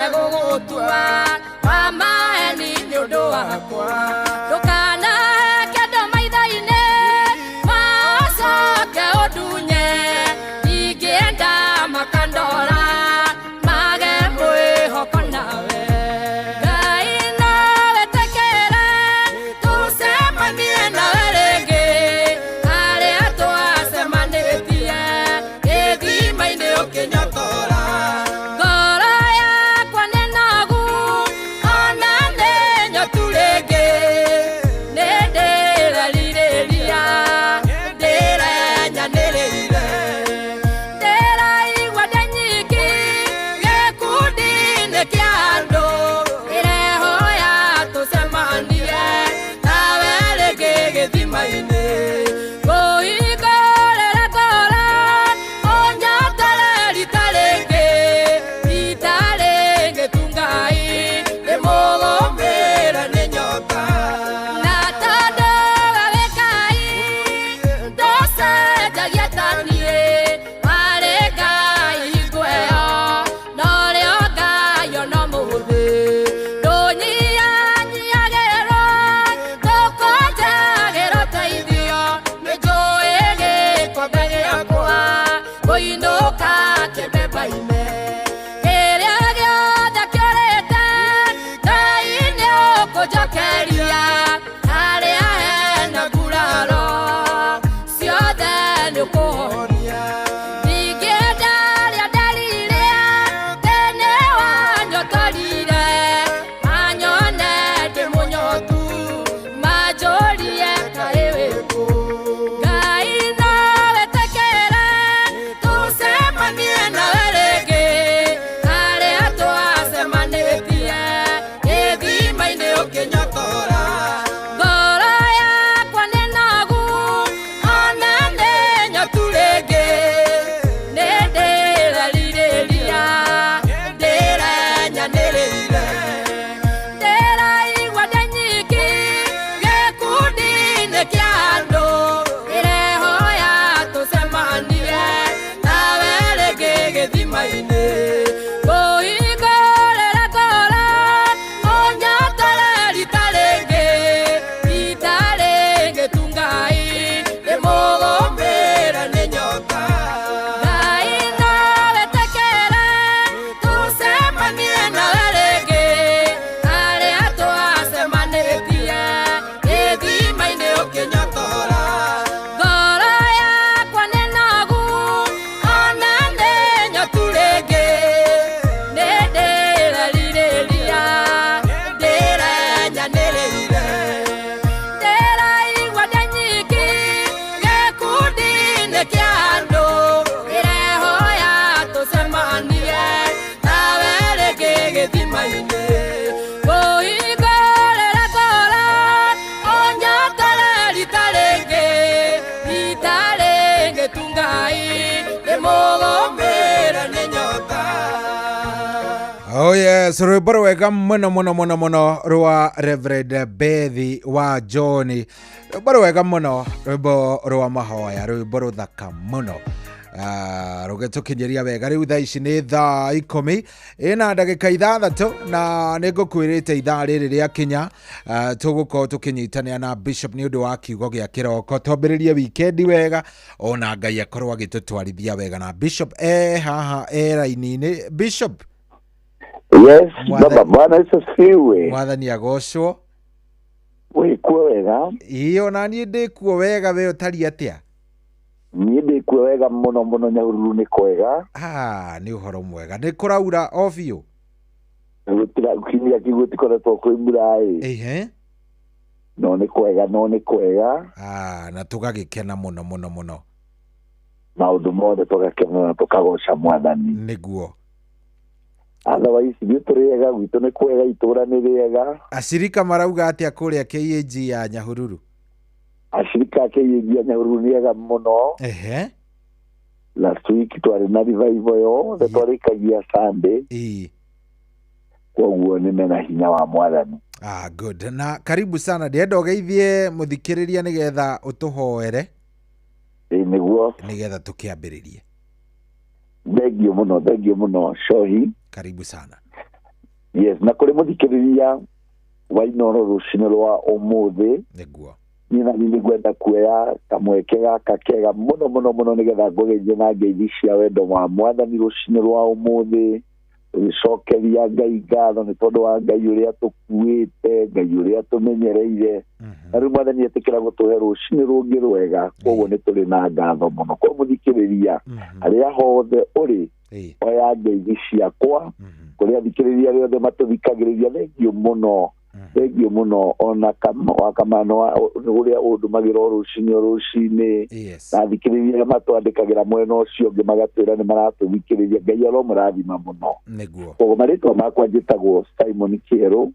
Gũgũtua wa maeni nĩ ũndũ wakwa, ndũkanahe kĩndũ maitho-inĩ macoke ũndunye. Ingĩenda makandora mage mwĩhoko nawe. Ngai no wĩtĩkĩre tũcemanie nawe rĩngĩ harĩa twacemanĩtie gĩthima-inĩ ũkĩnyotora. Ngoro yakwa nĩ nogu ona nĩ nyotu rĩngĩ, nĩ ndĩrerirĩria, ndĩrenyanĩrĩire, ndĩraigua ndĩ nyiki gĩkundi-inĩ kĩa andũ. Ĩrehoya tũcemanie nawe rĩngĩ gĩthima-inĩ, ngũhingũrĩre ngoro ũnyotore rita rĩngĩ, rita rĩngĩ tu. Ngai nĩ mũgũmĩre nĩ nyota na tondũ we wĩ Ngai ndũcenjagia ta niĩ. Warĩ Ngai hingo ĩyo norĩo Ngai ona ũmũthĩ, ndũnyihanyiagĩrwo, ndũkũnjagĩra ũteithio. Nĩ njũĩ gĩkombe gĩakwa kũinũka kĩbeba-inĩ, kĩrĩa gĩothe kĩũrĩte Ngai nĩ ũkũnjokeria. Harĩa hena nguraro ciothe nĩ ũkũhonia. Ndingĩenda rĩa nderirĩa tene wanyotorire, manyone ndĩ mũnyotu manjũrie kaĩ wĩkũ. Ngai no wĩtĩkĩre tũcemanie nawe rĩngĩ harĩa twacemanĩtie gĩthima-inĩ ũkĩnyotora. Ngoro yakwa nĩ nogu ona nĩ nyotu rĩngĩ, nĩ ndĩrerirĩria, ndĩrenyanĩrĩire, ndĩraigua ndĩ nyiki gĩkundi-inĩ kĩa andũ. Ĩrehoya tũcemanie nawe rĩngĩ gĩthima-inĩ, ngũhingũrĩre ngoro ũnyotore rita rĩngĩ, rita rĩngĩ tu. Ngai nĩ mũgũmĩre nĩ nyota. Ngai no wĩtĩkĩre tũcemanie nawe rĩngĩ harĩa twacemanĩtie gĩthima-inĩ ũkĩnyotora. Ngoro yakwa nĩ nogu ona nĩ nyotu rĩngĩ, nĩ ndĩrerirĩria, ndĩrenyanĩrĩire, ndĩraigua ndĩ nyiki gĩkundi-inĩ kĩa andũ. Ĩrehoya tũcemanie nawe rĩngĩ gĩthima-inĩ, ngũhingũrĩre ngoro ũnyotore rita rĩngĩ, rita rĩngĩ tu. Ngai nĩ mũgũmĩre nĩ nyota. Oh yes, rwĩmbo rwega mũno mũno mũno mũno rwa Reverend Bethi wa John. Rwĩmbo rwega mũno, rwĩmbo rwa mahoya, rwĩmbo rũthaka mũno. Rũgĩtũkinyĩria wega. Rĩu thaa ici nĩ thaa 16:06 na nĩ ngũkwĩrĩte ithaa rĩrĩ rĩakinya tũgũkorwo tũkĩnyitanĩra na Bishop nĩ ũndũ wa kiugo gĩa kĩroko, twambĩrĩrie wikendi wega ona Ngai akorwo agĩtũtwarithia wega. Na Bishop e haha e raini-inĩ. Bishop. Yes, baba, Bwana Yesu asifiwe. Mwathani agocwo. Wĩkuo wega? Ĩĩ, ona niĩ ndĩkuo wega. We ũtariĩ atĩa? Niĩ ndĩkuo wega mũno mũno, Nyahururu nĩ kwega. Ah, nĩ ũhoro mwega. Nĩ kũraura o biũ? Gũtira kiumia kĩu gũtikoretwo kwĩ mbura ĩ. No nĩ kwega, no nĩ kwega. Ah, na tũgagĩkena mũno mũno mũno. Maũndũ mothe tũgakena na tũkagoca Mwathani. Nĩguo. Otherwise ithuĩ tũrĩ ega, gwitũ nĩ kwega, itũra nĩ rĩega. Acirika marauga atĩa kũrĩa KAG ya Nyahururu? Acirika a KAG ya Nyahururu nĩ ega mũno. Last week twarĩ na revival yothe twarĩkagia Sunday. Koguo nĩ mena hinya wa Mwathani. Ah, good. Na karibu sana. Ndĩrenda ũgeithie mũthikĩrĩria nĩgetha ũtũhoere. Ĩĩ nĩguo. Nĩgetha tũkĩambĩrĩrie. Thengio mũno, thengio mũno, Shohi. Karibu sana. Yes, na kũrĩ mũthikĩrĩria wa Inooro rũcinĩ rwa ũmũthĩ. Nĩguo. Niĩ na niĩ nĩngwenda kuoya kamweke gaka kega mũno mũno mũno nĩgetha ngũgeithie na ngeithi cia wendo wa Mwathani rũcinĩ rwa ũmũthĩ, tũgĩcokeria Ngai ngatho nĩ tondũ wa Ngai ũrĩa tũkuĩte, Ngai ũrĩa tũmenyereire. Na rĩu Mwathani etĩkĩra gũtũhe rũcinĩ rũngĩ rwega, koguo nĩ tũrĩ na ngatho mũno. Koguo mũthikĩrĩria, harĩa hothe ũrĩ, oya ngeithi ciakwa, kũrĩ athikĩrĩria arĩa othe matũthikagĩrĩria, thengiũ mũno, thengiũ mũno, ona wakamano ũrĩa ũndũmagĩra o rũcinĩ o rũcinĩ. Yes. Na athikĩrĩria arĩa matwandĩkagĩra mwena ũcio ũngĩ magatwĩra nĩ maratũthikĩrĩria, Ngai aromũrathima mũno. Nĩguo. Koguo marĩtwa makwa njĩtagwo Simon Kĩerũ,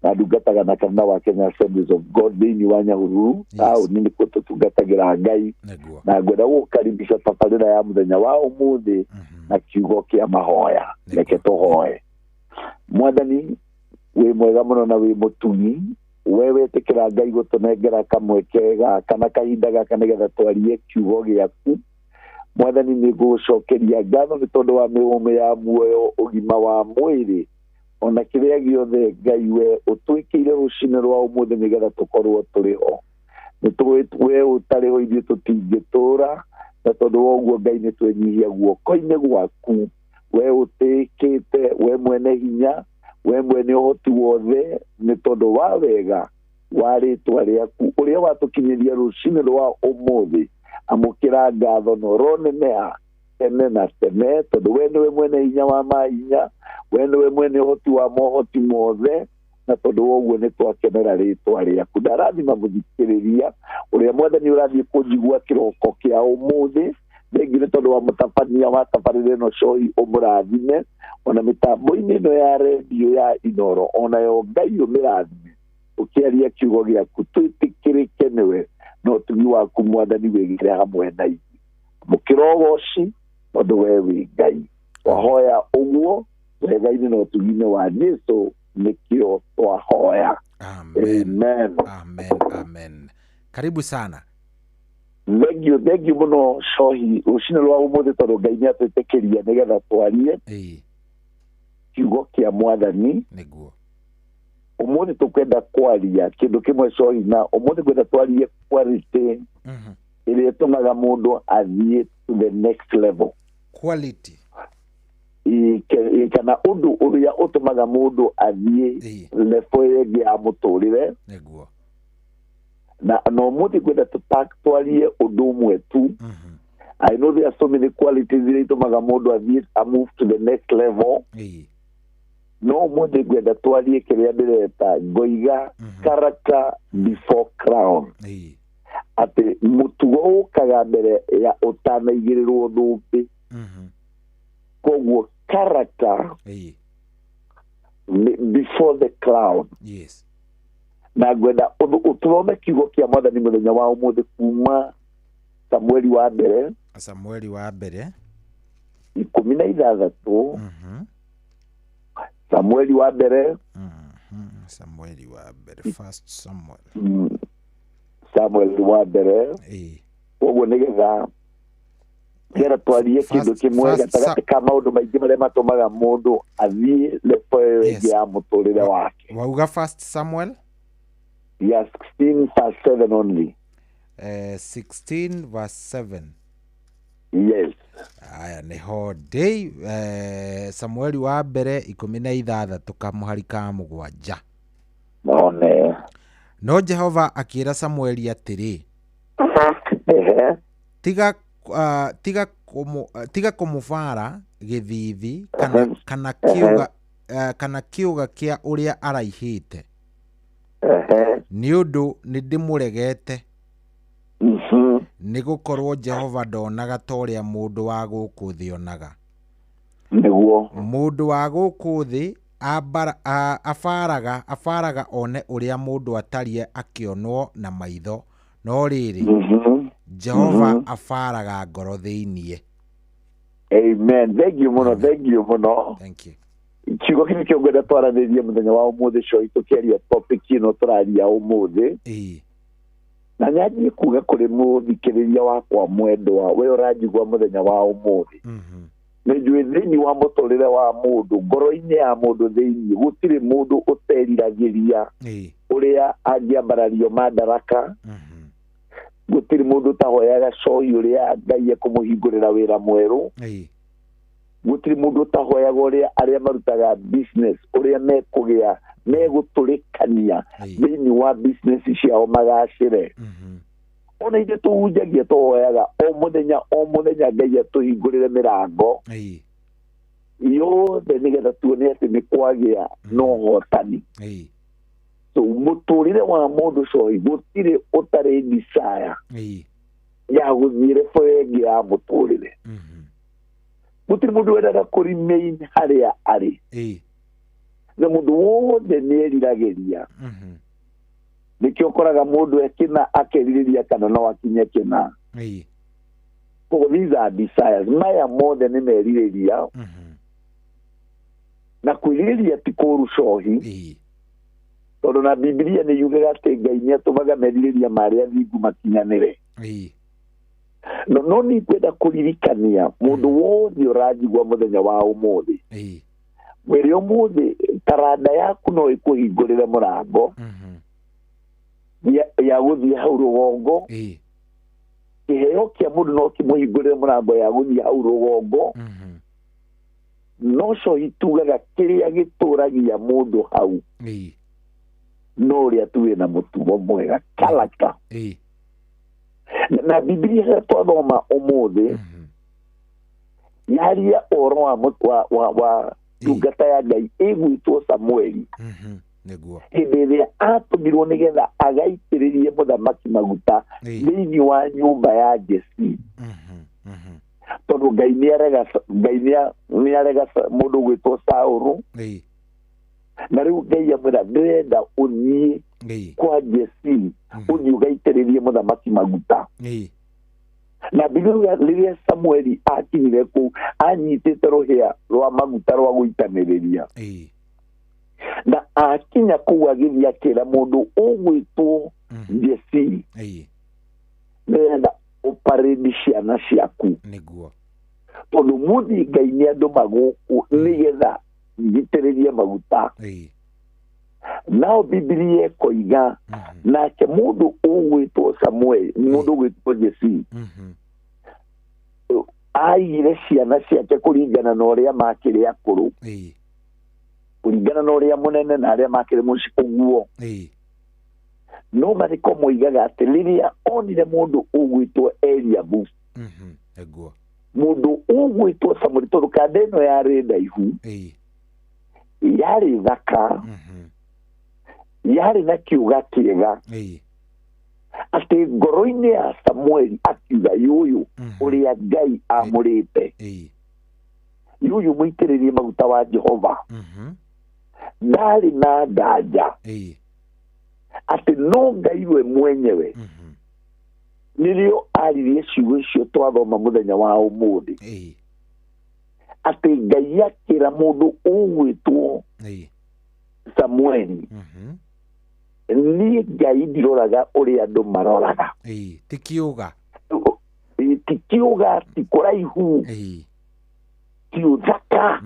na ndungataga na kanitha wa Kenya Assemblies of God thĩinĩ wa Nyahururu, taũni nĩkuo tũtungatagĩra Ngai. Nĩguo. Na ngwenda gũkaribisha tabarĩra ya mũthenya wa ũmũthĩ na kiugo kĩa mahoya. Reke tũhoe. Mwathani, wĩ mwega mũno na wĩ mũtugi, we wetĩkĩra Ngai gũtũnengera kamweke gaka na kahinda gaka nĩgetha twarie kiugo gĩaku. Mwathani, nĩ ngũgũcokeria ngatho nĩ tondũ wa mĩhũmũ ya muoyo, ũgima wa mwĩrĩ, ona kĩrĩa gĩothe Ngai we ũtwĩkĩire rũcinĩ rwa ũmũthĩ nĩgetha tũkorwo tũrĩ ho. Nĩ tũĩ we ũtarĩ ho ithuĩ tũtingĩtũra, na tondũ wa ũguo Ngai nĩ twenyihia guoko-inĩ gwaku, we ũtĩĩkĩte, we mwene hinya, we mwene ũhoti wothe, nĩ tondũ wa wega wa rĩtwa rĩaku ũrĩa watũkinyĩria rũcinĩ rwa ũmũthĩ. Amũkĩra ngatho na ũroneneha tene na tene, tondũ we nĩwe mwene hinya wa mahinya, we nĩwe mwene ũhoti wa mohoti mothe, na tondũ wa ũguo nĩ twakenera rĩtwa rĩaku. Ndarathima mũthikĩrĩria ũrĩa Mwathani ũrathiĩ kũnjigua kĩroko kĩa ũmũthĩ, thengiũ nĩ tondũ wa mũtabania wa tabarĩra ĩno Cohi, ũmũrathime, ona mĩtambo-inĩ ĩno ya redio ya Inooro, onayo Ngai ũmĩrathime, ũkĩaria kiugo gĩaku twĩtĩkĩrĩke nĩwe, na ũtugi waku Mwathani wĩgĩre hamwe na ithuĩ. Mũkĩra ũgoci tondũ we wĩ Ngai. Twahoya ũguo wega-inĩ na ũtugi-inĩ wa Jesũ, nĩkĩo twahoya. Amen. Amen. Amen. Amen. Karibu sana. Thengiũ, thengiũ mũno Cohi, rũcinĩ rwa ũmũthĩ tondũ Ngai nĩ atwĩtĩkĩria nĩgetha twarie kiugo kĩa Mwathani. Nĩguo. Ũmũthĩ tũkwenda kwaria kĩndũ kĩmwe Cohi, na ũmũthĩ ngwenda twarie quality ĩrĩa ĩtũmaga mũndũ athiĩ to the next level. Quality. Kana ũndũ ũrĩa ũtũmaga mũndũ athiĩ level ĩngĩ ya mũtũrĩre. Nĩguo. Na ũmũthĩ ngwenda twarie ũndũ ũmwe tu. I know there are so many qualities iria itũmaga mũndũ athiĩ a move to the next level. No ũmũthĩ ngwenda twarie kĩrĩa ndĩreta ngoiga character before crown. Atĩ mũtugo ũkaga mbere ya ũtanaigĩrĩrwo thũmbĩ. Koguo character before the crown. Yes. Na ngwenda ũtũthome kiugo kĩa Mwathani mũthenya wa ũmũthĩ kuma Samueli wa mbere. Samueli wa mbere. 16. Samueli wa mbere. Samueli wa mbere, First Samuel. Samueli wa mbere. Koguo nĩgetha twarie kĩndũ kĩmwe gatagatĩ ka maũndũ maingĩ marĩa matũmaga mũndũ athiĩ level ĩyo ĩngĩ ya mũtũrĩre wake. Wauga First Samuel? Yes, 16 verse 7 only. 16 verse 7. Yes. Aya nĩho ndĩ. Samueli wa mbere 16 kamũhari ka 7. None. No Jehova akĩra Samueli atĩrĩ, tiga kũmũbara gĩthiithi kana kĩũga kĩa ũrĩa araihĩte, nĩ ũndũ nĩndĩmũregete, nĩgũkorwo Jehova ndonaga ta ũrĩa mũndũ wa gũkũ thĩ onaga. Nĩguo. Mũndũ wa gũkũ thĩ abaraga one ũrĩa mũndũ atariĩ akĩonwo na maitho, no rĩrĩ, Jehova abaraga ngoro thĩinĩ. Amen. Thank you mũno, thank you mũno. Thank you. Kiugo kĩu nĩkĩo ngwenda twaranĩrie mũthenya wa ũmũthĩ Cohi, tũkĩaria topic ĩno tũraria ũmũthĩ. Na nyanjie kuga kũrĩ mũthikĩrĩria wakwa mwendwa, we ũranjigua mũthenya wa ũmũthĩ. Nĩ njũĩ thĩinĩ wa mũtũrĩre wa mũndũ, ngoro-inĩ ya mũndũ thĩinĩ, gũtirĩ mũndũ ũteriragĩria ũrĩa angĩambarario madaraka. Gũtirĩ mũndũ ũtahoyaga cohi ũrĩa Ngai ekũmũhingũrĩra wĩra mwerũ. Gũtirĩ mũndũ ũtahoyaga ũrĩa arĩa marutaga business ũrĩa mekũgĩa megũtũrĩkania thĩinĩ wa business ciao magacĩre. Ona ithuĩ tũhunjagia tũhoyaga o mũthenya o mũthenya Ngai atũhingũrĩre mĩrango yothe nĩgetha tuone atĩ nĩ kwagĩa na ũhotani. So mũtũrĩre wa mũndũ cohi gũtirĩ ũtarĩ desire ya gũthiĩ level ĩngĩ ya mũtũrĩre. Gũtirĩ mũndũ wendaga kũ remain harĩa arĩ, na mũndũ wothe nĩ eriragĩria. Nĩkĩo ũkoraga mũndũ ekĩna akerirĩria kana no akinye kĩna. Koguo these are desires, maya mothe nĩ merirĩria. Na kwĩrirĩria ti kũũru cohi, tondũ na Bibilia nĩ yugaga atĩ Ngai nĩ atũmaga merirĩria ma arĩa athingu makinyanĩre. No nĩ ngwenda kũririkania mũndũ wothe ũranjigua mũthenya wa ũmũthĩ, mwĩrĩ ũmũthĩ taranda yaku no ĩkũhingũrĩre mũrango ya gũthiĩ hau rũgongo. Kĩheo kĩa mũndũ no kĩmũhingũrĩre mũrango ya gũthiĩ hau rũgongo. No cohi tugaga kĩrĩa gĩtũragia mũndũ hau no ũrĩa tu wĩna mũtugo mwega, character. Na Bibilia ĩrĩa twathoma ũmũthĩ yaria ũhoro wa ndungata ya Ngai ĩgwĩtwo Samueli. Nĩguo. Hĩndĩ ĩrĩa atũmirwo nĩgetha agaitĩrĩrie mũthamaki maguta thĩinĩ wa nyũmba ya Jesi, tondũ Ngai nĩ arega, Ngai nĩ arega mũndũ ũgwĩtwo Saũlũ. Na rĩu Ngai amwĩra, ndĩrenda ũthiĩ kwa Jesi, ũthiĩ ũgaitĩrĩrie mũthamaki maguta. Na Bibilia, rĩrĩa Samueli akinyire kũu anyitĩte rũhĩa rwa maguta rwa gũitanĩrĩria, na akinya kũu agĩthiĩ akĩra mũndũ ũgwĩtwo Jesi, ndĩrenda ũparĩndi ciana ciaku, tondũ mũthi Ngai nĩ andũma gũkũ nĩgetha njitĩrĩrie maguta. Nao Bibilia ĩkoiga nake mũndũ ũgwĩtwo Samuel, mũndũ ũgwĩtwo Jesi, aigire ciana ciake kũringana na ũrĩa makĩrĩ akũrũ, kũringana na ũrĩa mũnene na arĩa makĩrĩ mũci ũguo. No marĩko moigaga atĩ rĩrĩa onire mũndũ ũgwĩtwo Eliabu, mũndũ ũgwĩtwo Samuel, tondũ kanda ĩno yarĩ ndaihu, yarĩ thaka, yarĩ na kĩũga kĩega, atĩ ngoro-inĩ ya Samueli akiuga, yũyũ ũrĩa Ngai amũrĩte, yũyũ mũitĩrĩrie maguta wa Jehova. Ndarĩ na nganja atĩ no Ngai we mwenyewe. Nĩrĩo aririe ciugo icio twathoma mũthenya wa ũmũthĩ, atĩ Ngai akĩra mũndũ ũgwĩtwo Samueli, niĩ Ngai ndiroraga ũrĩa andũ maroraga. Ti kiuga. Ti kiuga, ti kũraihu, ti ũthaka.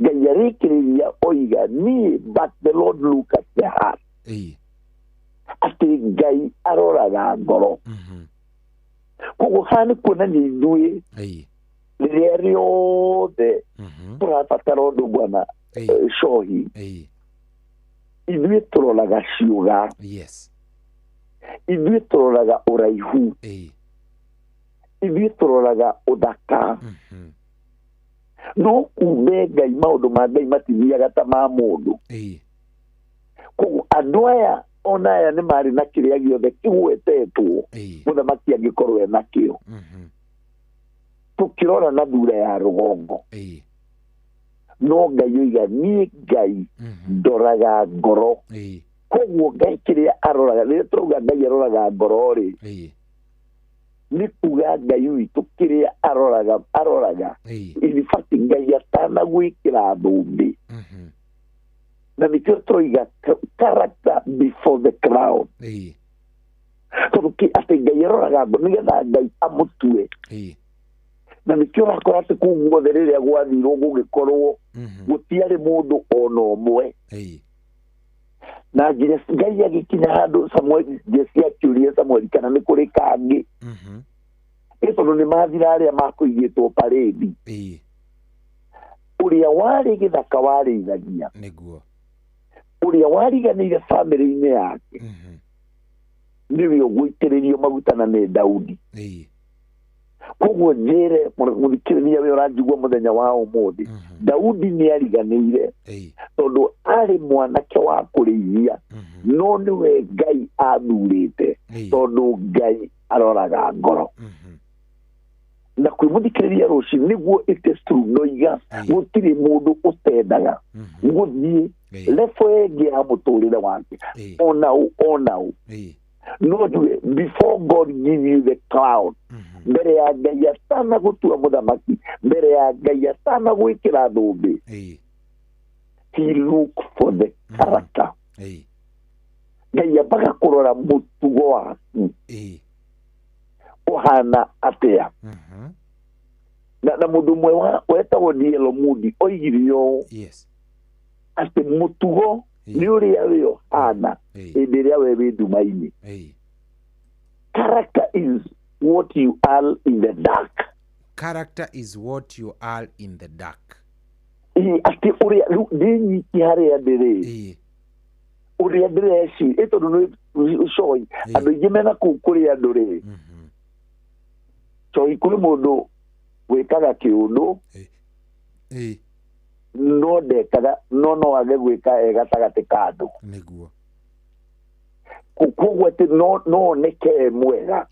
Ngai arĩkĩrĩria oiga, niĩ, but the Lord look at the heart, atĩ Ngai aroraga ngoro. Koguo haha nĩ kuonania ithuĩ rĩrĩa rĩothe tũrabatara ũndũ, bwana cohi, ithuĩ tũroraga ciũga, ithuĩ tũroraga ũraihu, ithuĩ tũroraga ũthaka. No kumbe Ngai, maũndũ ma Ngai matithiaga ta ma mũndũ. Koguo andũ aya ona aya nĩ marĩ na kĩrĩa gĩothe kĩgwetetwo mũthamaki angĩkorwo ena kĩo, tũkĩrora na thura ya rũgongo. No Ngai oiga, niĩ Ngai ndoraga ngoro. Koguo Ngai kĩrĩa aroraga, rĩrĩa tũrauga Ngai aroraga ngoro rĩ, nĩ kuga Ngai witũ kĩrĩa aroraga, in fact Ngai atanagwĩkĩra thũmbĩ. Na nĩkĩo tũroiga character before the crown, tondũ atĩ Ngai aroraga ngoro nĩgetha Ngai amũtue. Na nĩkĩo ũrakora atĩ kũu guothe rĩrĩa gwathirwo gũgĩkorwo gũtiarĩ mũndũ ona ũmwe. Na nginya Ngai agĩkinya handũ Samueli, Jesi akĩũria Samueli kana nĩ kũrĩ kangĩ, ĩ tondũ nĩ mathira arĩa makũigĩtwo parĩndi. Ũrĩa warĩ gĩthaka warĩithagia, Nĩguo. Ũrĩa wariganĩire bamĩrĩ-inĩ yake, nĩwe ũgũitĩrĩrio maguta na nĩ Daudi. Koguo njĩre mũthikĩrĩria we ũranjigua mũthenya wa ũmũthĩ, Daudi nĩ ariganĩire tondũ arĩ mwanake wa kũrĩithia, no nĩwe Ngai athurĩte, tondũ Ngai aroraga ngoro. Na kwĩ mũthikĩrĩria rũciũ nĩguo it is true noiga gũtirĩ mũndũ ũtendaga gũthiĩ level ĩngĩ ya mũtũrĩre wake, ona ũ ona ũ. No njuge, before God give you the crown, mbere ya Ngai atana gũtua mũthamaki, mbere ya Ngai atana gwĩkĩra thũmbĩ, he look for the character. Ngai ambaga kũrora mũtugo waku ũhana atĩa. Na mũndũ ũmwe wetagwo D.L. Moody oigire ũũ, atĩ mũtugo nĩ ũrĩa we ũhana hĩndĩ ĩrĩa we wĩ nduma-inĩ. Character is what you are in the dark. Character is what you are in the dark. Ĩ, atĩ ũrĩa rĩu ndĩ nyiki harĩa ndĩrĩ, ũrĩa ndĩreci ĩ tondũ nĩ coi andũ aingĩ mena kũu kũrĩ andũ rĩ, coi kũrĩ mũndũ wĩkaga kĩũndũ, no ndekaga, no age gwĩka e gatagatĩ ka andũ. Nĩguo. Koguo atĩ no oneke e mwega,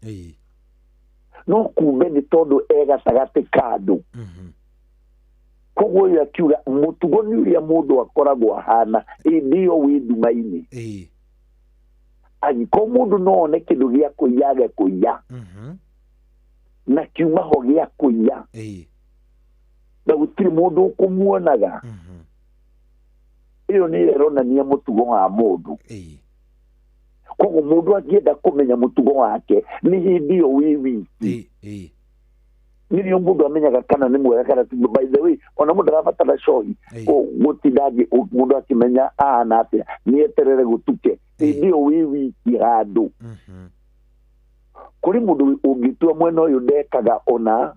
no kumbe nĩ tondũ e gatagatĩ ka andũ. Koguo ũyũ akiuga mũtugo nĩ ũrĩa mũndũ akoragwo ahana hĩndĩ ĩyo wĩ nduma-inĩ. Angĩkorwo mũndũ no one kĩndũ gĩa kũiya age kũiya, na kiuma ho gĩa kũiya, na gũtirĩ mũndũ ũkũmuonaga, ĩyo nĩ ĩronania mũtugo wa mũndũ. Koguo mũndũ angĩenda kũmenya mũtugo wake nĩ hĩndĩ ĩyo wĩ wiki, nĩrĩo mũndũ amenyaga kana nĩ mwega kana ti. By the way, ona mũndũ arabatara cohi gũtinda mũndũ akĩmenya ahana atĩa, nĩ eterere gũtuke hĩndĩ ĩyo wĩ wiki handũ. Kũrĩ mũndũ ũngĩtua mwena ũyũ ndekaga ona,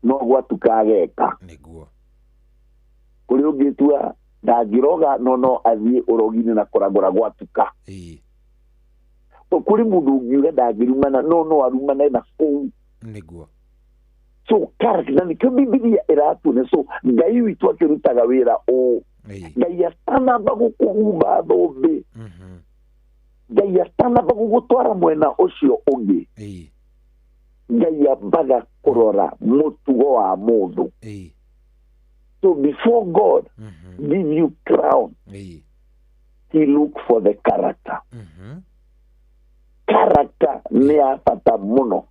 no gwatuka ageka. Nĩguo. Kũrĩ ũngĩtua ndangĩroga, no athiĩ ũrogi-inĩ na kũragũra gwatuka. So kũrĩ mũndũ ũngiuga ndangĩrumana, no arumane na kũu. Nĩguo. So character, na nĩkĩo Bibilia ĩratuonia. So Ngai witũ akĩrutaga wĩra ũũ, Ngai atanamba gũkũhumba thũmbĩ, Ngai atanamba gũgũtwara mwena ũcio ũngĩ, Ngai ambaga kũrora mũtugo wa mũndũ. So before God give you crown, he look for the character. Character nĩ ya bata mũno.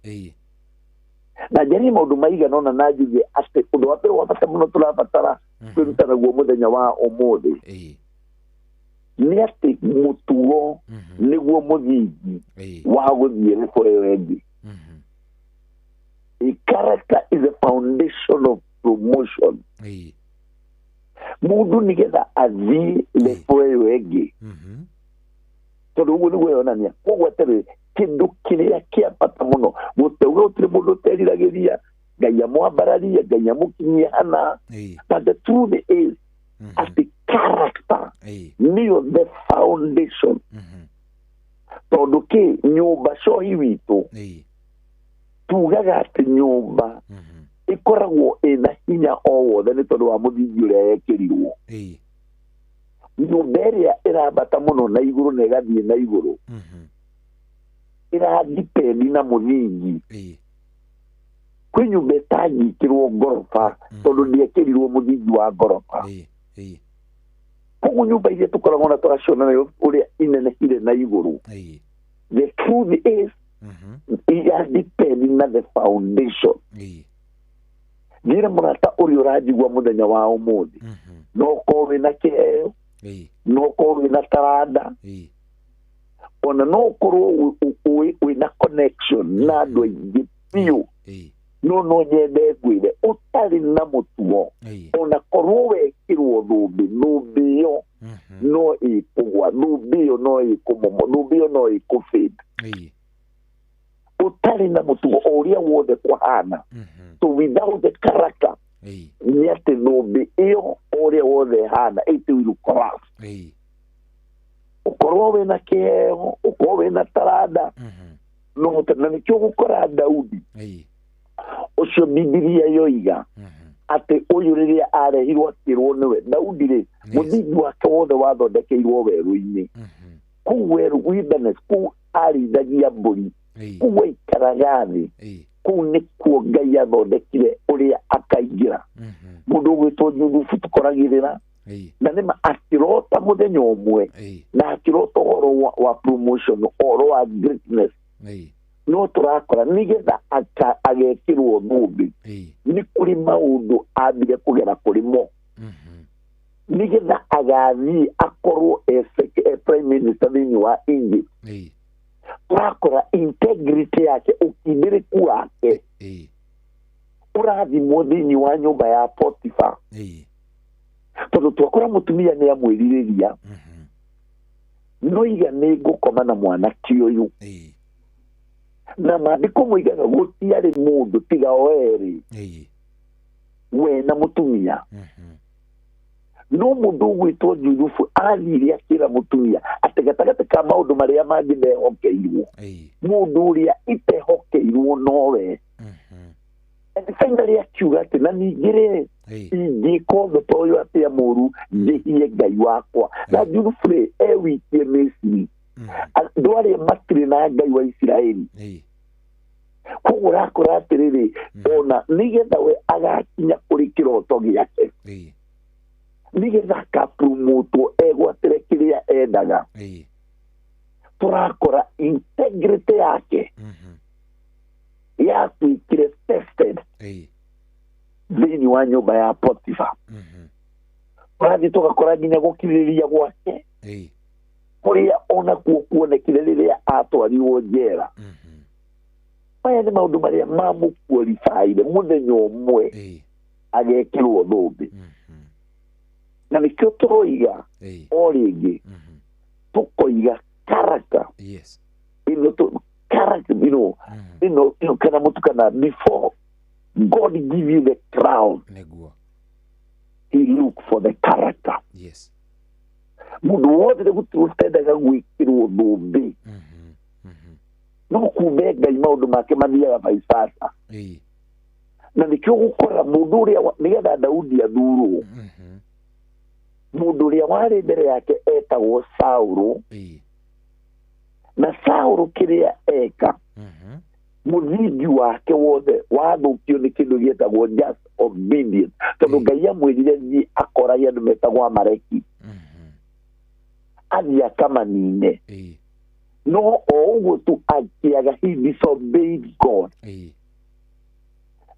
Na njarie maũndũ maigana ũna na njuge atĩ ũndũ wa mbere wa bata mũno tũrabatara kwĩruta naguo mũthenya wa ũmũthĩ nĩ atĩ mũtugo nĩguo mũthingi wa gũthiĩ level ĩyo ĩngĩ. A character is a foundation of promotion. Mũndũ nĩgetha athiĩ level ĩyo ĩngĩ, tondũ ũguo nĩguo yonania. Koguo atĩrĩrĩ, kĩndũ kĩrĩa kĩa bata mũno gũteuga, gũtirĩ mũndũ ũteriragĩria Ngai amwambararie, Ngai amũkinyie hana, but the truth is atĩ character nĩyo the foundation. Tondũ kĩ nyũmba cohi witũ tugaga atĩ nyũmba ĩkoragwo ĩna hinya o wothe nĩ tondũ wa mũthingi ũrĩa yekĩrirwo. Nyũmba ĩrĩa ĩrambata mũno na igũrũ na ĩgathiĩ na igũrũ ĩradipendi na mũthingi. Kwĩ nyũmba ĩtangĩkĩrwo ngoroba tondũ ndĩekĩrirwo mũthingi wa ngoroba. Koguo nyũmba iria tũkoragwo na tũgaciona nayo ũrĩa inenehire na igũrũ, the truth is ĩradipendi na the foundation. Njĩre mũrata ũrĩa ũranjigua mũthenya wa ũmũthĩ, no ũkorwo wĩna kĩheo, no ũkorwo wĩna taranda, ona no ũkorwo wĩna connection na andũ aingĩ biũ. No nyende ngwĩre ũtarĩ na mũtugo, ona korwo wekĩrwo thũmbĩ, thũmbĩ ĩyo no ĩkũgwa, thũmbĩ ĩyo no ĩkũmomo, thũmbĩ ĩyo no ĩkũfade. Ũtarĩ na mũtugo, o ũrĩa wothe kũhana. So without the character, nĩ atĩ thũmbĩ ĩyo o ũrĩa wothe ĩhana, it will collapse. Ũkorwo wĩna kĩheo, ũkorwo wĩna taranda, no na nĩkĩo gũkora Daudi ũcio Bibilia yoiga atĩ ũyũ rĩrĩa arehirwo akĩrwo nĩwe Daudi rĩ, mũthingi wake wothe wathondekeirwo werũ-inĩ, kũu werũ, wilderness, kũu arĩithagia mbũri, kũu aikaraga thĩ, kũu nĩkuo Ngai athondekire ũrĩa akaingĩra. Mũndũ ũgwĩtwo Juthubu tũkoragĩrĩra na nĩma akĩrota mũthenya ũmwe na akĩrota ũhoro wa promotion, ũhoro wa greatness. No tũrakora nĩgetha agekĩrwo thũmbĩ, nĩ kũrĩ maũndũ ambire kũgera kũrĩ mo nĩgetha agathiĩ akorwo e prime minister thĩinĩ wa Egypt. Tũrakora integrity yake, ũkindĩrĩku wake ũrathimwo thĩinĩ wa nyũmba ya Potiphar, tondũ twakora mũtumia nĩ amwĩrirĩria, no iga nĩ ngũkoma na mwanake ũyũ, na maandĩko moigaga gũtiarĩ mũndũ tiga o erĩ, we na mũtumia. No mũndũ ũgwĩtwo Juthubu athire akĩra mũtumia atĩ gatagatĩ ka maũndũ marĩa mangĩ mehokeirwo, mũndũ ũrĩa itehokeirwo nowe. And finally akiuga atĩ na ningĩ rĩ, ingĩka ũndũ ta ũyũ atĩa mũru, njĩhie Ngai wakwa. Na Juthubu rĩ, ewikie Misiri, andũ arĩa matirĩ na Ngai wa Isiraeli. Koguo ũrakora atĩrĩrĩ, ona nĩgetha we agakinya kũrĩ kĩroto gĩake, nĩgetha akapromotwo egwatĩre kĩrĩa endaga, tũrakora integrity yake yatuĩkire tested thĩinĩ wa nyũmba ya Potiphar. Tũrathiĩ tũgakora nginya gũkirĩrĩria gwake kũrĩa onakuo kuonekire rĩrĩa atwarirwo njera. Maya nĩ maũndũ marĩa mamũqualifyire mũthenya ũmwe agekĩrwo thũmbĩ. Na nĩkĩo tũroiga o rĩngĩ, tũkoiga character. Ĩno character, ĩno kana mũtukana, before God give you the crown, Nĩguo. he look for the character. Mũndũ wothe gũtirĩ ũtendaga gwĩkĩrwo thũmbĩ, no kumbe Ngai maũndũ make mathiaga vice versa. Na nĩkĩo gũkora mũndũ ũrĩa nĩgetha Daudi athurwo, mũndũ ũrĩa warĩ mbere yake etagwo Saũlũ. Na Saũlũ kĩrĩa eka, mũthingi wake wothe wathũkio nĩ kĩndũ gĩetagwo just obedience, tondũ Ngai amwĩrire thiĩ akorage andũ metagwo Amaleki, athiĩ akamanine. No o ũguo tu akĩaga, he disobeyed God.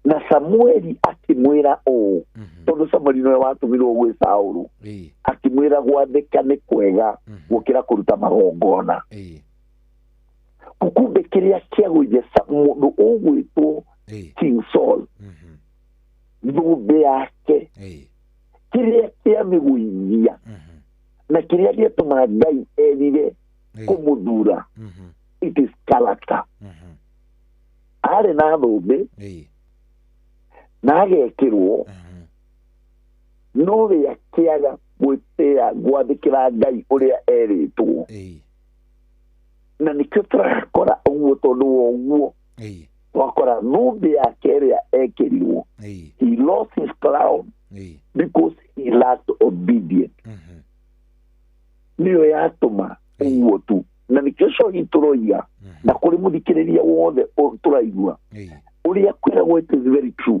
Na Samueli akĩmwĩra ũũ, tondũ Samueli nĩwe watũmirwo gwĩ Saũlũ, akĩmwĩra gwathĩka nĩ kwega gũkĩra kũruta magongona. Kumbe kĩrĩa kĩagũithia mũndũ ũgwĩtwo King Saul, thũmbĩ yake, kĩrĩa kĩamĩgũithia na kĩrĩa gĩatũma Ngai erire kũmũthura, it is character. Arĩ na thũmbĩ na agekĩrwo, no we akĩaga gwĩtĩa gwathĩkĩra Ngai ũrĩa erĩtwo. Na nĩkĩo tũrakora ũguo, tondũ wa ũguo twakora thũmbĩ yake ĩrĩa ekĩrirwo, he lost his crown because he lacked obedience. Nĩyo yatũma ũguo tu. Na nĩkĩo cohi tũroiga na kũrĩ mũthikĩrĩria wothe tũraigua ũrĩa kwĩragwo, it is very true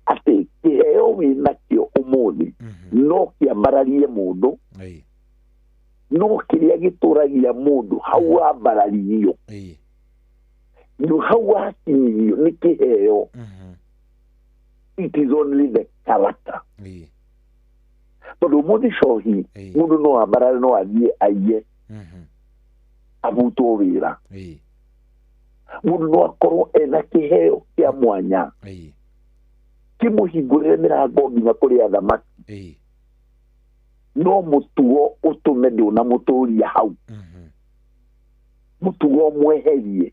atĩ kĩheo wĩnakĩo ũmũthĩ no kĩambararie mũndũ, no kĩrĩa gĩtũragia mũndũ hau wambararirio, no hau wakinyirio nĩ kĩheo, it is only the character. Tondũ ũmũthĩ cohi, mũndũ no ambarare, no athiĩ aiye, abutwo wĩra. Mũndũ no akorwo ena kĩheo kĩa mwanya kĩmũhingũrĩre mĩrango nginya kũrĩ athamaki, no mũtugo ũtũme ndũnamũtũria hau, mũtugo ũmweherie.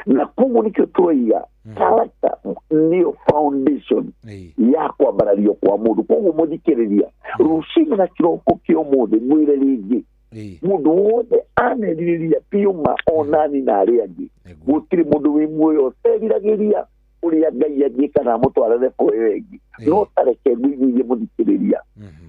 Na koguo nĩkĩo tũroiga character nĩyo foundation ya kwambarario kwa mũndũ. Koguo mũthikĩrĩria, rũcinĩ na kĩroko kĩa ũmũthĩ, mwĩre rĩngĩ, mũndũ wothe anerirĩria biũ ma onani na arĩa angĩ, gũtirĩ mũndũ wĩ muoyo ũteriragĩria ũrĩa Ngai angĩka na amũtware level ĩyo ĩngĩ. No tareke ngũiguithie mũthikĩrĩria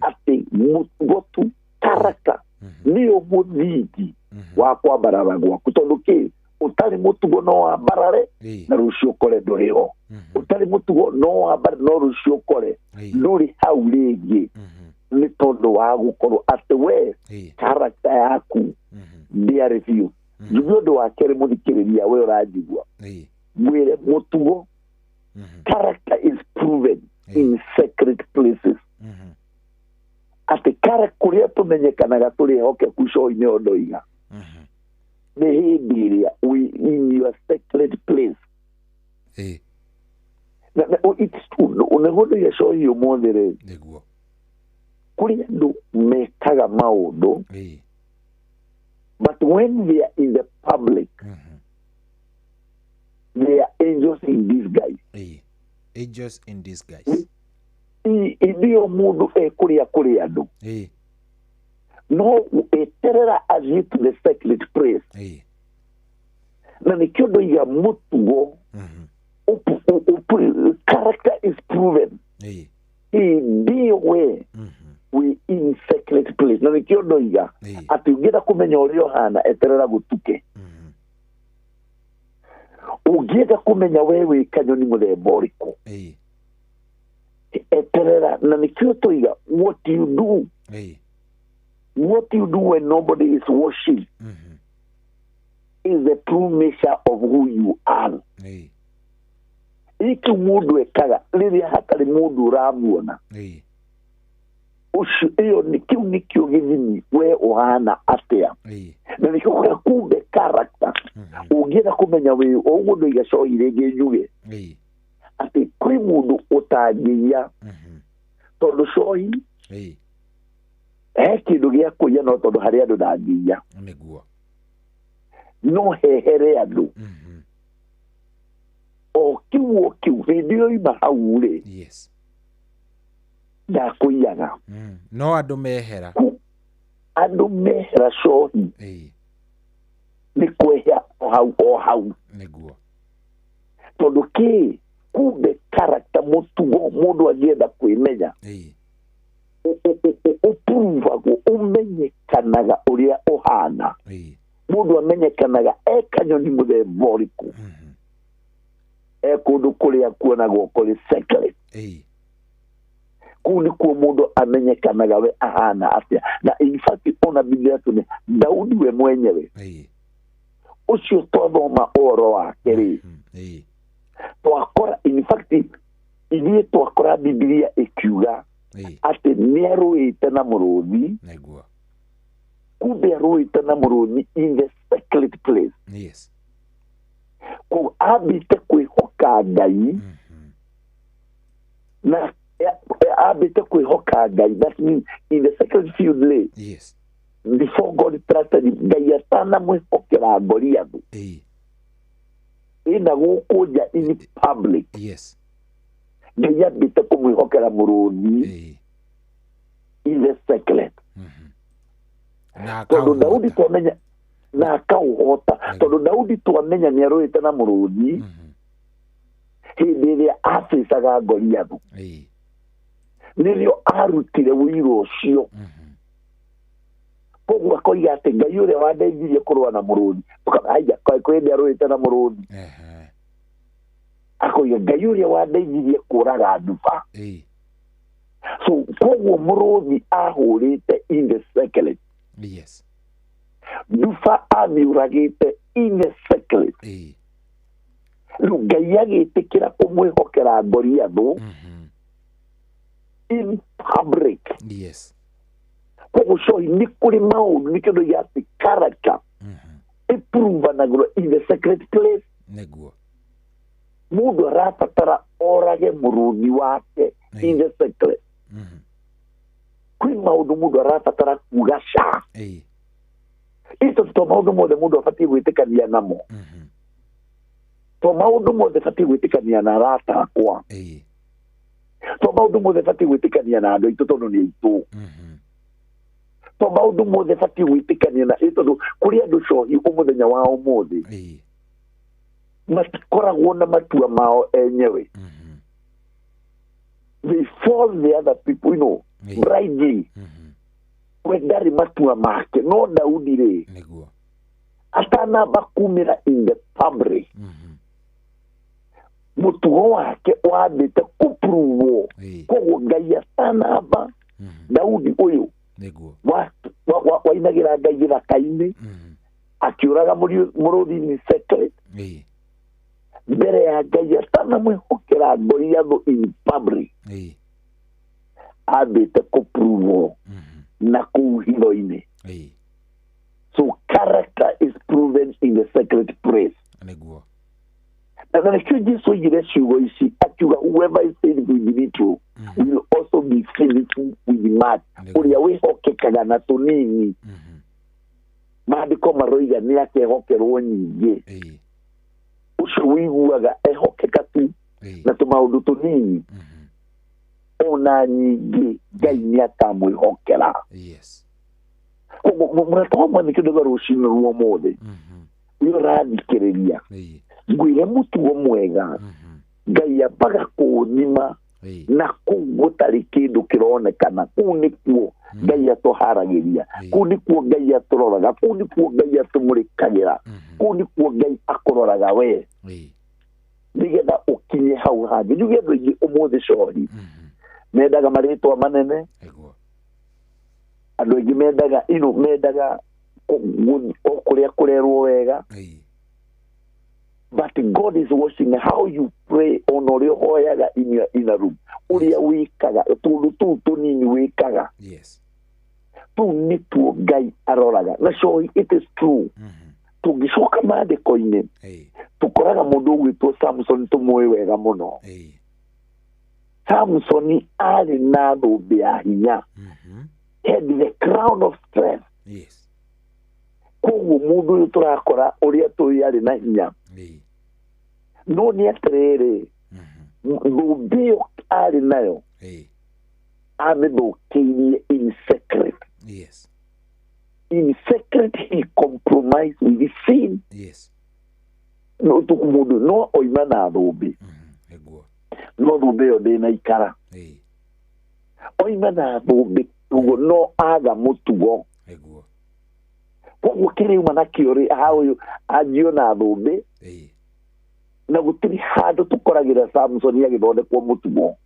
atĩ mũtugo tu, character, nĩyo mũthingi wa kwambarara gwaku, tondũ kĩ ũtarĩ mũtugo no wambarare na rũciũ ũkore ndũrĩ ho. Ũtarĩ mũtugo no wambarare no rũciũ ũkore ndũrĩ hau rĩngĩ, nĩ tondũ wa gũkorwo atĩ we character yaku ndĩarĩ biũ. Njuge ũndũ wa kerĩ, mũthikĩrĩria, we ũranjigua, mwĩre mũtugo, character is proven in secret places, atĩ kara kũrĩa tũmenyekanaga tũrĩ ehokeku coinĩ o ndoiga nĩ hĩndĩ ĩrĩa we in your secret place. Na, it's true. Nĩguo ndoiga cohi ũmũthĩ rĩ, kũrĩ andũ mekaga maũndũ, but when they are in the public, they are angels in disguise. Angels in disguise. Hĩndĩ ĩyo mũndũ ekũrĩa kũrĩ andũ, no eterera athiĩ to the secret place. Na nĩkĩo ndoiga mũtugo, character is proven hĩndĩ ĩyo we wĩ in secret place. Na nĩkĩo ndoiga atĩ ũngĩenda kũmenya ũrĩa ũhana, eterera gũtuke. Ũngĩenda kũmenya we wĩ kanyoni mũthemba ũrĩkũ, eterera. Na nĩkĩo tũiga what you do, what you do when nobody is watching is the true measure of who you are. Gĩkĩ mũndũ ekaga rĩrĩa hatarĩ mũndũ ũramuona, ũcio ĩyo kĩu nĩkĩo gĩthimi we ũhana atĩa. Na nĩkĩo kũrĩa kumbe character, ũngĩenda kũmenya wĩ o ũguo ndoiga cohi rĩngĩ, njuge atĩ kwĩ mũndũ ũtangĩiya, tondũ cohi he kĩndũ gĩa kũiya, no tondũ harĩ andũ ndangĩiya. No hehere andũ o kĩu o kĩu hĩndĩ ĩyo ima hau rĩ, ndakũiyaga. No andũ mehera. Andũ mehera cohi, nĩ kwehia o hau o hau. Tondũ kĩ kumbe character, mũtugo, mũndũ angĩenda kwĩmenya, ũpuruvagwo, ũmenyekanaga ũrĩa ũhana. Mũndũ amenyekanaga e kanyoni mũthemba ũrĩkũ e kũndũ kũrĩa kuonagwo kũrĩ secret. Kũu nĩkuo mũndũ amenyekanaga we ahana atĩa. Na in fact ona Biblia tũne Daudi we mwenyewe, ũcio twathoma ũhoro wake rĩ, twakora in fact ithuĩ twakora Biblia ĩkiuga atĩ nĩ arũĩte na mũrũthi. Kumbe arũĩte na mũrũthi in the secret place. Koguo ambĩte kwĩhoka Ngai, na ambĩte kwĩhoka Ngai, that means in the secret field rĩ, before God trusted him, Ngai atanamwĩhokera Goliath ĩna gũkũ nja in public, Ngai ambĩte kũmwĩhokera mũrũthi in the secret. Na Tondũ Daudi akaũhota. twamenya na akaũhota, tondũ Daudi twamenya nĩ arũĩte na mũrũthi hĩndĩ ĩrĩa abicaga Goliathu, nĩrĩo arutire ũira ũcio. Koguo akoiga atĩ Ngai ũrĩa wandeithirie kũrũa na mũrũthi, aya kwĩ hĩndĩ arũĩte na mũrũthi, akoiga Ngai ũrĩa wandeithirie kũraga nduba. So koguo mũrũthi ahũrĩte in the secret, nduba amĩũragĩte in the secret. Rĩu Ngai agĩtĩkĩra kũmwĩhokera Goliathũ in public. Koguo cohi nĩ kũrĩ maũndũ, nĩkĩo ndoiga atĩ character Ĩpruvanagĩrwo in the secret place. Nĩguo. Mũndũ arabatara orage mũrũthi wake in the secret. Kwĩ maũndũ mũndũ arabatara kuga ca. Ito to maũndũ mothe mũndũ abatiĩ gwĩtĩkania namo. To maũndũ mothe batiĩ gwĩtĩkania na arata akwa. To maũndũ mothe batiĩ gwĩtĩkania na andũ aitũ tondũ nĩ aitũ. To maũndũ mothe batiĩ gwĩtĩkania na ĩ tondũ kũrĩ andũ cohi ũmũthenya wa ũmũthĩ matikoragwo na matua mao enyewe. They fall the other people, blindly. We ndarĩ matua make. No Daudi rĩ, atanamba kumĩra in the public, mũtugo wake wambĩte kũpruvwo. Koguo Ngai atanamba Daudi ũyũ wainagĩra Ngai gĩthaka-inĩ, akĩũraga mũrũthi in secret, mbere ya Ngai atanamwĩhokera Goliathũ in public, ambĩte kũpruvwo na kũu hitho-inĩ. So character is proven in the secret place. Na nĩkĩo Jesu oigire ciugo ici akiuga, "Whoever is faithful with little will also be faithful with much." Ũrĩa wĩhokekaga na tũnini, maandĩko maroiga nĩ akehokerwo nyingĩ. Ũcio wĩiguaga ehokeka tu na tũmaũndũ tũnini, ona nyingĩ Ngai nĩ akamwĩhokera. Koguo mũrata wa mwathĩ, kĩndũ rũcinĩ rwa ũmũthĩ ũrĩa ũrathikĩrĩria, ngwĩre mũtugo mwega Ngai ambaga kũũthima na kũu gũtarĩ kĩndũ kĩronekana. Kũu nĩkuo Ngai atũharagĩria, kũu nĩkuo Ngai atũroraga, kũu nĩkuo Ngai atũmũrĩkagĩra, kũu nĩkuo Ngai akũroraga we nĩgetha ũkinye hau hangĩ. Njuge andũ aingĩ ũmũthĩ cohi mendaga marĩtwa manene. Andũ aingĩ mendaga ino mendaga o kũrĩa kũrerwo wega, but God is watching how you pray, ona ũrĩa ũhoyaga in your inner room, ũrĩa wĩkaga tũndũ tũu tũnini wĩkaga. Tũu nĩtuo Ngai aroraga. Na cohi, it is true, tũngĩcoka maandĩko-inĩ, tũkoraga mũndũ ũgwĩtwo Samson, tũmũĩ wega mũno. Samson arĩ na thũmbĩ ya hinya, had the crown of strength. Koguo mũndũ ũyũ tũrakora ũrĩa tũĩ arĩ na hinya, no nĩ atĩrĩrĩ, thũmbĩ ĩyo arĩ nayo amĩthũkĩirie in secret. In secret he compromised with sin. No tũkũ mũndũ no oima na thũmbĩ, no thũmbĩ ĩyo ndĩnaikara. Oima na thũmbĩ ũguo no aga mũtugo. Koguo kĩrĩa uma nakĩo rĩ, ha ũyũ anjio na thũmbĩ, na gũtirĩ handũ tũkoragĩra Samson agĩthondekwo mũtugo.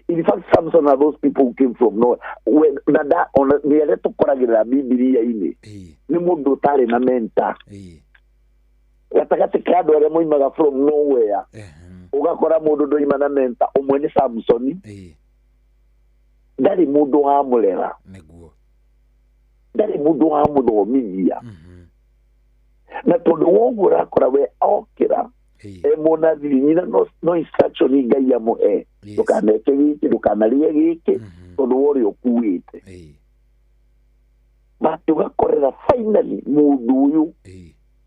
In fact, Samson are those people who came from nowhere. When, na da, ona nĩ arĩa tũkoragĩrĩra Bibilia-inĩ nĩ mũndũ ũtarĩ na mentor. Gatagatĩ ka andũ arĩa moimaga from nowhere, ũgakora mũndũ ndoima na mentor, ũmwe nĩ Samsoni. Ndarĩ mũndũ wamũrera, ndarĩ mũndũ wamũthomithia, na tondũ woguo ũrakora we okĩra e mũnathiri nyina, no instruction Ngai amũhe, ndũkaneke gĩkĩ, ndũkanarĩe gĩkĩ, tondũ wa ũrĩa ũkuĩte. But ũgakorera finally mũndũ ũyũ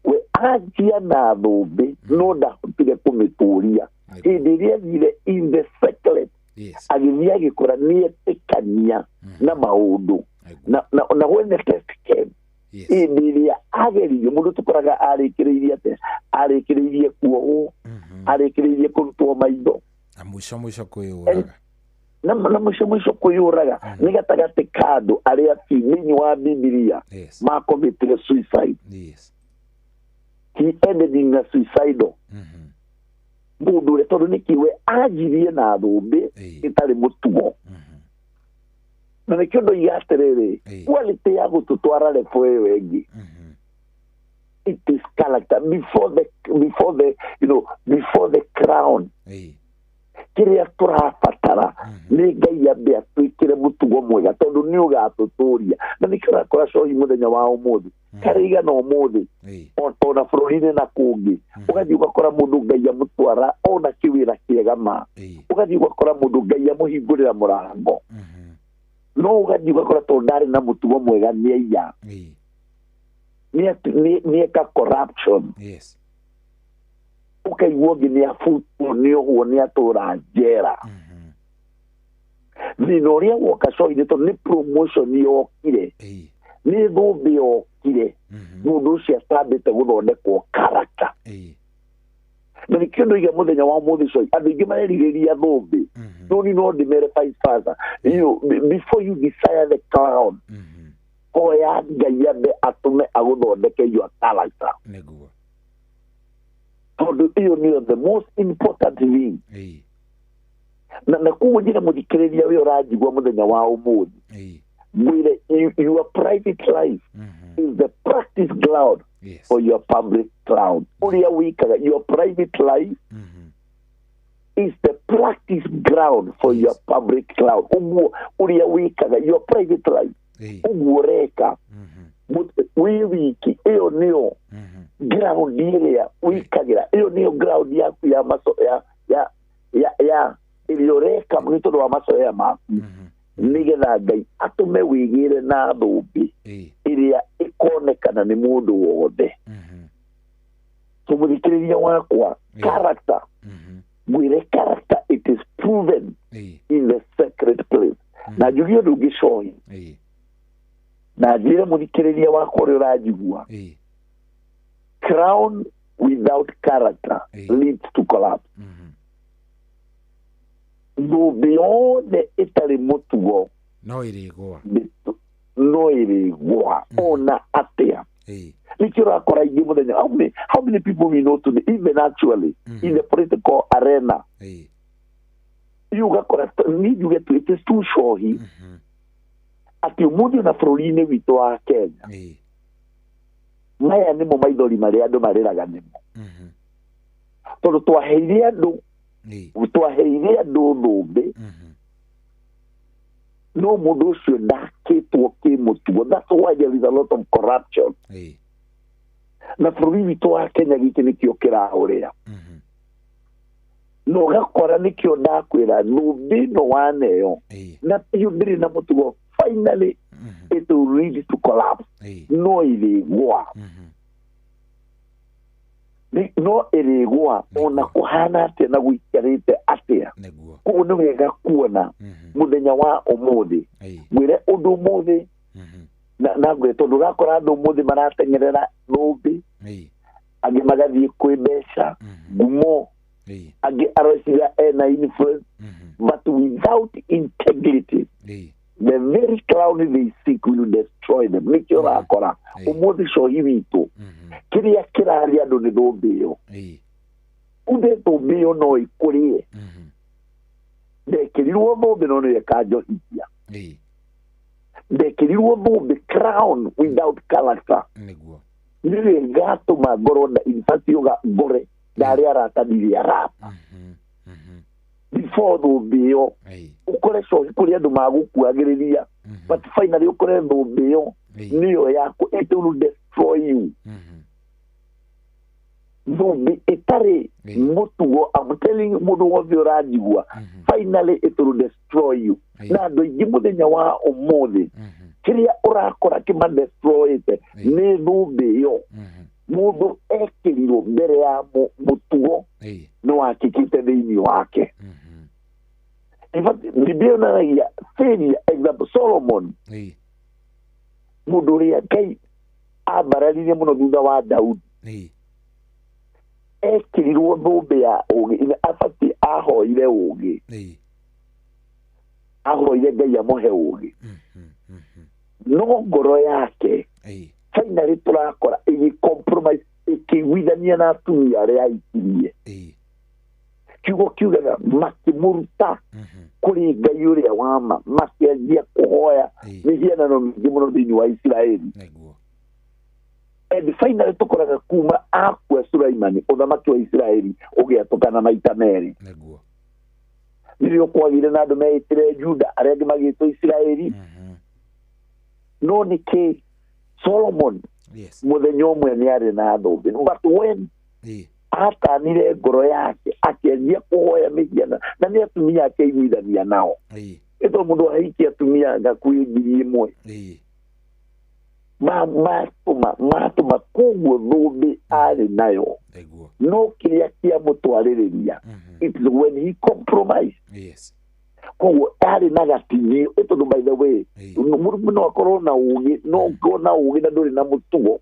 we anjia na thũmbĩ no ndahotire kũmĩtũria. Hĩndĩ ĩrĩa athire in the secret, agĩthiĩ agĩkora nĩetĩkania na maũndũ na when the test came, hĩndĩ ĩrĩa ageririo, mũndũ tũkoraga arĩkĩrĩirie atĩa? Arĩkĩrĩirie kuohwo, arĩkĩrĩirie kũrutwo maitho. Na mũico mũico kwĩyũraga. Na mũico mũico kwĩyũraga. Nĩ gatagatĩ ka andũ arĩa fi thĩinĩ wa Bibilia makomitire suicide. He ended in a suicidal, mũndũ ũrĩa tondũ nĩkĩ we anjirie na thũmbĩ ĩtarĩ mũtugo. Na nĩkĩo ndoiga atĩrĩrĩ, quality ya gũtũtwara level ĩyo ĩngĩ, it is character before the you know before the crown. Kĩrĩa tũrabatara nĩ Ngai ambe atwĩkĩre mũtugo. Mwega tondũ nĩ ũgatũtũria na nĩkĩo ũrakora cohi mũthenya wa ũmũthĩ karĩ igana ũmũthĩ ona bũrũri-inĩ na kũngĩ ũgathiĩ ũgakora mũndũ Ngai amũtwara ona kĩwĩra kĩega ma ũgathiĩ ũgakora mũndũ Ngai amũhingũrĩra mũrango no ũgathiĩ ũgakora tondũ ndarĩ na mũtugo mwega nĩ aiya nĩ eka corruption. Ũkaigua ũngĩ nĩ abutwo, nĩ ohwo, nĩ atũra njera. Thĩna ũrĩa woka cohi-inĩ tondũ nĩ promotion yokire, nĩ thũmbĩ yokire, mũndũ ũcio atambĩte gũthondekwo character. Na nĩkĩo ndoiga mũthenya wa ũmũthĩ cohi andũ aingĩ marerirĩria thũmbĩ, no ni no ndĩmere vice versa. Before you desire the crown, hoya Ngai ambe atũme agũthondeke your character, tondũ ĩyo nĩyo the most important thing. Na koguo njĩra mũthikĩrĩria wĩ ũranjigua mũthenya wa ũmũthĩ, ngwĩre your private life is the practice ground for your public crown. Ũrĩa wĩkaga your private life is the practice ground for your public crown. Ũguo ũrĩa wĩkaga your private life, ũguo ũreka wĩ wiki, ĩyo nĩyo ground ĩrĩa wĩkagĩra, ĩyo nĩyo ground yaku ya maco ya ĩrĩa ũreka nĩ tondũ wa macoya maku, nĩgetha Ngai atũme wĩgĩre na thũmbĩ ĩrĩa ĩkonekana nĩ mũndũ wothe. So mũthikĩrĩria wakwa, character, ngwĩre character, it is proven in the sacred place. Na njuge ũndũ ũngĩ cohi, na njĩre mũthikĩrĩria wakwa ũrĩa ũranjigua, crown without character leads to collapse. Thũmbĩ yothe ĩtarĩ mũtugo no ĩrĩgũa. No ĩrĩgũa ona atĩa. Nĩkĩo ũrakora ingĩ mũthenya, how many people we know today, even actually in the political arena, rĩu ũgakora niĩ njuge tu it is too cohi atĩ ũmũthĩ ona bũrũri-inĩ witũ wa Kenya, maya nĩmo maithori marĩa andũ marĩraga nĩmo, tondũ twaheire andũ twaheire andũ thũmbĩ, no mũndũ ũcio ndakĩtwo kĩmũtugo. That's why there is a lot of corruption. Na bũrũri witũ wa Kenya gĩkĩ nĩkĩo kĩraũrĩra, na ũgakora nĩkĩo ndakwĩra thũmbĩ ĩno waneo na biũ ndĩrĩ na mũtugo, finally it will lead to collapse. No ĩrĩgũa. No ĩrĩgũa ona kũhana atĩa na gũikarĩte atĩa. Koguo nĩ wega kuona mũthenya wa ũmũthĩ, ngwĩre ũndũ ũmũthĩ na ngwĩre tondũ ũrakora andũ ũmũthĩ marateng'erera thũmbĩ, angĩ magathiĩ kwĩ mbeca, ngumo, angĩ areciria ena influence, but without integrity, the very crown they seek will destroy them. Nĩkĩo ũrakora ũmũthĩ cohi witũ kĩrĩa kĩrarĩa andũ nĩ thũmbĩ ĩyo. Kumbe thũmbĩ ĩyo no ĩkũrĩe. Ndekĩrirwo thũmbĩ no nĩyo ĩkanjohithia. Ndekĩrirwo thũmbĩ, crown without character, nĩyo ĩgatũma ngorwo na, in fact yuga ngore ndarĩ arata ndirĩ arata before thũmbĩ ĩyo. Ũkore cohi kũrĩ andũ magũkuagĩrĩria, but finally ũkore thũmbĩ ĩyo nĩyo yaku, it will destroy you. Thũmbĩ ĩtarĩ mũtugo, I'm telling you, mũndũ wothe ũranjigua, finally it will destroy you. Na andũ aingĩ mũthenya wa ũmũthĩ kĩrĩa ũrakora kĩmadestroyĩte nĩ thũmbĩ ĩyo mũndũ ekĩrirwo mbere ya mũtugo nĩ wakĩkĩte thĩinĩ wake. In fact, Biblia yonanagia failure. Example, Solomon, mũndũ ũrĩa Ngai ambararirie mũno thutha wa Daudi, ekĩrirwo thũmbĩ ya ũgĩ, abatiĩ ahoire ũgĩ, ahoire Ngai amũhe ũgĩ, no ngoro yake finally tũrakora ĩgĩ compromise, ĩkĩiguithania na atumia arĩa aikirie. Kiugo kiugaga makĩmũruta kũrĩ Ngai ũrĩa wa ma, makĩanjia kũhoya mĩhianano mĩingĩ mũno thĩinĩ wa Isiraeli. And finally tũkoraga kuma akua Sulaimani, ũthamaki wa Isiraeli ũgĩatũkana maita merĩ. Nĩrĩo kwagĩire na andũ meĩtire Juda, arĩa angĩ magĩtwo Isiraeli. No nĩkĩ Solomon mũthenya ũmwe nĩ arĩ na thũmbĩ, but when atanire ngoro yake akĩanjia kũhoya mĩhiana na nĩ atumia ake aiguithania nao, ĩto mũndũ ahikia atumia ngakuĩ 1,000 matũma matũma, koguo thũmbĩ arĩ nayo, no kĩrĩa kĩamũtwarĩrĩria, it's when he compromised. Koguo arĩ na gating'io, ĩ tondũ by the way, mũndũ no akorwo na ũgĩ, no ũkorwo na ũgĩ na ndũrĩ na mũtugo,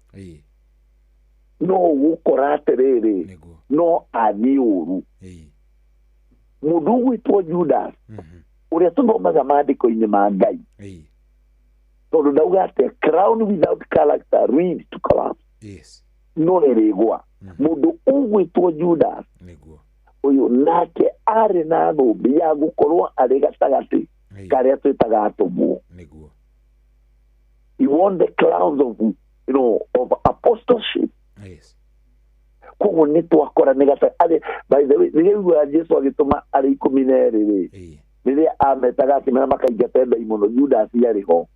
no ũgũkora atĩrĩrĩ, no athiĩ ũru. Mũndũ ũgwĩtwo Judas ũrĩa tũthomaga maandĩko-inĩ ma Ngai, tondũ ndauga atĩ crown without character lead to collapse, no ĩrĩgwa. Mũndũ ũgwĩtwo Judas ũyũ nake arĩ na thũmbĩ ya gũkorwo arĩ gatagatĩ karĩa twĩtaga atũmwo. He won the crowns of, you know, of apostleship. Koguo nĩ twakora nĩ gata arĩ, by the way, rĩrĩa iguaga Jesu agĩtũma arĩ 12 rĩ, rĩrĩa ametaga akĩmera makaingate ndaimono, Judas arĩ ho.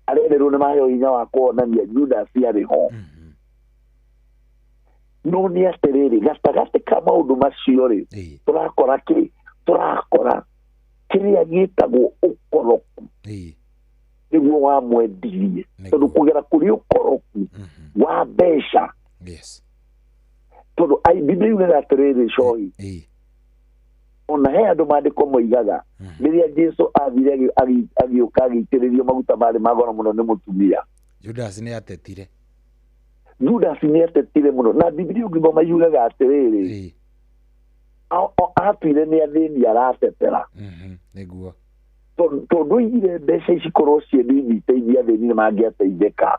Arerĩrwo nĩ maheo hinya wa kuonania, Judas arĩ ho. No nĩ atĩrĩrĩ, gatagatĩ ka maũndũ macio rĩ, tũrakora kĩ? Tũrakora kĩrĩa gĩtagwo ũkoroku nĩguo wamwendirie, tondũ kũgera kũrĩ ũkoroku wa mbeca, tondũ ai Biblia yugaga atĩrĩrĩ, cohi, ona he andũ maandĩko moigaga rĩrĩa Jesu athire agĩũka agĩitĩrĩrio maguta marĩ ma goro mũno nĩ mũtumia, Judas nĩ atetire. Judas nĩ atetire mũno, na Biblia ũngĩthoma yugaga atĩrĩrĩ, atuire nĩ athĩni aratetera. Nĩguo. Tondũ oigire mbeca ici korwo ciĩ nini iteithia athĩni nĩ mangĩateithĩka.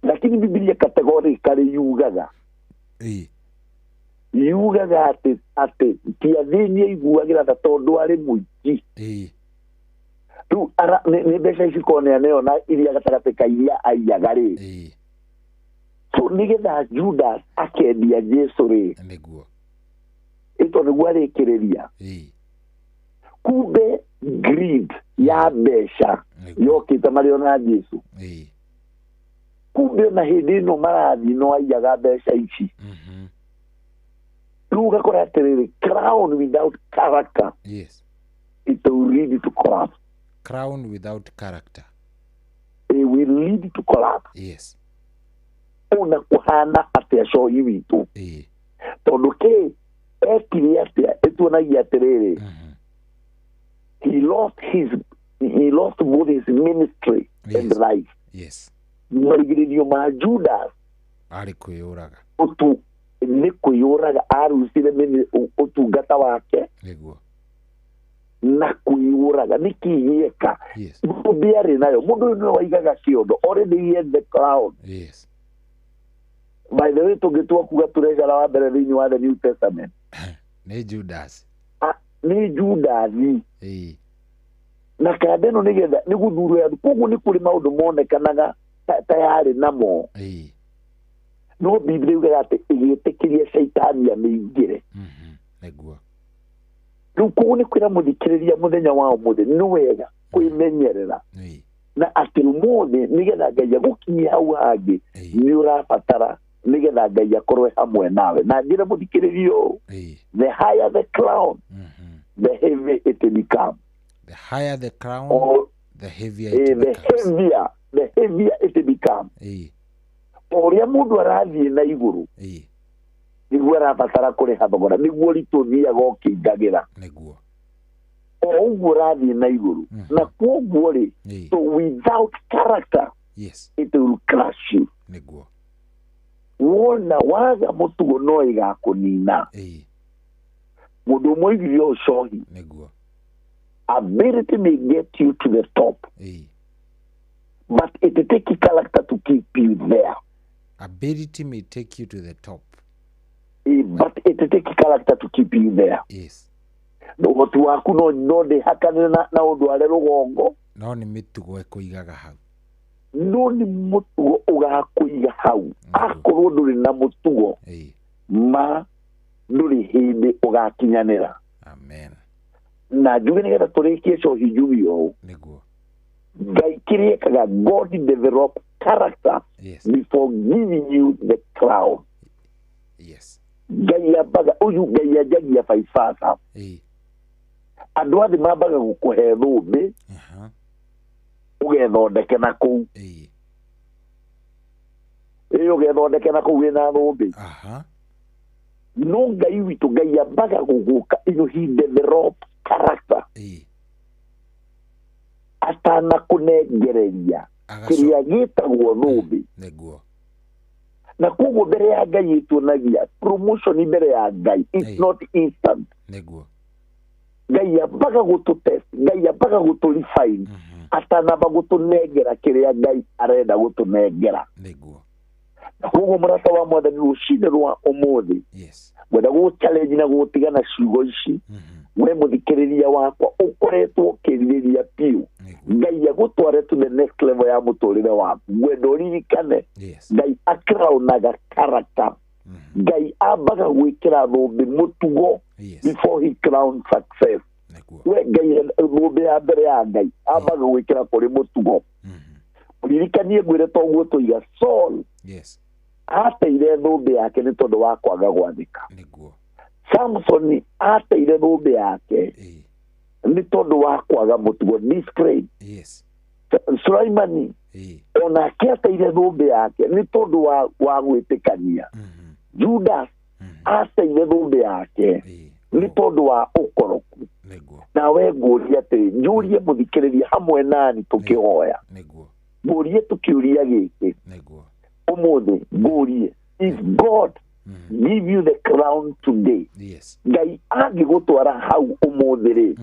Lakini Biblia categorically yugaga, yugaga atĩ ti athĩni aiguagĩra tha, tondũ arĩ mũingĩ. Rĩu nĩ mbeca ici korwo nĩ aneo na iria gatagatĩ ka iria aiyaga rĩ. So nĩgetha Judas akendia Jesu rĩ, ĩto nĩguo arĩkĩrĩria. Kumbe greed ya mbeca yokĩte marĩ ona Jesu. Kumbe ona hĩndĩ ĩno marathiĩ no aiyaga mbeca ici. Rĩu ũgakora atĩrĩrĩ, crown without character, it will lead to collapse. Crown without character. It will lead to collapse. Ona kũhana atĩa, cohi witũ, tondũ kĩ ekire atĩa? Ĩtuonagia atĩrĩrĩ, he lost both his ministry and life. Marigĩrĩrio ma Judas Arĩ kwĩyũraga. Ũtu nĩ kwĩyũraga, arucire ũtungata wake na kwĩyũraga. Nĩ kĩ gĩeka? Thũmbĩ arĩ nayo, mũndũ ũyũ nĩwe waigaga kĩondo. Already he had the crown. By the way, tũngĩtua kuga treasurer wa mbere thĩinĩ wa the New Testament, Nĩ Judas. Nĩ Judathi. Na kanda ĩno nĩgetha nĩ gũthurwo ya, koguo nĩ kũrĩ maũndũ monekanaga ta yarĩ namo, no Biblia yugaga atĩ ĩgĩtĩkĩria caitani amĩingĩre. Rĩu koguo nĩ kwĩra mũthikĩrĩria mũthenya wa ũmũthĩ, nĩ wega kwĩmenyerera na atĩ ũmũthĩ nĩgetha Ngai agũkinyie hau hangĩ, nĩ ũrabatara nĩgetha Ngai akorwe hamwe nawe. Na njĩra mũthikĩrĩria ũũ, the higher the crown, the heavier it become. The higher the crown, or the heavier it the becomes. heavier, the heavier it become. O ũrĩa mũndũ arathiĩ na igũrũ, nĩguo arabatara kũrĩha thogora, nĩguo ritũ ũthiaga ũkĩingagĩra. O ũguo ũrathiĩ na igũrũ. Na kwoguo rĩ, so without character, it will crush you. Wona waga mũtugo no ĩgakũnina. Mũndũ ũmwe oigire ũcohi, ability may get you to the top, but it take character to keep you there. Ability may take you to the top. But it take character to keep you there. Ũhoti waku no ndĩhakanĩre na ũndũ arĩ rũgongo. No nĩ mĩtugo ĩkũigaga hau. No nĩ mũtugo ũgakũiga hau. Akorwo ndũrĩ na mũtugo, ma Ndũrĩ hĩndĩ ũgakinyanĩra. Amen. Na njuge nĩgetha tũrĩkie cohi njuge ũũ. Nĩguo. Ngai kĩrĩa ekaga, God develop character Yes. before giving you the crown. Yes. Ngai ambaga ũyũ, Ngai anjagia baibaba. Ĩĩ. Andũ athĩ mambaga gũkũhe thũmbĩ, Aha. ũgethondeke na kũu. Ĩĩ. Ĩ ũgethondeke na kũu wĩna thũmbĩ. Aha. No Ngai witũ, Ngai ambaga gũgũka, he develop character Ĩĩ. atanakũnengereria Agaco. kĩrĩa gĩtagwo thũmbĩ. Nĩguo. Na koguo mbere ya Ngai ĩtuonagia promotion mbere ya Ngai it's Ĩĩ. not instant. Nĩguo. Ngai ambaga gũtũ test, Ngai ambaga gũtũ refine atanamba gũtũnengera kĩrĩa Ngai arenda gũtũnengera. Nĩguo. Na koguo mũrata wa Mwathani, rũcinĩ rwa ũmũthĩ Yes. ngwenda gũ challenge na gũtigana ciugo ici. We mũthikĩrĩria wakwa ũkoretwo ũkĩrirĩria biũ Nĩguo. Ngai agũtware to the next level ya mũtũrĩre waku, ngwenda ũririkane Yes. Ngai akraunaga character. Ngai ambaga gwĩkĩra thũmbĩ mũtugo Yes. before he crown success. Nĩguo. We Ngai, thũmbĩ ya mbere ya Ngai ambaga gwĩkĩra kũrĩ mũtugo. Ũririkanie ngwĩre toguo tũiga Saul Yes. ateire thũmbĩ yake nĩ tondũ wa kwaga gwathĩka. Nĩguo. Samson ateire thũmbĩ yake Ĩĩ. nĩ tondũ wa kwaga mũtugo, discipline. Yes. Sulaimani Ĩĩ. onake ateire thũmbĩ yake nĩ tondũ wa gwĩtĩkania. Judas ateire thũmbĩ yake Ĩĩ. nĩ tondũ wa ũkoroku. Nĩguo. Nawe ngũria atĩrĩ, njũrie mũthikĩrĩria hamwe nani tũkĩhoya, Nĩguo. ngũrie tũkĩũria gĩkĩ Nĩguo. ũmũthĩ, ngũrie, if God give you the crown today, Yes. Ngai angĩgũtwara hau ũmũthĩ rĩ,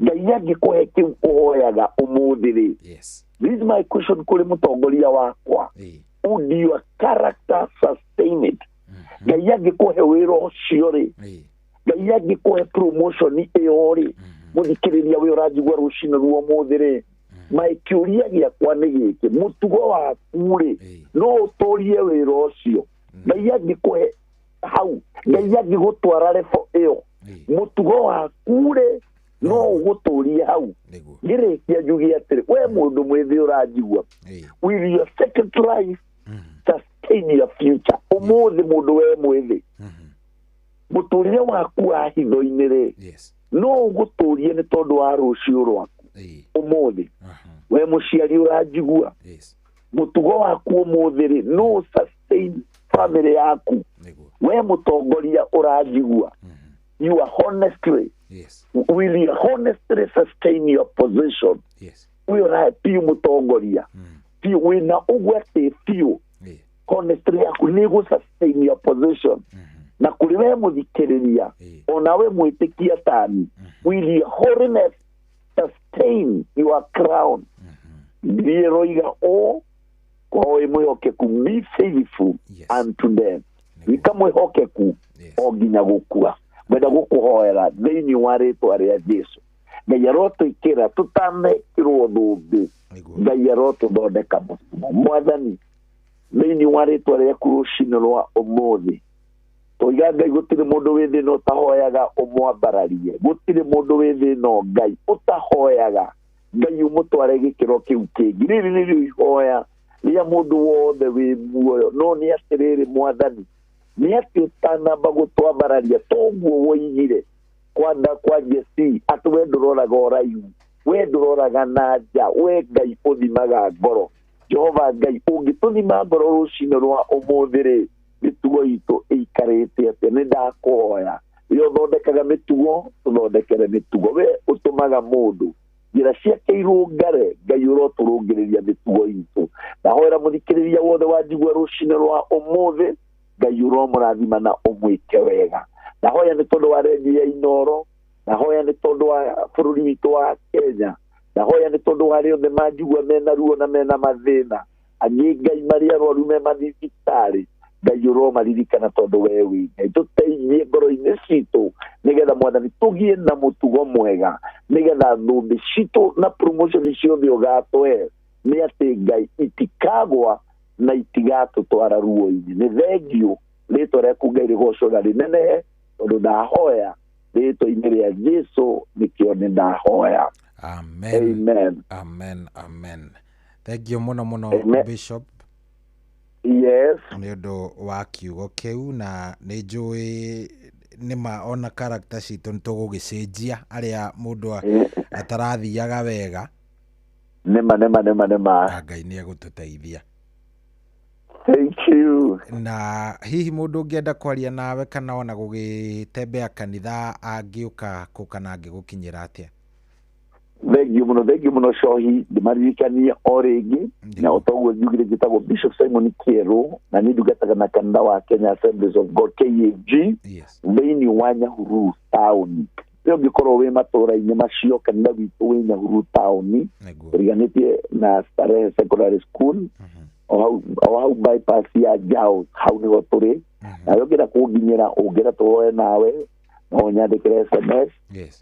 Ngai angĩkũhe kĩu ũhoyaga ũmũthĩ rĩ, Yes. this is my question kũrĩ mũtongoria wakwa, Ĩĩ. would your character sustain it? Ngai angĩkũhe wĩra ũcio rĩ, Ĩĩ. Ngai angĩkũhe promotion ĩyo rĩ, mũthikĩrĩria wĩ ũranjigua rũcinĩ rwa ũmũthĩ rĩ, my kĩũria gĩakwa nĩ gĩkĩ, mũtugo waku rĩ, Ĩĩ. no ũtũrie wĩra ũcio? Ngai angĩkũhe hau, Ngai angĩgũtwara level ĩyo, Ĩĩ. mũtugo waku rĩ, no ũgũtũrie hau? Nĩguo. Ngĩrĩkia njuge atĩrĩ, we mũndũ mwĩthĩ ũranjigua, Ĩĩ. will your second life sustain your future? Ũmũthĩ mũndũ we mwĩthĩ, mũtũrĩre waku wa hitho-inĩ rĩ, Yes. no ũgũtũrie nĩ tondũ wa rũciũ rwaku? Ĩĩ. Ũmũthĩ Aha. we mũciari ũranjigua, Yes. mũtugo waku ũmũthĩ rĩ, no sustain family yaku? Nĩguo. We mũtongoria ũranjigua, you are honestly, Yes. will you honestly sustain your position? Yes. Wĩ ũrahe biũ mũtongoria biũ wĩna ũguo atĩ biũ Ĩĩ. honestly yaku nĩ ĩgũ sustain your position? Na kũrĩ we mũthikĩrĩria, Ĩĩ. onawe mwĩtĩkia tani, will your holiness sustain your crown? Bibilia ĩroiga ũũ, korwo wĩ mwĩhokeku, be faithful Yes. unto them, Nĩguo. wĩka mwĩhokeku Yes. o nginya gũkua. Ngwenda gũkũhoera thĩinĩ wa rĩtwa rĩa Jesu, Ngai arotwĩkĩra tũtanekĩrwo thũmbĩ. Nĩguo. Ngai arotũthondeka mũtugo. Mwathani, thĩinĩ wa rĩtwa rĩaku rũcinĩ rwa ũmũthĩ tũiga, Ngai, gũtirĩ mũndũ wĩ thĩ ĩno ũtahoyaga ũmwambararie, gũtirĩ mũndũ wĩ thĩ ĩno, Ngai, ũtahoyaga, Ngai, ũmũtware gĩkĩro kĩu kĩngĩ. Rĩrĩ nĩrĩo ihoya rĩa mũndũ wothe wĩ muoyo. No nĩ atĩrĩrĩ, Mwathani, nĩ atĩ ũtanamba gũtwambararia toguo woigire kwanda kwa Jesi atĩ we ndũroraga ũraihu, we ndũroraga na nja, we Ngai ũthimaga ngoro. Jehova Ngai, ũngĩtũthima ngoro rũcinĩ rwa ũmũthĩ rĩ, mĩtugo itũ ĩikarĩte atĩa? Nĩ ndakũhoya, we ũthondekaga mĩtugo, tũthondekere mĩtugo. We ũtũmaga mũndũ njĩra ciake irũngare, Ngai, ũrotũrũngĩrĩria mĩtugo itũ. Ndahoera mũthikĩrĩria wothe wanjigua rũcinĩ rwa ũmũthĩ, Ngai ũromũrathima na ũmwĩke wega. Ndahoya nĩ tondũ wa redio ya Inoro, ndahoya nĩ tondũ wa bũrũri witũ wa Kenya, ndahoya nĩ tondũ wa arĩa othe manjigua mena ruo na mena mathĩna, angĩ, Ngai, marĩ arwaru me mathibitarĩ, Ngai ũromaririkana tondũ we wĩ Ngai. Tũteithie ngoro-inĩ citũ nĩgetha, Mwathani, tũgĩe na mũtugo mwega, nĩgetha thũmbĩ citũ na promotion ciothe ũgatũhe nĩ atĩ, Ngai, itikagwa na itigatũtwara ruo-inĩ. Nĩ thengiũ, rĩtwa rĩaku, Ngai, rĩgocwo na rĩnenehe. Tondũ ndahoya rĩtwa-inĩ rĩa Jesu nĩkĩo nĩ ndahoya. Amen. Amen. Amen, amen. Thank you mũno mũno. Amen. Bishop. Yes. Nĩ ũndũ wa kiugo kĩu, na nĩ njũĩ nĩma ona character citũ nĩ tũgũgĩcenjia arĩa mũndũ atarathiaga wega. Nĩma, nĩma, nĩma, nĩma. Na Ngai nĩ egũtũteithia. Thank you. Na hihi mũndũ ũngĩenda kwaria nawe kana ona gũgĩtembea kanitha angĩũka kũ kana angĩgũkinyĩra atĩa? Thank you mũno, thank you mũno Cohi. Ndĩmaririkanie o rĩngĩ na o toguo njugire, njĩtagwo Bishop Simon Kĩerũ na niĩ ndungataga na kanitha wa Kenya Assemblies of God, KAG, thĩinĩ wa Nyahururu taũni. Nĩ ũngĩkorwo wĩ matũũra-inĩ macio, kanitha witũ wĩ Nyahururu taũni, ũriganĩtie na Starehe Secondary School, o hau bypass ya Njao, hau nĩho tũrĩ. Nawe ũngĩenda kũnginyĩra, ũngĩenda tũhoe nawe, no ũnyandĩkĩre SMS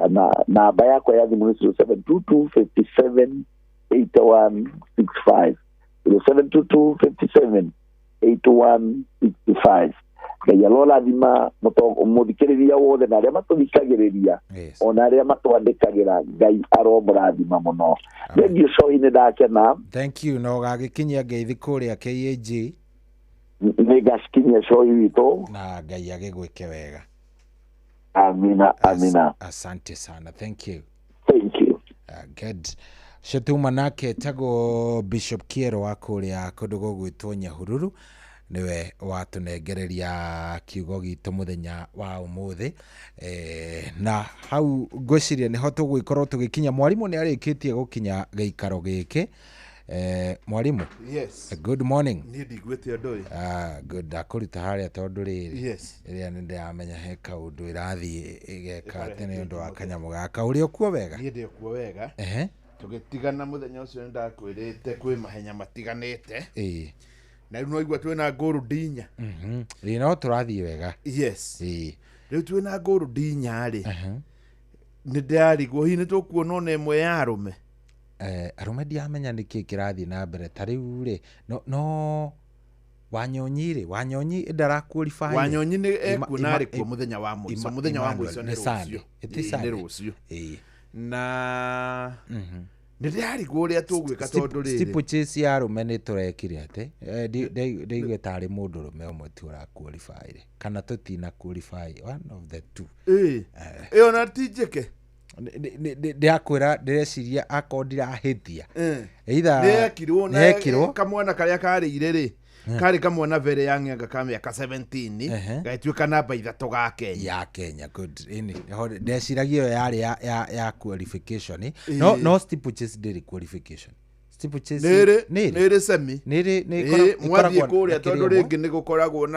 na namba yakwa ya thimũ nĩ 0722 57 81 65, 0722 57 81 65. Ngai arorathima mũthikĩrĩria wothe na arĩa matũthikagĩrĩria, ona arĩa matwandĩkagĩra. Ngai aromũrathima mũno. Thengiũ Cohi, nĩ ndakena. Thank you, na ũgagĩkinyia ngeithi kũrĩa KAG. Nĩ ngacikinyia, Cohi witũ. Na Ngai agĩgwĩke wega. Amina, amina. Asante sana, thank you. Thank you. Good. Ũcio tuma nake etagwo Bishop Kiero wa kũrĩa kũndũ gũgwĩtwo Nyahururu, nĩwe watũnengereria kiugo gitũ mũthenya wa ũmũthĩ. Na hau ngwĩciria nĩho tũgũgĩkorwo tũgĩkinya. Mwarimũ nĩ arĩkĩtie gũkinya gĩikaro gĩkĩ. Mwarimũ. Yes. Good morning. Niĩ ndiguĩte ũndũ ũyũ. Ah, good. Ndakũruta harĩa tondũ rĩrĩ, ĩrĩa nĩ ndĩramenya he kaũndũ ĩrathiĩ ĩgeka atĩ nĩ ũndũ wa kanyamũ gaka. Ũrĩ okuo wega? Niĩ ndĩ okuo wega. Tũgĩtigana mũthenya ũcio nĩ ndakwĩrĩte kwĩ mahenya matiganĩte, na rĩu no igua twĩna ngũrũ ndinya. Ĩĩ, no tũrathiĩ wega. Yes. Rĩu twĩna ngũrũ ndinya rĩ, nĩ ndĩrarigwo hihi nĩ tũkuona ona ĩmwe ya arũme. Arũme ndiamenya nĩkĩ kĩrathiĩ na mbere. Ta rĩu rĩ, no Wanyonyi rĩ, Wanyonyi ndara qualify. Wanyonyi nĩ ekuo na arĩ kuo mũthenya wa mũico. Mũthenya wa Emmanuel, mũico nĩ nĩ Sunday. rũciũ. Ĩti Ĩĩ, nĩ Sunday. rũciũ. Na nĩ ndĩrarigwo ũrĩa tũgwĩka tondũ rĩrĩ, Steeplechase ya arũme nĩ tũrekire atĩ ndaigua tarĩ mũndũ ũrũme ũmwe tu ũra qualify rĩ, kana tũtina qualify, one of the two. Ĩĩ, ĩyo na ti njĩke. Ndĩrakwĩra, ndĩreciria akorwo ndirahĩtia, either nĩ yekirwo na nĩyekirwo. Kamwana karĩa karĩire rĩ, karĩ kamwana very young, anga ka mĩaka 17, gagĩtuĩka namba 3 ga Kenya. Ya Kenya, good. Ĩni ndeciragia ĩyo yarĩ ya qualification. No steeplechase ndĩrĩ qualification, steeplechase. Nĩrĩ. Nĩrĩ. Nĩrĩ semi. Nĩrĩ nĩ Ĩĩ, mwathiĩ ĩkoragwo kũrĩa na tondũ kĩrĩa ĩmwe. Rĩngĩ nĩ gũkoragwo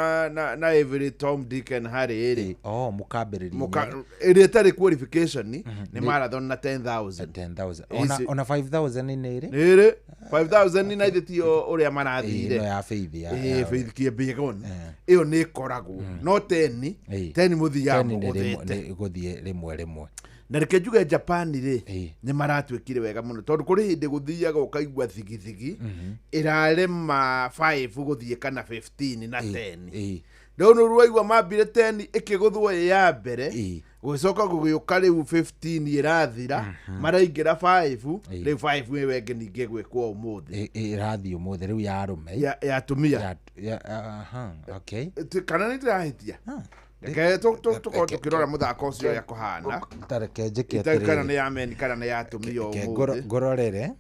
na every Tom, Dick and Harry rĩ. Ĩĩ, oh, mũkambĩrĩria Ĩrĩa ĩtarĩ qualification nĩ marathon na 10,000. 10,000, ona 5000 nĩ ĩrĩ. Nĩrĩ 5000 na ithe tio ũrĩa Ĩĩ, marathire. ĩno ya Faith ya Ĩĩ, Faith Kipyegon ĩyo nĩ ĩkoragwo, no 10, 10 mũthiaga 10 nĩ mũgũthĩte. Nĩ gũthiĩ rĩmwe rĩmwe. Na reke njuge Japan rĩ, nĩ maratuĩkire wega mũno tondũ kũrĩ hĩndĩ gũthiaga ũkaigua thigithigi ĩrarema 5 gũthiĩ kana 15 na 10. Rĩu nĩ waigua mambire 10 ĩkĩgũthwo ĩ ya mbere, gũgĩcoka gũgĩũka rĩu 15 ĩrathira, maraingĩra 5. Rĩu 5 ĩyo ĩngĩ ningĩ gwĩkwo ũmũthĩ. Ĩrathiĩ ũmũthĩ rĩu ya arũme. Ya atumia. Aha, okay. Kana nĩ ndĩrahĩtia? Reke tũkorwo tũkĩrora mũthako ũcio ũrĩa kũhana. Ta reke njĩke Itarĩ kana nĩ atĩrĩrĩ. ya men kana nĩ ya atumia Reke ũmũthĩ. ngũrorere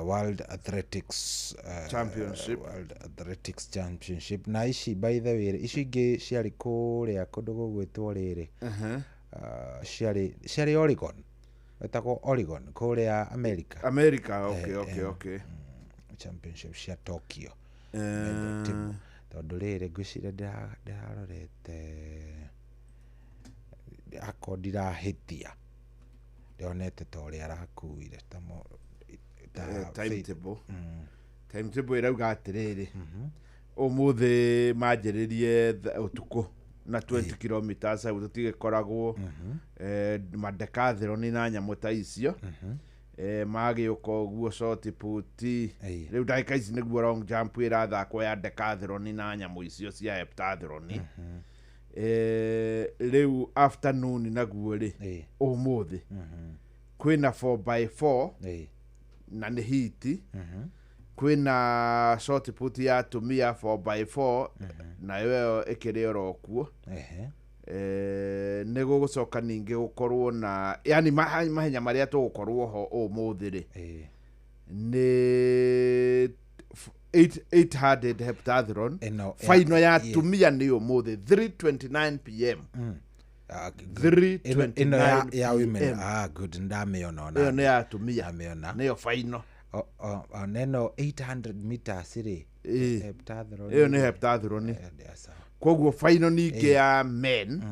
World Athletics Championship. World Athletics Championship. Na ici, by the way, ici ingĩ ciarĩ kũrĩa kũndũ gũgwĩtwo rĩrĩ, ciarĩ Oregon, ĩtagwo Oregon kũrĩa America. America, okay. Championship cia Tokyo. Tondũ rĩrĩ, ngwĩciria ndĩrarorete, akorwo ndirahĩtia, ndĩronete ta ũrĩa arakuire ta Timetable, timetable ĩrauga atĩrĩrĩ, ũmũthĩ manjĩrĩrie ũtukũ na 20 kilometers, hau tũtigĩkoragwo madecathlon na nyamũ ta icio. Magĩũka ũguo shot put. Rĩu ndagĩka ici nĩguo long jump ĩrathakwo ya decathlon na nyamũ icio cia heptathlon. Rĩu afternoon naguo rĩ, ũmũthĩ kwĩna 4x4 na nĩ hiti. Kwĩna shot put ya atumia 4x4, nayo ĩyo ĩkĩrĩ oro kuo. Nĩ gũgũcoka ningĩ gũkorwo na, yani, mahenya marĩa tũgũkorwo ho ũmũthĩ rĩ, nĩ 800 heptathlon. Ĩno Final ya atumia nĩ ũmũthĩ 3:29 p.m. Ah, good. Ĩno ya women. 3:29 p.m. Ah, good, ndamĩona ona. Ĩyo nĩ ya atumia. Ndamĩona. Nĩyo final. Neno 800 meters rĩ, heptathlon. Ĩyo nĩ heptathlon. Sawa. Koguo final ningĩ ya men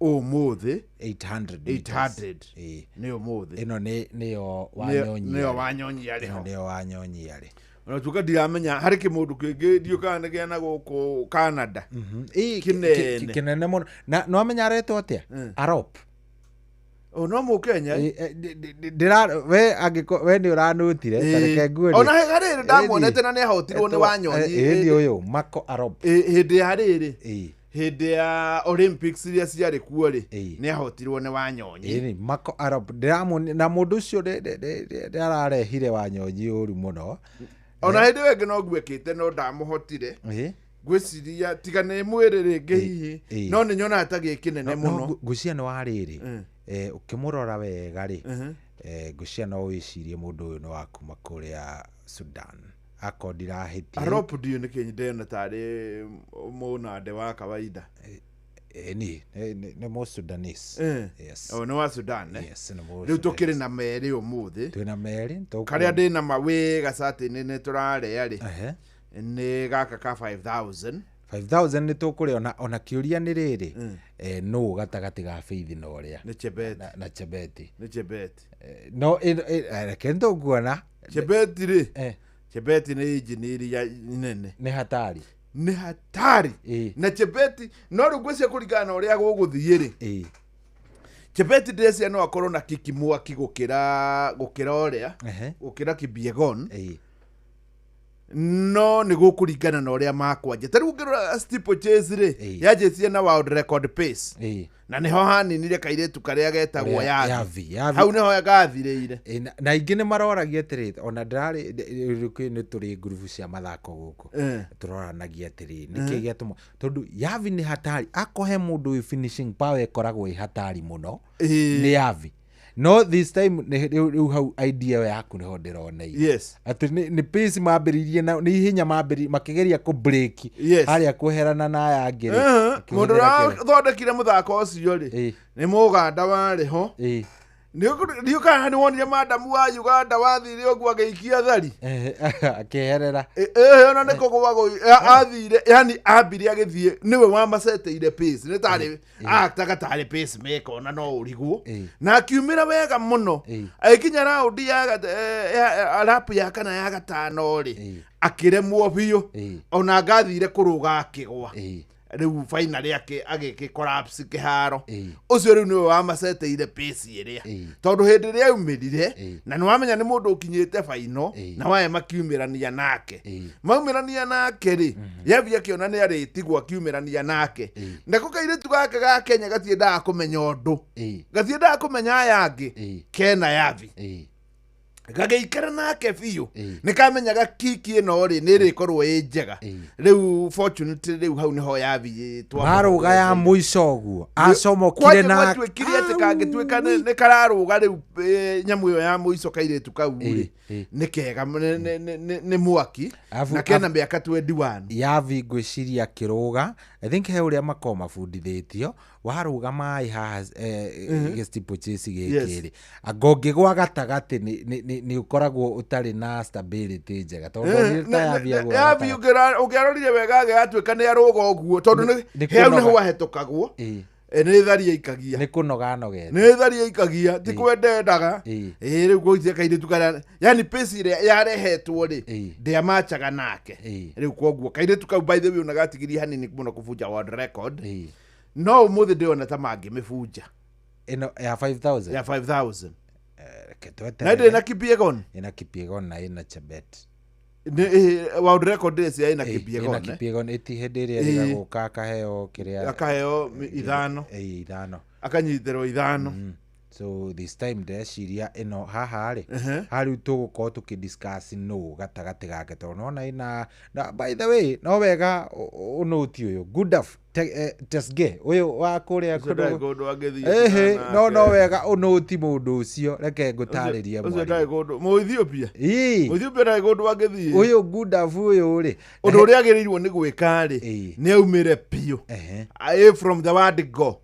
ũmũthĩ, 800 meters. 800 nĩ ũmũthĩ. Ĩno nĩ nĩyo Wanyonyi Nĩyo arĩ. Wanyonyi arĩ Ĩno ho. Nĩyo Wanyonyi arĩ. Ona tuka ndiramenya harĩ kĩmũndũ kĩngĩ, ndiũ kana nĩ kĩa na gũkũ Canada. Kĩnene. Kĩnene mũno, na nĩwamenya aretwo atĩa? Arop. O no mũkenya. We angĩko we nĩ ũranũtire, ta reke nguonie. Ona harĩ ndamuonete na nĩ ahotirwo nĩ Wanyonyi. Ĩni ũyũ Mako Arop. Hĩndĩ ya rĩrĩ, hĩndĩ ya Olympics iria ciarĩ kuo rĩ, nĩ ahotirwo nĩ Wanyonyi. Ĩni Mako Arop ndĩramuonia, na mũndũ ũcio nĩ ararehire Wanyonyi ũru mũno. Ona hĩndĩ ĩyo ĩngĩ no nguĩkĩte no ndamũhotire. Ngwĩciria tiga nĩ mwĩrĩ rĩngĩ hihi, no nĩ nyonaga ta gĩ kĩnene No mũno. Ngwĩciria nĩ wa rĩrĩ, ũkĩmũrora wega rĩ, ngwĩciria no wĩcirie mũndũ ũyũ nĩ wa kuma kũrĩa Sudan, akorwo ndirahĩtia. Arop ndiũ nĩ kĩ ndĩrona tarĩ mũnande wa kawaida. Nĩ mũ Sudanese. Yes. O nĩ wa Sudan, eh? Yes, nĩ mũ Rĩu tũkĩrĩ Sudanese. na merĩ ũmũthĩ. Twĩna merĩ. Karĩa ndĩ na mawĩ gacatĩ-inĩ nĩ tũrarĩa rĩ, nĩ gaka ka 5000. 5000 nĩ tũkũrĩa ona kĩũria nĩ rĩrĩ, nũ gatagatĩ ga Faith na ũrĩa Nĩ Chebet. Na Chebeti. Nĩ Chebet. No reke nĩtũkuona. Chebet rĩ, Chebet nĩ injiniri ya nene. Nĩ hatari. Nĩ hatari. Na Chebet no rĩu ngwĩciria kũringana na ũrĩa gũgũthiĩ rĩ, Chebet ndĩreciria no akorwo na kiki mwaki gũkĩra ũrĩa, gũkĩra Kipyegon. No nĩ gũkũringana na ũrĩa makwanjia. Ta rĩu ũngĩrora steeplechase rĩ, yanjĩtie na world record pace, na nĩho haninire kairĩtu karĩa getagwo Ũrĩa- Yavi. Yavi, Yavi. Hau nĩho gathirĩire. Na aingĩ nĩ maroragia atĩrĩ, ona ndĩrarĩ nĩ tũrĩ ngurubu cia mathako gũkũ, tũroranagia atĩrĩ, nĩkĩ gĩatũma, tondũ Yavi nĩ hatari, akohe mũndũ wĩ finishing power ĩkoragwo ĩ hatari mũno, nĩ Yavi. No this time rĩu hau idea ĩyo yaku nĩho ndĩroneire atĩ nĩ pace mambĩrĩirie na nĩ ihenya mambĩrĩirie makĩgeria kũ break harĩa kweherana na aya angĩ rĩ, Mũndũ makĩhũthĩra ũrĩa wathondekire mũthako ũcio rĩ, nĩ mũganda warĩ ho. Ndiũ kana nĩ wonire madamu wa Uganda wathire ũguo agĩikia thari. Akĩeherera. Ĩ ona nĩ kũgwa athire, yani ambire agĩthiĩ, nĩwe wamaceteire pace, nĩ tarĩ aktaga tarĩ pace maker, ona no ũrigwo, na akiumĩra wega mũno. Agĩkinya raundi ya lap ya kana ya gatano rĩ, akĩremwo biũ. Ona ngathire kũrũga akĩgwa. Rĩu finally agĩkĩ collapse kĩharo. Ũcio rĩu nĩwe wamaceteire pace ĩrĩa, tondũ hĩndĩ ĩrĩa aumĩrire, na nĩ wamenya nĩ mũndũ ũkinyĩte final, na wae makiumĩrania nake, maumĩrania nake rĩ, Yavi akĩona nĩ arĩtigwo akiumĩrania nake. Nako kairĩtu gaka ga Kenya gatiendaga kũmenya ũndũ, gatiendaga kũmenya aya angĩ, kena Yavi, gagĩikara nake biũ. Nĩ kamenyaga kiki ĩno rĩ nĩ ĩrĩkorwo ĩ njega. Rĩu fortunately rĩu hau nĩho Yavi Marũga ya mũico ũguo acomokire kwanja na gwatuĩkire atĩ kangĩtuĩka nĩ kararũga rĩu, nyamũ ĩyo ya mũico, kairĩtu kau rĩ, nĩ kega, nĩ mwaki. Na kena mĩaka 21. Yavi ngwĩciria akĩrũga, I think he ũrĩa makoragwo mabundithĩtio, warũga maĩ haha, gĩ steeplechase gĩkĩ rĩ, anga ũngĩgwa gatagatĩ nĩ ũkoragwo ũtarĩ na stability njega, tondũ ndonire ta Yavi agũa Yavi gatagatĩ. ũngĩarorire wega agĩgatuĩka nĩ arũga ũguo, tondũ Nĩ hau kũnoga. nĩho ahetũkagwo. Nĩ thari aikagia. Nĩ kũnoga anogete. Nĩ thari aikagia, ti kwenda endaga. Ĩ rĩu gũitia kairĩtu karĩa, yani pace ĩrĩa yarehetwo rĩ, ndĩamachaga nake. Rĩu koguo kairĩtu kau, by the way, ona gatigirie hanini mũno kũbunja world record. No ũmũthĩ ndĩrona ta mangĩmĩbunja. Ĩno ya 5000? Ya 5000. Reke Na ndĩ tweterere. na Kipyegon. Ĩna Kipyegon na ĩna Chebet. World record race ĩna Ĩna Kipyegon, eh? Kipyegon ĩti hĩndĩ ĩrĩa ĩrĩgagũka akaheo kĩrĩa. Akaheo ithano. Ĩĩ, ithano. Akanyitĩrwo ithano. So this time ndĩreciria ĩno haha rĩ, harĩu tũgũkorwo tũkĩdiscuss no gatagatĩ gake, tondũ nona ĩna na, by the way, no wega ũnũti ũyũ Gudaf Tesge ũyũ wa kũrĩa Ũcio ndarĩ kũndũ kũndũ angĩthiĩ. Ĩhĩ, nake. no wega ũnũti mũndũ ũcio, reke ngũtarĩrie. Ũcio ndarĩ Mwarimũ. kũndũ, Mũethiopia. Ĩĩ. Mũethiopia ndarĩ kũndũ angĩthiĩ. Ũyũ Gudaf ũyũ rĩ, Ũndũ ũrĩa agĩrĩirwo nĩ gwĩka rĩ, nĩ aumĩre biũ. From the word go.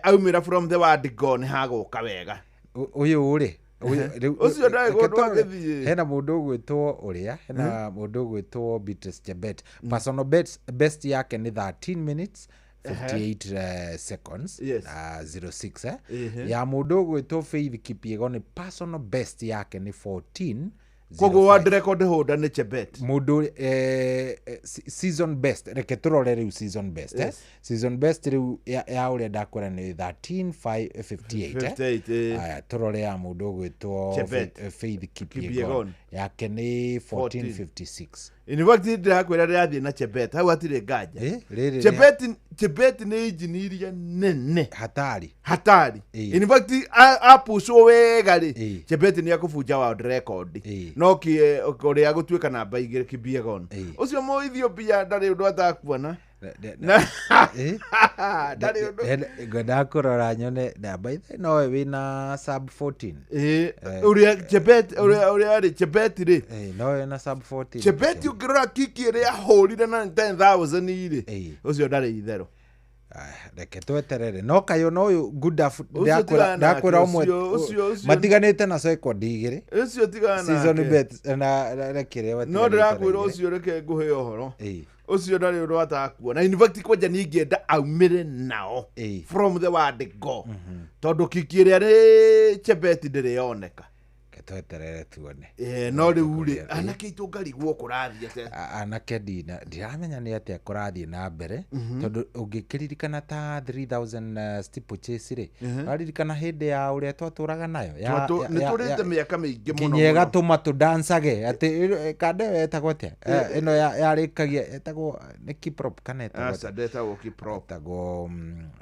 Aumĩra from the word go nĩ hagũka wega. Ũyũ rĩ, Ũcio ndarĩ reke kũndũ angĩthiĩ. Hena mũndũ ũgwĩtwo ũrĩa, hena mũndũ ũgwĩtwo Beatrice Chebet, personal best yake nĩ 13 minutes 58 seconds na 06, eh? Ya mũndũ ũgwĩtwo Faith Kipyegon, nĩ personal best yake nĩ 14. Koguo world record holder nĩ Chebet. Mũndũ season best, reke tũrore rĩu season best, eh? Season best rĩu ya ũrĩa ndakwĩra nĩ 13:58, eh? 58, eh. Aya, tũrore ya mũndũ ũgwĩtwo Chebet. Faith Kipyegon. Kipyegon. Yake nĩ 14:56. In fact, ndĩrakwĩra rĩrathiĩ na Chebet, hau hatirĩ nganja. Rĩrĩ nĩ Chebet nĩ injini iria nene. Hatari. Hatari. In fact, apucwo wega rĩ, Chebet nĩ akũbunja world record. No kũrĩa gũtuĩka namba igĩrĩ Kipyegon. Ũcio Mũethiopia ndarĩ ũndũ atakuona. Ndarĩ ũndũ. Ngwendaga kũrora nyone na by the way, nowe wĩna sub 14. Ũrĩa Chebet, ũrĩa rĩ, Chebet rĩ, Nowe wĩna sub 14. Chebet ũngĩrora kiki ĩrĩa ahũrire na 10,000 rĩ, ũcio ndarĩ itherũ. Ah, reke tweterere, no kayũ no ũyũ Gudaf. Ũcio tigana nake, Ndakwĩra ũmwe matiganĩte na sekondi igĩrĩ. Ũcio tigana Season nake. bet na rekire. No ndĩrakwĩra ũcio, reke ngũhe ũhoro, ũcio ndarĩ ũndũ atakuona. In fact, kwanja niĩ ingĩenda aumĩre nao from the word go, tondũ kiki ĩrĩa rĩ Chebet ndĩrĩ yoneka. Reke tweterere tuone. No rĩu rĩ, anake aitũ ngarigwo kũrathiĩ atĩa. Anake ndiramenya nĩ atĩa kũrathiĩ na mbere, tondũ ũngĩkĩririkana ta 3000 steeplechase rĩ, waririkana hĩndĩ ya ũrĩa twatũraga nayo Nĩ tũrĩte mĩaka mĩingĩ mũno nginya mũno. ĩgatũma tũdancage atĩ kande ĩyo etagwo atĩa? Ĩno yarĩkagia etagwo nĩ Kiprop kana etagwo atĩa? Aca, ndetagwo Kiprop. Etagwo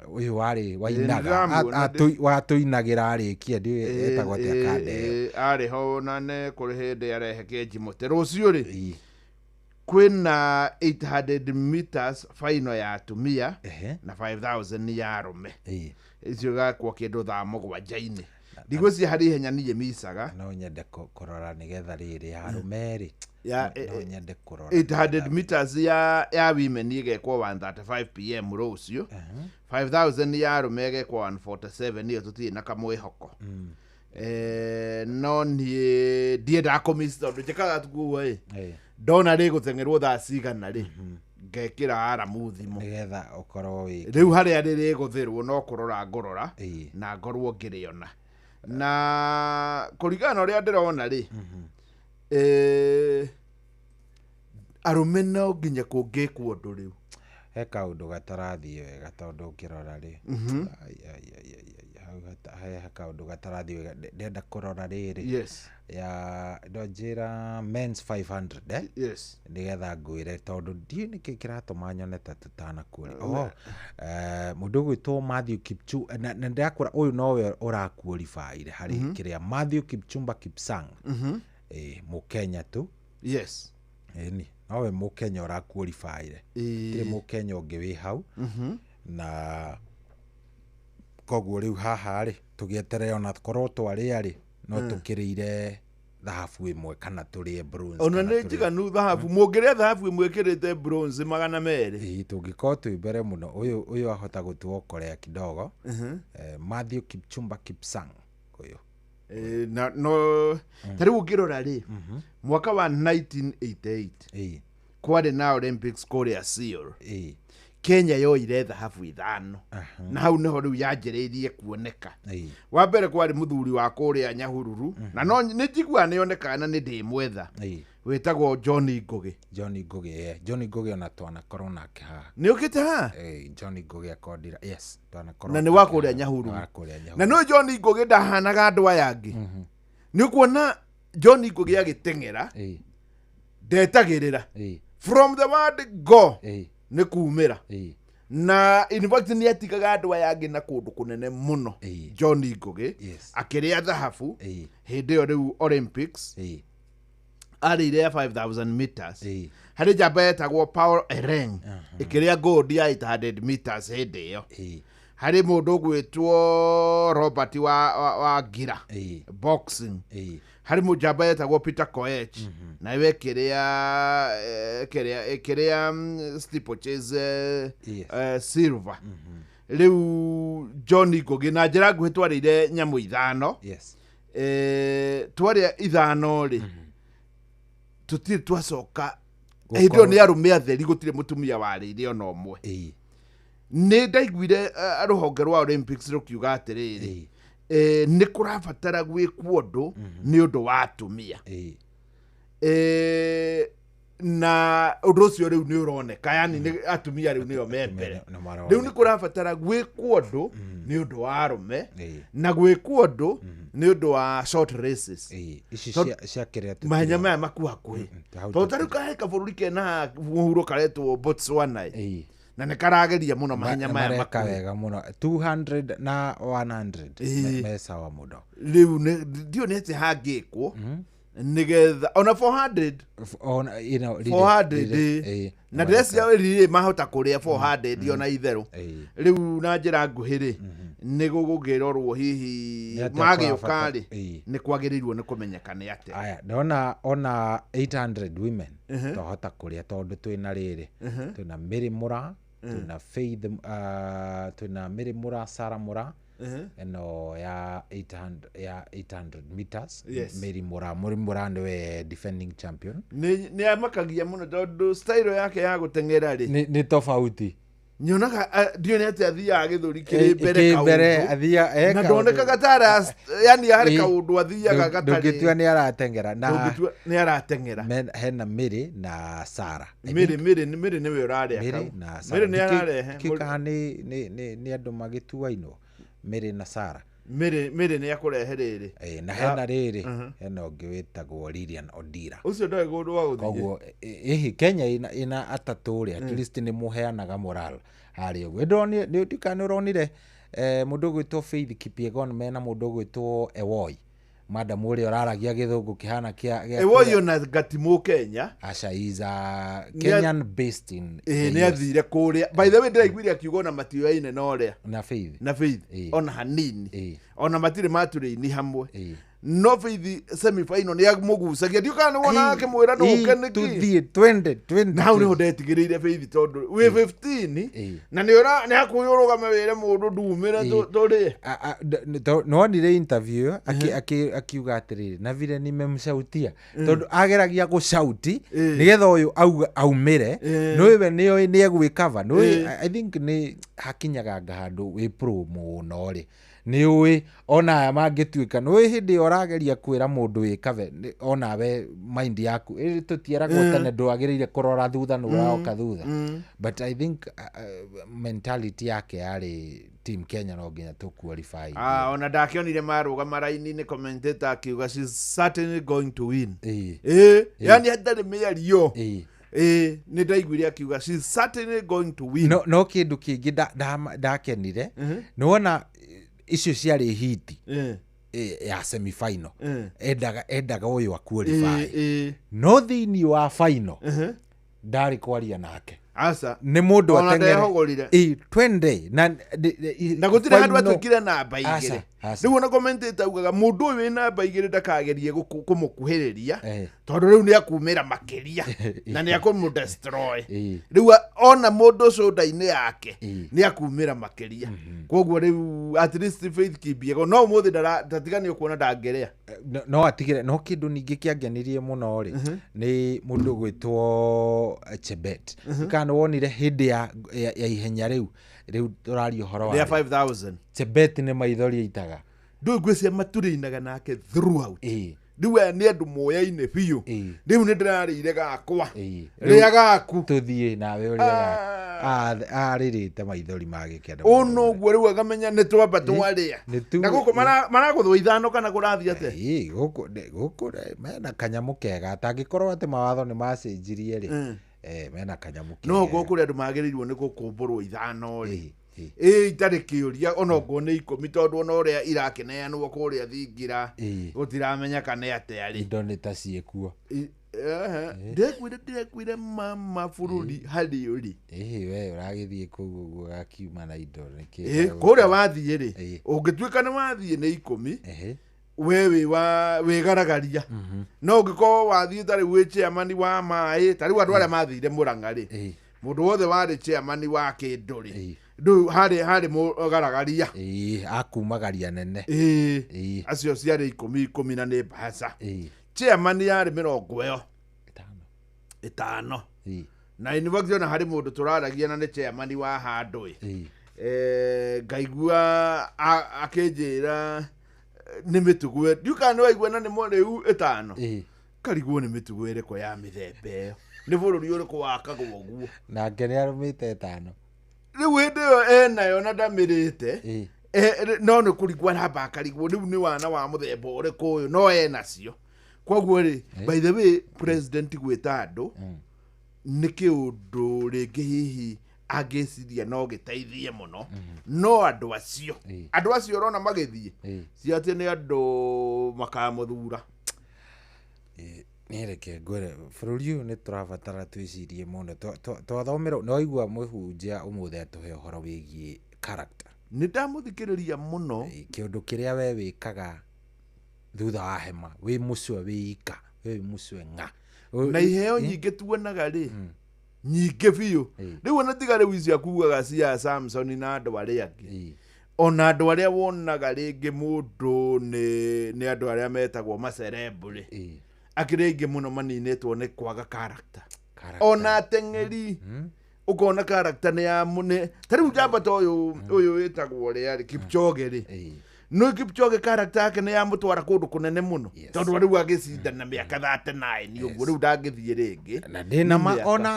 ũyũ warĩ wainaga. Nĩndĩramuona. Watũinagĩra arĩkia, ndiũĩ etagwo atĩa kande ĩyo. Arĩ ho na nĩ kũrĩ hĩndĩ arehe kĩnji mũtĩ rũciũ rĩ. Kwĩna 800 meters final ya atumia na 5000 ya arũme. Icio igakwo kĩndũ thaa 7-inĩ. Ndigwĩciria harĩ ihenya niĩ micaga. No nyende kũrora nĩgetha rĩrĩ ya arũme rĩ, Ya, no nyende kũrora. 800 meters ya women ĩgekwo 1:35 p.m. rũciũ, 5000 ya arũme ĩgekwo 1:47. Ĩyo tũtirĩ na kamwĩhoko. No niĩ ndiendaga kũmiss, tondũ njĩkaga tuguo ĩ, ndona rĩgũteng'erwo thaa cigana rĩ, ngekĩra aramu thimũ. Nĩgetha ũkorwo wĩ Rĩu harĩa rĩrĩgũthĩrwo no kũrora ngũrora na ngorwo ngĩrĩona, na kũringana na ũrĩa ndĩrona rĩ, arũme no nginya kũngĩkwo ũndũ rĩu. He kaũndũ gatarathiĩ wega, tondũ ũngĩrora rĩ, ai, ai, ai, ai, ai, hau he kaũndũ gatarathiĩ wega. Ndĩrenda kũrora rĩrĩ ya no njĩra men's 500, eh? Yes. Nĩgetha ngwĩre, tondũ ndiũĩ nĩkĩ kĩratũma nyone ta tũtanakuori. Oho, mũndũ ũgwĩtwo Matthew Kipchu, na ndĩrakwĩra ũyũ nowe ũrakuoribaire harĩ kĩrĩa, Matthew Kipchumba Kipsang, mũkenya tu. Ĩni, nowe mũkenya ũrakuoribaire, tirĩ mũkenya ũngĩ wĩ hau. Na koguo rĩu haha rĩ, tũgĩeterere, ona korwo twarĩa rĩ, no tũkĩrĩire thahabu ĩmwe kana tũrĩe bronze. Ona kana nĩ njiganu thahabu, mũngĩrĩa thahabu ĩmwe ĩkĩrĩte bronze 200. Ĩĩ, tũngĩkorwo twĩ mbere mũno. Ũyũ ahota gũtuokorea kidogo. Matthew Kipchumba Kipsang ũyũ. Na no ta rĩu ũngĩrora rĩ, mwaka wa 1988 kwarĩ na Olympics kũrĩa Seoul. Kenya yoire thahabu ithano, na hau nĩho rĩu yanjĩrĩirie kuoneka. Wa mbere kwarĩ mũthuri wa kũrĩa Nyahururu, na no nĩ njiguaga nĩ onekaga na nĩ ndĩmwetha, wĩtagwo John Ngũgĩ. John Ngũgĩ, John Ngũgĩ, ona twanakorwo nake haha. Nĩ ũkĩte haha? John Ngũgĩ akondira, yes, twanakorwo Na nĩ wa nake kũrĩa haha. Nyahururu. Nĩ wa kũrĩa Na Nyahururu. no John Ngũgĩ ndahanaga andũ aya angĩ. Nĩ ũkuona John Ngũgĩ agĩteng'era. Ndetagĩrĩra. From the word go nĩ kumĩra. Na in fact nĩ atigaga andũ aya angĩ na kũndũ kũnene mũno. John Ngũgĩ akĩrĩa thahabu hĩndĩ ĩyo rĩu Olympics, arĩire ya 5000 meters. Harĩ njamba yetagwo Paul Ereng ĩkĩrĩa gold ya 800 meters hĩndĩ ĩyo. Harĩ mũndũ ũgwĩtwo Robert wa Ngira, boxing. Harĩ mũnjamba yetagwo Peter Koech, nayo ĩkĩrĩa steeplechase silver. Rĩu John Ngũgĩ, na njĩra nguhĩ, twarĩire nyamũ 5. Twarĩa 5 rĩ, tũtirĩ twacoka. Hĩndĩ ĩyo nĩ arũme atheri, gũtirĩ mũtumia warĩire ona ũmwe. Nĩ ndaiguire rũhonge rwa Olympics rũkiuga atĩrĩrĩ, nĩ kũrabatara gwĩkwo ũndũ nĩ ũndũ wa atumia. Na ũndũ ũcio rĩu nĩ ũroneka, yani nĩ atumia rĩu nĩo me mbere. Nĩ maroneka. Rĩu nĩ kũrabatara gwĩkwo ũndũ nĩ ũndũ wa arũme na gwĩkwo ũndũ nĩ ũndũ wa short races. Ici cia kĩrĩa mahenya maya makuhakuhĩ, hau. Tondũ tarĩu kahe kabũrũri kena mũhuro karetwo Botswana na nĩ karageria mũno mahenya maya mareka makuhĩ. Wega mũno, 200 na 100 me sawa mũno. Rĩu ndiũ nĩ atĩ hangĩkwo nĩgetha ona 400. Ona, you know, 400. Na ndĩreciria rĩrĩ mahota kũrĩa 400 ona itherũ. Rĩu na njĩra nguhĩ rĩ, nĩ gũgũkĩrorwo hihi Nĩ atĩa magĩũka rĩ, nĩ kwagĩrĩirwo nĩ kũmenyeka nĩ atĩa. Aya, ndona ona 800 women twahota kũrĩa, tondũ twĩna rĩrĩ, twĩna Mary Mura, twĩna Faith, twĩna Mary Mura, Sarah Mura, ĩno ya 800, ya 800 meters. Mary Mura nĩwe defending champion. Nĩ amakagia mũno tondũ style yake ya gũteng'era rĩ, Nĩ tofauti. Nyonaga ndiũ nĩ atĩ athiaga gĩthũri kĩrĩ mbere Kĩ mbere kaũndũ athia na ndonekaga ta ara, yani harĩ kaũndũ athiaga gatarĩ Ndũngĩtua nĩ arateng'era na ndũngĩtua nĩ arateng'era. Hena Mary na Sarah. I Mĩrĩ Mĩrĩ Mĩrĩ nĩwe ũrarĩa Mary kau. na Sarah. Mĩrĩ nĩ ararehe. Ndikĩ kana nĩ andũ magĩtuainwo Mary na Sarah. Mĩrĩ nĩ akũrehe rĩrĩ. Na hena rĩrĩ, hena ũngĩ wĩtagwo Lilian Odira. Ũcio ndoĩ kũndũ wa gũthiĩ. Koguo ĩhĩ Kenya ĩna atatũ rĩ, at least nĩ mũheanaga moral harĩa ũguo. Ndĩronire, ndikana nĩ ũronire mũndũ ũgwĩtwo Faith Kipyegon mena mũndũ ũgwĩtwo Ewoi, madam ũrĩa ũraragia gĩthũngũ kĩhana kĩa Ewoi ona gatimũ Kenya. Aca, is a Kenyan based in Ĩĩ, the nĩ US. athire kũrĩa. By the way, ndĩraiguire akiuga ona matioyaine na ũrĩa Na Faith. Na Faith. Ona hanini. Ona matirĩ matũrĩini hamwe. No Faith semi final nĩ amũgucagia, ndiũ kana nĩ wonaga akĩmwĩra ndũke nĩkĩ. Tuthiĩ, twende, twende. Na hau nĩho ndetigĩrĩire Faith, tondũ wĩ 15 na nĩ ũra nĩ hakuhĩ ũrũgame wĩre mũndũ ndumĩre tũrĩe. Nonire interview ĩyo akiuga atĩrĩrĩ, na vile nimemshautia, tondũ ageragia gũcauti nĩgetha ũyũ aumĩre. Nĩũĩ we nĩoĩ nĩ egwĩkava, nĩũĩ. I think nĩ hakinyaganga handũ wĩ pro mũno rĩ, nĩũĩ ona aya mangĩtuĩka, nĩũĩ hĩndĩ ĩyo ũrageria kwĩra mũndũ wĩkave onawe mind yaku ĩrĩ tũtieragwo tene ndwagĩrĩire kũrora thutha, nĩ ũraoka thutha. But I think mentality yake yarĩ team Kenya no nginya tũ qualify. Ah, ona ndakĩonire marũgama raini-inĩ, commentator akiuga, "She's certainly going to win." Ĩĩ, yani hatarĩ mĩario. Ĩĩ, nĩ ndaiguire akiuga, "She's certainly going to win." No kĩndũ kĩngĩ ndakenire nĩ wona icio ciarĩ hiti ya semifinal. Endaga ũyũ aqualify, no thĩinĩ wa final ndarĩ kwaria nake. Aca. Nĩ mũndũ Ona ateng'ere. ndehogorire. Ĩĩ, twende na Na gũtirĩ handũ final- atuĩkire namba 2. Aca, aca. Rĩu ona commentator augaga mũndũ ũyũ wĩ namba 2 ndakagerie kũmũkuhĩrĩria tondũ rĩu nĩ akumĩra makĩria na nĩ akũmũdestroy. Rĩu ona mũndũ shoulder-inĩ yake nĩ akumĩra makĩria. Koguo rĩu at least Faith Kipyegon no ũmũthĩ ndatiganio kuona ndangĩrĩa. No atigire. No kĩndũ ningĩ kĩangenirie mũno rĩ, nĩ mũndũ ũgwĩtwo Chebet. Kana nĩ wonire hĩndĩ ya ihenya rĩu tũraria ũhoro wa Rĩa 5000? Chebet nĩ maithori aitaga. Ndũĩ ngwĩcia maturĩinaga nake throughout. Rĩu aya nĩ andũ moyaine biũ. Rĩu nĩ ndĩrarĩire gakwa, rĩa gaku. Tũthiĩ nawe ũrĩa gaku. Arĩrĩte maithori ma gĩkeno. Ũno ũguo rĩu akamenya nĩ twamba twarĩa. Nĩ tu- Na gũkũ maragũthwo 5 kana kũrathiĩ atĩa? Ĩĩ, gũkũ mena kanyamũ kega atangĩkorwo atĩ mawatho nĩ macenjirie rĩ. Mena kanyamũ kega. No gũkũ andũ magĩrĩirwo nĩ gũkũmbũrwo 5 rĩ. Ĩĩ. Ĩĩ itarĩ kĩũria ona okorwo nĩ 10 tondũ ona ũrĩa irakĩneanwo kũrĩa thingira gũtiramenyeka nĩ atĩa rĩ. Indo nĩ ta ciĩkuo. Ndĩkwire mama bũrũri harĩ ũrĩ. Ĩĩ we ũragĩthiĩ kũu ũguo gakiuma na indo nĩkĩ. Kũrĩa wathiĩ rĩ ũngĩtuĩka nĩ wathiĩ nĩ 10 we wĩgaragaria. No ũngĩkorwo wathiĩ ta rĩu wĩ chairman wa maĩ ta rĩu andũ arĩa mathire Mũrang'a rĩ mũndũ wothe warĩ chairman wa kĩndũ rĩ rĩu harĩ mũgaragaria. Akumagaria nene. Acio ciarĩ 10 na nĩ mbaca. Chairman yarĩ 50. Na in fact ona harĩ mũndũ tũraragia na nĩ chairman wa handũ ĩ. Ngaigua akĩnjĩra nĩ mĩtugo ndiũ kana nĩ waigua na nĩ rĩu 5. Karigwo nĩ mĩtugo ĩrĩkũ ya mĩthemba ĩyo. Nĩ bũrũri ũrĩkũ wakagwo ũguo. Nake nĩ arũmĩte 5. Rĩu hĩndĩ ĩyo enayo na ndamĩrĩte. No nĩ kũrigwo aramba akarigwo rĩu nĩ wana wa mũthemba ũrĩkũ ũyũ no enacio. Koguo rĩ by the way president gwĩta andũ nĩ kĩũndũ rĩngĩ hihi angĩciria no gĩteithie mũno. No andũ acio ũrona magĩthiĩ si atĩ nĩ andũ makamũthura. Nĩ reke ngwĩre bũrũri ũyũ nĩ tũrabatara twĩcirie mũno. Twathomerwo nĩ waigua mũhunjia ũmũthĩ atũhe ũhoro wĩgiĩ character. Nĩ ndamũthikĩrĩria mũno. Kĩũndũ kĩrĩa we wĩkaga thutha wa hema wĩ mũcwe wĩ ika wĩ mũcwe ng'a. Na iheo nyingĩ tuonaga rĩ nyingĩ biũ. Rĩu ona tiga rĩu icio akuaga cia Samson na andũ arĩa angĩ. Ona andũ arĩa wonaga rĩngĩ mũndũ nĩ andũ arĩa metagwo macerebu rĩ. Akĩrĩ aingĩ mũno maninĩtwo nĩ kwaga character. Ona ateng'eri ũkona character nĩ ya mũne. Ta rĩu njamba ta ũyũ wĩtagwo ũrĩa rĩ Kipchoge rĩ. No Kipchoge character yake nĩ yamũtwara kũndũ kũnene mũno. Tondũ rĩu agĩcindana mĩaka 39 ũguo rĩu ndangĩthiĩ rĩngĩ. Na ndĩna ma ona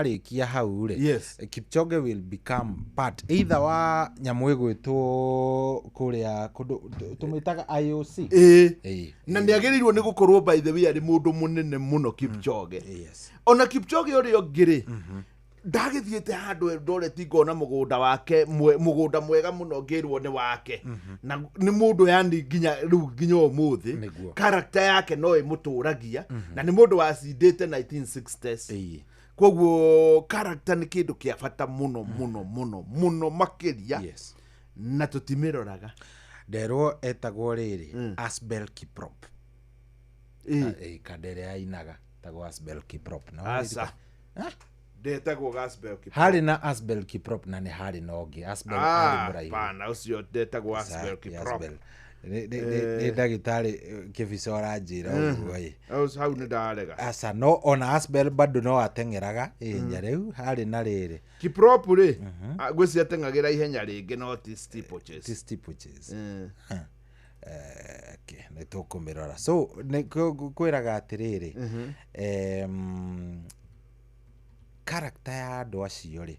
arĩkia hau rĩ. Kipchoge will become part either wa nyamũ ĩgwĩtwo kũrĩa kũndũ tũmĩtaga IOC. Na nĩ agĩrĩirwo nĩ gũkorwo by the way arĩ mũndũ mũnene mũno Kipchoge. Ona Kipchoge ũrĩa ũngĩ rĩ ndagĩthiĩte handũ Eldoret ngona mũgũnda wake mũgũnda mwega mũno ngĩrwo nĩ wake. Na nĩ mũndũ yani nginya rĩu nginya ũmũthĩ character yake no ĩmũtũragia na nĩ mũndũ wacindĩte 1960s. Koguo character nĩ kĩndũ kĩa bata mũno mũno mũno mũno makĩria. Na tũtimĩroraga. Nderwo etagwo rĩrĩ Asbel Kiprop. Kandere ainaga etagwo Asbel Kiprop. Asa. Ndetagwo Asbel Kiprop. Harĩ na Asbel Kiprop na nĩ harĩ na ũngĩ. Asbel arĩ mũraihu. Pana ũcio ndetagwo Asbel Kiprop. Nĩ ndagĩtarĩ Kĩbica ũranjĩra ũguo ĩ. Hau nĩ ndarega. Aca no ona Asbel bado no ateng'eraga ihenya rĩu harĩ na rĩrĩ. Kiprop rĩ ngwĩciria ateng'agĩra ihenya rĩngĩ no ti steeplechase. Ti steeplechase. Okay, nĩ tũkũmĩrora. So nĩ kwĩraga atĩrĩrĩ. Character ya andũ acio rĩ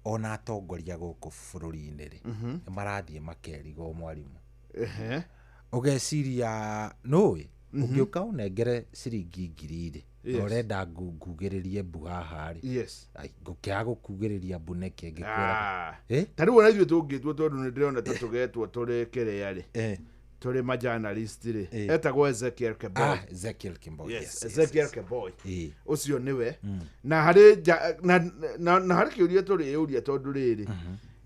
ona atongoria gũkũ bũrũri-inĩ rĩ nĩ marathiĩ makerigwo mwarimũ. Ũgeciria nũĩ ũngĩũka ũnengere ciringi 1,000 rĩ na ũrenda ngugĩrĩrie mbu haha rĩ ngũkĩaga gũkugĩrĩria mbu nĩkĩ ngĩkwĩra. Ta rĩu ona ithuĩ tũngĩtwo tondũ nĩ ndĩrona ta tũgetwo tũrĩ kĩrĩa rĩ tũrĩ ma journalist rĩ etagwo Ezekiel Kemboi. Ezekiel Kemboi. Yes, Ezekiel Kemboi. Ũcio nĩwe. Na harĩ na harĩ kĩũria tũrĩũria tondũ rĩrĩ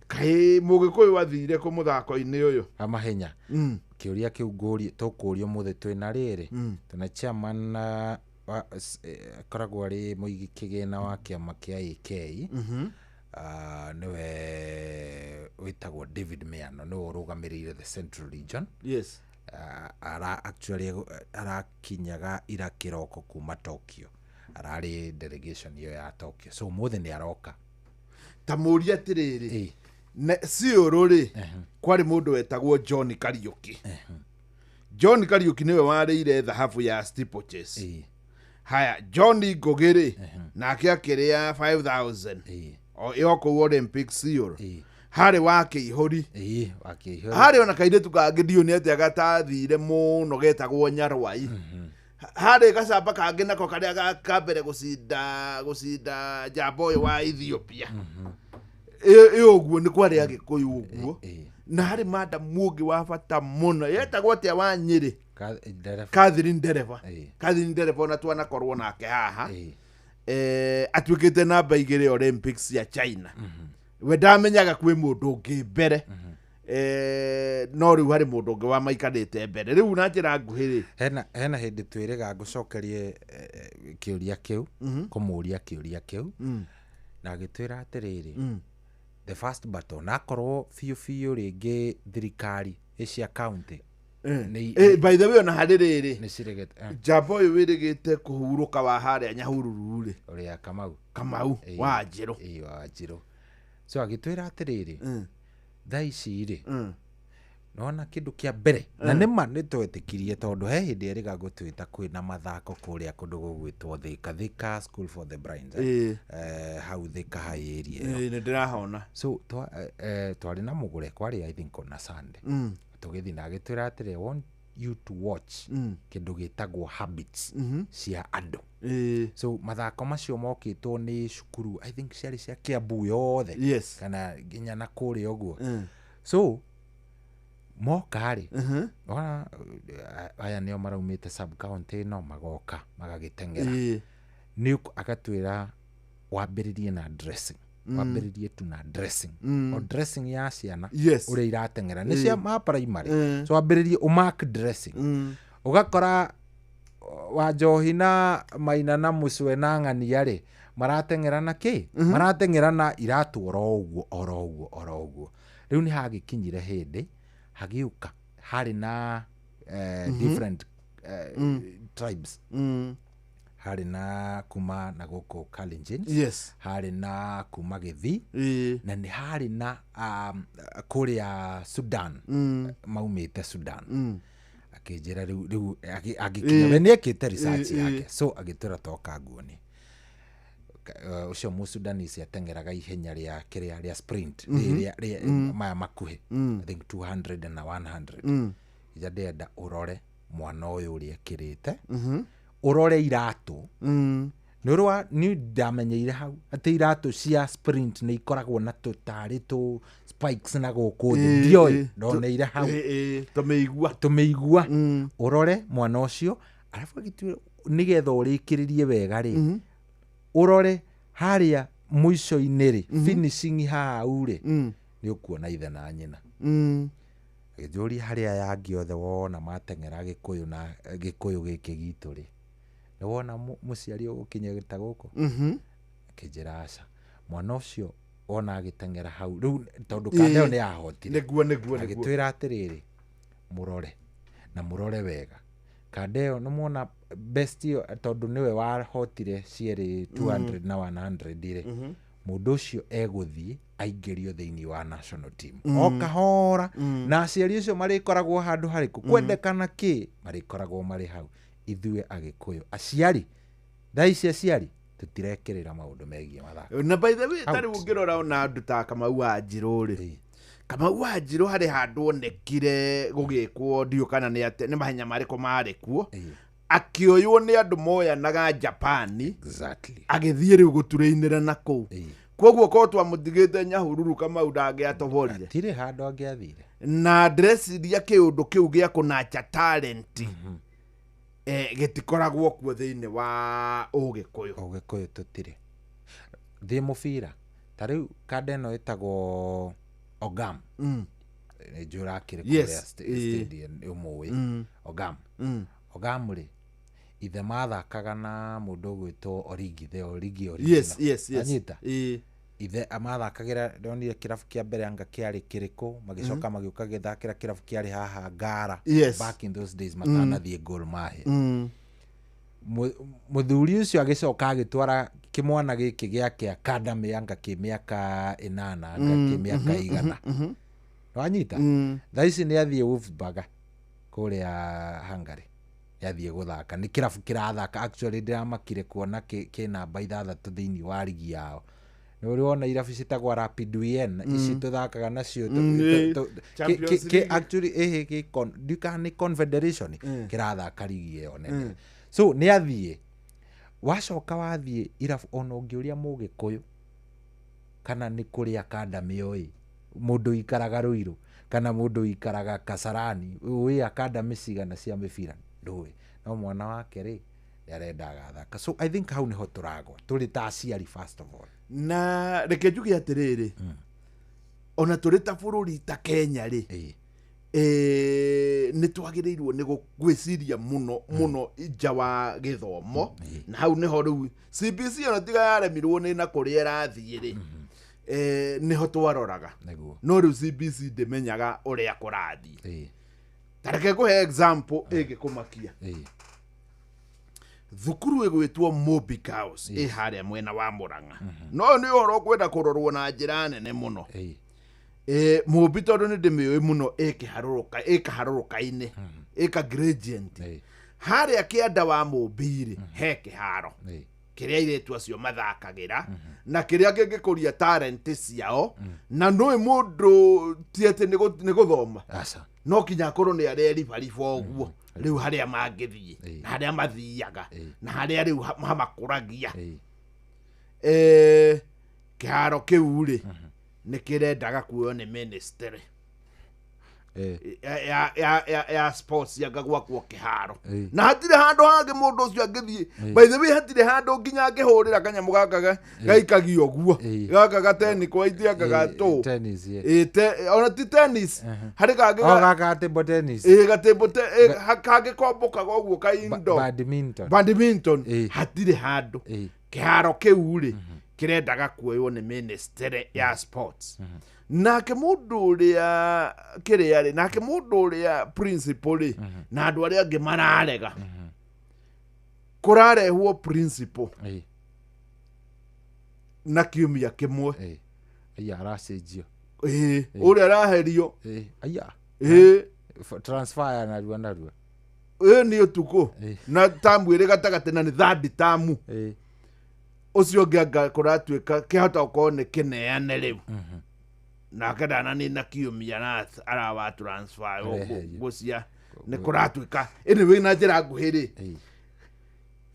kaĩ Mũgĩkũyũ athire kũ mũthako-inĩ ũyũ wa mahenya. Kĩũria kĩu ngũrie tũkũrio mũthĩ twĩna rĩrĩ twĩna chairman akoragwo arĩ mũigi kĩgĩna wa kĩama kĩa AK nĩwe wĩtagwo David Miano nĩwe ũrũgamĩrĩire the Central Region. Yes. Actually arakinyaga ira kĩroko kuma Tokyo. Ararĩ delegation ĩyo ya Tokyo. So ũmũthĩ nĩ aroka. Ta mũũria atĩrĩrĩ ciũrũ rĩ kwarĩ mũndũ wetagwo John Kariuki. John Kariuki nĩwe warĩire thahabu ya steeplechase. Haya John Ngũgĩ rĩ nake akĩrĩa 5,000. Ĩyo kũu Olympics Seoul. Ĩĩ. Harĩ wa kĩihũri. Ĩĩ, wakĩihũra. Harĩ ona kairĩtu kangĩ ndiũ nĩ atĩa gatathire mũno getagwo Nyarwai. Harĩ gacamba kangĩ nako karĩa ka mbere gũcinda njamba ũyũ wa Ethiopia. Ĩ ũguo nĩ kwarĩ Agĩkũyũ ũguo. Ĩĩ. Na harĩ madam ũngĩ wa bata mũno yetagwo atĩa wa Nyĩrĩ. Ndereba. Catherine Ndereba. Ĩĩ. Catherine Ndereba ona twanakorwo nake haha. Ĩĩ. Atuĩkĩte namba 2 Olympics ya China. We ndamenyaga kwĩ mũndũ ũngĩ mbere. No rĩu harĩ mũndũ ũngĩ wamaikarĩte mbere. Rĩu na njĩra nguhĩ rĩ. Hena hĩndĩ twĩrĩga ngũcokerie kĩũria kĩu, kũmũria kĩũria kĩu, na agĩtwĩra atĩrĩrĩ, the first battle, na akorwo biũ biũ rĩngĩ thirikari cia county By the way ona harĩ rĩrĩ, nĩ ciregete njamba ũyũ wĩrĩgĩte kũhurũka wa harĩa Nyahururu rĩ. Ũrĩa Kamau. Kamau wa Njĩrũ. Ĩĩ, wa Njĩrũ. So agĩtwĩra atĩrĩrĩ, thaa ici rĩ, nona kĩndũ kĩa mbere na nĩma nĩ twetĩkirie tondũ he hĩndĩ erĩga gũtwĩta kwĩna mathako kũrĩa kũndũ gũgwĩtwo Thika, Thika School for the Blind, hau Thika high area ĩyo. Ĩĩ, nĩ ndĩrahona. So twarĩ na mũgũre kwarĩ I think on a Sunday. Tũgĩthiĩ na agĩtwĩra atĩrĩ, I want you to watch kĩndũ gĩtagwo habits cia andũ. So mathako macio mokĩtwo nĩ cukuru I think ciarĩ cia Kiambu yothe. Yes. Kana nginya na kũrĩa ũguo. So moka rĩ, ona aya nĩo maraumĩte sub county ĩno magoka magagĩteng'era. Nĩ agatwĩra wambĩrĩrie na dressing. Wambĩrĩrie tu na dressing. O dressing ya ciana. Yes. Ũrĩa irateng'era. Nĩ cia ma primary. So wambĩrĩrie ũmark dressing. Ũgakora wa Njohi na Maina na Mũcwe na Ng'ania rĩ, marateng'era na kĩ? Marateng'era na iratũ oro ũguo, oro ũguo, oro ũguo. Rĩu nĩ hagĩkinyire hĩndĩ hagĩũka harĩ na different tribes. Harĩ na kuma na gũkũ Kalenjin. Yes. Harĩ na kuma Gĩthii. Na nĩ harĩ na kũrĩa Sudan. Maumĩte Sudan. Akĩnjĩra rĩu agĩkinya we nĩekĩte research yake. So agĩtwĩra toka nguoni. Ũcio Mũsudanese ateng'eraga ihenya rĩa kĩrĩa rĩa sprint, rĩa maya makuhĩ. I think 200 na 100. Ija ndĩrenda ũrore mwana ũyũ ũrĩa ekĩrĩte. Ũrore iratũ. Nĩ ũrĩ wa, niĩ ndamenyeire hau atĩ iratũ cia sprint nĩ ikoragwo na tũtarĩ tũ spikes na gũkũ thĩ. Ndioĩ, ndoneire hau. Tũmĩigua. Tũmĩigua. Ũrore mwana ũcio, arabu agĩtuĩra nĩgetha ũrĩkĩrĩrie wega rĩ, ũrore harĩa mũico-inĩ rĩ, finishing hau rĩ, nĩ ũkuona ithe na nyina. Agĩnjũria harĩa aya angĩ othe wona mateng'era Gĩkũyũ na Gĩkũyũ gĩkĩ gitũ rĩ, nĩ wona mũciari ũgũkinyĩte gũkũ? Akĩnjĩra aca. Mwana ũcio wona agĩteng'era hau rĩu tondũ kanda ĩyo nĩ yahotire. Nĩguo. Agĩtwĩra atĩrĩrĩ, mũrore na mũrore wega. Kanda ĩyo nĩ mwona best ĩyo tondũ nĩwe wahotire cierĩ 200 na 100 rĩ, mũndũ ũcio egũthiĩ aingĩrio thĩinĩ wa national team. O kahora na aciari acio marĩkoragwo handũ harĩkũ, kwendekana kĩ marĩkoragwo marĩ hau. Ithuĩ Agĩkũyũ aciari thaa ici aciari tũtirekĩrĩra maũndũ megiĩ mathako. Na by the way tarĩ ũngĩrora ona andũ ta Kamau wa Njirũ rĩ, Kamau wa Njirũ harĩ handũ onekire gũgĩkwo ndiũ kana nĩ mahenya marĩkũ marĩ kuo, akĩoywo nĩ andũ moyanaga Japani. Exactly. Agĩthiĩ rĩu gũturĩinĩra na kũu. Koguo korwo twamũtigĩte Nyahururu Kamau ndangĩatoborire. Hatirĩ handũ angĩathire. Na ndĩreciria kĩũndũ kĩu gĩa kũnacha talent gĩtikoragwo kuo thĩinĩ wa Ũgĩkũyũ. Ũgĩkũyũ tũtirĩ. Thiĩ mũbira ta rĩu kanda ĩno ĩtagwo Ogam. Nĩ njũĩ ũrakĩrĩ kũrĩa stadium ũmũĩ. Ogam. Ogam rĩ, ithe mathakaga na mũndũ ũgwĩtwo Origi, the Origi original. Yes. Anyita? Ithe mathakagĩra, ndonire kĩrabu kĩa mbere anga kĩarĩ kĩrĩkũ, magĩcoka magĩũka gĩthakĩra kĩrabu kĩarĩ haha Ngara. Yes. Back in those days matanathiĩ Gor Mahia. Mũthuri ũcio agĩcoka agĩtwara kĩmwana gĩkĩ gĩake academy anga kĩ mĩaka 8 anga kĩ mĩaka 9. Wanyita? Thaa ici nĩ athiĩ Wolfsburg kũrĩa Hungary. Yathiĩ gũthaka nĩ kĩrabu kĩrathaka. Actually ndĩramakire kuona kĩ namba 6 thĩinĩ wa ligi yao. Nĩ ũrĩ wona irabu ciĩtagwo Rapid Wien ici tũthakaga nacio Mm, Champions League. Actually ĩhĩ kĩ ndiũĩ kana nĩ confederation kĩrathaka rigi ĩyo nene. So nĩ athiĩ, wacoka wathiĩ irabu, ona ũngĩũria Mũgĩkũyũ kana nĩ kũrĩ academy oĩ, mũndũ ũikaraga Ruiru kana mũndũ ũikaraga Kasarani, wĩ academy cigana cia mĩbira? Ndũĩ. No mwana wake rĩ, nĩ arenda agathaka. So I think hau nĩho tũragwa tũrĩ ta aciari, first of all. Na reke njuge atĩrĩrĩ, ona tũrĩ ta bũrũri ta Kenya rĩ, nĩ twagĩrĩirwo nĩ gwĩciria mũno mũno nja wa gĩthomo. Na hau nĩho rĩu CBC, ona tiga yaremirwo nĩ na kũrĩa ĩrathiĩ rĩ, nĩho twaroraga. No rĩu CBC ndĩmenyaga ũrĩa kũrathiĩ. Ta reke ngũhe example ĩngĩkũmakia. Thukuru ĩgwĩtwo Mobi Girls ĩ harĩa mwena wa Mũrang'a, no ũyũ nĩ ũhoro ũkwenda kũrorwo na njĩra nene mũno. Mũmbi, tondũ nĩ ndĩmĩũĩ mũno, ĩkĩharũrũka, ĩkaharũrũka-inĩ, ĩka gradient. Harĩa kĩanda wa Mũmbi rĩ, he kĩharo kĩrĩa airĩtu acio mathakagĩra na kĩrĩa kĩngĩkũria talent ciao. Na nũĩ mũndũ ti atĩ nĩ gũthoma. Aca. No kinya akorwo nĩ areribariba ũguo rĩu harĩa mangĩthiĩ na harĩa mathiaga na harĩa rĩu hamakũragia. Kĩharo kĩu rĩ, nĩ kĩrendaga kuoywo nĩ ministry ya sports, anga gwakwo kĩharo. Na hatirĩ handũ hangĩ mũndũ ũcio angĩthiĩ. By the way, hatirĩ handũ nginya angĩhũrĩra kanyamũ gaka gaikagio ũguo, gaka gatenikwa itianga gatũ. Tennis, yeah. Ona ti tennis, harĩ kangĩ. Oh, gaka table tennis. Ĩ, gatable kangĩkombokaga ũguo kaindo. Badminton. Badminton. Hatirĩ handũ. Kĩharo kĩu rĩ, kĩrendaga kuoywo nĩ ministry ya sports. Nake mũndũ ũrĩa kĩrĩa rĩ, nake mũndũ ũrĩa principal rĩ, na andũ arĩa angĩ mararega. Kũrarehwo principal na kiumia kĩmwe. Aya, aracenjio. Ĩ, ũrĩa araherio. Aya. Ĩ. Transfer ya narua narua. Ĩ, nĩ ũtukũ na tamu ĩrĩ gatagatĩ, na nĩ third tamu. Ũcio ũngĩ anga kũratuĩka kĩhota gũkorwo nĩ kĩneane rĩu, nake ndananina kiumia arawa transfer. Areherio. Gũcia nĩ kũratuĩka anyway, na njĩra nguhĩ rĩ,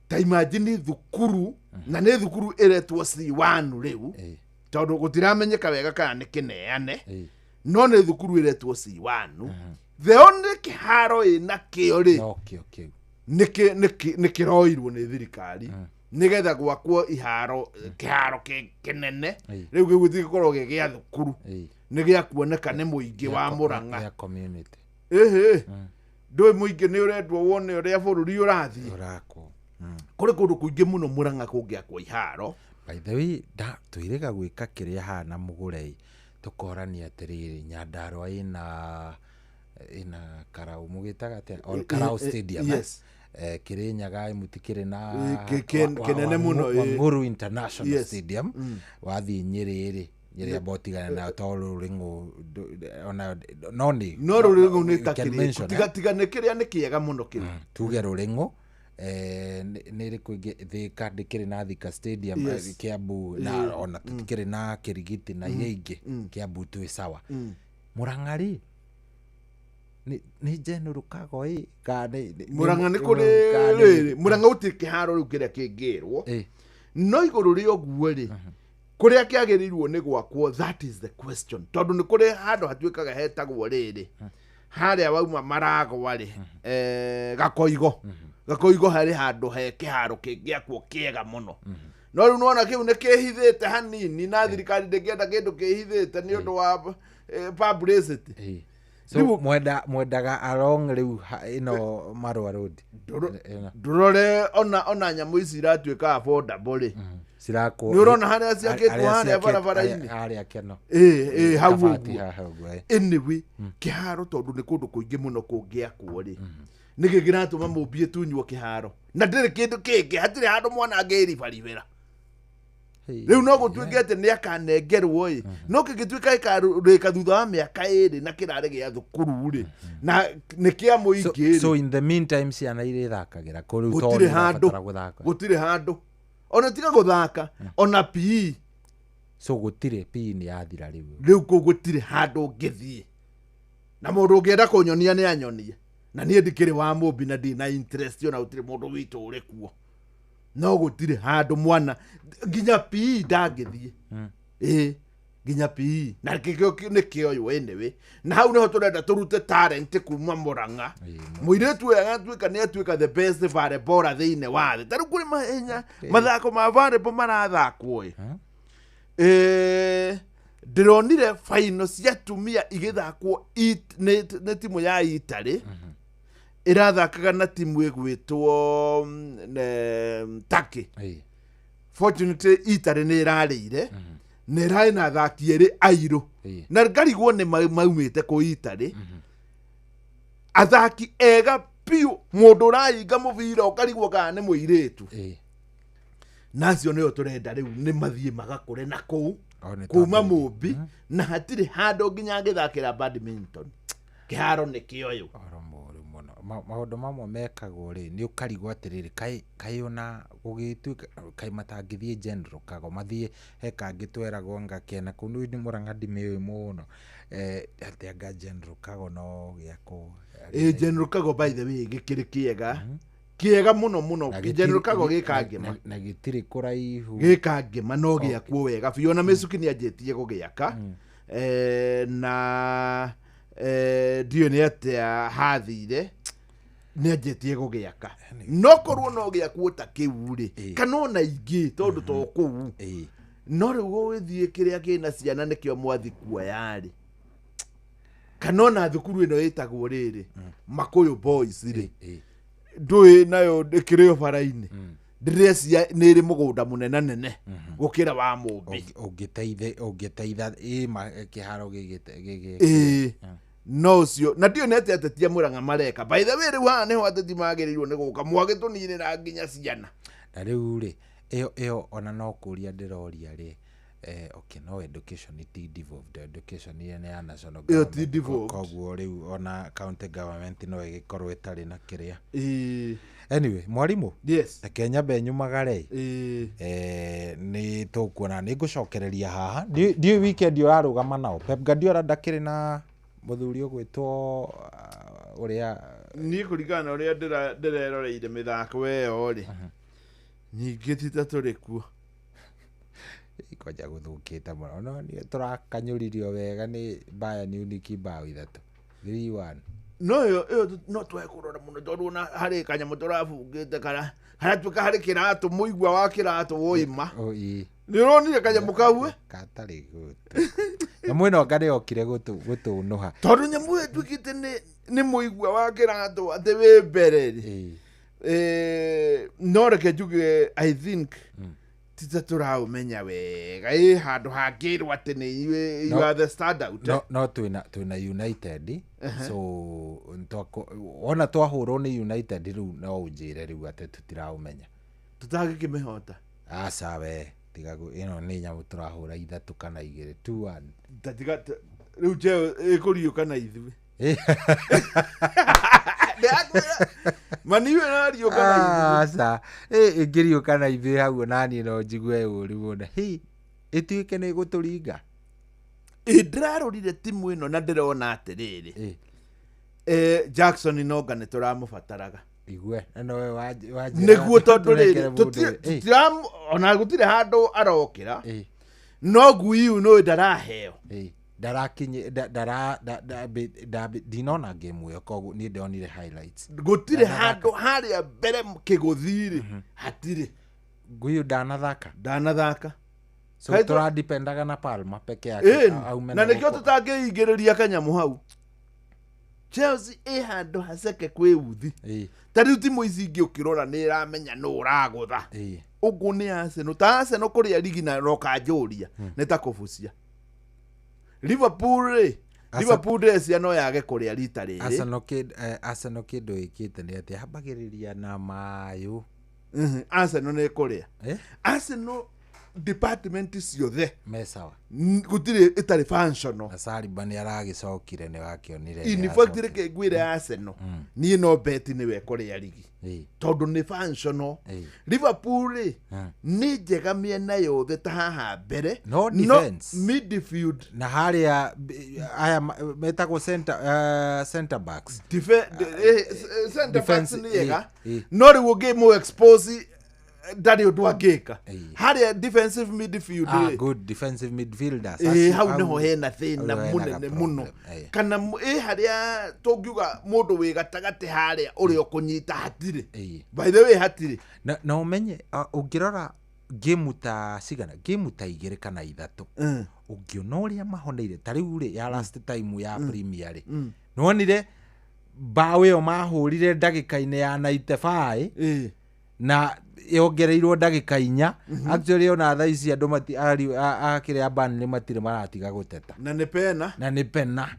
ta imagine thukuru, na nĩ thukuru ĩretwo C1 rĩu, tondũ gũtiramenyeka wega kana nĩ kĩneane, no nĩ thukuru ĩretwo C1. The only kĩharo ĩna kĩo rĩ, No kĩo kĩu. Nĩ kĩroirwo nĩ thirikari nĩgetha gwakwo iharo, kĩharo kĩnene. Rĩu gĩu gĩtigĩkorwo gĩ gĩa thukuru, nĩ gĩa kuoneka nĩ mũingĩ wa Mũrang'a. Gĩa community. Ĩhĩ, ndũĩ mũingĩ nĩ ũrendwo wone ũrĩa bũrũri ũrathiĩ. Ũrakwo. Kũrĩ kũndũ kũingĩ mũno Mũrang'a kũngĩakwo iharo. By the way, da twĩrĩga gwĩka kĩrĩa haha na mũgũre, tũkorania atĩrĩrĩ, Nyandarua ĩna Karau, mũgĩtaga atĩa? Ol Karau Stadium, eh? Yes. Kĩrĩnyaga mũtikĩrĩ na Kĩnene mũno, ĩ. Wang'ũrũ International Stadium. Wathiĩ Nyĩrĩ rĩ, Nyĩrĩ amba ũtigane nayo tondũ rũrĩng'ũ ona no nĩ No rũrĩng'ũ nĩ you ta can kĩrĩkũ mention, tiga eh? Tiga nĩ kĩrĩa nĩ kĩega mũno kĩu. Tuge rũrĩng'ũ, nĩ ĩrĩkũ ĩngĩ? Thĩka ndĩkĩrĩ na Thika Stadium. Kiambu na ona tũtikĩrĩ na Kĩrigiti na iria ingĩ. Kiambu twĩ sawa. Mũrang'a rĩ, nĩ General Kago ĩ kana Mũrang'a nĩ kũrĩ kana rĩrĩ, Mũrang'a gũtirĩ kĩharo rĩu kĩrĩa kĩngĩrwo. No igũrũ rĩa ũguo rĩ, kũrĩa kĩagĩrĩirwo nĩ gwakwo, that is the question, tondũ nĩ kũrĩ handũ hatuĩkaga hetagwo rĩrĩ, harĩa wauma maragwa rĩ, Gakoigo. Gakoigo harĩ handũ he kĩharo kĩngĩakwo kĩega mũno, no rĩu nĩwona kĩu nĩ kĩhithĩte hanini, na thirikari ndĩngĩenda kĩndũ kĩhithĩte nĩ ũndũ wa publicity. So mwendaga along rĩu ĩno Marũa Road ĩno. Ndũrore ona nyamũ ici iratuĩka affordable rĩ. Cirakwo. Nĩ ũrona harĩa ciakĩtwo harĩa harĩa barabara-inĩ? Harĩa keno. Ĩ, hau Kabati ũguo. haha ũguo. Anyway, kĩharo, tondũ nĩ kũndũ kũingĩ mũno kũngĩakwo rĩ, nĩkĩ kĩratũma mũmbi ĩtunywo kĩharo na ndĩrĩ kĩndũ kĩngĩ? Hatirĩ handũ mwana angĩribaribĩra. Rĩu no gũtuĩke atĩ nĩ akanengerwo ĩ, no kĩngĩtuĩka ĩkarĩka thutha wa mĩaka 2 na kĩrarĩ gĩa thukuru rĩ, na nĩ kĩa mũingĩ So rĩ. in the meantime ciana irĩthakagĩra kũ rĩu, tondũ Gũtirĩ handũ. nĩirabatara gũthaka? Gũtirĩ handũ, ona tiga gũthaka, ona PE. So gũtirĩ PE nĩ yathira rĩu. Rĩu kũu gũtirĩ handũ ũngĩthiĩ, na mũndũ ũngĩenda kũnyonia nĩ anyonie, na niĩ ndikĩrĩ wa mũmbi na ndirĩ na interest, ona gũtirĩ mũndũ witũ ũrĩ kuo, no gũtirĩ handũ mwana nginya PE ndangĩthiĩ. Ĩĩ, nginya PE na kĩkĩo nĩ kĩoywo. Anyway, na hau nĩho tũrenda tũrute talent kuma Mũrang'a. Mũirĩtu ũyũ agatuĩka nĩ atuĩka the best volleyballer thĩinĩ wa thĩ. Ta rĩu kũrĩ mahenya mathako ma volleyball marathakwo ĩ. Ndĩronire final cia atumia igĩthakwo nĩ timu ya Italy ĩrathakaga na timu ĩgwĩtwo Turkey. Fortunately Italy nĩ ĩrarĩire na ĩrarĩ na athaki erĩ airũ na ngarigwo nĩ maumĩte kũ Italy, athaki ega biũ, mũndũ ũraringa mũbira ũkarigwo kana nĩ mũirĩtu. Na acio nĩo tũrenda rĩu nĩ mathiĩ magakũre na kũu O nĩ kuma twambĩrĩria. Mũmbi, na hatirĩ handũ nginya angĩthakĩra badminton, kĩharo nĩ kĩoyũ. Ũhoro mũru mũno. Maũndũ mamwe mekagwo rĩ, nĩ ũkarigwo atĩrĩrĩ, kaĩ ona gũgĩtuĩka kaĩ matangĩthiĩ General Kago, mathiĩ he kangĩ tweragwo ngakena kũu nĩ Mũrang'a, ndimĩũĩ mũno, atĩ anga General Kago no gĩakwo. Ĩ, General Kago, by the way, gĩkĩrĩ kĩega, kĩega mũno mũno. Na gĩtirĩ- General Kago gĩkangĩma. Na gĩtirĩ kũraihu. Gĩkangĩma no gĩakwo wega biũ, ona Mĩcuki nĩ anjĩtie gũgĩaka, na ndiũĩ nĩ atĩa hathire, nĩ anjĩtie gũgĩaka, no korwo no gĩakwo ta kĩu rĩ, kana ona ingĩ, tondũ to kũu. No rĩu gũgĩthiĩ kĩrĩa kĩna ciana nĩkĩo mwathi kuoya rĩ, kana ona thukuru ĩno ĩtagwo rĩrĩ Makũyũ Boys rĩ, ndũĩ nayo ĩkĩrĩ o bara-inĩ, ndĩrecia nĩ ĩrĩ mũgũnda mũnene nene gũkĩra wa Mũmbi. Ũngĩteitha ĩ kĩharo gĩgĩ. Ĩĩ, no ũcio na ndiũ nĩ atĩ ateti a Mũrang'a mareka. By the way, rĩu haha nĩho ateti magĩrĩirwo nĩ gũka mwagĩtũninĩra nginya ciana. Na rĩu rĩ, ĩyo ona no kũria ndĩroria rĩ, okay, no education ti devolved, education ĩyo nĩ ya national Ĩyo ti government. devolved. Koguo rĩu ona county government no ĩgĩkorwo ĩtarĩ na kĩrĩa. Ĩĩ. Anyway, mwarimũ, Yes. reke nyambe nyumagare. Ĩĩ. Nĩ tũkuona, nĩ ngũcokereria haha. Ndiũĩ weekend ũrarũgama nao Pep Guardiola ndakĩrĩ na mũthuri ũgwĩtwo ũrĩa. Niĩ kũringana na ũrĩa ndĩreroreire mĩthako ĩyo rĩ, ningĩ ti ta tũrĩ kuo. Kwanja gũthũkĩte mũno, no nĩ tũrakanyũririo wega nĩ Bayern Munich bao 3, 3-1. No ĩyo no twae kũrora mũno, tondũ ona harĩ kanyamũ tũrabungĩte kara haratuĩka harĩ kĩratũ, mũigua wa kĩratũ woima. Oh, ĩ. Nĩ ũronire kanyamũ kau, eh? Gatarĩ gũtũ, nyamũ ĩno anga nĩyokire gũtũnũha. Tondũ nyamũ ĩyo ĩtuĩkĩte nĩ mũigua wa kĩratũ atĩ wĩ mbere rĩ. No reke njuge, I think ti ta tũraũmenya wega, ĩ handũ hangĩrwo atĩ nĩ you No. are the standout. No twĩna United, so wona twahũrwo nĩ United rĩu, no ũnjĩre rĩu atĩ tũtiraũmenya. Tũtangĩkĩmĩhota. Aca we, tiga ĩno nĩ nyamũ tũrahũra 3 kana 2, 2-1. Tatiga rĩu njeo ĩkũriũka na ithuĩ. Ndĩrakwĩra, maniũ ĩrariũka na ithuĩ. Aca, ĩngĩriũka na ithuĩ hau naniĩ no njigue ũru mũno. Hi, ĩtuĩke nĩ ĩgũtũringa. Ĩ, ndĩrarorire timu ĩno na ndĩrona atĩrĩrĩ, Jackson Inonga nĩ tũramũbataraga. Igue na nowe wanjĩra Nĩguo, tondũ tũrekere rĩrĩ mũndũ ũyũ. ona gũtirĩ handũ arokĩra. No Guiu nĩ ndaraheo. Ndarakinyi ndara ndinona game ĩyo, koguo niĩ ndonire highlights. Gũtirĩ handũ harĩa mbere kĩgũthi-rĩ, hatirĩ. Guiu ndanathaka. Ndanathaka. So tũradipendaga na Palmer peke yake aume na nĩkĩo gũkũ. Tũtangĩingĩrĩria kanyamũ hau, Chelsea ĩ handũ haceke kwĩ uthi. Ta rĩu timu ici ingĩ ũkĩrora nĩ ĩramenya nũ ũragũtha. Ũguo nĩ Arsenal, ta Arsenal kũrĩa ligi na rokanjũria nĩ ta kũbucia Liverpool rĩ. Liverpool ndĩrecia no yage kũrĩa rita rĩrĩ. Arsenal kĩndũ ĩkĩte nĩ atĩ ambagĩrĩria na mayũ. Arsenal nĩ kũrĩa. Eh? Arsenal Department ciothe Me sawa. Gũtirĩ ĩtarĩ functional. Na Saliba nĩ aragĩcokire, nĩ wakĩonire. In fact, reke ngwĩre, Arsenal niĩ no bet nĩwe kũrĩa rigi tondũ nĩ functional. Liverpool rĩ, nĩ njega mĩena yothe ta haha mbere. No defense. Midfield. Na harĩa aya metagwo center backs. Center backs Defense, nĩ ega, no rĩu ũngĩmũ expose ndarĩ ũndũ angĩka harĩa defensive midfield rĩ. Good defensive midfielders. Hau nĩho hena thĩna hau hena mũnene ga mũno. Problem, Kana ĩ harĩa tũngiuga mũndũ wĩ gatagatĩ harĩa ũrĩa ũkũnyita hatirĩ. By the way, hatirĩ. Na ũmenye ũngĩrora game ta cigana, game ta igĩrĩ kana ithatũ, ũngĩona ũrĩa mahoneire ta rĩu rĩ ya last time ya Premier rĩ, nĩwonire mbaũ ĩyo mahũrire ndagĩka-inĩ ya 95 na yongereirwo ndagĩka 4. Actually, ona thaa ici andũ mati a kĩrĩa Burnley matirĩ maratiga gũteta. Na nĩ pena. Na nĩ pena.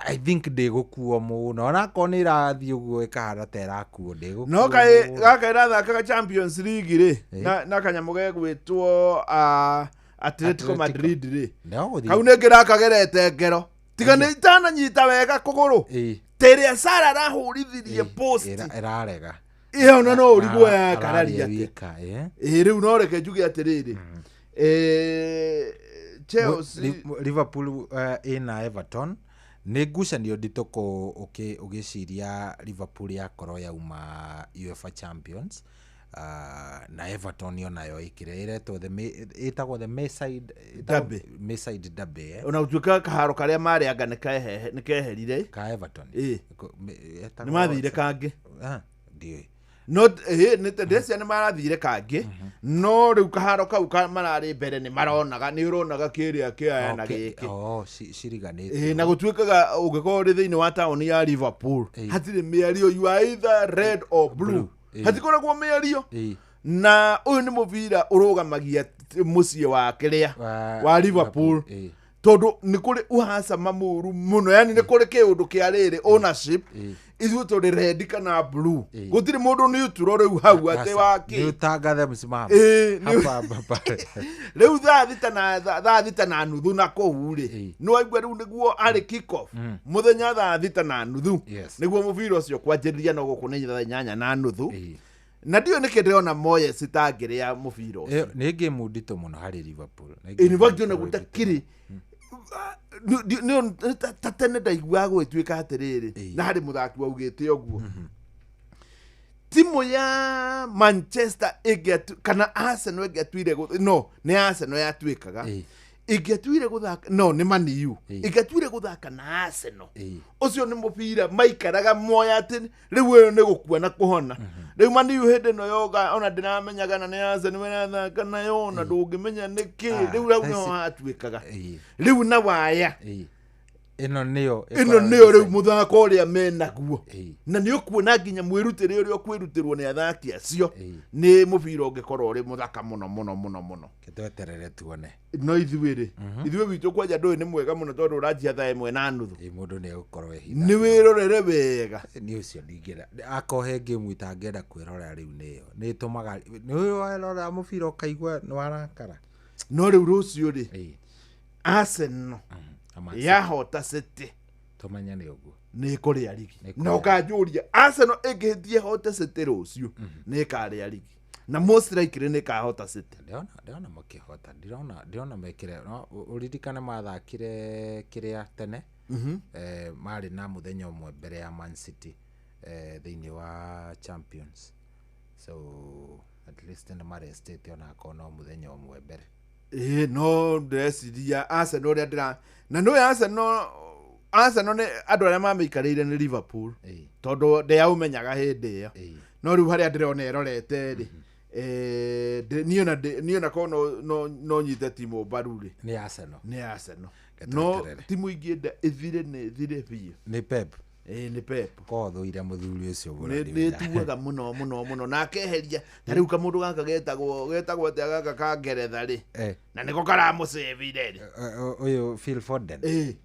I think ndĩgũkuo mũno, onakorwo nĩ ĩrathiĩ ũguo ĩkahana ta ĩrakuo, ndĩgũkuo No kaĩ mũno. Gaka ĩrathakaga Champions League rĩ, na kanyamũ gegwĩtwo Atletico Atletico. Madrid rĩ, No gũthiĩ. kau nĩ ngĩrakagerete ngero tiga nĩ itananyita wega kũgũrũ tĩrĩa Sara arahũrithirie post. Ĩrarega. Ĩyo na no ũrigwo ya Araria kararia atĩa. wika, eh. Ĩ rĩu no reke njuge atĩrĩrĩ, Chelsea Liverpool ĩna Everton, nĩ ngucanio nditũ kũ ũgĩciria Liverpool yakorwo yauma UEFA Champions, na Everton onayo ĩkĩrĩa ĩretwo ĩtagwo the Merseyside ĩtagwo Derby. Merseyside Derby, eh? Ona gũtuĩka kaharo karĩa marĩanga nĩ keherire. Ka Everton. Nĩ mathire kangĩ. Ah, ndiũĩ. No nĩ ndĩreciria nĩ marathire kangĩ, no rĩu kaharo kau mararĩ mbere nĩ maronaga, nĩ ũronaga kĩrĩa kĩaya na gĩkĩ. Oh, ciriganĩte. Na gũtuĩkaga ũngĩkorwo ũrĩ thĩinĩ wa taũni ya Liverpool, hatirĩ mĩario, you are either red or blue. Blue. Hatikoragwo mĩario. Na ũyũ nĩ mũbira ũrũgamagia mũciĩ wa kĩrĩa wa Liverpool, tondũ nĩ kũrĩ uhacama mũru mũno, yani nĩ kũrĩ kĩũndũ kĩa rĩrĩ ownership, ithuĩ tũrĩ red kana blue, gũtirĩ mũndũ neutral rĩu hau atĩ wa Nĩ kĩ. ũtangathe msimamo. Ĩĩ, Hapa hapa. Rĩu 6:30 na kũu rĩ, nĩ waigua rĩu nĩguo arĩ kick off mũthenya 6:30. Nĩguo mũbira ũcio kwanjĩrĩria, no gũkũ nĩ 8:30. Na ndiũĩ nĩkĩ ndĩrona Moyes tangĩrĩa mũbira ũcio. Ĩyo nĩ game nditũ mũno harĩ Liverpool. Nĩ In game fact, ona nditũ. gũtakĩrĩ ta tene ndaiguaga gũgĩtuĩka atĩrĩrĩ, na harĩ mũthaki waugĩte ũguo, timu ya Manchester kana Arsenal ĩngĩatuire no nĩ Arsenal yatuĩkaga ĩngĩatuire gũthaka, no nĩ Man U ĩngĩatuire gũthaka na Arsenal, ũcio nĩ mũbira maikaraga moya atĩ rĩu ũyũ nĩ gũkua na kũhona. Rĩu Man U hĩndĩ ĩno yoga ona ndĩramenyaga na nĩ Arsenal ĩrathaka nayo, ona ndũngĩmenya nĩkĩ. Rĩu hau Thaa nĩho hatuĩkaga rĩu na waya. Ĩno nĩyo Ĩno nĩyo rĩu mũthako ũrĩa menaguo. Na nĩ ũkuona nginya mwĩrutĩre ũrĩa ũkwĩrutĩrwo nĩ athaki acio, nĩ mũbira ũngĩkorwo ũrĩ mũthaka mũno mũno mũno mũno. Tweterere tuone. No ithuĩ rĩ, ithuĩ gwitũ kwanja ndũĩ nĩ mwega mũno tondũ ũranjia 1:30. Mũndũ nĩ egũkorwo ehitha. Nĩ wĩrorere wega. Nĩ ũcio ndingĩenda akohe game itangĩenda kwĩrorera rĩu nĩyo nĩ ĩtũmaga nĩ werorera mũbira ũkaigua nĩ warakara. No rĩu rũciũ rĩ, Arsenal Na Man City. Yahota City, Tũmenye nĩ ũguo. Nĩ ĩkũrĩa rigi. Nĩ ĩkũrĩa. Na ũkanjũria, Arsenal ĩngĩhĩtie hote City rũciũ, nĩ ĩkarĩa rigi, na most likely nĩ ĩkahota City. Ndĩrona makĩhota, ndĩrona mekĩre no ũririkane mathakire kĩrĩa tene, marĩ na mũthenya ũmwe mbere ya Man City thĩinĩ wa Champions, so at least nĩ marestĩte onakorwo no mũthenya ũmwe mbere. Ĩĩ, no ndĩreciria Arsenal ũrĩa ndĩra na nĩũĩ Arsenal nĩ andũ arĩa mamĩikarĩire nĩ Liverpool, tondũ ndĩaũmenyaga hĩndĩ ĩyo. No rĩu harĩa ndĩrona ĩrorete rĩ, niĩ ona korwo no nyite timu mbaru rĩ, Nĩ Arsenal. Nĩ Arsenal. Reke No tweterere. timu ingĩenda ĩthire nĩ ĩthire biũ. Nĩ Pep. Ĩĩ, nĩ Pep. Korwo thũire mũthuri ũcio Nĩ mũno. nĩ ĩtuaga mũno mũno mũno na akeheria ta rĩu kamũndũ gaka getagwo atĩa gaka ka Ngeretha rĩ, na nĩko karamũcĩvire rĩ. Ũyũ Phil Foden. Ĩĩ.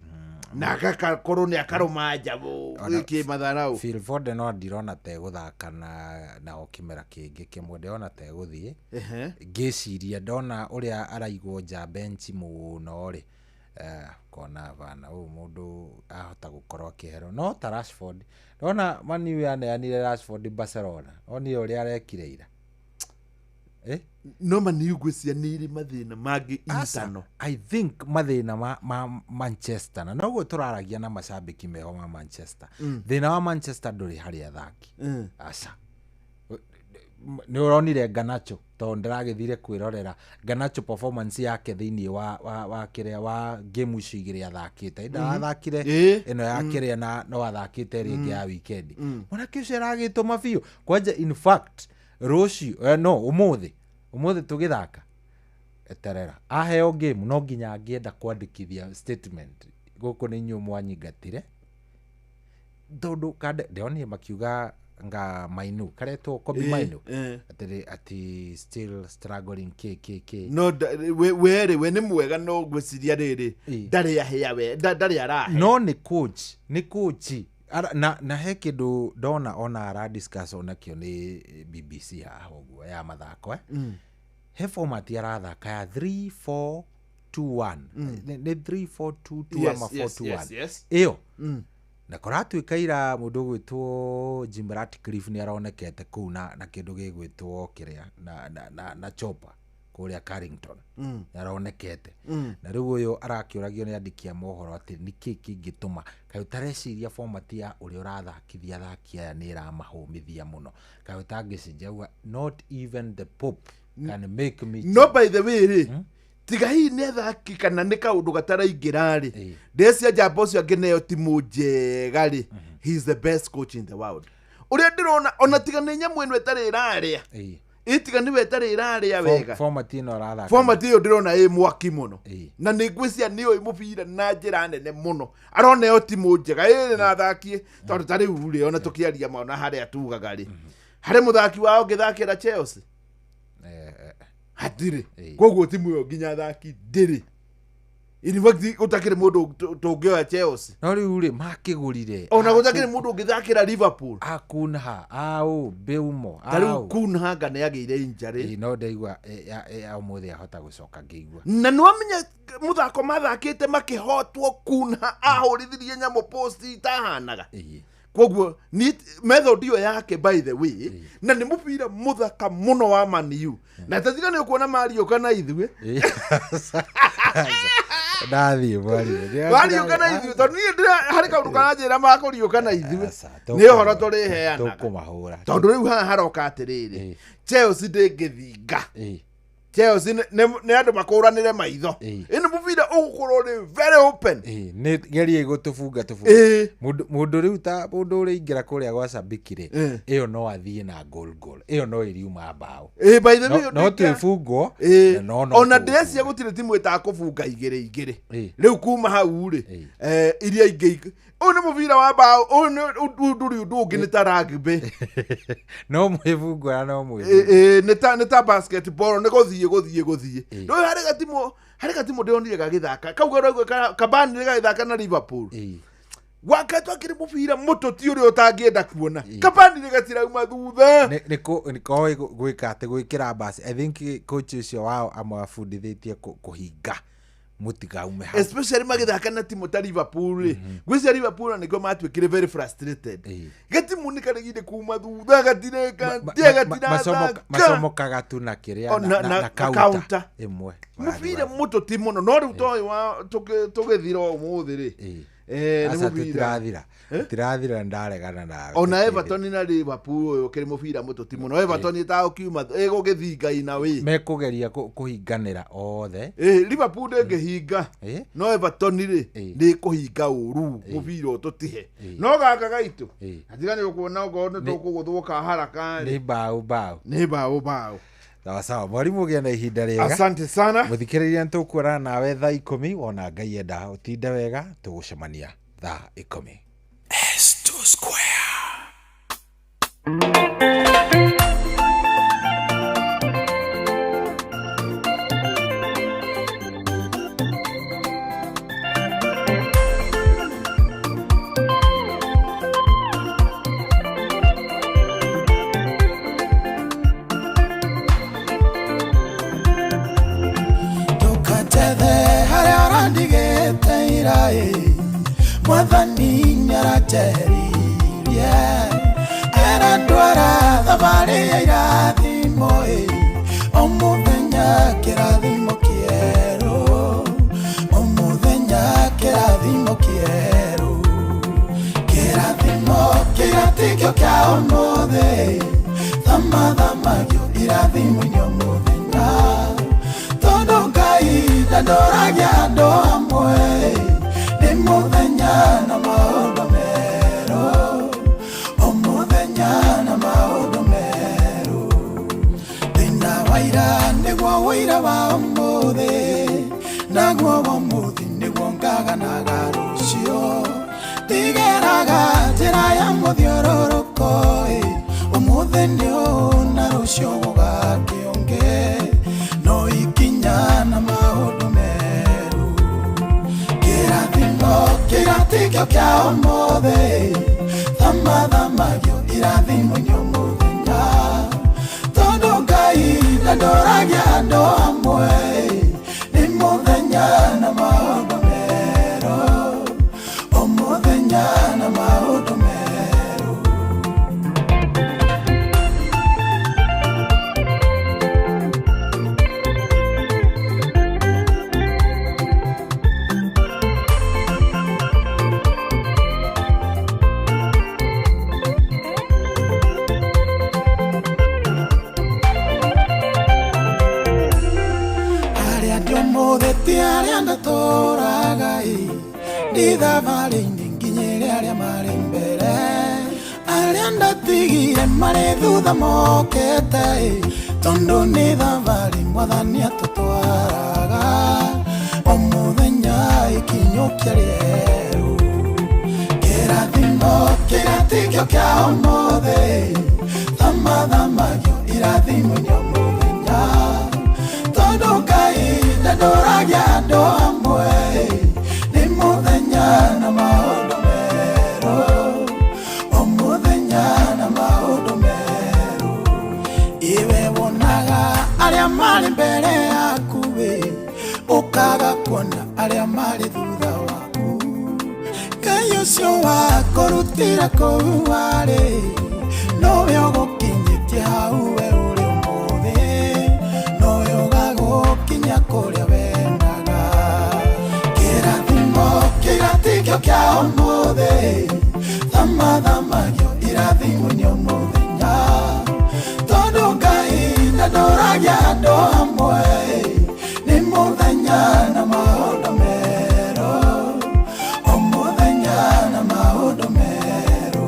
Na agakorwo nĩ akarũma njabũ Ona- gĩkĩ matharau. Phil Foden no ndirona ta egũthaka na nao kĩmera kĩngĩ kĩmwe, ndĩrona ta egũthiĩ. Ngĩciria ndona ũrĩa araigwo nja benchi mũno rĩ, kona bana ũyũ mũndũ ahota gũkorwo akĩherwo no ta Rashford. Ndona Man U yaneanire Rashford Barcelona, onire ũrĩa arekire ira. No Man U ngwĩciria nĩ irĩ mathĩna mangĩ Aca, internal. I think mathĩna ma Manchester, na noguo tũraragia na macambĩki meho ma Manchester, thĩna wa Manchester ndũrĩ harĩ athaki. Aca, nĩ ũronire Garnacho, tondũ ndĩragĩthire kwĩrorera Garnacho performance yake thĩinĩ wa kĩrĩa wa game icio igĩrĩ athakĩte, ĩnda athakire ĩno ya kĩrĩa na no athakĩte rĩngĩ ya weekend. Mwanake ũcio aragĩtũma biũ kwanja. In fact rũciũ, no ũmũthĩ tũgĩthaka, eterera aheo game, no nginya angĩenda kwandĩkithia statement gũkũ nĩ inyuĩ mwanyingatire, tondũ kande ndĩronire makiuga nga Mainu karetwo Kobe Mainu atĩ still struggling kkk. No werĩ we nĩ mwega, no ngwĩciria rĩrĩ ndarĩ ahĩa we ndarĩ arahe. No nĩ coach, nĩ coach. Na he kĩndũ ndona ona ara discuss onakĩo nĩ BBC haha ũguo ya mathako, eh? He format arathaka ya 3 4 2 1, nĩ 3 4 2 2 ama 4 2 1 ĩyo. Na kũratuĩka ira mũndũ ũgwĩtwo Jim Ratcliffe nĩ aronekete kũu na kĩndũ gĩgwĩtwo kĩrĩa na chopper kũrĩa Carrington. Nĩ aronekete. Na rĩu ũyũ arakĩũragio nĩ andĩki a mohoro atĩ nĩkĩ kĩngĩtũma kaĩ ũtareciria format ya ũrĩa ũrathakithia athaki aya nĩ ĩramahũmithia mũno, kaĩ ũtangĩcenjia? Auga, "Not even the Pope can make me." No by the way rĩ, tiga hihi nĩ athaki kana nĩ kaũndũ gataraingĩra rĩ, ndecia njamba ũcio angĩneo timu njega rĩ, he is the best coach in the world ũrĩa ndĩrona. Ona tiga nĩ nyamũ ĩno ĩtarĩ ĩrarĩa, ĩ tiga nĩwe ĩtarĩ ĩrarĩa wega. Format ĩno arathaka. Format ĩyo ndĩrona ĩ mwaki mũno. Na nĩ ngwĩciria nĩ ũĩ mũbira na njĩra nene mũno, aroneo timu njega ĩrĩ na athaki, tondũ ta rĩu rĩ, ona tũkĩaria maona harĩa tugaga rĩ, harĩ mũthaki wao ũngĩthakĩra Chelsea? Hatirĩ. Koguo timu ĩyo nginya athaki ndĩrĩ. In fact gũtakĩrĩ mũndũ tũngĩoya Chelsea. No rĩu rĩ, makĩgũrire Ona gũtakĩrĩ mũndũ ũngĩthakĩra Liverpool. Akunha au Beumo. Ta rĩu Kunhanga nĩ agĩire injury. No ndaigua ya ũmũthĩ ahota gũcoka ngĩigua. Na nĩwamenya mũthako mathakĩte makĩhotwo, Kunha ahũrithirie nyamũ post itahanaga. Koguo ni method ĩyo yake, by the way, na nĩ mũbira mũthaka mũno wa Man U, na tatiga nĩ ũkuona mariũka na ithuĩ. Ndathiĩ mwarimũ. Mariũka na ithuĩ, tondũ niĩ harĩ kaũndũ karanjĩra makũriũka na ithuĩ nĩ ũhoro tũrĩheanaga. Tũkũmahũra. Tondũ rĩu haha haroka atĩrĩrĩ, Chelsea ndĩngĩthinga. Chelsea nĩ andũ makũranĩre maitho. Ĩno mũbira ũgũkorwo nĩ very open. Nĩ gerie gũtũbunga tũbunga. Mũndũ rĩu ta mũndũ ũrĩingĩra kũrĩa gwa cabiki rĩ, ĩyo no athiĩ na goal goal, ĩyo no ĩriuma mbaũ. By the way, No twĩbungwo na no ona tũgũbungwo. Ndĩrecia gũtirĩ timu ĩtakũbunga igĩrĩ igĩrĩ. Rĩu kuma hau rĩ, iria ingĩ ũyũ nĩ mũbira wa mbaũ, ũyũ nĩ ũyũ ndũrĩ ũndũ ũngĩ, nĩ ta rugby. No mwĩbungwo na no mwĩbungwo. Nĩ ta basketball, nĩ gũthiĩ gũthiĩ gũthiĩ. Rĩu harĩ gatimũ ndĩronire gagĩthaka kau karaigua kabani gagĩthaka na Liverpool. Gwaketwo akĩrĩ mũbira mũtũti ũrĩa ũtangĩenda kuona. Kabani gatirauma thutha. Nĩ koĩ gwĩka atĩ gwĩkĩra basi. I think coach ũcio wao amabundithĩtie kũhinga mũtigaume hau. Especially magĩthaka na timu ta Liverpool rĩ, ngwĩciria Liverpool na nĩkĩo matuĩkire very frustrated. Gatimu nĩ karegire kuma thutha, gatireka tia gatirathaka. Macomokaga tu na kĩrĩa O, na na counter counter. ĩmwe. Mũbira mũtũti mũno, no rĩu toĩ wa tũgĩthira ũmũthĩ rĩ, nĩ Aca, mũbira. Tũtirathira, ndaregana nawe. Ona Tũtirathira. Everton na Liverpool, ũyũ ũkĩrĩ mũbira mũtũti mũno. Everton ĩtagũkiuma ĩgũgĩthinga ina wĩ. Mekũgeria kũhinganĩra othe. Liverpool ndĩngĩhinga. No Everton rĩ, nĩ ĩkũhinga ũru mũbira ũtũtihe. No gaka gaitũ, atiga nĩ ũkuona okorwo nĩ tũkũgũthwo haraka rĩ. Nĩ mbaũ mbaũ. Nĩ mbaũ mbaũ. Sawa sawa mwarimũ, gĩa na ihinda rĩega. Asante sana. Mũthikĩrĩria, nĩ tũkuonana nawe thaa 10. Wona Ngai enda, ũtinde wega, tũgũcemania thaa 10. S2 Square. ira Mwathani nĩaranjeheririe arandwara thabarĩ ya irathimo o mũthenya kĩrathimo kĩerũ o mũthenya kĩrathimo kĩerũ kĩrathimo kĩratikio kĩa ũmũthĩ thamathamagio irathimo-inĩ o mũthenya tondũ Ngai ndandoragia andũ amwe nĩ mũthenya na maũndũ merũ o mũthenya na maũndũ merũ thĩna wa ira nĩguo ũira wa ũmũthĩ naguo wa ũmũthĩ nĩguo ngaganaga rũciũ ndigeraga njĩra ya mũthiũrũrũko ũmũthĩ nĩ ũũ na rũciũ gũgakĩũngĩ no ikinya na maũndũ merũ kĩrathimo kĩratikio kĩa ũmũthĩ thamathamagio irathimo-inĩ o mũthenya tondũ Ngai ndandoragia andũ amwe nĩ mũthenya na maũndũ merũ o mũthenya na maũndũ merũ. Arĩa ndĩ ũmũthĩ ti arĩa ndatũraga ndĩ thabarĩ-inĩ nginyĩre arĩa marĩ mbere arĩa ndatigire marĩ thutha mokete tondũ nĩ thabarĩ Mwathani atũtwaraga o mũthenya ikinyũkia rĩerũ kĩrathimo kĩratikio kĩa ũmũthĩ thamathamagio irathimo-inĩ o mũthenya tondũ Ngai ndandoragia andũ amwe nĩ mũthenya na maũndũ merũ o mũthenya na maũndũ merũ iwe wonaga arĩa marĩ mbere yaku ũkaga kuona arĩa marĩ thutha waku Ngai ũcio wakũrutĩra kũu warĩ nowe ũgũkinyĩtie hau we ũrĩ ũmũthĩ nowe ũgagũkinyia kũrĩa wendaga kĩrathimo kĩratikio kĩa ũmũthĩ thamathamagio irathimo-inĩ o mũthenya tondũ Ngai ndandoragia andũ amwe nĩ mũthenya na maũndũ merũ o mũthenya na maũndũ merũ.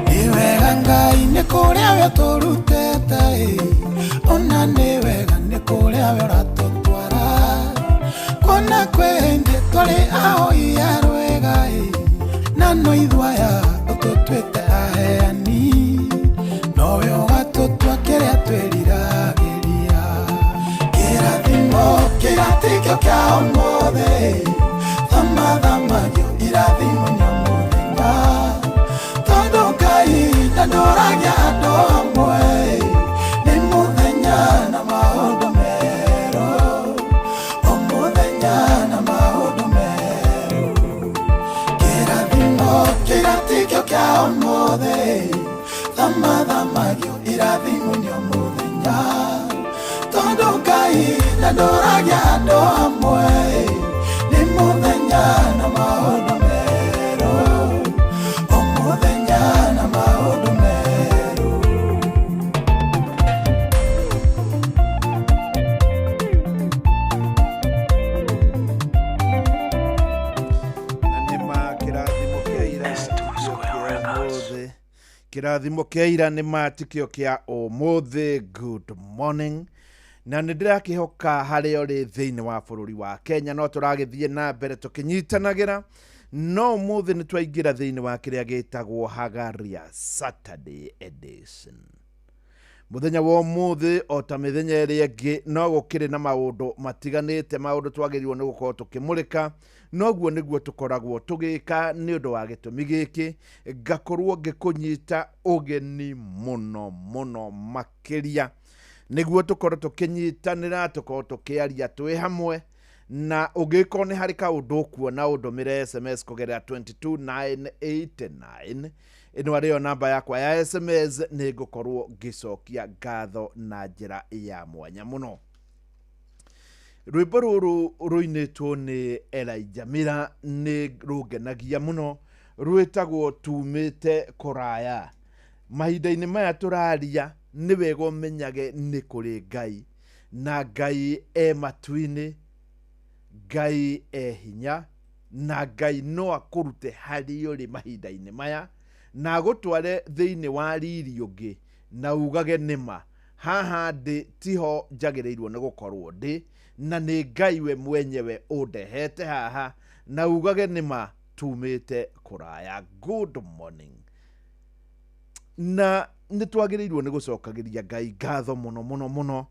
Nĩ wega Ngai nĩ kũrĩa we ũtũrutĩte ona nĩ wega nĩ kũrĩa we ũratũtwara kuona kwĩ hĩndĩ twarĩ ahoi a rwĩga na no ithuĩ aya ũtũtuĩte aheani nowe ũgatũtua kĩrĩa twĩriragĩria kĩrathimo kĩratikio kĩa ũmũthĩ thamathamagio irathimo-inĩ o mũthenya tondũ Ngai ndandoragia andũ amwe nĩ mũthenya na maũndũ merũ o mũthenya na maũndũ merũ kĩrathimo kĩratikio kĩa ũmũthĩ thamathamagio irathimo-inĩ o mũthenya tondũ Ngai ndandoragia andũ amwe nĩ mũthenya na maũndũ merũ o mũthenya na maũndũ merũ. Na nĩ ma kĩrathimo kĩa ira tikĩo kĩa ũmũthĩ kĩrathimo kĩa ira nĩ ma tikĩo kĩa ũmũthĩ. Good morning na nĩ ndĩrakĩhoka harĩa ũrĩ thĩinĩ wa bũrũri wa Kenya no tũragĩthiĩ na mbere tũkĩnyitanagĩra no ũmũthĩ nĩ twaingĩra thĩinĩ wa kĩrĩa gĩtagwo Hagaria Saturday edition. Mũthenya wa ũmũthĩ o ta mĩthenya ĩrĩa ĩngĩ no gũkĩrĩ na maũndũ matiganĩte, maũndũ twagĩrĩirwo nĩ gũkorwo tũkĩmũrĩka, noguo nĩguo tũkoragwo tũgĩka. Nĩ ũndũ wa gĩtũmi gĩkĩ ngakorwo ngĩkũnyita ũgeni mũno mũno makĩria, nĩguo tũkorwo tũkĩnyitanĩra, tũkorwo tũkĩaria twĩ hamwe. Na ũngĩkorwo nĩ harĩ kaũndũ ũkuona, ũndũmĩre SMS kũgerera 22989, ĩno arĩyo namba yakwa ya SMS. Nĩ ngũkorwo ngĩcokia ngatho na njĩra ya mwanya mũno. Rwĩmbo rũrũ rũinĩtwo nĩ Elijah Mira nĩ rũngenagia mũno, rwĩtagwo Tumĩte Kũraya. Mahinda-inĩ maya tũraria, nĩ wega ũmenyage nĩ kũrĩ Ngai, na Ngai e matu-inĩ, Ngai e hinya, na Ngai no akũrute harĩa ũrĩ mahinda-inĩ maya na agũtware thĩinĩ wa riri ũngĩ, na ugage nĩma haha ndĩ tiho njagĩrĩirwo nĩ gũkorwo ndĩ, na nĩ Ngai we mwenyewe ũndehete haha, na ugage nĩma tumĩte kũraya. Good morning. Na nĩ twagĩrĩirwo nĩ gũcokagĩria Ngai ngatho mũno mũno mũno,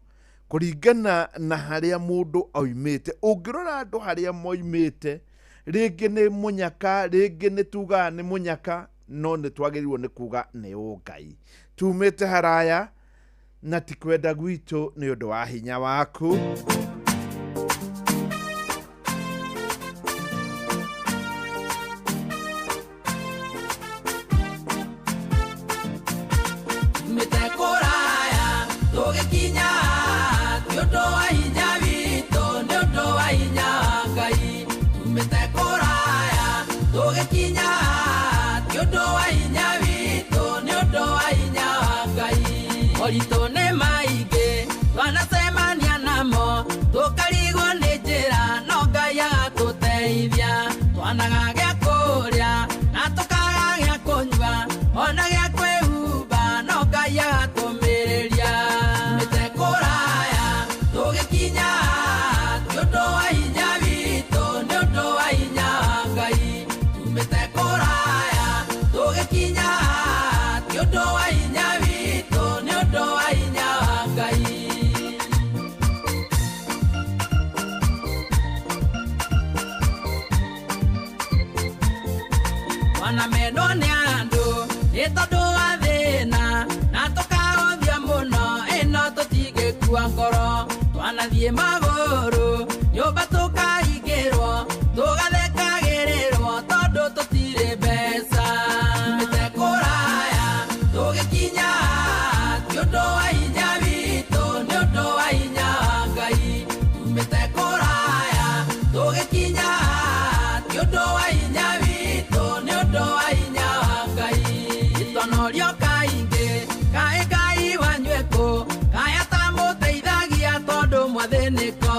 kũringana na harĩa mũndũ aumĩte. Ũngĩrora andũ harĩa moimĩte, rĩngĩ nĩ mũnyaka, rĩngĩ nĩ tugaga nĩ mũnyaka, no nĩ twagĩrĩirwo nĩ kuga nĩ ũngai. Tumĩte haraya na ti kwenda gwitũ, nĩ ũndũ wa hinya waku. Tumĩte kũraya tũgĩkinya, ti ũndũ wa hinya witũ, nĩ ũndũ wa hinya wa Ngai. Tumĩte kũraya tũgĩkinya, ti ũndũ wa hinya witũ, nĩ ũndũ wa hinya wa Ngai. Moritũ nĩ maingĩ twanacemania namo, tũkarigwo nĩ njĩra, no Ngai agatũteithia. Twanaga gĩa kũrĩa na tũkaga gĩa kũnyua, ona gĩa kwĩhumba, no Ngai agatũmĩrĩria. Tumĩte kũraya tũgĩkinya, ti ũndũ wa hinya witũ, nĩ ũndũ wa hinya wa Ngai. Tumĩte kũraya tũgĩkinya, ti ũndũ wa hinya witũ, nĩ ũndũ wa hinya wa Ngai. Wanamenwo nĩ andũ nĩ tondũ wa thĩna, na tũkaũthia mũno, ĩno tũtingĩkua ngoro. Twanathiĩ magũrũ nyũmba tũkaingĩrwo, tũgathekagĩrĩrwo tondũ tũtirĩ mbeca. Tumĩte kũraya tũgĩkinya, ti ũndũ wa hinya witũ, nĩ ũndũ wa hinya wa Ngai. Tumĩte kũraya tũgĩkinya, ti ũndũ wa hinya witũ, nĩ ũndũ wa hinya wa Ngai. Itonorio kaingĩ kaĩ Ngai wanyu ekũ, kaĩ atamũteithagia tondũ mwathĩnĩka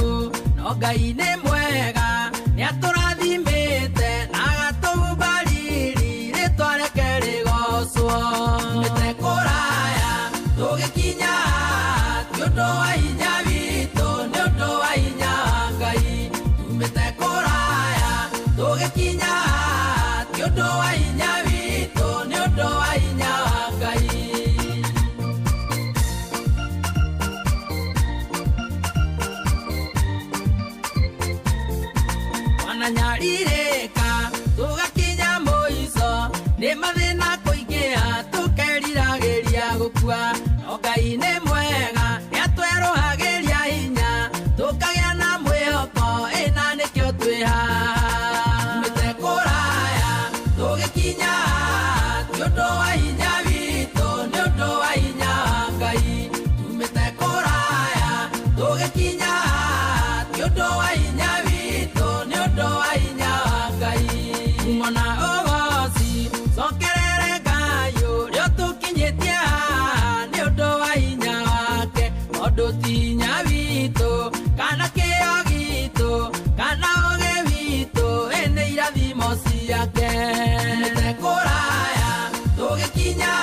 ũũ. No Ngai nĩ mwega, nĩ atũrathimĩte na agatũhumba riri, rĩtwa rĩake rĩgocwo. Tumĩte kũraya tũgĩkinya, ti ũndũ wa hinya witũ, nĩ ũndũ wa hinya wa Ngai. Tumĩte kũraya tũgĩkinya, ti ũndũ wa hinya witũ, nĩ ũndũ wa hinya wa Ngai. Twananyarirĩka tũgakinya mũico, nĩ mathĩna kũingĩha tũkeriragĩria gũkua, no Ngai nĩ mwega, nĩ atwerũhagĩria hinya, tũkagĩa na mwĩhoko, ĩna nĩkĩo twĩ haha. Tumĩte kũraya tũgĩkinya, ti ũndũ wa hinya witũ, nĩ ũndũ wa hinya wa Ngai. Tumĩte kũraya tũgĩkinya, ti ũndũ wa hinya witũ, nĩ ũndũ wa hinya wa Ngai. Ngumo na ũgoci cokerere Ngai ũrĩa ũtũkinyĩtie haha, nĩ ũndũ wa hinya wake, tondũ ti hinya witũ kana kĩo gitũ kana ũũgĩ witũ, ĩ nĩ irathimo ciake. Tumĩte kũraya tũgĩkinya,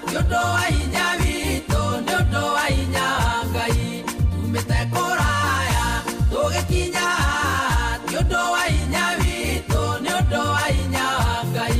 ti ũndũ wa hinya witũ, nĩ ũndũ wa hinya wa Ngai. Tumĩte kũraya tũgĩkinya, ti ũndũ wa hinya witũ, nĩ ũndũ wa hinya wa Ngai.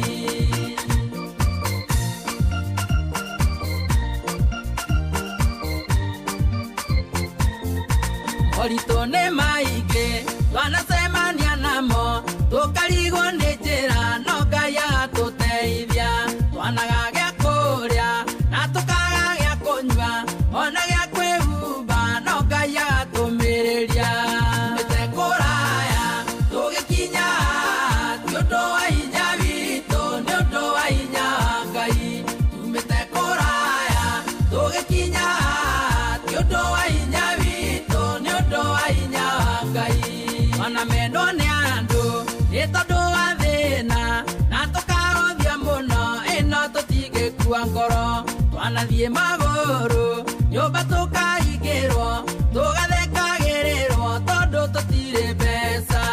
Twanathiĩ magũrũ nyũmba tũkaingĩrwo tũgathekagĩrĩrwo tondũ tũtirĩ mbeca.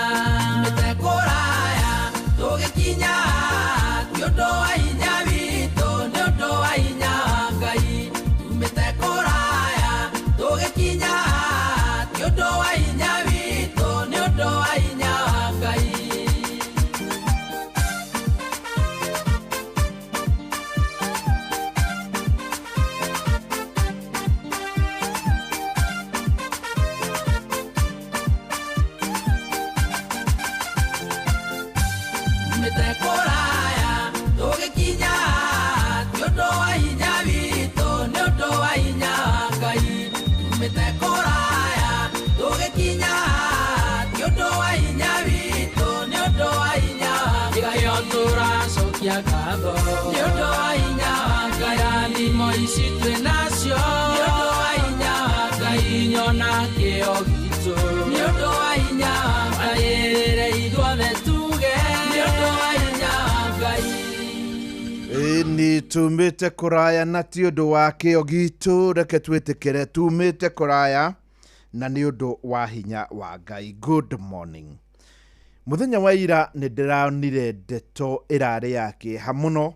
Tumĩte kũraya tũgĩkinya ti ũndũ wa hinya witũ nĩ ũndũ wa hinya wa Ngai. Tumĩte kũraya tũgĩkinya ti ũndũ wa hinya witũ nĩ ũndũ wa hinya wa Ngai. Tumĩte kũraya tũgĩkinya ti ũndũ wa hinya witũ nĩ ũndũ wa hinya wa Ngai. Tumĩte kũraya tũgĩkinya ti ũndũ wa hinya witũ nĩ ũndũ wa hinya wa Ngai. Nĩkĩo tũracokia ngatho nĩ ũndũ wa hinya wa Ngai. Irathimo ici twĩ nacio nĩ ũndũ wa hinya wa Ngai. Nyona kĩo gitũ nĩ ũndũ wa hinya wa Ngai. Anĩrĩre ithuothe tuge nĩ ũndũ wa hinya wa Ngai. Ĩni tumĩte kũraya na ti ũndũ wa kĩo gitũ, reke twĩtĩkĩre tumĩte kũraya na nĩ ũndũ wa hinya wa Ngai. Good morning. Mũthenya wa ira nĩ ndĩronire ndeto ĩrarĩ ya kĩeha mũno.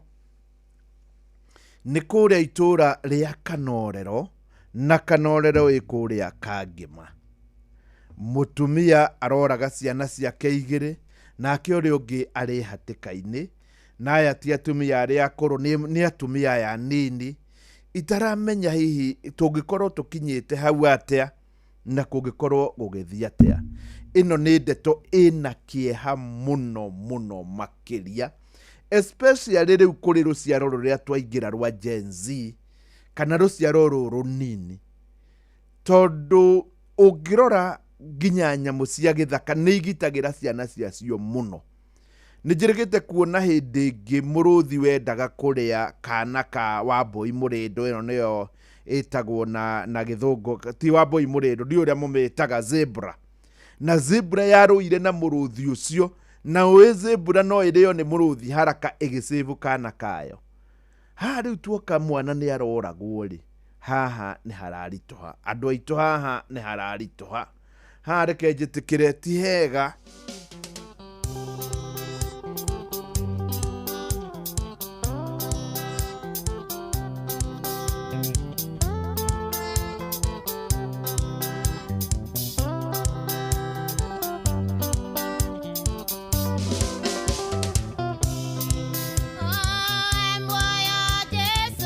Nĩ kũrĩa itũũra rĩa Kanorero, na Kanorero ĩ kũrĩa Kangĩma. Mũtumia aroraga ciana ciake igĩrĩ, nake ũrĩa ũngĩ arĩ hatĩka-inĩ. Na aya ti atumia arĩa akũrũ, nĩ atumia aya anini. Itaramenya hihi tũngĩkorwo tũkinyĩte hau atĩa na kũngĩkorwo gũgĩthiĩ atĩa. Ĩno nĩ ndeto ĩna kĩeha mũno mũno makĩria, especially rĩu kũrĩ rũciaro rũrĩa twaingĩra rwa Gen Z, kana rũciaro rũrũ rũnini. Tondũ ũngĩrora nginya nyamũ cia gĩthaka nĩ igitagĩra ciana ciacio mũno. Nĩ njĩrĩgĩte kuona hĩndĩ ĩngĩ mũrũthi wendaga kũrĩa kana ka Wambũi mũrĩndũ, ĩno nĩyo ĩtagwo na gĩthũngũ, ti Wambũi mũrĩndũ, ndiũĩ ũrĩa mũmĩtaga, zebra. Na zebra yarũire na mũrũthi ũcio, na ũĩ zebra no ĩrĩo nĩ mũrũthi haraka ĩgĩcĩbu kana kayo. Haha rĩu tuoka mwana nĩ aroragwo rĩ, haha nĩ hararitũha. Andũ aitũ haha nĩ hararitũha. Haha reke njĩtĩkĩre ti hega. Jesu,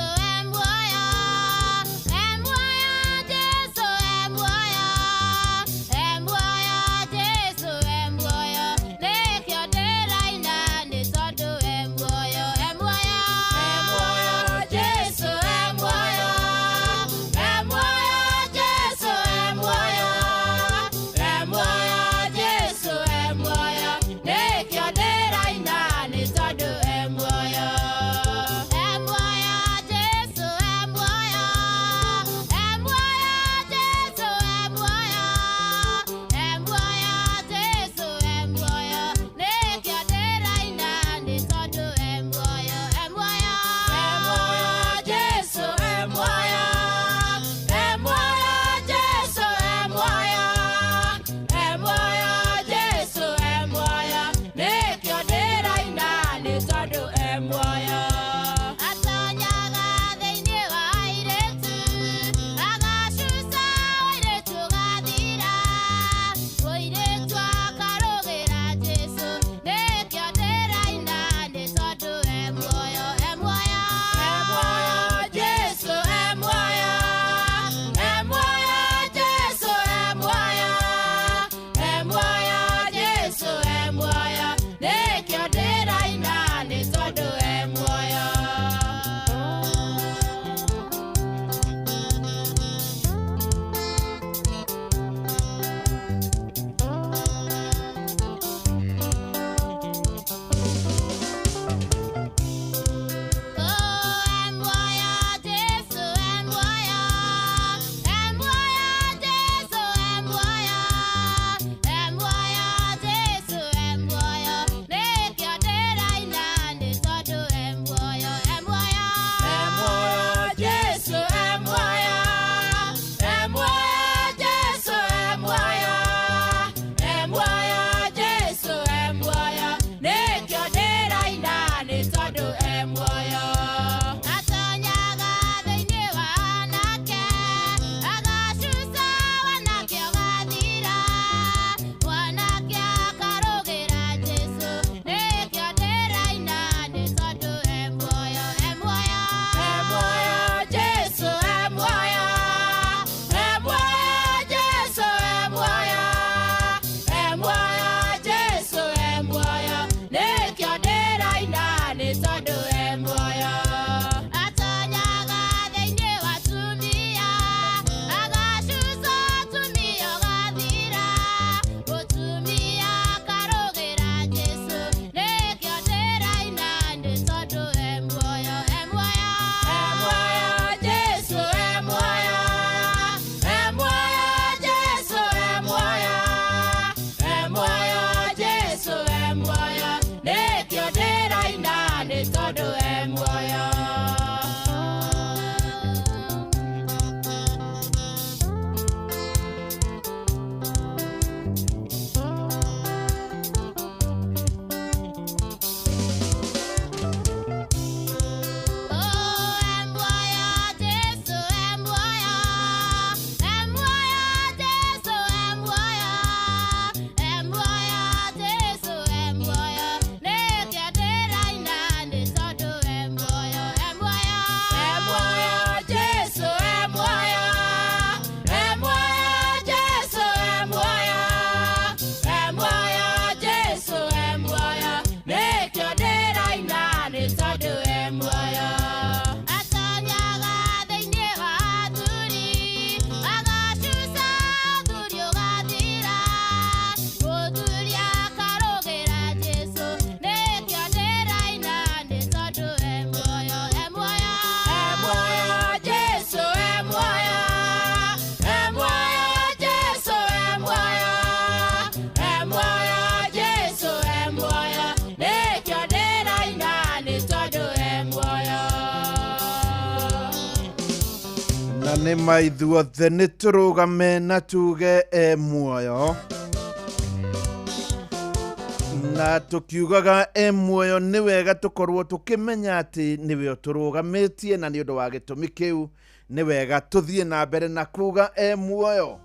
Na nĩ ma ithuothe nĩ tũrũgame na tuge e muoyo. Na tũkiugaga e muoyo nĩ wega tũkorwo tũkĩmenya atĩ nĩwe ũtũrũgamĩtie, na nĩ ũndũ wa gĩtũmi kĩu nĩ wega tũthiĩ na mbere na kuga e muoyo.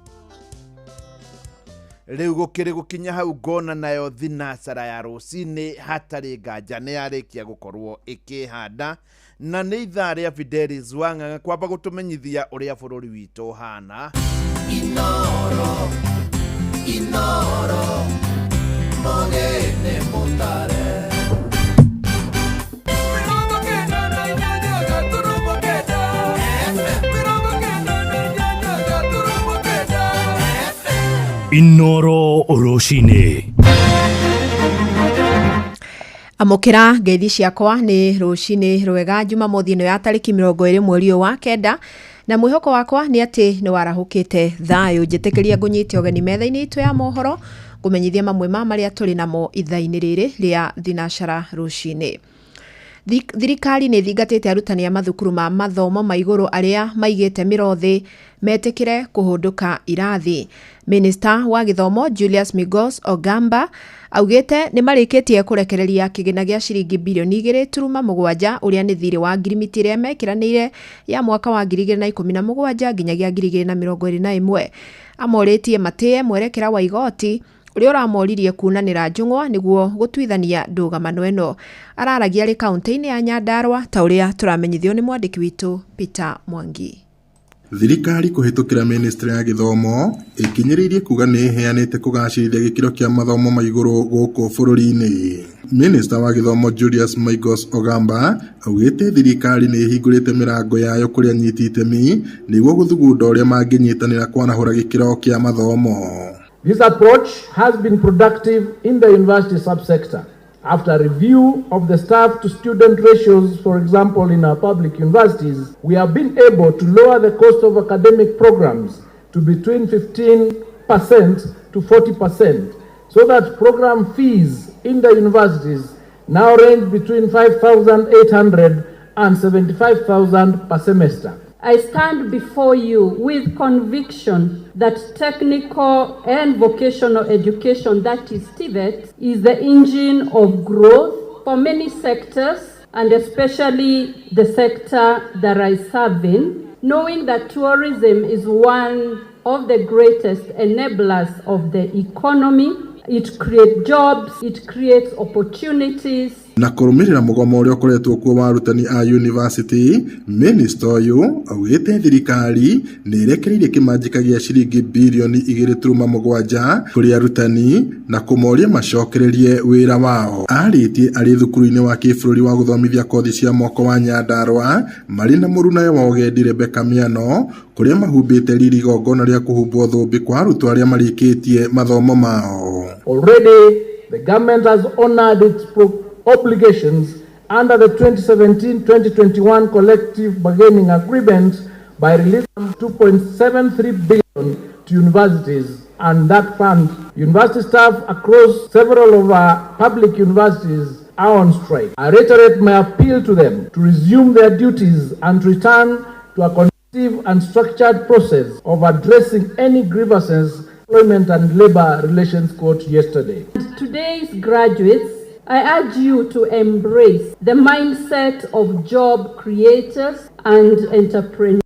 Rĩu gũkĩrĩ gũkinya hau ngona nayo thinacara ya rũcinĩ hatarĩ nganja nĩ yarĩkia gũkorwo ĩkĩhanda, na nĩ ithaa rĩa Fidelis Wang'ang'a kwamba gũtũmenyithia ũrĩa bũrũri witũ ũhana. Inoro, Inoro, Mogene Mutare. Inoro rũcinĩ. Amũkĩra ngeithi ciakwa nĩ rũcinĩ rwega Jumamothi ĩno ya tarĩki 20 mweri ũyũ wa kenda, na mwĩhoko wakwa nĩ atĩ nĩ warahũkĩte thayũ. Njĩtĩkĩria ngũnyite ũgeni metha-inĩ itũ ya mohoro ngũmenyithia mamwe ma marĩa tũrĩ namo ithaa-inĩ rĩrĩ rĩa thinacara rũcinĩ. Thirikari nĩ ĩthingatĩte arutani a mathukuru ma mathomo ma igũrũ arĩa maigĩte mĩro thĩ metĩkĩre kũhũndũka irathi. Minista wa gĩthomo Julius Migos Ogamba augĩte nĩ marĩkĩtie kũrekereria kĩgĩna gĩa ciringi birioni 2.7 ũrĩa nĩ thirĩ wa ngirimiti ĩrĩa mekĩranĩire ya mwaka wa 2017 nginyagia 2021. Amorĩtie matĩe mwerekera wa igoti ũrĩa ũramoririe kunanĩra njũng'wa nĩguo gũtuithania ndũgamano ĩno. Araragia arĩ kaunti-inĩ ya Nyandarua ta ũrĩa tũramenyithio nĩ mwandĩki witũ Peter Mwangi. Thirikari kũhĩtũkĩra ministry ya gĩthomo ĩkinyĩrĩirie kuga nĩ ĩheanĩte kũgacĩrithia gĩkĩro kĩa mathomo ma igũrũ gũkũ bũrũri-inĩ. Minista wa gĩthomo Julius Migos Ogamba augĩte thirikari nĩ ĩhingũrĩte mĩrango yayo kũrĩ anyiti itemi nĩguo gũthugunda ũrĩa mangĩnyitanĩra kwarahũra gĩkĩro kĩa mathomo. This approach has been productive in the university subsector. After review of the staff to student ratios, for example, in our public universities, we have been able to lower the cost of academic programs to between 15% to 40%, so that program fees in the universities now range between 5,800 and 75,000 per semester. I stand before you with conviction that technical and vocational education, that is TVET, is the engine of growth for many sectors, and especially the sector that I serve in, knowing that tourism is one of the greatest enablers of the economy. It creates jobs, it creates opportunities. Na kũrũmĩrĩra mũgomo ũrĩa ũkoretwo kuo wa arutani a university, minista ũyũ augĩte thirikari nĩ ĩrekereirie kĩmanjĩka gĩa ciringi birioni 2.7 kũrĩ arutani na kũmoria macokererie wĩra wao. Arĩtie arĩ thukuru-inĩ wa kĩbũrũri wa gũthomithia kothi cia moko wa Nyandarua marĩ na mũrunawe wa ũgendi Rebecca Miano, kũrĩa mahumbĩte riri igongona rĩa kũhumbwo thũmbĩ kwa arutwo arĩa marĩkĩtie mathomo mao. Already, the government has honored its obligations under the 2017-2021 collective bargaining agreement by releasing 2.73 billion to universities, and that fund, university staff across several of our public universities are on strike. I reiterate my appeal to them to resume their duties and return to a constructive and structured process of addressing any grievances. Employment and Labor Relations Court yesterday. Today's graduates, I urge you to embrace the mindset of job creators and entrepreneurs.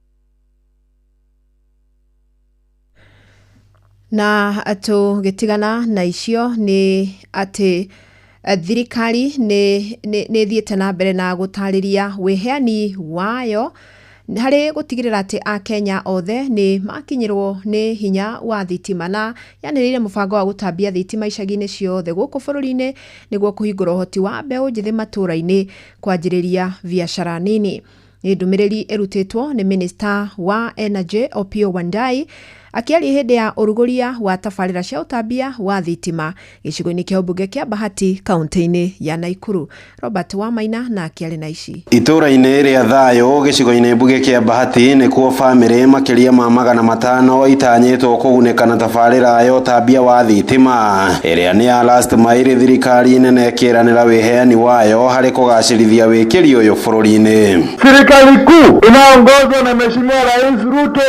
Na tũgĩtigana na icio nĩ atĩ thirikari nĩ ĩthiĩte na mbere na gũtarĩria wĩheani wayo harĩ gũtigĩrĩra atĩ Akenya othe nĩ makinyĩrwo nĩ hinya wa thitima, na yanĩrĩire mũbango wa gũtambia thitima icagi-inĩ ciothe gũkũ bũrũri-inĩ nĩguo kũhingũra ũhoti wa mbeũ njĩthĩ matũũra-inĩ kwanjĩrĩria biacara nini. Nĩ ndũmĩrĩri ĩrutĩtwo nĩ Minista wa Energy Opiyo Wandayi Akĩaria hĩndĩ ya ũrugũria wa tabarĩra cia ũtambia wa thitima gĩcigo-inĩ kĩa ũmbunge kĩa Bahati kaunti-inĩ ya Naikuru. Robert Wamaina na akĩarĩ na ici. Itũũra-inĩ rĩa Thayũ gĩcigo-inĩ mbunge kĩa Bahati nĩkuo bamĩrĩ makĩria ma 500 itanyĩtwo kũgunĩka na tabarĩra ya ũtambia wa thitima ĩrĩa nĩ ya last mile thirikari nene ĩkĩranĩra wĩheani wayo harĩ kũgacĩrithia wĩkĩri ũyũ bũrũri-inĩ. Serikali kuu inaongozwa na Mheshimiwa Rais Ruto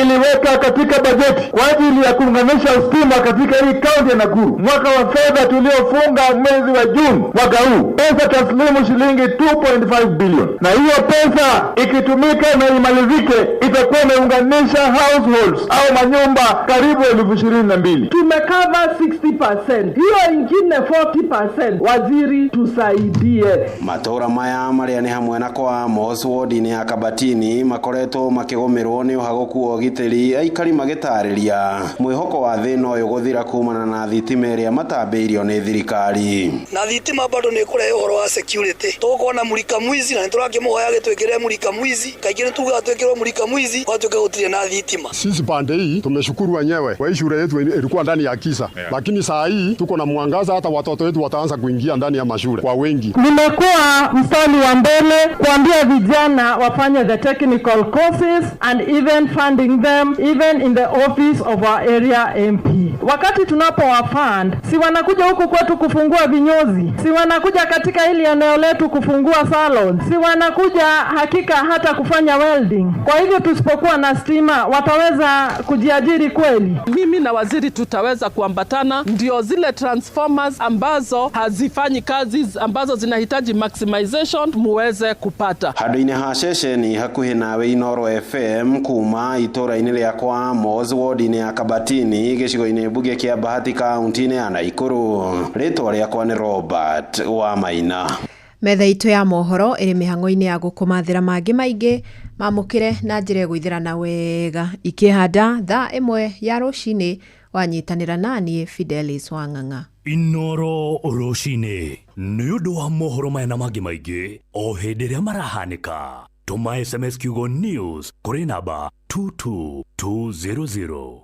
iliweka katika bajeti kwa ajili ya kuunganisha stima katika hii kaunti ya Nakuru. Mwaka wa fedha tuliofunga mwezi wa Juni mwaka huu, pesa taslimu shilingi 2.5 bilioni, na hiyo pesa ikitumika na imalizike itakuwa imeunganisha households au manyumba karibu 22,000. Tumekava 60%, hiyo ingine 40%. Waziri tusaidie. Matũũra maya marĩa nĩ hamwe na kwa Amos ward-inĩ ya Kabatini makoretwo makĩgũmĩrwo nĩ ũhagũku wa ũgitĩri, aikari magĩtarĩria mwĩhoko wa thĩna ũyũ gũthira kumana na thitima ĩrĩa matambĩirio nĩ thirikari. Na thitima bado nĩ ĩkũrehe ũhoro wa security, tũgũkorwo na mũrika mwizi na nĩtũrakĩmũhoya gĩtwĩkĩre mũrika mwizi, kaingĩ nĩtugaga twĩkĩrwo mũrika mwizi gwatuĩka gũtirĩ na thitima. Sisi pande hii tumeshukuru wenyewe kwa hii shule yetu ilikuwa ndani ya kisa, lakini saa hii tuko na mwangaza, hata watoto wetu wataanza kuingia ndani ya mashule kwa wengi. Nimekuwa mstari wa mbele kuambia vijana wafanye the technical courses and even funding them even in the office of our area MP. Wakati tunapowafund, si wanakuja huku kwetu kufungua vinyozi, si wanakuja katika hili eneo letu kufungua salon, si wanakuja hakika hata kufanya welding. Kwa hivyo tusipokuwa na stima wataweza kujiajiri kweli? Mimi na waziri tutaweza kuambatana, ndio zile transformers ambazo hazifanyi kazi ambazo zinahitaji maximization muweze kupata. Handũ-inĩ ha ceceni hakuhĩ nawe Inooro FM kuma itũũra-inĩ rĩa kwa Amos ward-inĩ ya Kabatini gĩcigo-inĩ mbunge kĩa Bahati kaunti-inĩ ya Naikuru. Rĩtwa rĩakwa nĩ Robert Wamaina. Metha itũ ya mohoro ĩrĩ mĩhang'o-inĩ ya gũkũmathĩra mangĩ maingĩ mamũkĩre na njĩra ĩgũithĩrana wega ikĩhanda thaa 1 ya rũcinĩ wanyitanĩra naniĩ Fidelis Wang'ang'a. Inooro rũcinĩ nĩ ũndũ wa mohoro maya na mangĩ maingĩ o hĩndĩ ĩrĩa marahanĩka. Tũma SMS kiugo news kũrĩ namba 22200.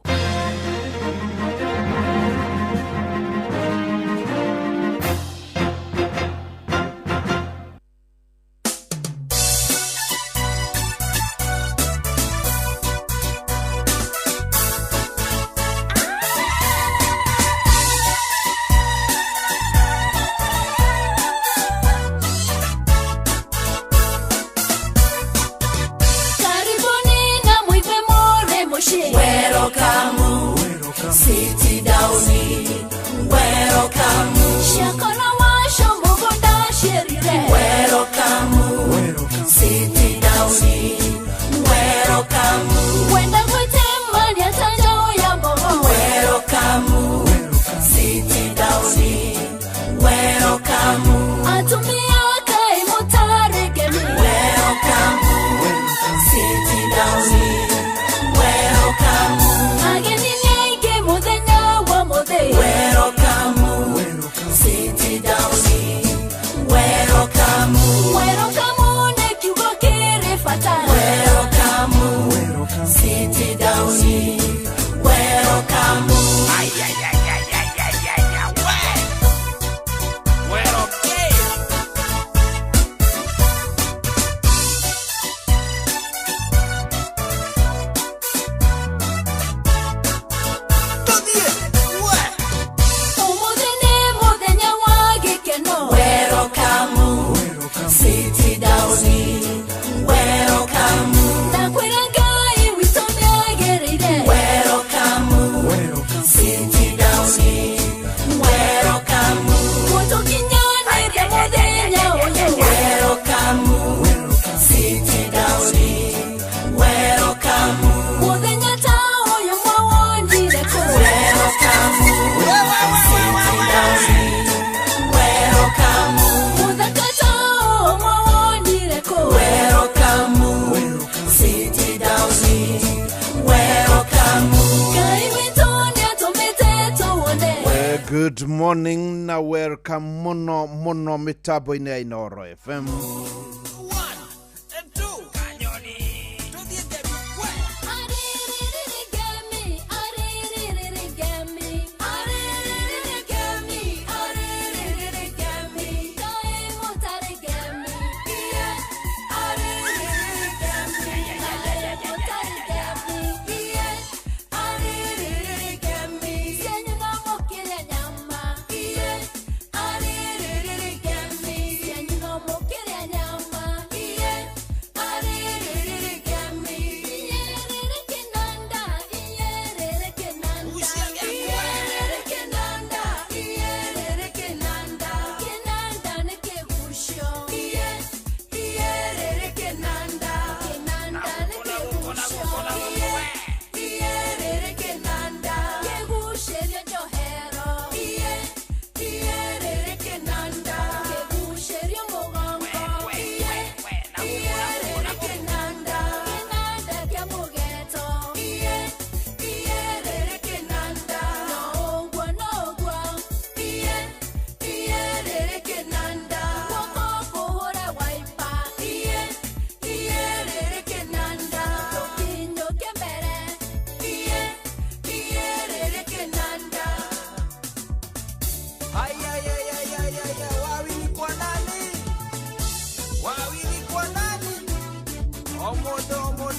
Good morning na welcome muno muno mitambo-inĩ ya Inooro FM.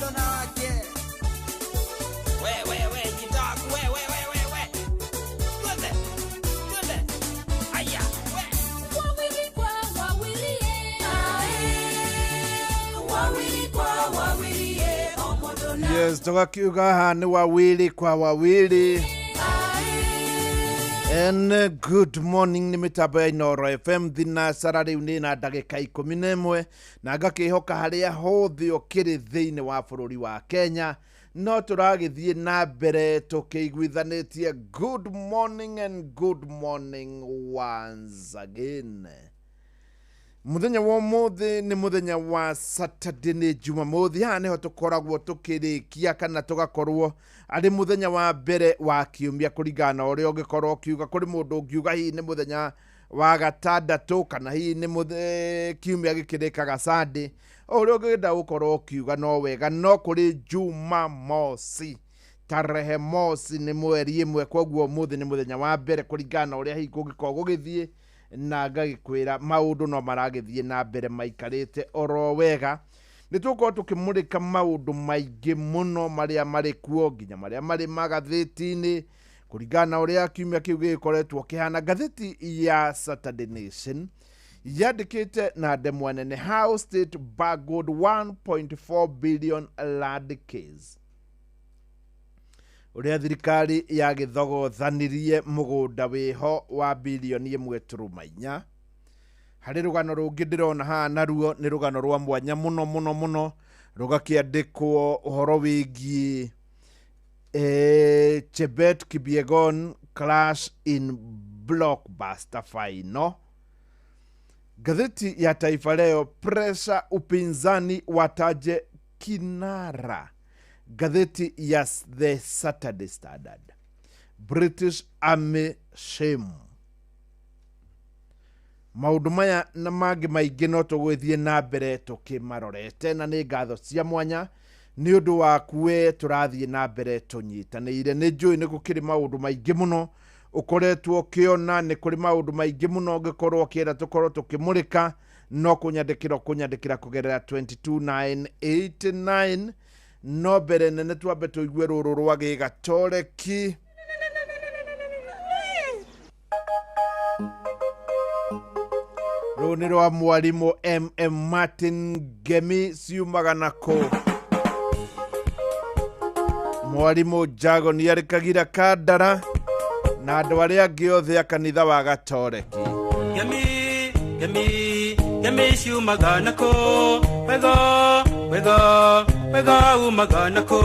mũndũ na wake. We we we jitaku we we we we we. Twende. Twende. Aya we. Wawili kwa wawili ae. Wawili kwa wawili omodo na. Yes, tugakiuga haha nĩ wawili kwa wawili. And good morning nĩ mĩtambo ya Inooro FM thinacara rĩu nĩ na ndagĩka 11 na ngakĩhoka harĩa hothe ũkĩrĩ thĩinĩ wa bũrũri wa Kenya no tũragĩthiĩ na mbere tũkĩiguithanĩtie. Good morning and good morning once again. Muthenya wa ũmũthĩ nĩ mũthenya wa Saturday, nĩ Jumamothi. Haha nĩho tũkoragwo tũkĩrĩkia kana tũgakorwo arĩ mũthenya wa mbere wa kiumia kũringana na ũrĩa ũngĩkorwo ũkiuga. Kũrĩ mũndũ ũngiuga hihi nĩ mũthenya wa gatandatũ kana hihi nĩ kiumia gĩkĩrĩkaga Sunday, o ũrĩa ũngĩenda gũkorwo ũkiuga no wega, no kũrĩ Jumamosi tarehe mosi nĩ mweri ĩmwe, koguo ũmũthĩ nĩ mũthenya wa mbere kũringana na ũrĩa hihi kũngĩkorwo gũgĩthiĩ, na ngagĩkwĩra maũndũ no maragĩthiĩ na mbere maikarĩte oro wega. Nĩ tũgũkorwo tũkĩmũrĩka maũndũ maingĩ mũno marĩa marĩ kuo nginya marĩa marĩ magathĩti-inĩ kũringana na ũrĩa kiumia kĩu gĩgĩkoretwo kĩhana. Ngathĩti ya Saturday Nation yandĩkĩte na ndemwa nene, how state bungled 1.4 billion land case, ũrĩa thirikari yagĩthogothanirie mũgũnda wĩho wa bilioni 1.4. Harĩ rũgano rũngĩ ndĩrona haha naruo nĩ rũgano rwa mwanya mũno mũno mũno, rũgakĩandĩkwo ũhoro wĩgiĩ Chebet Kipyegon clash in blockbuster final. Gazeti ya Taifa Leo, pressure upinzani wataje kinara. Gazeti ya The Saturday Standard, British Army shame. Maũndũ maya na mangĩ maingĩ no tũgũthiĩ na mbere tũkĩmarorete, na nĩ ngatho cia mwanya nĩ ũndũ waku we tũrathiĩ na mbere tũnyitanĩire. Nĩ njũĩ nĩ gũkĩrĩ maũndũ maingĩ mũno ũkoretwo ũkĩona, nĩ kũrĩ maũndũ maingĩ mũno ũngĩkorwo ũkĩenda tũkorwo tũkĩmũrĩka, no kũnyandĩkĩra ũkũnyandĩkĩra kũgerera 22989. No mbere nene twambe tũigue rũrũ rwa gĩgatoreki. Rũrũ nĩ rwa mwarimũ MM Martin Ngemi ciumaga nako. Mwarimũ Jago nĩ arĩ Kagira Kandara na andũ arĩa angĩ othe a kanitha wa Gatoreki. Ngemi, Ngemi, Ngemi ciumaga nako, wega, wega, wega umaga nako.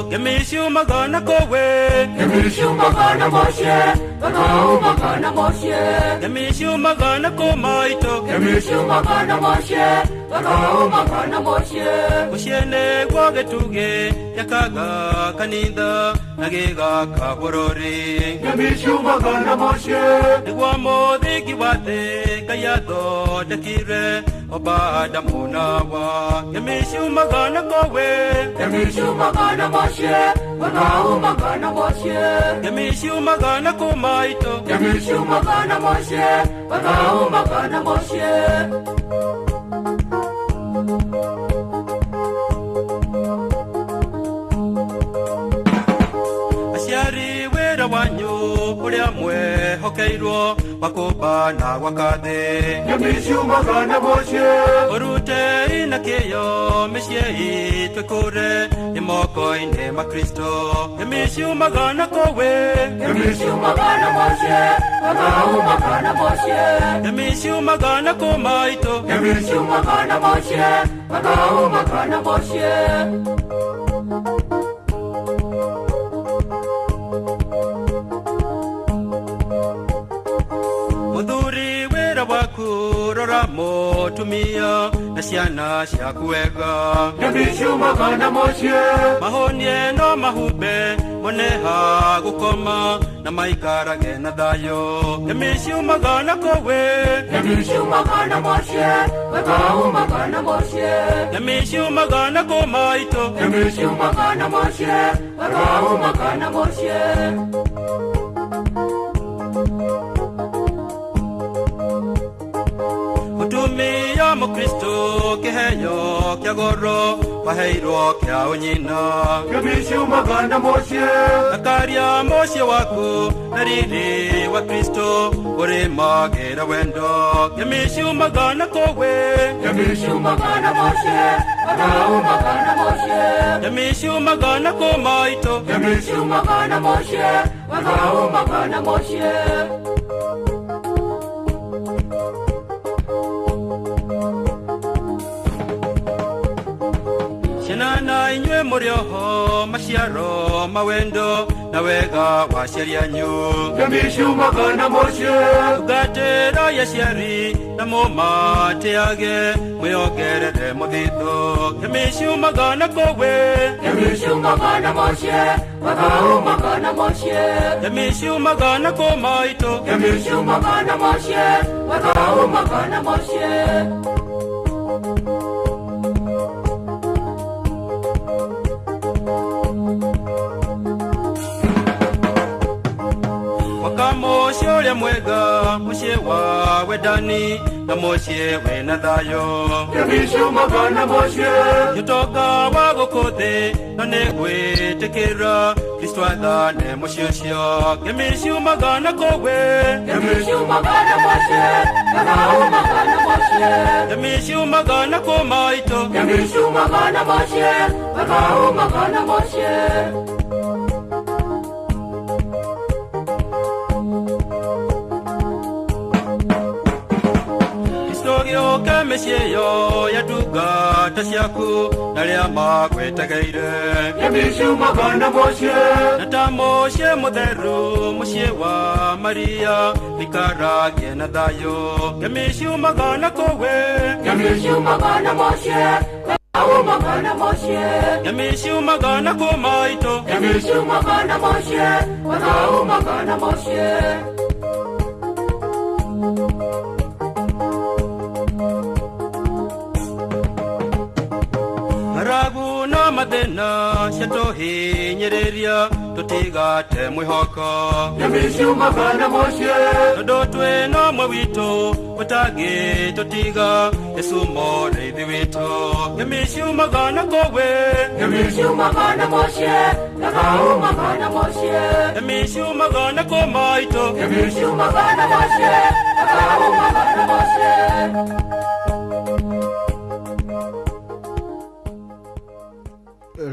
Ngemi ciumaga nako we. Ngemi ciumaga na mũciĩ, wega umaga na mũciĩ. Ngemi ciumaga nako maitũ. Ngemi ciumaga na mũciĩ, wega umaga na mũciĩ. Mũciĩ nĩguo gĩtugĩ gĩakaga kanitha na gĩgaka bũrũri. Ngemi ciumaga na mũciĩ, nĩguo mũthingi wa thĩ Ngai athondekire Obadamu na Hawa. Ngemi ciumaga nako we. Ngemi ciumaga na mũciĩ, wega umaga na mũciĩ. Ngemi ciumaga nako maitũ. Ngemi ciumaga na mũciĩ, wega umaga na mũciĩ. Aciari wĩra wanyu ũrĩa mwehokeirwo wa kũmba na gwaka thĩ. Ngemi ciumaga na mũciĩ, ũrutei na kĩyo mĩciĩ itũ ĩkũre nĩ moko-inĩ ma Kristo. Ngemi ciumaga nako we. Ngemi ciumaga na mũciĩ, wega umaga na mũciĩ. Ngemi ciumaga nako maitũ. Ngemi ciumaga na mũciĩ, wega umaga na mũciĩ. Mũthuri wĩra waku rora mũtumia na ciana ciaku wega. Ngemi ciumaga na mũciĩ, mahonie no mahumbe mone ha gũkoma na maikarage na thayũ. Ngemi ciumaga nako we. Ngemi ciumaga na mũciĩ, wega umaga na mũciĩ. Ngemi ciumaga nako maitũ. Ngemi ciumaga na mũciĩ, wega umaga na mũciĩ. Mũtumia Mukristo kĩheo kĩa goro waheirwo kĩa ũnyina. Ngemi ciumaga na mũciĩ. Thakaria mũciĩ waku na riri wa Kristo ũrĩmagĩra wendo. Ngemi ciumaga na kũwe. Ngemi ciumaga na mũciĩ. Wega umaga na mũciĩ. Ngemi ciumaga na kũmaitũ. Ngemi ciumaga na mũciĩ. Wega umaga na mũciĩ. Ciana na inyuĩ mũrĩ oho maciaro ma wendo na wega wa aciari anyu. Ngemi ciumaga na mũciĩ. Tungatĩrai aciari na mũmatĩage mwĩongerere mũthithũ. Ngemi ciumaga na kũwe. Ngemi ciumaga na mũciĩ. Wega umaga na mũciĩ. Ngemi ciumaga na kũmaitũ. Ngemi ciumaga na mũciĩ. Wega umaga na mũciĩ. Mũciĩ ũrĩa mwega, mũciĩ wa wendani na mũciĩ wĩna thayũ. Ngemi ciumaga na mũciĩ. Nĩ ũtonga wa gũkũ thĩ no nĩ gwĩtĩkĩra Kristo athane mũciĩ ũcio. Ngemi ciumaga na kũwe. Ngemi ciumaga na mũciĩ. Wega umaga na mũciĩ. Ngemi ciumaga na kũmaitũ. Ngemi ciumaga na mũciĩ. Wega umaga na mũciĩ. Gĩũke mĩciĩ ĩyo ya ndungata ciaku na arĩa magwĩtegeire. Ngemi ciumaga na mũciĩ. Na ta mũciĩ mũtheru, mũciĩ wa Maria, ikaragie na thayũ. Ngemi ciumaga na kũwe. Ngemi ciumaga na mũciĩ. Wega umaga na mũciĩ. Ngemi ciumaga na kũmaitũ. Ngemi ciumaga na mũciĩ. Wega umaga na mũciĩ. Ng'aragu na mathĩna ciatũhinyĩrĩria tũtigate mwĩhoko. Ngemi ciumaga na mũciĩ. Tondũ twĩna ũmwe witũ ũtangĩtũtiga, Jesũ mũrĩithi witũ. Ngemi ciumaga na kũwe. Ngemi ciumaga na mũciĩ. Wega umaga na mũciĩ. Ngemi ciumaga na kũmaitũ. Ngemi ciumaga na mũciĩ. Wega umaga na mũciĩ.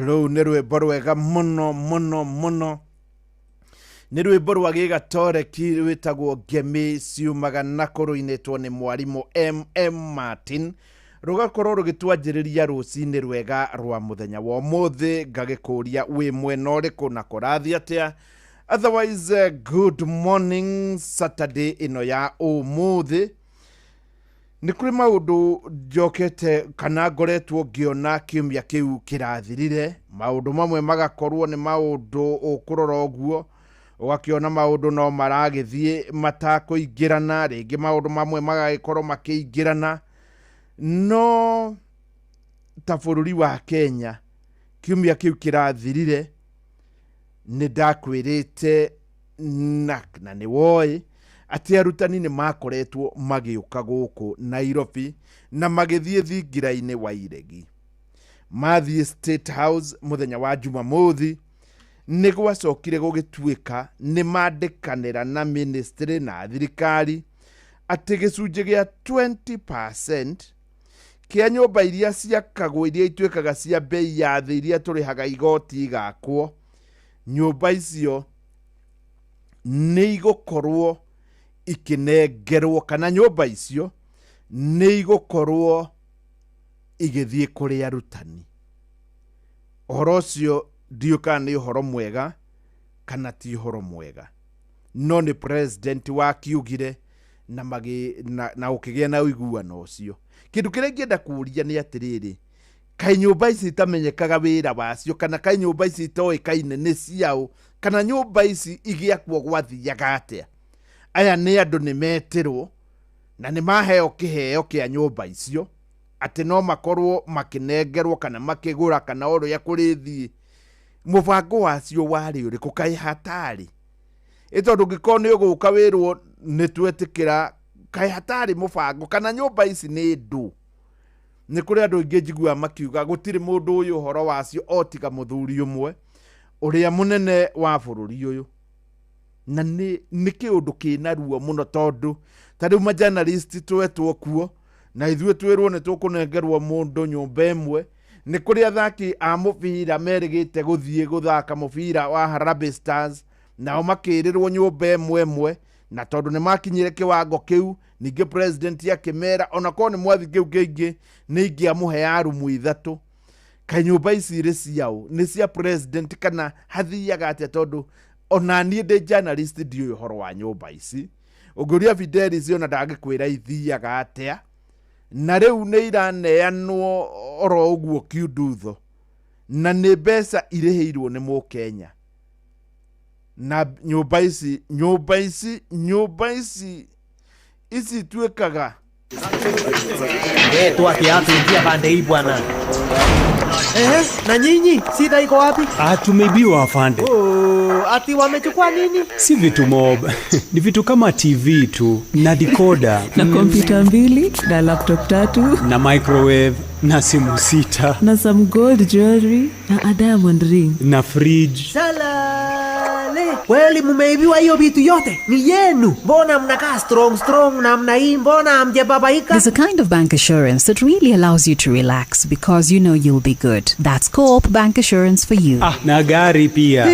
Rũu nĩ rwĩmbo rwega mũno mũno mũno. Nĩ rwĩmbo rwa gĩgatoreki rwĩtagwo Ngemi ciumaga na kũrũinĩtwo nĩ mwarimũ M.M. Martin. Rũgakorwo rũgĩtwanjĩrĩria rũcinĩ rwega rwa mũthenya wa ũmũthĩ. Ngagĩkũria wĩ mwena ũrĩkũ na kũrathiĩ atĩa. Otherwise, good morning Saturday ĩno ya ũmũthĩ. Nĩ kũrĩ maũndũ njokete kana ngoretwo ngĩona kiumia kĩu kĩrathirire. Maũndũ mamwe magakorwo nĩ maũndũ ũkũrora ũguo, ũgakĩona maũndũ no maragĩthiĩ matakũingĩrana, rĩngĩ maũndũ mamwe magagĩkorwo makĩingĩrana. No ta bũrũri wa Kenya kiumia kĩu kĩrathirire nĩ ndakwĩrĩte na nĩ woĩ atĩ arutani nĩ makoretwo magĩũka gũkũ Nairobi na magĩthiĩ thingira-inĩ wa Iregi. Mathiĩ State House mũthenya wa Jumamothi, nĩ gwacokire gũgĩtuĩka nĩ mandĩkanĩra na ministry na thirikari atĩ gĩcunjĩ gĩa 20% kĩa nyũmba iria ciakagwo iria ituĩkaga cia bei ya thĩ iria tũrĩhaga igoti igakwo, nyũmba icio nĩ igũkorwo ikĩnengerwo kana nyũmba icio nĩ igũkorwo igĩthiĩ kũrĩ arutani. Ũhoro ũcio ndiũĩ kana nĩ ũhoro mwega kana ti ũhoro mwega, no nĩ president wakiugire na na ũkĩgĩa na ũiguano ũcio. Kĩndũ kĩrĩa ingĩenda kũũria nĩ atĩrĩrĩ, kaĩ nyũmba ici itamenyekaga wĩra wacio, kana kaĩ nyũmba ici itoĩkaine nĩ ciaũ, kana nyũmba ici igĩakwo gwathiaga atĩa? Aya nĩ andũ nĩ metĩrwo na nĩ maheo kĩheo kĩa nyũmba icio, atĩ no makorwo makĩnengerwo kana makĩgũra kana o ũrĩa kũrĩthiĩ. Mũbango wacio warĩ ũrĩkũ? Kaĩ hatarĩ? Ĩ tondũ ũngĩkorwo nĩ ũgũka wĩrwo nĩ twetĩkĩra, kaĩ hatarĩ mũbango kana nyũmba ici nĩ ndũ? Nĩ kũrĩ andũ aingĩ njiguaga makiuga gũtirĩ mũndũ ũyũ ũhoro wacio o tiga mũthuri ũmwe ũrĩa mũnene wa bũrũri ũyũ. Na nĩ kĩũndũ kĩna ruo mũno tondũ ta rĩu ma journalist twetwo kuo na ithuĩ twĩrwo nĩ tũkũnengerwo mũndũ nyũmba ĩmwe. Nĩ kũrĩ athaki a mũbira merĩgĩte gũthiĩ gũthaka mũbira wa Harambee Stars, nao makĩrĩrwo nyũmba ĩmwe ĩmwe, na tondũ nĩ makinyire kĩwango kĩu ningĩ president akĩmera onakorwo nĩ mwathi kĩu kĩingĩ nĩ ingĩamũhe rumu ithatũ. Kaĩ nyũmba ici irĩ ciao nĩ cia president kana hathiaga atĩa? Tondũ ona niĩ ndĩ journalist ndiũĩ ũhoro wa nyũmba ici. Ũngĩũria Fidelis ona ndangĩkwĩra ithiaga atĩa. Na rĩu nĩ iraneanwo oro ũguo kiundutho, na nĩ mbeca irĩhĩirwo nĩ mũkenya. Na nyũmba ici ici ituĩkaga tu atuingia pande hii bwana. Na nyinyi shida iko wapi? Tumeibiwa afande. Oh, ati wamechukua nini? Si vitu mob. Ni vitu kama TV tu na decoder na kompyuta 2 na laptop 3 na microwave na simu 6 na some gold jewelry na a diamond ring na fridge. Salale. Kweli mumeibiwa hiyo vitu yote? Ni yenu. Mbona mnakaa strong namna hii? Mbona hamjababaika? There's a kind of bank assurance that really allows you to relax because you know you'll be good. That's Co-op Bank Assurance for you. Na gari pia.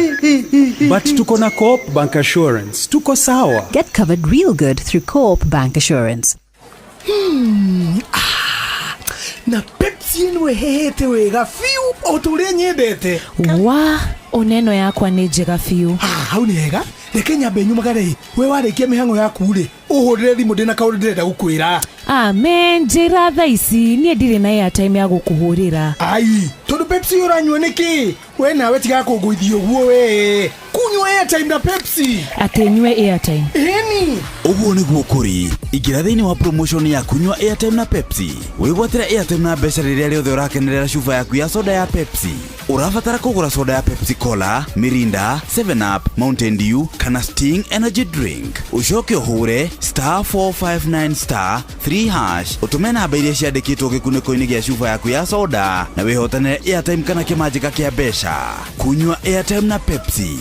But tuko na Co-op Bank Assurance. Tuko sawa. Get covered real good through Co-op Bank Assurance. Na Pepsi ĩno ĩhehete wega biũ o ta ũrĩa nyendete. Wa oneno yakwa nĩ njega biũ. Hau nĩ hega. Reke nyambe nyumagare. We warĩkia mĩhang'o yaku rĩ, ũhũrĩre thimũ ndĩna kaũndũ ndĩrenda gũkwĩra. Amen, njĩra thaa ici niĩ ndirĩ na airtime ya gũkũhũrĩra. Ai, tondũ Pepsi ũranyua nĩkĩ? We nawe tiga kũngũithia ũguo we. Kunyua airtime na Pepsi. Atĩ nyue airtime. Ĩni. Ũguo nĩguo kũrĩ. Ingĩra thĩinĩ wa promotion ya kunyua airtime na Pepsi. Wĩgwatĩre airtime na mbeca rĩrĩa rĩothe ũrakenerera cuba yaku ya soda ya Pepsi. Ũrabatara kũgũra soda ya Pepsi Cola, Mirinda, 7 Up, Mountain Dew kana Sting Energy Drink. Ũcoke ũhũre *459 *3# ũtũme namba iria ciandĩkĩtwo gĩkunĩko-inĩ gĩa cuba yaku ya soda na wĩhotanĩre airtime kana kĩmanjĩka kĩa mbeca. Kunyua airtime na Pepsi.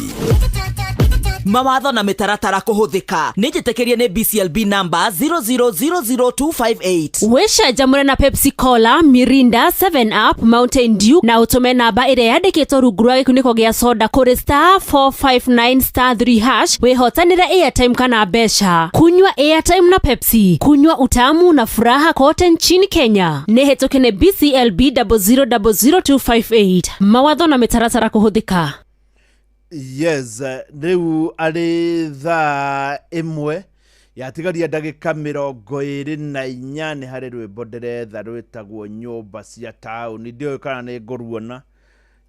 Mawatho na mĩtaratara kũhũthĩka nĩ njĩtĩkĩrie nĩ BCLB number 0000258. Wĩcanjamũre na Pepsi Cola, Mirinda, 7 Up, Mountain Dew na ũtũme namba ĩrĩa yandĩkĩtwo rungu rwa gĩkunĩko gĩa soda kũrĩ *459 *3# wĩhotanĩre airtime kana mbeca. Kunywa airtime na Pepsi, kunywa utamu na furaha kote nchini Kenya. Nĩ hĩtũke nĩ BCLB 0000258. Mawatho na mĩtaratara kũhũthĩka. Yes, rĩu arĩ thaa 1 yatigaria ndagĩka 24 nĩ harĩ rwĩmbo ndĩretha rwĩtagwo nyũmba cia taũni. Ndiũĩ kana nĩ ngũruona.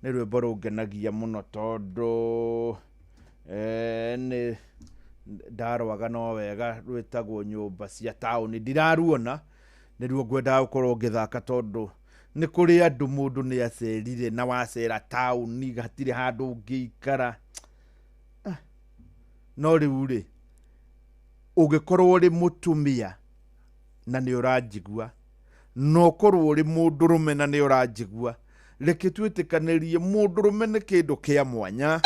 Nĩ rwĩmbo rũngenagia mũno tondũ nĩ ndarwaga no wega. Rwĩtagwo nyũmba cia taũni. Ndiraruona, nĩruo ngwendaga gũkorwo ngĩthaka tondũ nĩ kũrĩ andũ mũndũ nĩ acerire na wacera taũni hatirĩ handũ ũngĩikara. No rĩu rĩ, ũngĩkorwo ũrĩ mũtumia na nĩ ũranjigua, na ũkorwo ũrĩ mũndũrũme na nĩ ũranjigua, reke twĩtĩkanĩrie mũndũrũme nĩ kĩndũ kĩa mwanya.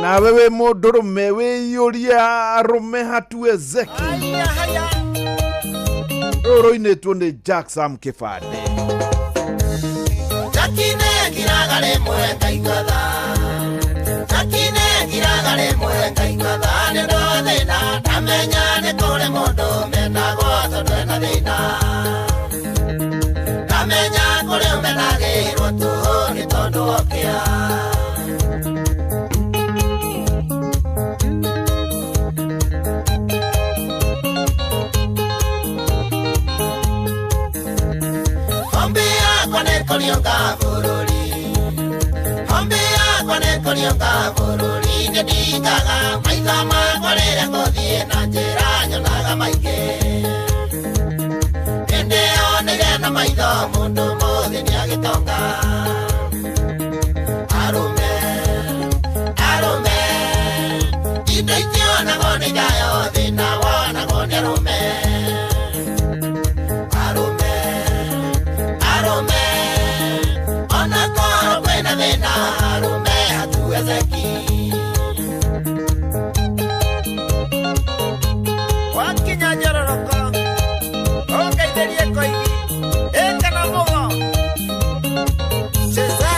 Nawe wĩ mũndũrũme wĩiyũrie arũme hatuezeki. Rũrũ rũinĩtwo nĩ Jack Sam Kĩbandĩ. Tũgeithĩrie Koigi. Ĩ kana Mũgo. Cheza.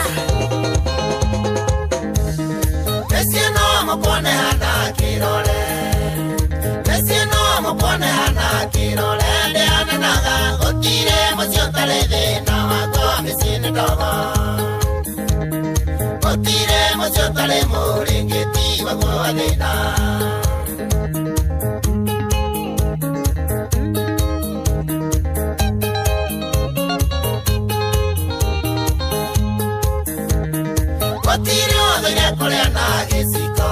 Mĩciĩ no mũkuone hana kĩrore, mĩciĩ no mũkuone hana kĩrore, ndĩhananaga gũtirĩ mũciĩ ũtarĩ thĩna waguo, mĩciĩ nĩ ndogo. Gũtirĩ mũciĩ ũtarĩ mũrĩngĩti waguo wa thĩna. Gũtirĩ ũthũire kũrĩa na gĩciko,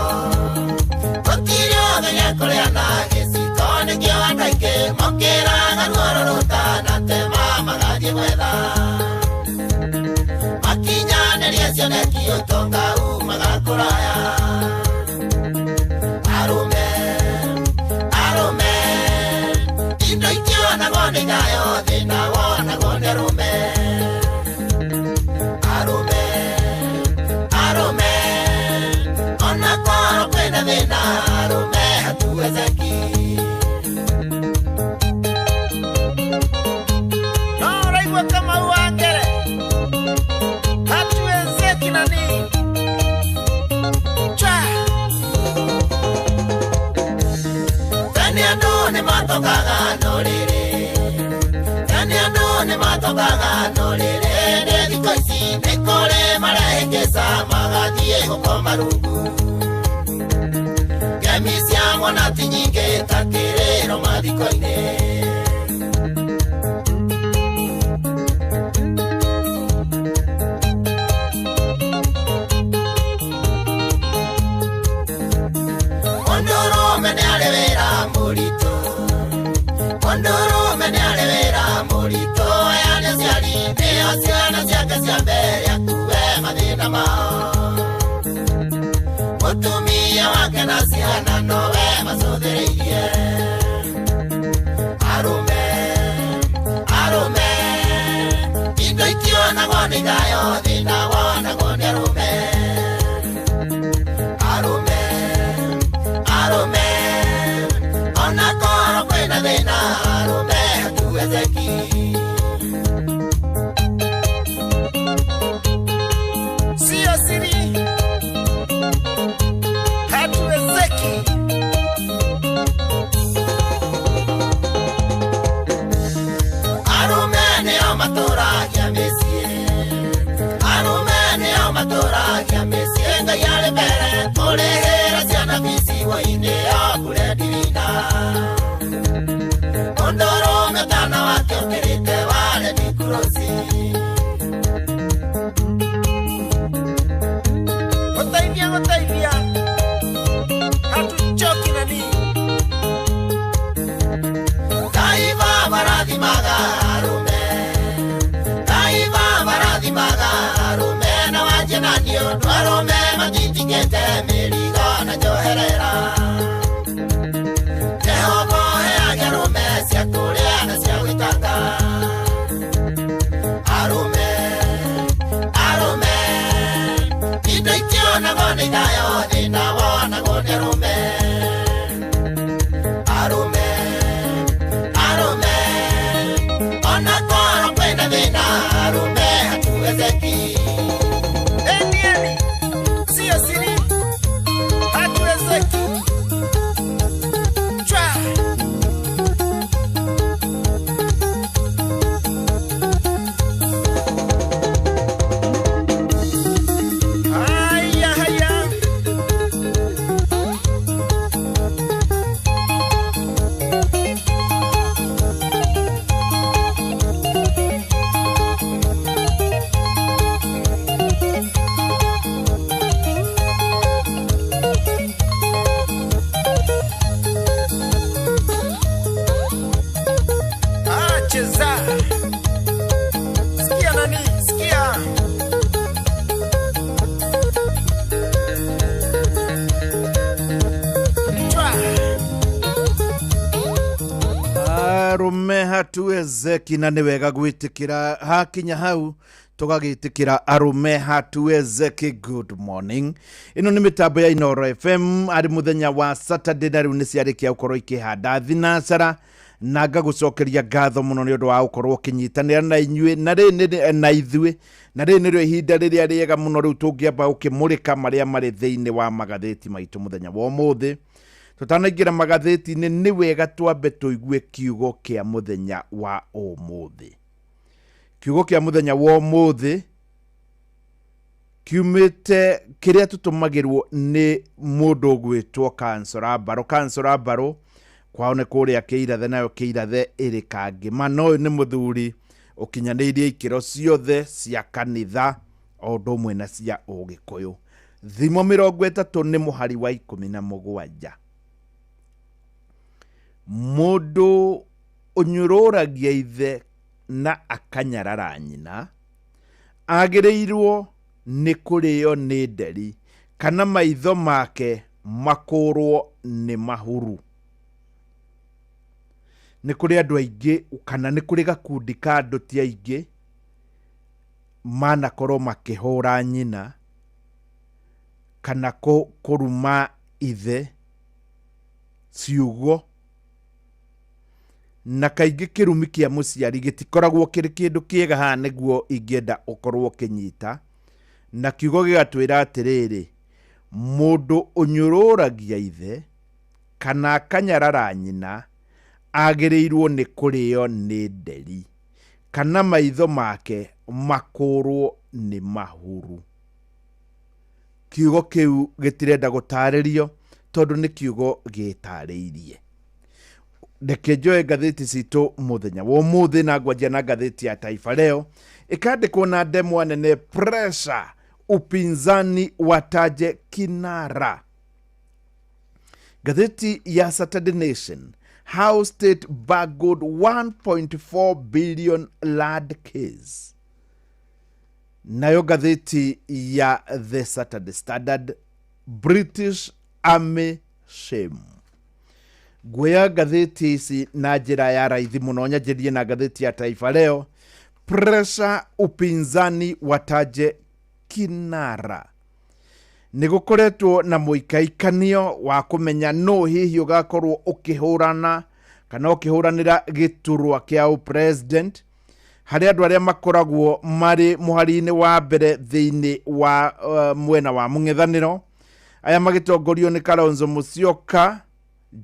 gũtirĩ ũthũire kũrĩa na gĩciko, nĩkĩo andũ aingĩ mokĩraga ruo rũtanatema magathiĩ gwetha. Makinyanĩrie cioneki ũtonga umaga kũraya. Arũme, arũme, indo itionagwo nĩ thayũ, thĩna wonagwo nĩ arũme. Arũme, arũme, ona korwo kwĩna thĩna, arũme hatuwezeki. No ũraigua Kamau wa Ngere. Hatuwezeki nani. Chwa. Tene andũ nĩmatokaga no rĩrĩ, tene andũ nĩmatokaga no rĩrĩ, nĩ thikũ ici nĩ kũrĩ marehĩngĩca magathiĩ gũkoma rungu. Ngemi cia mwana ti nyingĩ ta kĩrĩro mathiko-inĩ. Mũndũrũme nĩ arĩ wĩra mũritũ, mũndũrũme nĩ arĩ wĩra mũritũ, aya nĩ aciari nĩo ciana ciake cia mbere akue mathĩna mao. Mũtumia wake na ciana nowe macũthĩrĩirie. Arũme, arũme, indo itionagwo nĩ thayũ, thĩna wonagwo nĩ arũme. Arũme, arũme, ona korwo kwĩna thĩna, arũme hatuwezeki. Sio siri. Hatuwezeki. Arũme nĩo matũragia mĩciĩ, arũme nĩo matũragia mĩciĩ, Ngai arĩ mbere kũrĩhĩra ciana bici hwaĩ-inĩ o bure-ndirinda. Mũndũrũme ũtana wake ũkĩrĩte wa Red Cross. Gũteithia, gũteithia. Hatuchoki nani. Ngai Baba rathimaga arũme, Ngai Baba rathimaga arũme, na wanjie na niĩ ũndũ arũme matitigĩte mĩrigo na njoherera. Jehova ũheage arũme cia kũrĩa na cia gwĩtanga. Arũme, arũme, indo itionagwo nĩ thayũ, thĩna wonagwo nĩ arũme. Arũme, arũme, ona korwo kwĩna thĩna, arũme hatuwezeki. Enieni. Sio siri. Hatuwezeki. Chwa. Haya, haya. Ah, cheza. Sikia nani, sikia. Chwa. Arũme hatuwezeki, na nĩ wega gwĩtĩkĩra hakinya hau tũgagĩtĩkĩra arũme hatuwezeki. Good morning, ĩno nĩ mĩtambo ya Inoro FM arĩ mũthenya wa Saturday, na rĩu nĩ ciarĩkia gũkorwo ikĩhanda thinacara Na ngagũcokeria ngatho mũno nĩ ũndũ wa gũkorwo ũkĩnyitanĩra na inyuĩ na rĩrĩ nĩ na ithuĩ, na rĩrĩ nĩrĩo ihinda rĩrĩa rĩega mũno rĩu tũngĩamba gũkĩmũrĩka marĩa marĩ thĩinĩ wa magathĩti maitũ mũthenya wa ũmũthĩ. Tũtanaingĩra magathĩti-inĩ, nĩ wega twambe tũigue kiugo kĩa mũthenya wa ũmũthĩ. Kiugo kĩa mũthenya wa ũmũthĩ kiumĩte kĩrĩa tũtũmagĩrwo nĩ mũndũ ũgwĩtwo Kansora Mbarũ. Kansora Mbarũ kwao nĩ kũrĩa Kĩirathe, nayo Kĩirathe ĩrĩ Kangĩma. Na ũyũ nĩ mũthuri ũkinyanĩirie ikĩro ciothe cia kanitha o ũndũ ũmwe na cia Ũgĩkũyũ. Thimo 30 nĩ mũhari wa 17. Mũndũ ũnyũrũragia ithe na akanyarara nyina agĩrĩirwo nĩ kũrĩo nĩ nderi, kana maitho make makũrwo nĩ mahuru. Nĩ kũrĩ andũ aingĩ, kana nĩ kũrĩ gakundi ka andũ ti aingĩ manakorwo makĩhũra nyina kana kũruma ithe ciugo, na kaingĩ kĩrumi kĩa mũciari gĩtikoragwo kĩrĩ kĩndũ kĩega. Haha nĩguo ingĩenda ũkorwo ũkĩnyita, na kiugo gĩgatwĩra atĩrĩrĩ, mũndũ ũnyũrũragia ithe kana akanyarara nyina agĩrĩirwo nĩ kũrĩo nĩ nderi, kana maitho make makũrwo nĩ mahuru. Kiugo kĩu gĩtirenda gũtarĩrio tondũ nĩ kiugo gĩtarĩirie. Reke njoe ngathĩti citũ mũthenya wa ũmũthĩ, na ngwanjia na ngathĩti ya Taifa Leo, ĩkandĩkwo na ndemwa nene, pressure upinzani wataje kinara. Ngathĩti ya Saturday Nation, how state bungled 1.4 billion land case. Nayo ngathĩti ya The Saturday Standard, British Army shame. Nguoya ngathĩti ici na njĩra ya raithi mũno, nyanjĩrie na ngathĩti ya Taifa Leo, pressure upinzani wataje kinara. Nĩ gũkoretwo na mũikaikanio wa kũmenya nũ hihi ũgakorwo ũkĩhũrana kana ũkĩhũranĩra gĩturwa kĩa ũpresident harĩ andũ arĩa makoragwo marĩ mũhari-inĩ wa mbere thĩinĩ wa mwena wa mũng'ethanĩro, aya magĩtongorio nĩ Kalonzo Musyoka,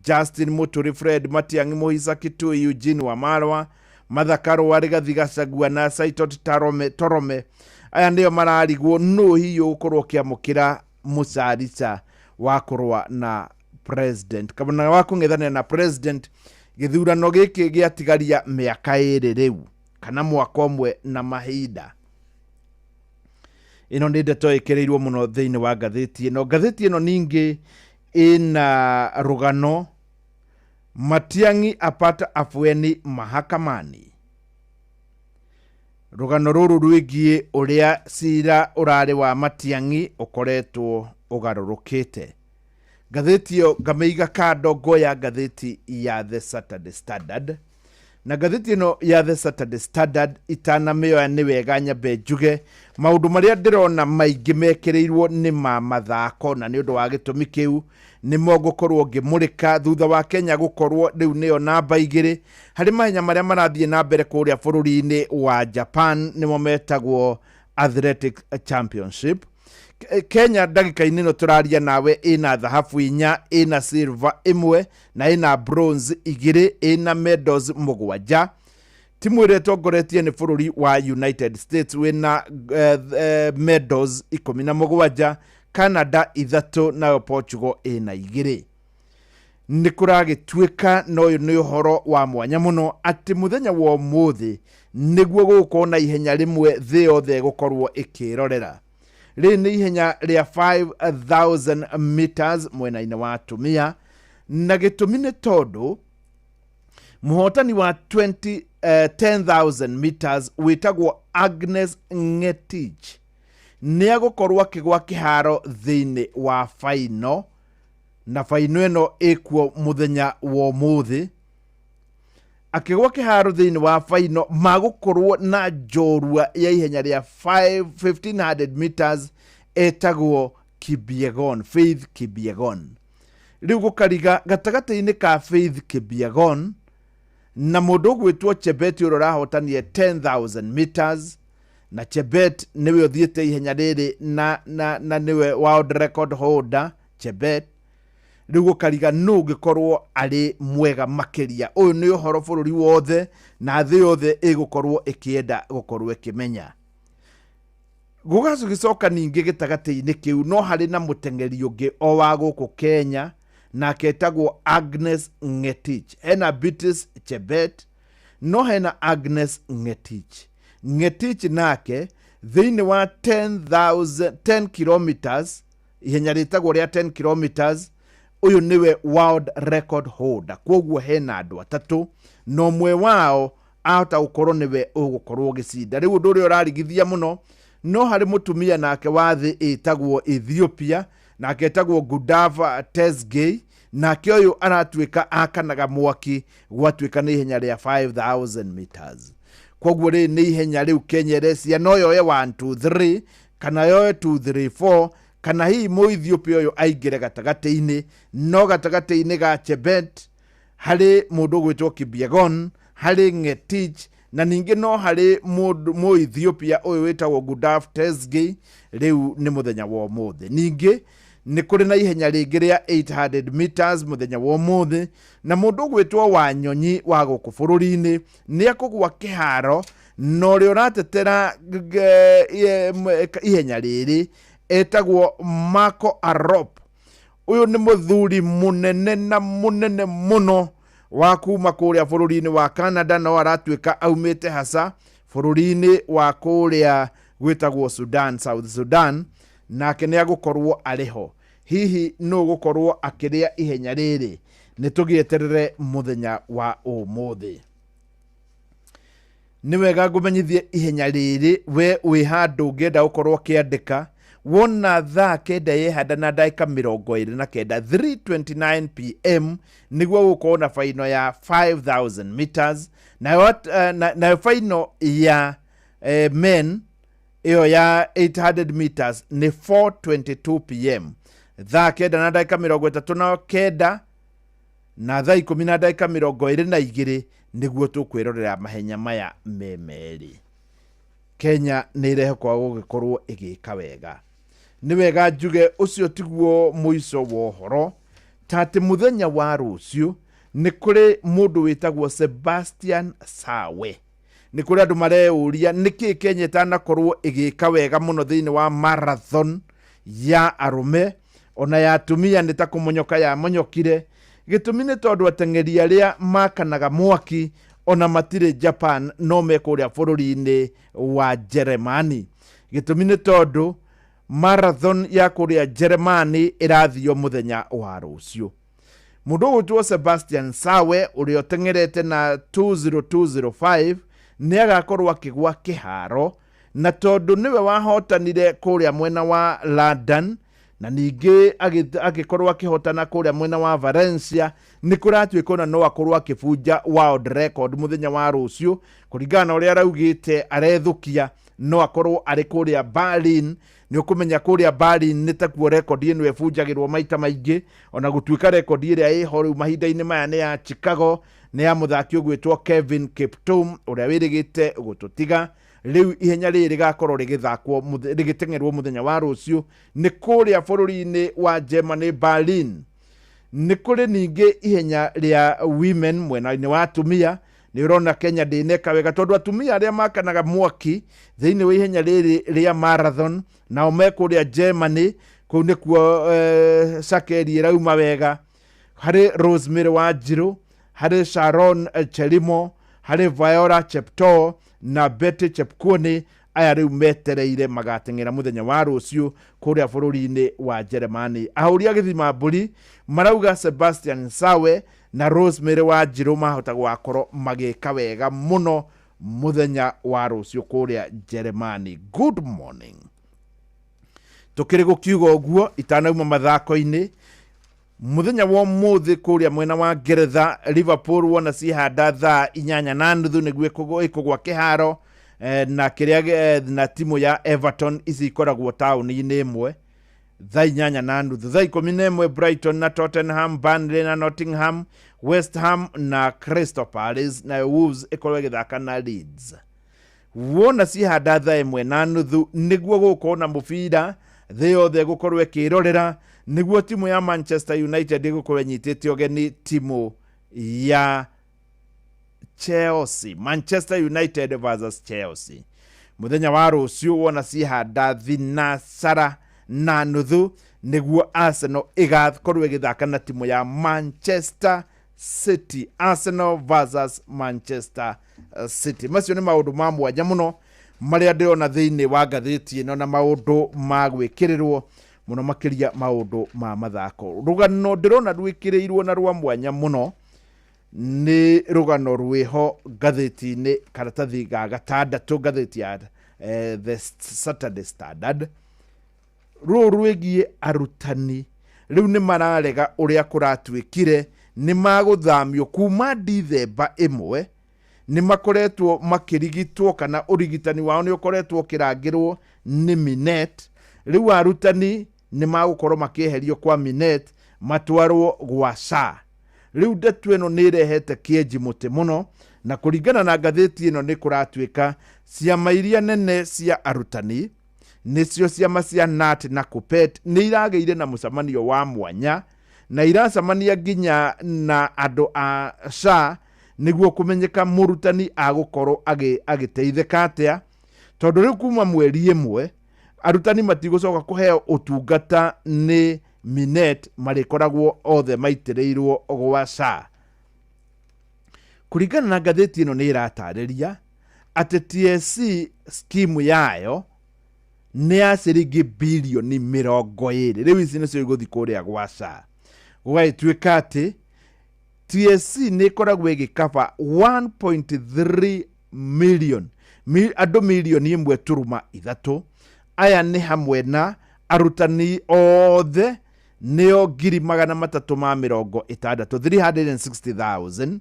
Justin Muturi, Fred Matiang'i, Muhisa Kitui, Eugene Wamalwa, Martha Karua, Rigathi Gachagua na Saitoti Torome. Aya nĩo mararigwo nũ hihi ũgũkorwo ũkĩamũkĩra mũcarica wa kũrũa na president kana wa kũng'ethanĩra na president gĩthurano gĩkĩ gĩatigaria mĩaka 2 rĩu kana mwaka ũmwe na mahinda. Ĩno nĩ ndeto ĩkĩrĩirwo mũno thĩinĩ wa ngathĩti ĩno. Ngathĩti ĩno ningĩ ĩna rũgano Matiang'i apata afueni mahakamani. Rũgano rũrũ rwĩgiĩ ũrĩa cira ũrarĩ wa Matiang'i ũkoretwo ũgarũrũkĩte. Ngathĩti ĩyo ngamĩiga kando, ngoya ngathĩti ya The Saturday Standard. Na ngathĩti ĩno ya The Saturday Standard itanamĩoya nĩ wega nyambe njuge maũndũ marĩa ndĩrona maingĩ mekĩrĩirwo nĩ ma mathako, na nĩ ũndũ wa gĩtũmi kĩu nĩmo ngũkorwo ngĩmũrĩka thutha wa Kenya gũkorwo rĩu nĩyo namba 2 harĩ mahenya marĩa marathiĩ na mbere kũrĩa bũrũri-inĩ wa Japan, nĩmo metagwo Athletic Championship. Kenya ndagĩka-inĩ ĩno tũraria nawe ĩna thahabu 4, ĩna silver 1 na ĩna bronze 2, ĩna medals 7. Timu ĩrĩa ĩtongoretie nĩ bũrũri wa United States wĩna medals 17, Canada 3, nayo Portugal ĩna 2. Nĩ kũragĩtuĩka na ũyũ nĩ ũhoro wa mwanya mũno atĩ mũthenya wa ũmũthĩ nĩguo gũgũkorwo na ihenya rĩmwe thĩ yothe ĩgũkorwo ĩkĩrorera. Rĩrĩ nĩ ihenya rĩa 5000 meters mwena-inĩ wa atumia, na gĩtũmi nĩ tondũ mũhotani wa 10,000 meters wĩtagwo Agnes Ngetich nĩ agũkorwo akĩgwa kĩharo thĩinĩ wa faino, na faino ĩno ĩkuo mũthenya wa ũmũthĩ. Akĩgwa kĩharo thĩinĩ wa faino magũkorwo na njorua ya ihenya rĩa 1500 meters etagwo Kipyegon, Faith Kipyegon. Rĩu gũkariga gatagatĩ-inĩ ka Faith Kipyegon Na mũndũ ũgwĩtwo Chebet ũrĩa ũrahotanire 10,000 meters, na Chebet nĩwe ũthiĩte ihenya rĩrĩ na, na, na nĩwe world record holder Chebet. Rĩu gũkariga nũ ũngĩkorwo arĩ mwega makĩria. Ũyũ nĩ ũhoro bũrũri wothe na thĩ yothe ĩgũkorwo ĩkĩenda gũkorwo ĩkĩmenya. Gũgagĩcoka ningĩ gĩtagatĩ-inĩ kĩu no harĩ na mũteng'eri ũngĩ o wa gũkũ Kenya, nake etagwo Agnes Ngetich. Hena Beatrice Chebet, no hena Agnes Ngetich. Ngetich nake thĩinĩ wa 10,000 10 kilometers, ihenya rĩtagwo rĩa 10 kilometers, ũyũ nĩwe world record holder. Kwoguo hena andũ atatũ na ũmwe wao ahota gũkorwo nĩwe ũgũkorwo ũgĩcinda. Rĩu ũndũ ũrĩa ũrarigithia mũno, no harĩ mũtumia nake wa thĩ ĩtagwo Ethiopia, nake etagwo Gudaf Tesgay, nake ũyũ aratuĩka akanaga mwaki gwatuĩka nĩ ihenya rĩa 5000 meters. Kwoguo rĩ nĩ ihenya rĩu Kenya ĩrecia no yoe 1 2 3 kana yoe 2 3 4, kana hihi Mũethiopia ũyũ aingĩre gatagatĩ-inĩ. No gatagatĩ-inĩ ga Chebet harĩ mũndũ ũgwĩtwo Kipyegon, harĩ Ngetich, na ningĩ no harĩ mũndũ Mũethiopia ũyũ wĩtagwo Gudaf Tesgay. Rĩu nĩ mũthenya wa ũmũthĩ. Ningĩ nĩ kũrĩ na ihenya rĩngĩ rĩa 800 meters mũthenya wa ũmũthĩ, na mũndũ ũgwĩtwo Wanyonyi wa gũkũ bũrũri-inĩ nĩ akũgwa kĩharo, na ũrĩa ũratetera ihenya rĩrĩ etagwo Marco Arop. Ũyũ nĩ mũthuri mũnene na mũnene mũno wa kuma kũrĩa bũrũri-inĩ wa Canada, no aratuĩka aumĩte hasa bũrũri-inĩ wa kũrĩa gwĩtagwo Sudan, South Sudan, nake nĩ agũkorwo arĩ ho. Hihi nũ gũkorwo akĩrĩa ihenya rĩrĩ? Nĩ tũgĩeterere mũthenya wa ũmũthĩ. Nĩ wega ngũmenyithie ihenya rĩrĩ, we wĩ handũ ũngĩenda gũkorwo ũkĩandĩka, wona thaa kenda yehanda na ndagĩka mĩrongo ĩrĩ na kenda, 3:29 pm, nĩguo gũkorwo na faino ya 5000 meters. Nayo, nayo faino ya men ĩyo ya 800 meters nĩ 4:22 pm, thaa kenda na ndagĩka mĩrongo ĩtatũ na kenda na thaa ikũmi na ndagĩka mĩrongo ĩrĩ na igĩrĩ nĩguo tũkwĩrorera mahenya maya me merĩ. Kenya nĩ ĩrehokwa gũgĩkorwo ĩgĩka wega. Nĩ wega njuge ũcio tiguo mũico wa ũhoro, ta atĩ mũthenya wa rũciũ nĩ kũrĩ mũndũ wĩtagwo Sebastian Sawe. Nĩ kũrĩ andũ mareyũria nĩkĩ Kenya ĩtanakorwo ĩgĩka wega mũno thĩinĩ wa marathon ya arũme, ona ya atumia nĩ ta kũmonyoka yamonyokire. Gĩtũmi nĩ tondũ ateng'eri arĩa makanaga mwaki ona matirĩ Japan, no me kũrĩa bũrũri-inĩ wa Jeremani. Gĩtũmi nĩ tondũ marathon ya kũrĩa Jeremani ĩrathio mũthenya wa rũciũ. Mũndũ ũgwĩtwo Sebastian Sawe ũrĩa ũteng'erete na 20205 nĩ agakorwo akĩgwa kĩharo, na tondũ nĩwe wahotanire kũrĩa mwena wa London na ningĩ agĩkorwo akĩhotana kũrĩa mwena wa Valencia, nĩ kũratuĩka ona no akorwo akĩbunja world record mũthenya wa rũciũ. Kũringana na ũrĩa araugĩte arethũkia, no akorwo arĩ kũrĩa Berlin. Nĩ ũkũmenya kũrĩa Berlin nĩ takuo rekondi ĩno ĩbunjagĩrwo maita maingĩ, ona gũtuĩka rekondi ĩrĩa ĩho rĩu mahinda-inĩ maya nĩ ya Chicago, nĩ ya mũthaki ũgwĩtwo Kevin Kiptum ũrĩa wĩrĩgĩte gũtũtiga. Rĩu ihenya rĩrĩ rĩgakorwo rĩgĩthakwo rĩgĩteng'erwo mũthenya wa rũciũ nĩ kũrĩa bũrũri-inĩ wa Germany, Berlin. Nĩ kũrĩ ningĩ ihenya rĩa women mwena-inĩ wa atumia. Nĩ ũrona Kenya ndĩneka wega tondũ atumia arĩa makanaga mwaki thĩinĩ wa ihenya rĩrĩ rĩa marathon nao me kũrĩa Germany, kũu nĩkuo cakeri ĩrauma wega. Harĩ Rosemary Wanjiru, harĩ Sharon Chelimo, harĩ Viola Cheptoo na Betty Chepkuoni. Aya rĩu metereire magateng'era mũthenya wa rũciũ kũrĩa bũrũri-inĩ wa Jeremani. Ahũri a gĩthima mbũri marauga Sebastian Sawe na Rosemary Wanjiru mahota gũgakorwo magĩka wega mũno mũthenya wa rũciũ kũrĩa Jeremani. Good morning. Tũkĩrĩ gũkiuga ũguo itanauma mathako-inĩ mũthenya wa ũmũthĩ kũrĩa mwena wa Ngeretha, Liverpool wona ciehanda thaa inyanya na nuthu nĩguo ĩkũgwa kĩharo na kĩrĩa na timu ya Everton. Ici ikoragwo taũni-inĩ ĩmwe. Thaa 8:30. Thaa 11 Brighton na Tottenham, Burnley na Nottingham, West Ham na Crystal Palace, nayo Wolves ĩkorwo ĩgĩthaka na Leeds. Wona ciĩhanda thaa 1:30 nĩguo gũgũkorwo na mũbira thĩ yothe ĩgũkorwo ĩkĩrorera, nĩguo timu ya Manchester United ĩgũkorwo ĩnyitĩte ũgeni timu ya Chelsea. Manchester United versus Chelsea mũthenya wa rũciũ. Wona ciĩhanda 6:30 nĩguo Arsenal ĩgakorwo ĩgĩthaka na timu ya Manchester City. Arsenal versus Manchester City. Macio nĩ maũndũ ma mwanya mũno marĩa ndĩrona thĩinĩ wa ngathĩti ĩno, na maũndũ ma gwĩkĩrĩrwo mũno makĩria maũndũ ma mathako. Rũgano ndĩrona rwĩkĩrĩirwo na rwa mwanya mũno nĩ rũgano rwĩho ngathĩti-inĩ karatathi ga gatandatũ, ngathĩti ya The Saturday Standard, rũũ rwĩgiĩ arutani rĩu nĩ mararega ũrĩa kũratuĩkire nĩ magũthamio kuma Ndithemba 1. Nĩ makoretwo makĩrigitwo kana ũrigitani wao nĩ ũkoretwo ũkĩrangĩrwo nĩ Minet. Rĩu arutani nĩ magũkorwo makĩeherio kwa Minet matwarwo gwa SHA. Rĩu ndeto ĩno nĩ ĩrehete kĩenji mũtĩ mũno, na kũringana na ngathĩti ĩno nĩ kũratuĩka ciama iria nene cia arutani, nĩcio ciama cia KNUT na KUPPET, nĩ iragĩire na mũcemanio wa mwanya na iracemania nginya na andũ a SHA nĩguo kũmenyeka mũrutani agũkorwo agĩteithĩka atĩa, tondũ rĩu kuma mweri 1 arutani matigũcoka kũheo ũtungata nĩ Minet, marĩkoragwo othe maitĩrĩirwo gwa SHA. Kũringana na ngathĩti ĩno nĩ ĩratarĩria atĩ TSC scheme yayo nĩ ya ciringi birioni 20. Rĩu ici nĩcio igũthiĩ kũrĩa gwa SHA. Gũgagĩtuĩka atĩ TSC nĩ ĩkoragwo ĩgĩkaba 1.3 million, andũ 1.3 mirioni. Aya nĩ hamwe na arutani othe, nĩo 360,000, 360,000.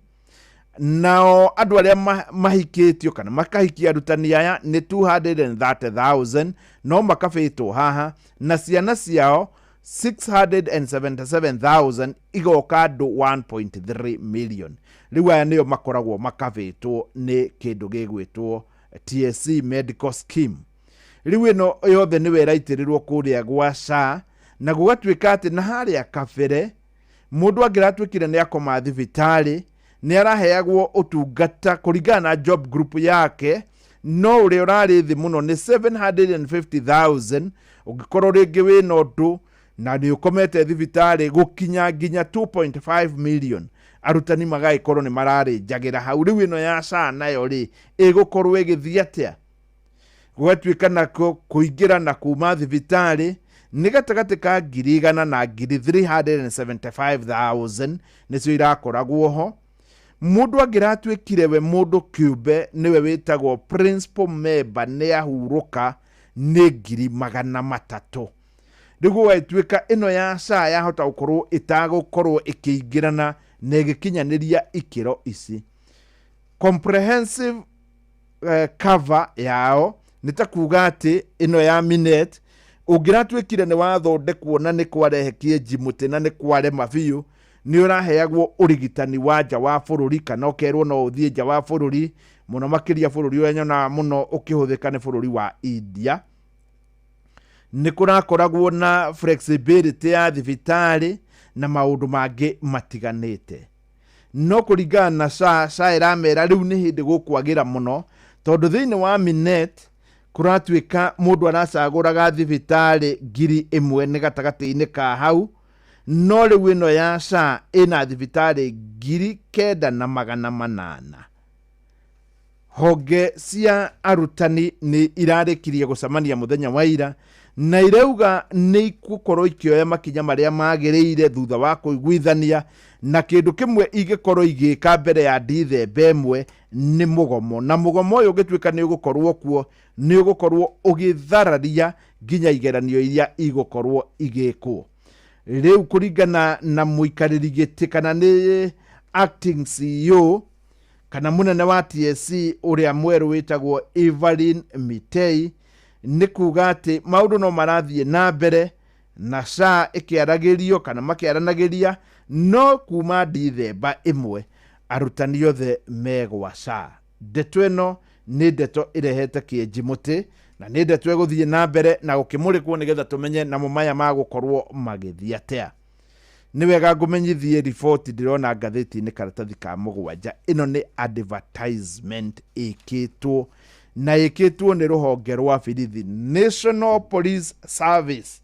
Nao andũ arĩa mahikĩtio kana makahikia arutani aya nĩ 230,000, no makabĩtwo haha, na ciana ciao 677,000, igoka andũ 1.3 million. Rĩu aya nĩo makoragwo makabĩtwo nĩ kĩndũ gĩgwĩtwo TSC medical scheme. Rĩu ĩno yothe nĩwe ĩraitĩrĩrwo kũrĩa gwa SHA, na gũgatuĩka atĩ na harĩa kabere mũndũ angĩratuĩkire nĩ akoma thibitarĩ nĩ araheagwo ũtungata kũringana na job group yake, no ũrĩa ũrarĩ thĩ mũno nĩ 750,000 ũngĩkorwo rĩngĩ wĩna ũndũ na nĩ ũkomete thibitarĩ, gũkinya nginya 2.5 million. Arutani magagĩkorwo nĩ mararĩnjagĩra hau. Rĩu ĩno ya SHA nayo rĩ, ĩgũkorwo ĩgĩthiĩ atĩa? Gũgatuĩka nako kũingĩra na kuma thibitarĩ nĩ gatagatĩ ka 100,000 na 375,000 nĩcio irakoragwo ho. Mũndũ angĩratuĩkire we mũndũ kĩũmbe nĩwe wĩtagwo principal member nĩ ahurũka nĩ 300,000. Rĩu gũgagĩtuĩka ĩno ya SHA yahota gũkorwo ĩtagũkorwo ĩkĩingĩrana na ĩgĩkinyanĩria ikĩro ici. Comprehensive cover yao nĩ ta kuga atĩ ĩno ya Minet, ũngĩratuĩkire nĩ wathondekwo na nĩ kwarehe kĩenji mũtĩ na nĩ kwarema biũ, nĩ ũraheagwo ũrigitani wa nja wa bũrũri kana ũkerwo no ũthiĩ nja wa bũrũri, mũno makĩria bũrũri ũrĩa nyonaga mũno ũkĩhũthĩka nĩ bũrũri wa India. Nĩ kũrakoragwo na flexibility ya thibitarĩ na maũndũ mangĩ matiganĩte. No kũringana na SHA, SHA ĩramera rĩu nĩ hĩndĩ gũkwagĩra mũno, tondũ thĩinĩ wa Minet kũratuĩka mũndũ aracagũraga thibitarĩ 1,000 nĩ gatagatĩ-inĩ ka hau, no rĩu ĩno ya SHA ĩna thibitarĩ 9,800. Honge cia arutani nĩ irarĩkirie gũcemania mũthenya wa ira na irauga nĩ igũkorwo ikĩoya makinya marĩa magĩrĩire thutha wa kũiguithania, na kĩndũ kĩmwe ingĩkorwo igĩka mbere ya Ndithemba 1 nĩ mũgomo, na mũgomo ũyũ ũngĩtuĩka nĩ ũgũkorwo kuo nĩ ũgũkorwo ũgĩthararia nginya igeranio iria igũkorwo igĩkwo. Rĩu kũringana na mũikarĩri gĩtĩ kana nĩ acting CEO kana mũnene wa TSC ũrĩa mwerũ wĩtagwo Evelyn Mitei, nĩ kuga atĩ maũndũ no marathiĩ na mbere. Na SHA ĩkĩaragĩrio kana makĩaranagĩria no kuma Ndithemba 1 arutani othe megwa SHA. Ndeto ĩno nĩ ndeto ĩrehete kĩenji mũtĩ na nĩ ndeto ĩgũthiĩ na mbere na gũkĩmũrĩkwo nĩgetha tũmenye namo maya magũkorwo magĩthiĩ atĩa. Nĩ wega ngũmenyithie riboti ndĩrona ngathĩti-inĩ karatathi ka 7. Ĩno nĩ advertisement ĩkĩtwo na ĩkĩtwo nĩ rũhonge rwa birithi, National Police Service.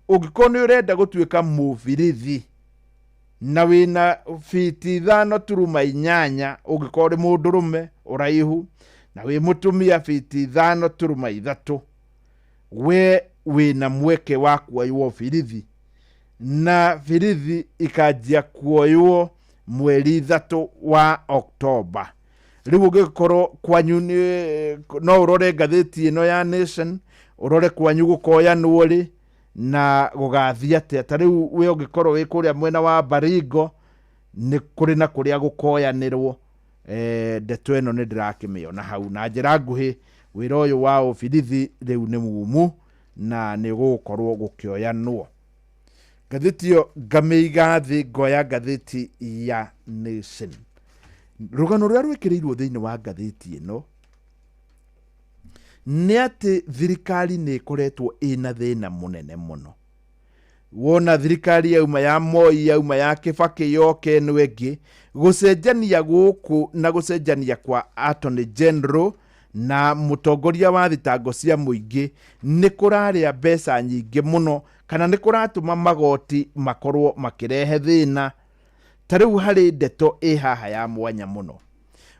Ũngĩkorwo nĩ ũrenda gũtuĩka mũbirithi na wĩna fiti 5.8, ũngĩkorwo ũrĩ mũndũrũme ũraihu na wĩ mũtumia fiti 5.3, we wĩna mweke wa kuoywo birithi, na birithi ikanjia kuoywo mweri 3 wa Oktoba. Rĩu ũngĩkorwo kwanyu no ũrore ngathĩti ĩno ya Nation, ũrore kwanyu gũkoyanwo rĩ na gũgathiĩ atĩa. Ta rĩu we ũngĩkorwo wĩ kũrĩa mwena wa Baringo nĩ kũrĩ na kũrĩa gũkoyanĩrwo. Ndeto ĩno nĩ ndĩrakĩmĩona hau. Na njĩra nguhĩ wĩra ũyũ wa ũbirithi rĩu nĩ mumu na nĩ gũgũkorwo gũkĩoyanwo. Ngathĩti ĩyo ngamĩiga thĩ, ngoya ngathĩti ya Nation. Rũgano rũrĩa rwĩkĩrĩirwo thĩinĩ wa ngathĩti ĩno nĩ atĩ thirikari nĩ ĩkoretwo ĩna thĩna mũnene mũno. Wona thirikari yauma ya Moi, yauma ya Kibaki, yoke ĩno ĩngĩ, gũcenjania gũkũ na gũcenjania kwa Attorney General na mũtongoria wa thitango cia mũingĩ nĩ kũrarĩa mbeca nyingĩ mũno, kana nĩ kũratũma magoti makorwo makĩrehe thĩna. Ta rĩu harĩ ndeto ĩ haha ya mwanya mũno.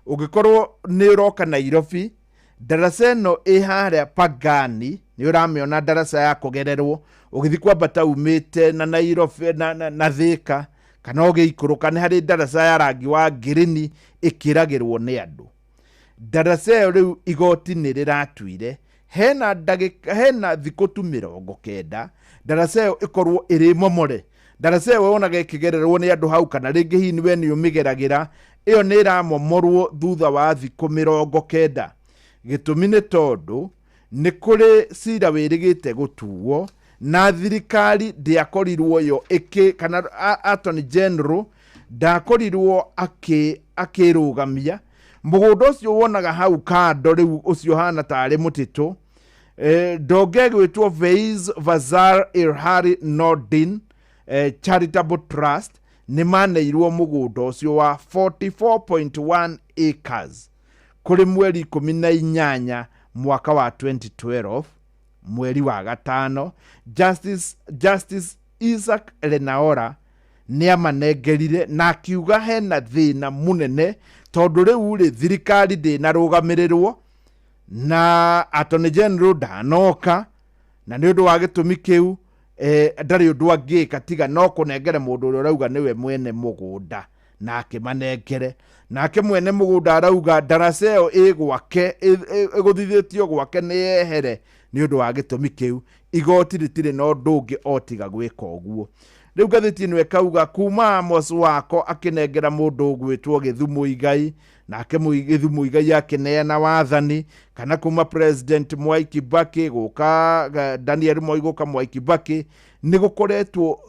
Ũngĩkorwo nĩ ũroka Nairobi, ndaraca ĩno ĩ harĩa Pangani, nĩ ũramĩona ndaraca ya kũgererwo ũgĩthiĩ kwambata umĩte na Nairobi na Thika, kana ũgĩikũrũka nĩ harĩ ndaraca ya rangi wa ngirini ĩkĩragĩrwo nĩ andũ. Ndaraca ĩyo rĩu igoti nĩ rĩratuire hena ndagĩka, hena thikũ tu 90 ndaraca ĩyo ĩkorwo ĩrĩ momore. Ndaraca ĩyo wonaga ĩkĩgererwo nĩ andũ hau, kana rĩngĩ hihi we nĩ ũmĩgeragĩra, ĩyo nĩ ĩramomorwo thutha wa thikũ 90. Gĩtũmi nĩ tondũ nĩ kũrĩ cira wĩrĩgĩte gũtuo na thirikari ndĩakorirwo yo ĩkĩ, kana Attorney General ndakorirwo akĩrũgamia mũgũnda ũcio wonaga hau kando rĩu ũcio hana tarĩ mũtitũ. Ndonge ĩgwĩtwo Faiz Fazal Irhari Nordin Charitable Trust nĩ maneirwo mũgũnda ũcio wa 44.1 acres kũrĩ mweri 18 mwaka wa 2012 mweri wa 5. Justice Isaac Lenaora nĩ amanengerire na akiuga hena thĩna mũnene tondũ rĩu rĩ thirikari ndĩnarũgamĩrĩrwo na Attorney General ndanoka, na nĩ ũndũ wa gĩtũmi kĩu ndarĩ ũndũ angĩka tiga no kũnengere mũndũ ũrĩa ũrauga nĩwe mwene mũgũnda, na akĩmanengere. Nake mwene mũgũnda arauga ndaraca ĩyo ĩ gwake, ĩgũthithĩtio gwake nĩ yehere nĩ ũndũ wa gĩtũmi kĩu. Igoti rĩtirĩ na ũndũ ũngĩ o tiga gwĩka ũguo. Rĩu ngathĩti ĩno ĩkauga kuma Amos Wako akĩnengera mũndũ ũgwĩtwo Gĩthu Muigai, nake Gĩthu Muigai akĩneana wathani, kana kuma President Mwai Kibaki gũka Daniel Moi gũka Mwai Kibaki, nĩ gũkoretwo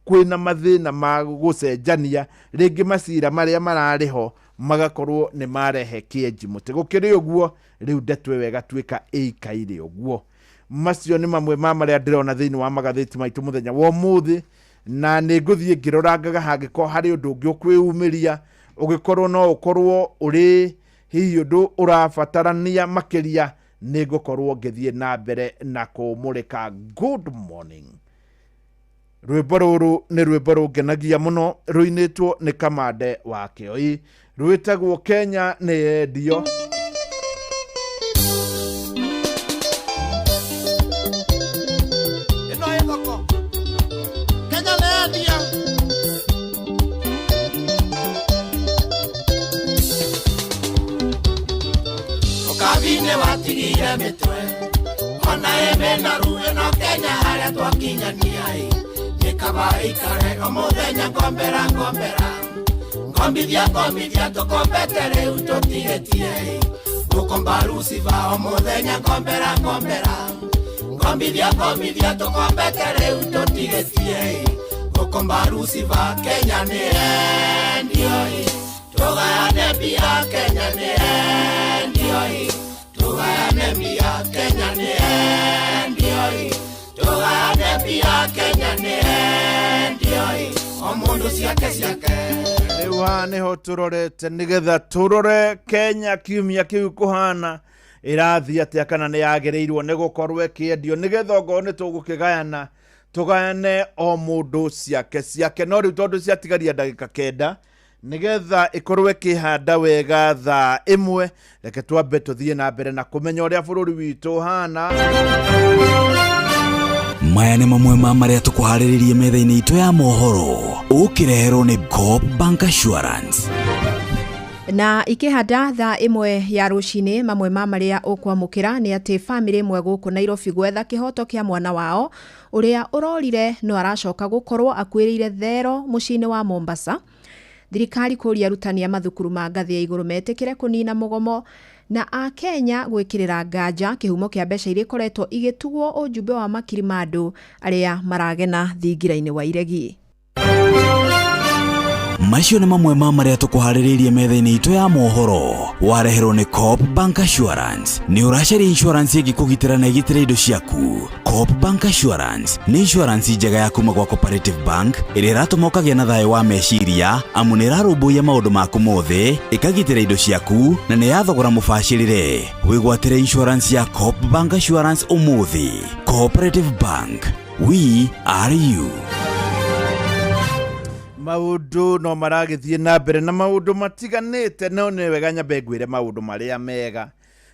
kwĩna mathĩna ma gũcenjania, rĩngĩ macira marĩa mararĩ ho magakorwo nĩ marehe kĩenji mũtĩ. Gũkĩrĩ ũguo rĩu ndeto ĩyo ĩgatuĩka ĩikaire ũguo. Macio nĩ mamwe ma marĩa ndĩrona thĩinĩ wa magathĩti maitũ mũthenya wa ũmũthĩ, na nĩ ngũthiĩ ngĩrorangaga hangĩkorwo harĩ ũndũ ũngĩ ũkwĩyumĩria, ũgĩkorwo no ũkorwo ũrĩ hihi ũndũ ũrabatarania makĩria, nĩ ngũkorwo ngĩthiĩ na mbere na kũmũrĩka. Good morning. Rwĩmbo rũrũ nĩ rwĩmbo rũngenagia mũno, rũinĩtwo nĩ Kamande wa Kĩoi, rwĩtagwo Kenya nĩ yendio. Ĩno ĩ thoko. Kenya nĩ yendio. Ũkabi-inĩ watigire mĩtwe, ona ĩmĩ na ruo no Kenya harĩa twakinyania ĩ, nĩ kaba ĩikare o mũthenya ngombera ngombera. Ngombithia ngombithia tũkombete rĩu tũtigĩtie ĩ, gũkomba Lucifer o mũthenya ngombera ngombera. Kombithia kombithia tũkombete rĩu tũtigĩtie Gũkomba Lucifer Kenya nĩ endio Tũgayane mbia Kenya nĩ endio Tũgayane mbia Kenya nĩ endio Tũgayane mbia Kenya nĩ endio O mũndũ ciake ciake. Rĩu haha nĩho tũrorete nĩgetha tũrore Kenya kiumia kĩu kũhana ĩrathiĩ atĩa kana nĩ yagĩrĩirwo nĩ gũkorwo ĩkĩendio nĩgetha ongorwo nĩ tũgũkĩgayana tũgayane o mũndũ ciake ciake no rĩu tondũ ciatigaria ndagĩka 9 nĩgetha ĩkorwo ĩkĩhanda wega thaa 1 reke twambe tũthiĩ na mbere na kũmenya ũrĩa bũrũri witũ ũhana. Maya nĩ mamwe ma marĩa tũkũharĩrĩrie metha-inĩ itũ ya mohoro ũkĩreherwo nĩ Co-op Bank Assurance. Na ikĩhanda thaa 1 ya rũcinĩ mamwe ma marĩa ũkwamũkĩra nĩ atĩ bamĩrĩ ĩmwe gũkũ Nairobi gwetha kĩhoto kĩa mwana wao ũrĩa ũrorire no aracoka gũkorwo akuĩrĩire thero mũciĩ-inĩ wa Mombasa. Thirikari kũria arutani a mathukuru ma ngathĩ ya igũrũ metĩkĩre kũnina mũgomo na Akenya gwĩkĩrĩra nganja kĩhumo kĩa mbeca iria ikoretwo igĩtugwo ũjumbe wa makiri ma andũ arĩa maragena thingira-inĩ wa iregi. Macio nĩ mamwe ma marĩa tũkũharĩrĩirie metha-inĩ itũ ya mohoro wareherwo nĩ Co-op Bank Assurance. Nĩ ũracaria insurance ĩngĩkũgitĩra na ĩgitĩre indo ciaku. Co-op Bank Assurance nĩ insurance njega ya kuma gwa Cooperative Bank ĩrĩa ĩratũma ũkagĩa na thayũ wa meciria amu nĩ ĩrarũmbũiya maũndũ maku mothe, ĩkagitĩra indo ciaku na nĩ ya thogora mũbacĩrĩre. Wĩgwatĩre insurance ya Co-op Bank Assurance ũmũthĩ. Cooperative Bank, we are you. Maũndũ no maragĩthiĩ na mbere na maũndũ matiganĩte no nĩ wega nyambe ngwĩre maũndũ marĩa mega.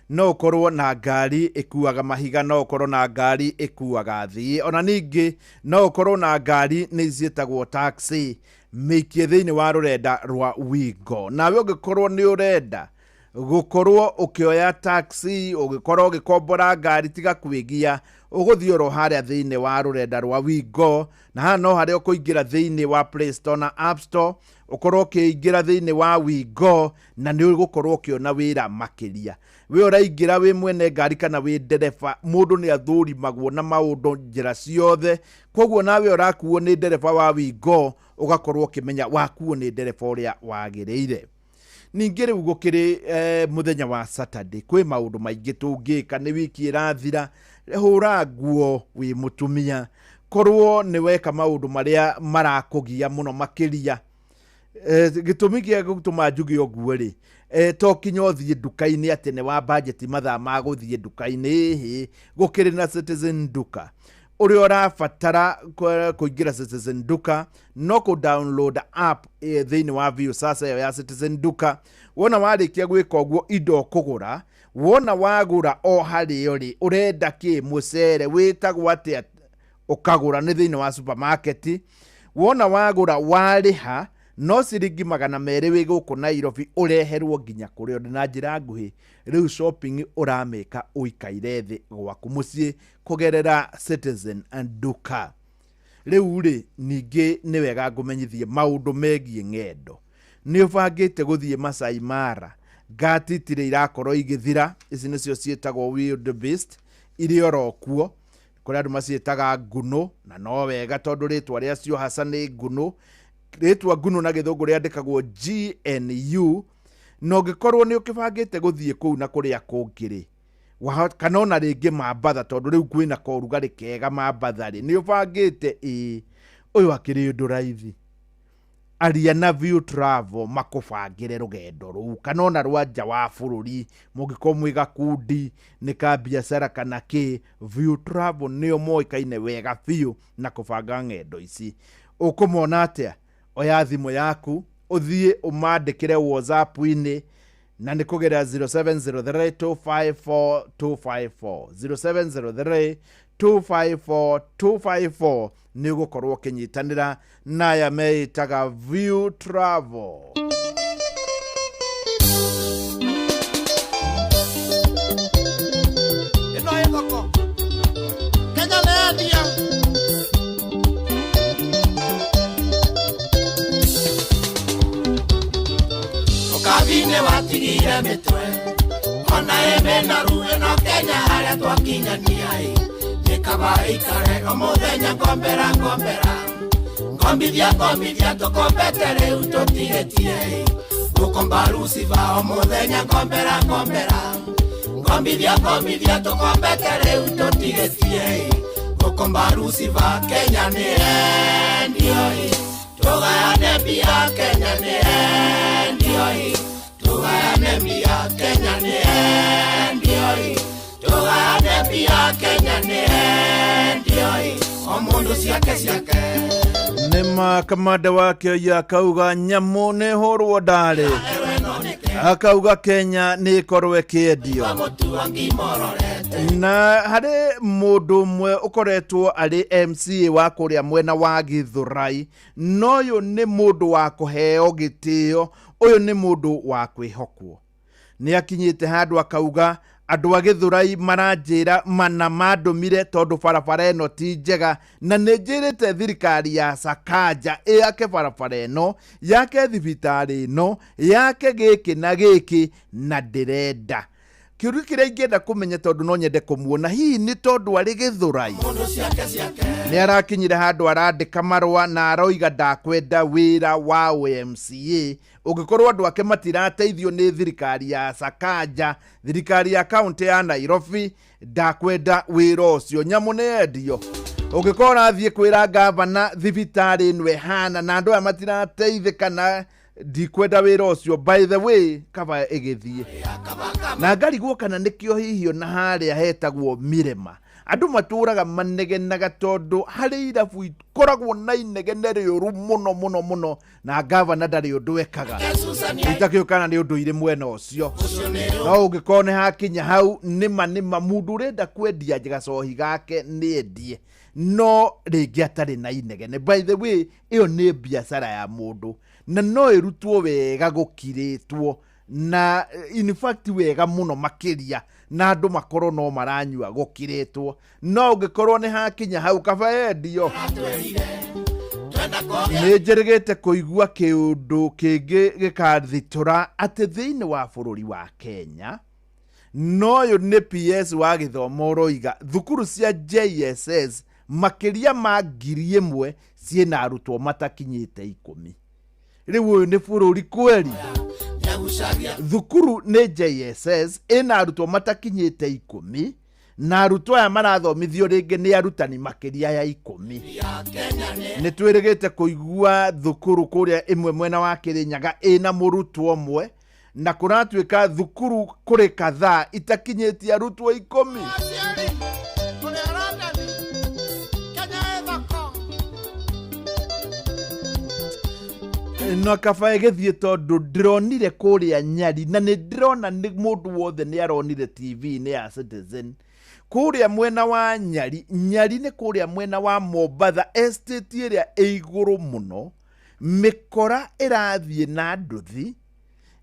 No ũkorwo na ngari ĩkuaga mahiga, no ũkorwo na ngari ĩkuaga thii, ona ningĩ no ũkorwo na ngari nĩ ciĩtagwo taxi mĩikie thĩinĩ wa rũrenda rwa Wingo. Nawe ũngĩkorwo nĩ ũrenda gũkorwo ũkĩoya taxi, ũgĩkorwo ũgĩkombora ngari, tiga kwĩgia, ũgũthiĩ oro harĩa thĩinĩ wa rũrenda rwa Wingo, na haha no harĩa ũkũingĩra thĩinĩ wa Play Store na App Store, ũkorwo ũkĩingĩra thĩinĩ wa Wingo na nĩ ũgũkorwo ũkĩona wĩra makĩria. We ũraingĩra wĩ mwene ngari kana wĩ ndereba, mũndũ nĩ athũrimagwo na maũndũ njĩra ciothe, koguo nawe ũrakuo nĩ ndereba wa Wingo ũgakorwo ũkĩmenya wakuo nĩ ndereba ũrĩa wagĩrĩire. Ningĩ rĩu gũkĩrĩ mũthenya wa Saturday kwĩ maũndũ maingĩ tũngĩka, nĩ wiki ĩrathira, hũra nguo wĩ mũtumia, korwo nĩ weka maũndũ marĩa marakũgia mũno makĩria. Gĩtũmi gĩa gũtũma njuge ũguo rĩ, to kinya ũthiĩ nduka-inĩ atĩ nĩ wa budget mathaa ma gũthiĩ nduka-inĩ, ĩhĩ, gũkĩrĩ na Citizen Duka. Ũrĩa ũrabatara kũingĩra Citizen Duka no kũ download app thĩinĩ wa Viusasa ĩyo ya Citizen Duka. Wona warĩkia gwĩka ũguo indo ũkũgũra, wona wagũra o harĩa ũrĩ, ũrenda kĩ, mũcere wĩtagwo atĩa, ũkagũra nĩ thĩinĩ wa supermarket. Wona wagũra warĩha no ciringi 200 wĩ gũkũ Nairobi ũreherwo nginya kũrĩa ũrĩ na njĩra nguhĩ. Rĩu shopping ũramĩka ũikaire thĩ gwaku mũciĩ kũgerera Citizen Duka. Rĩu rĩ, ningĩ nĩ wega ngũmenyithie maũndũ megiĩ ng'endo. Nĩ ũbangĩte gũthiĩ Masai Mara, ngati itirĩ irakorwo igĩthira, ici nĩcio ciĩtagwo wildebeest irĩ oro kuo, kũrĩa andũ maciĩtaga ngunũ, na no wega tondũ rĩtwa rĩacio hasa nĩ ngunũ. Rĩtwa ngunũ na gĩthũngũ rĩandĩkagwo GNU, na ũngĩkorwo nĩ ũkĩbangĩte gũthiĩ kũu na kũrĩa kũngĩ rĩ, kana ona rĩngĩ Mambatha, tondũ rĩu kwĩna korugarĩ kega Mambatha rĩ, nĩ ũbangĩte ĩĩ, ũyũ akĩrĩ ũndũ raithi. Aria na View Travel makũbangĩre rũgendo rũu kana ona rwa nja wa bũrũri, mũngĩkorwo mwĩ gakundi nĩ ka biacara kana kĩ, View Travel nĩo moĩkaine wega biũ na kũbanga ng'endo ici. Ũkũmona atĩa? Oya thimũ yaku ũthiĩ ũmandĩkĩre WhatsApp-inĩ na nĩ kũgerera 0703254254, 0703254254 nĩ ũgũkorwo ũkĩnyitanĩra na aya meĩtaga View Travel. Ĩno ĩ thoko Kenya nĩ Ũkabi-inĩ watigire mĩtwe ona ĩmĩnoru ĩno Kenya harĩa twakinyania ĩ nĩ Nĩkaba ikare o mũthenya ngombera ngombera ngombithia ngombithia tũkombete rĩu tũtigĩtie gũkomba Lucifer o mũthenya ngombera ngombera ngombithia ngombithia tũkombete rĩu tũtigĩtie gũkomba Lucifer Kenya nĩ endio tũgayane mbia Kenya nĩ endio tũgayane mbia Kenya nĩ endio tũgayane mbia Kenya nĩ endio o mũndũ ciake ciake. Nĩma kamanda wake oia akauga nyamũ nĩ hũrwo ndarĩ, akauga Kenya nĩ ĩkorwo ĩkĩendio. Na harĩ mũndũ ũmwe ũkoretwo arĩ MCA wa kũrĩa mwena wa Gĩthũrai, na ũyũ nĩ mũndũ wa kũheo gĩtĩo, ũyũ nĩ mũndũ wa kwĩhokwo. Nĩ akinyĩte handũ akauga andũ a Gĩthũrai maranjĩra mana mandũmire tondũ barabara ĩno ti njega, na nĩ njĩrĩte thirikari ya Sakaja ĩyake barabara ĩno, yake thibitarĩ ĩno, yake gĩkĩ na gĩkĩ, na ndĩrenda. Kĩũria kĩrĩa ingĩenda kũmenya tondũ no nyende kũmuona hihi nĩ tondũ arĩ Gĩthũrai, nĩ arakinyire handũ arandĩka marũa na aroiga ndakwenda wĩra wa MCA ũngĩkorwo andũ ake matirateithio nĩ thirikari ya Sakaja, thirikari ya kaunti ya Nairobi, ndakwenda wĩra ũcio, nyamũ nĩ endio. Ũngĩkorwo ũrathiĩ kwĩra gavana thibitarĩ ĩno ĩhana na andũ aya matirateithĩka na ndikwenda wĩra ũcio, by the way kaba ĩgĩthiĩ na ngarigwo kana nĩkĩo hihi ona harĩa hetagwo Mirema andũ matũraga manegenaga tondũ harĩ irabu ikoragwo na inegene rĩũru mũno mũno mũno, na gavana ndarĩ ũndũ ekaga. Itakĩũĩ kana nĩ ũndũ irĩ mwena ũcio, no ũngĩkorwo nĩ hakinya hau nĩma nĩma mũndũ ũrenda kwendia gacohi gake nĩ endie, no rĩngĩ atarĩ na inegene. By the way, ĩyo nĩ biacara ya mũndũ na no ĩrutwo wega gũkirĩtwo na in fact wega mũno makĩria, na andũ makorwo no maranyua gũkirĩtwo. No ũngĩkorwo nĩ hakinya hau kaba endio. Nĩ njĩrĩgĩte kũigua kĩũndũ kĩngĩ gĩkathitũra atĩ thĩinĩ wa bũrũri wa Kenya, no ũyũ nĩ PS wa gĩthomo ũroiga thukuru cia JSS makĩria ma 1000 ciĩna arutwo matakinyĩte 10. Rĩu ũyũ nĩ bũrũri kweri? Thukuru nĩ JSS ĩna arutwo matakinyĩte 10, na arutwo aya marathomithio rĩngĩ nĩ arutani makĩria ya 10. Nĩ twĩrĩgĩte kũigua thukuru kũrĩa ĩmwe mwena wa Kĩrĩnyaga ĩna mũrutwo ũmwe, na kũratuĩka thukuru kũrĩ kadhaa itakinyĩtie arutwo 10. No kaba ĩgĩthiĩ tondũ ndĩronire kũrĩa Nyari, na nĩ ndĩrona nĩ mũndũ wothe nĩ aronire TV-inĩ ya Citizen kũrĩa mwena wa Nyari. Nyari nĩ kũrĩa mwena wa Mombatha, estate ĩrĩa ĩ igũrũ mũno, mĩkora ĩrathiĩ na nduthi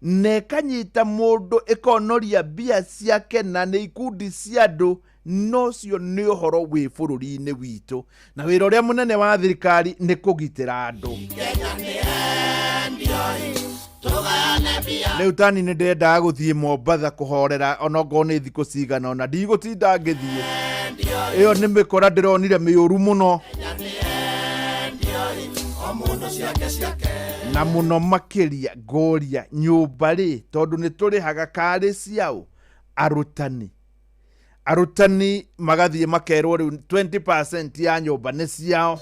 na ĩkanyita mũndũ ĩkonoria mbia ciake, na nĩ ikundi cia andũ. No ũcio nĩ ũhoro wĩ bũrũri-inĩ witũ, na wĩra ũrĩa mũnene wa thirikari nĩ kũgitĩra andũ. Rĩu tani nĩ ndendaga gũthiĩ Mombatha kũhorera onokorwo nĩ thikũ cigana ona ndigũtinda ngĩthiĩ. Ĩyo nĩ mĩkora ndĩronire mĩũru mũno, na mũno makĩria ngoria nyũmba rĩ, tondũ nĩ tũrĩhaga karĩ ciao arutani. Arutani magathiĩ makerwo rĩu 20% ya nyũmba nĩ ciao,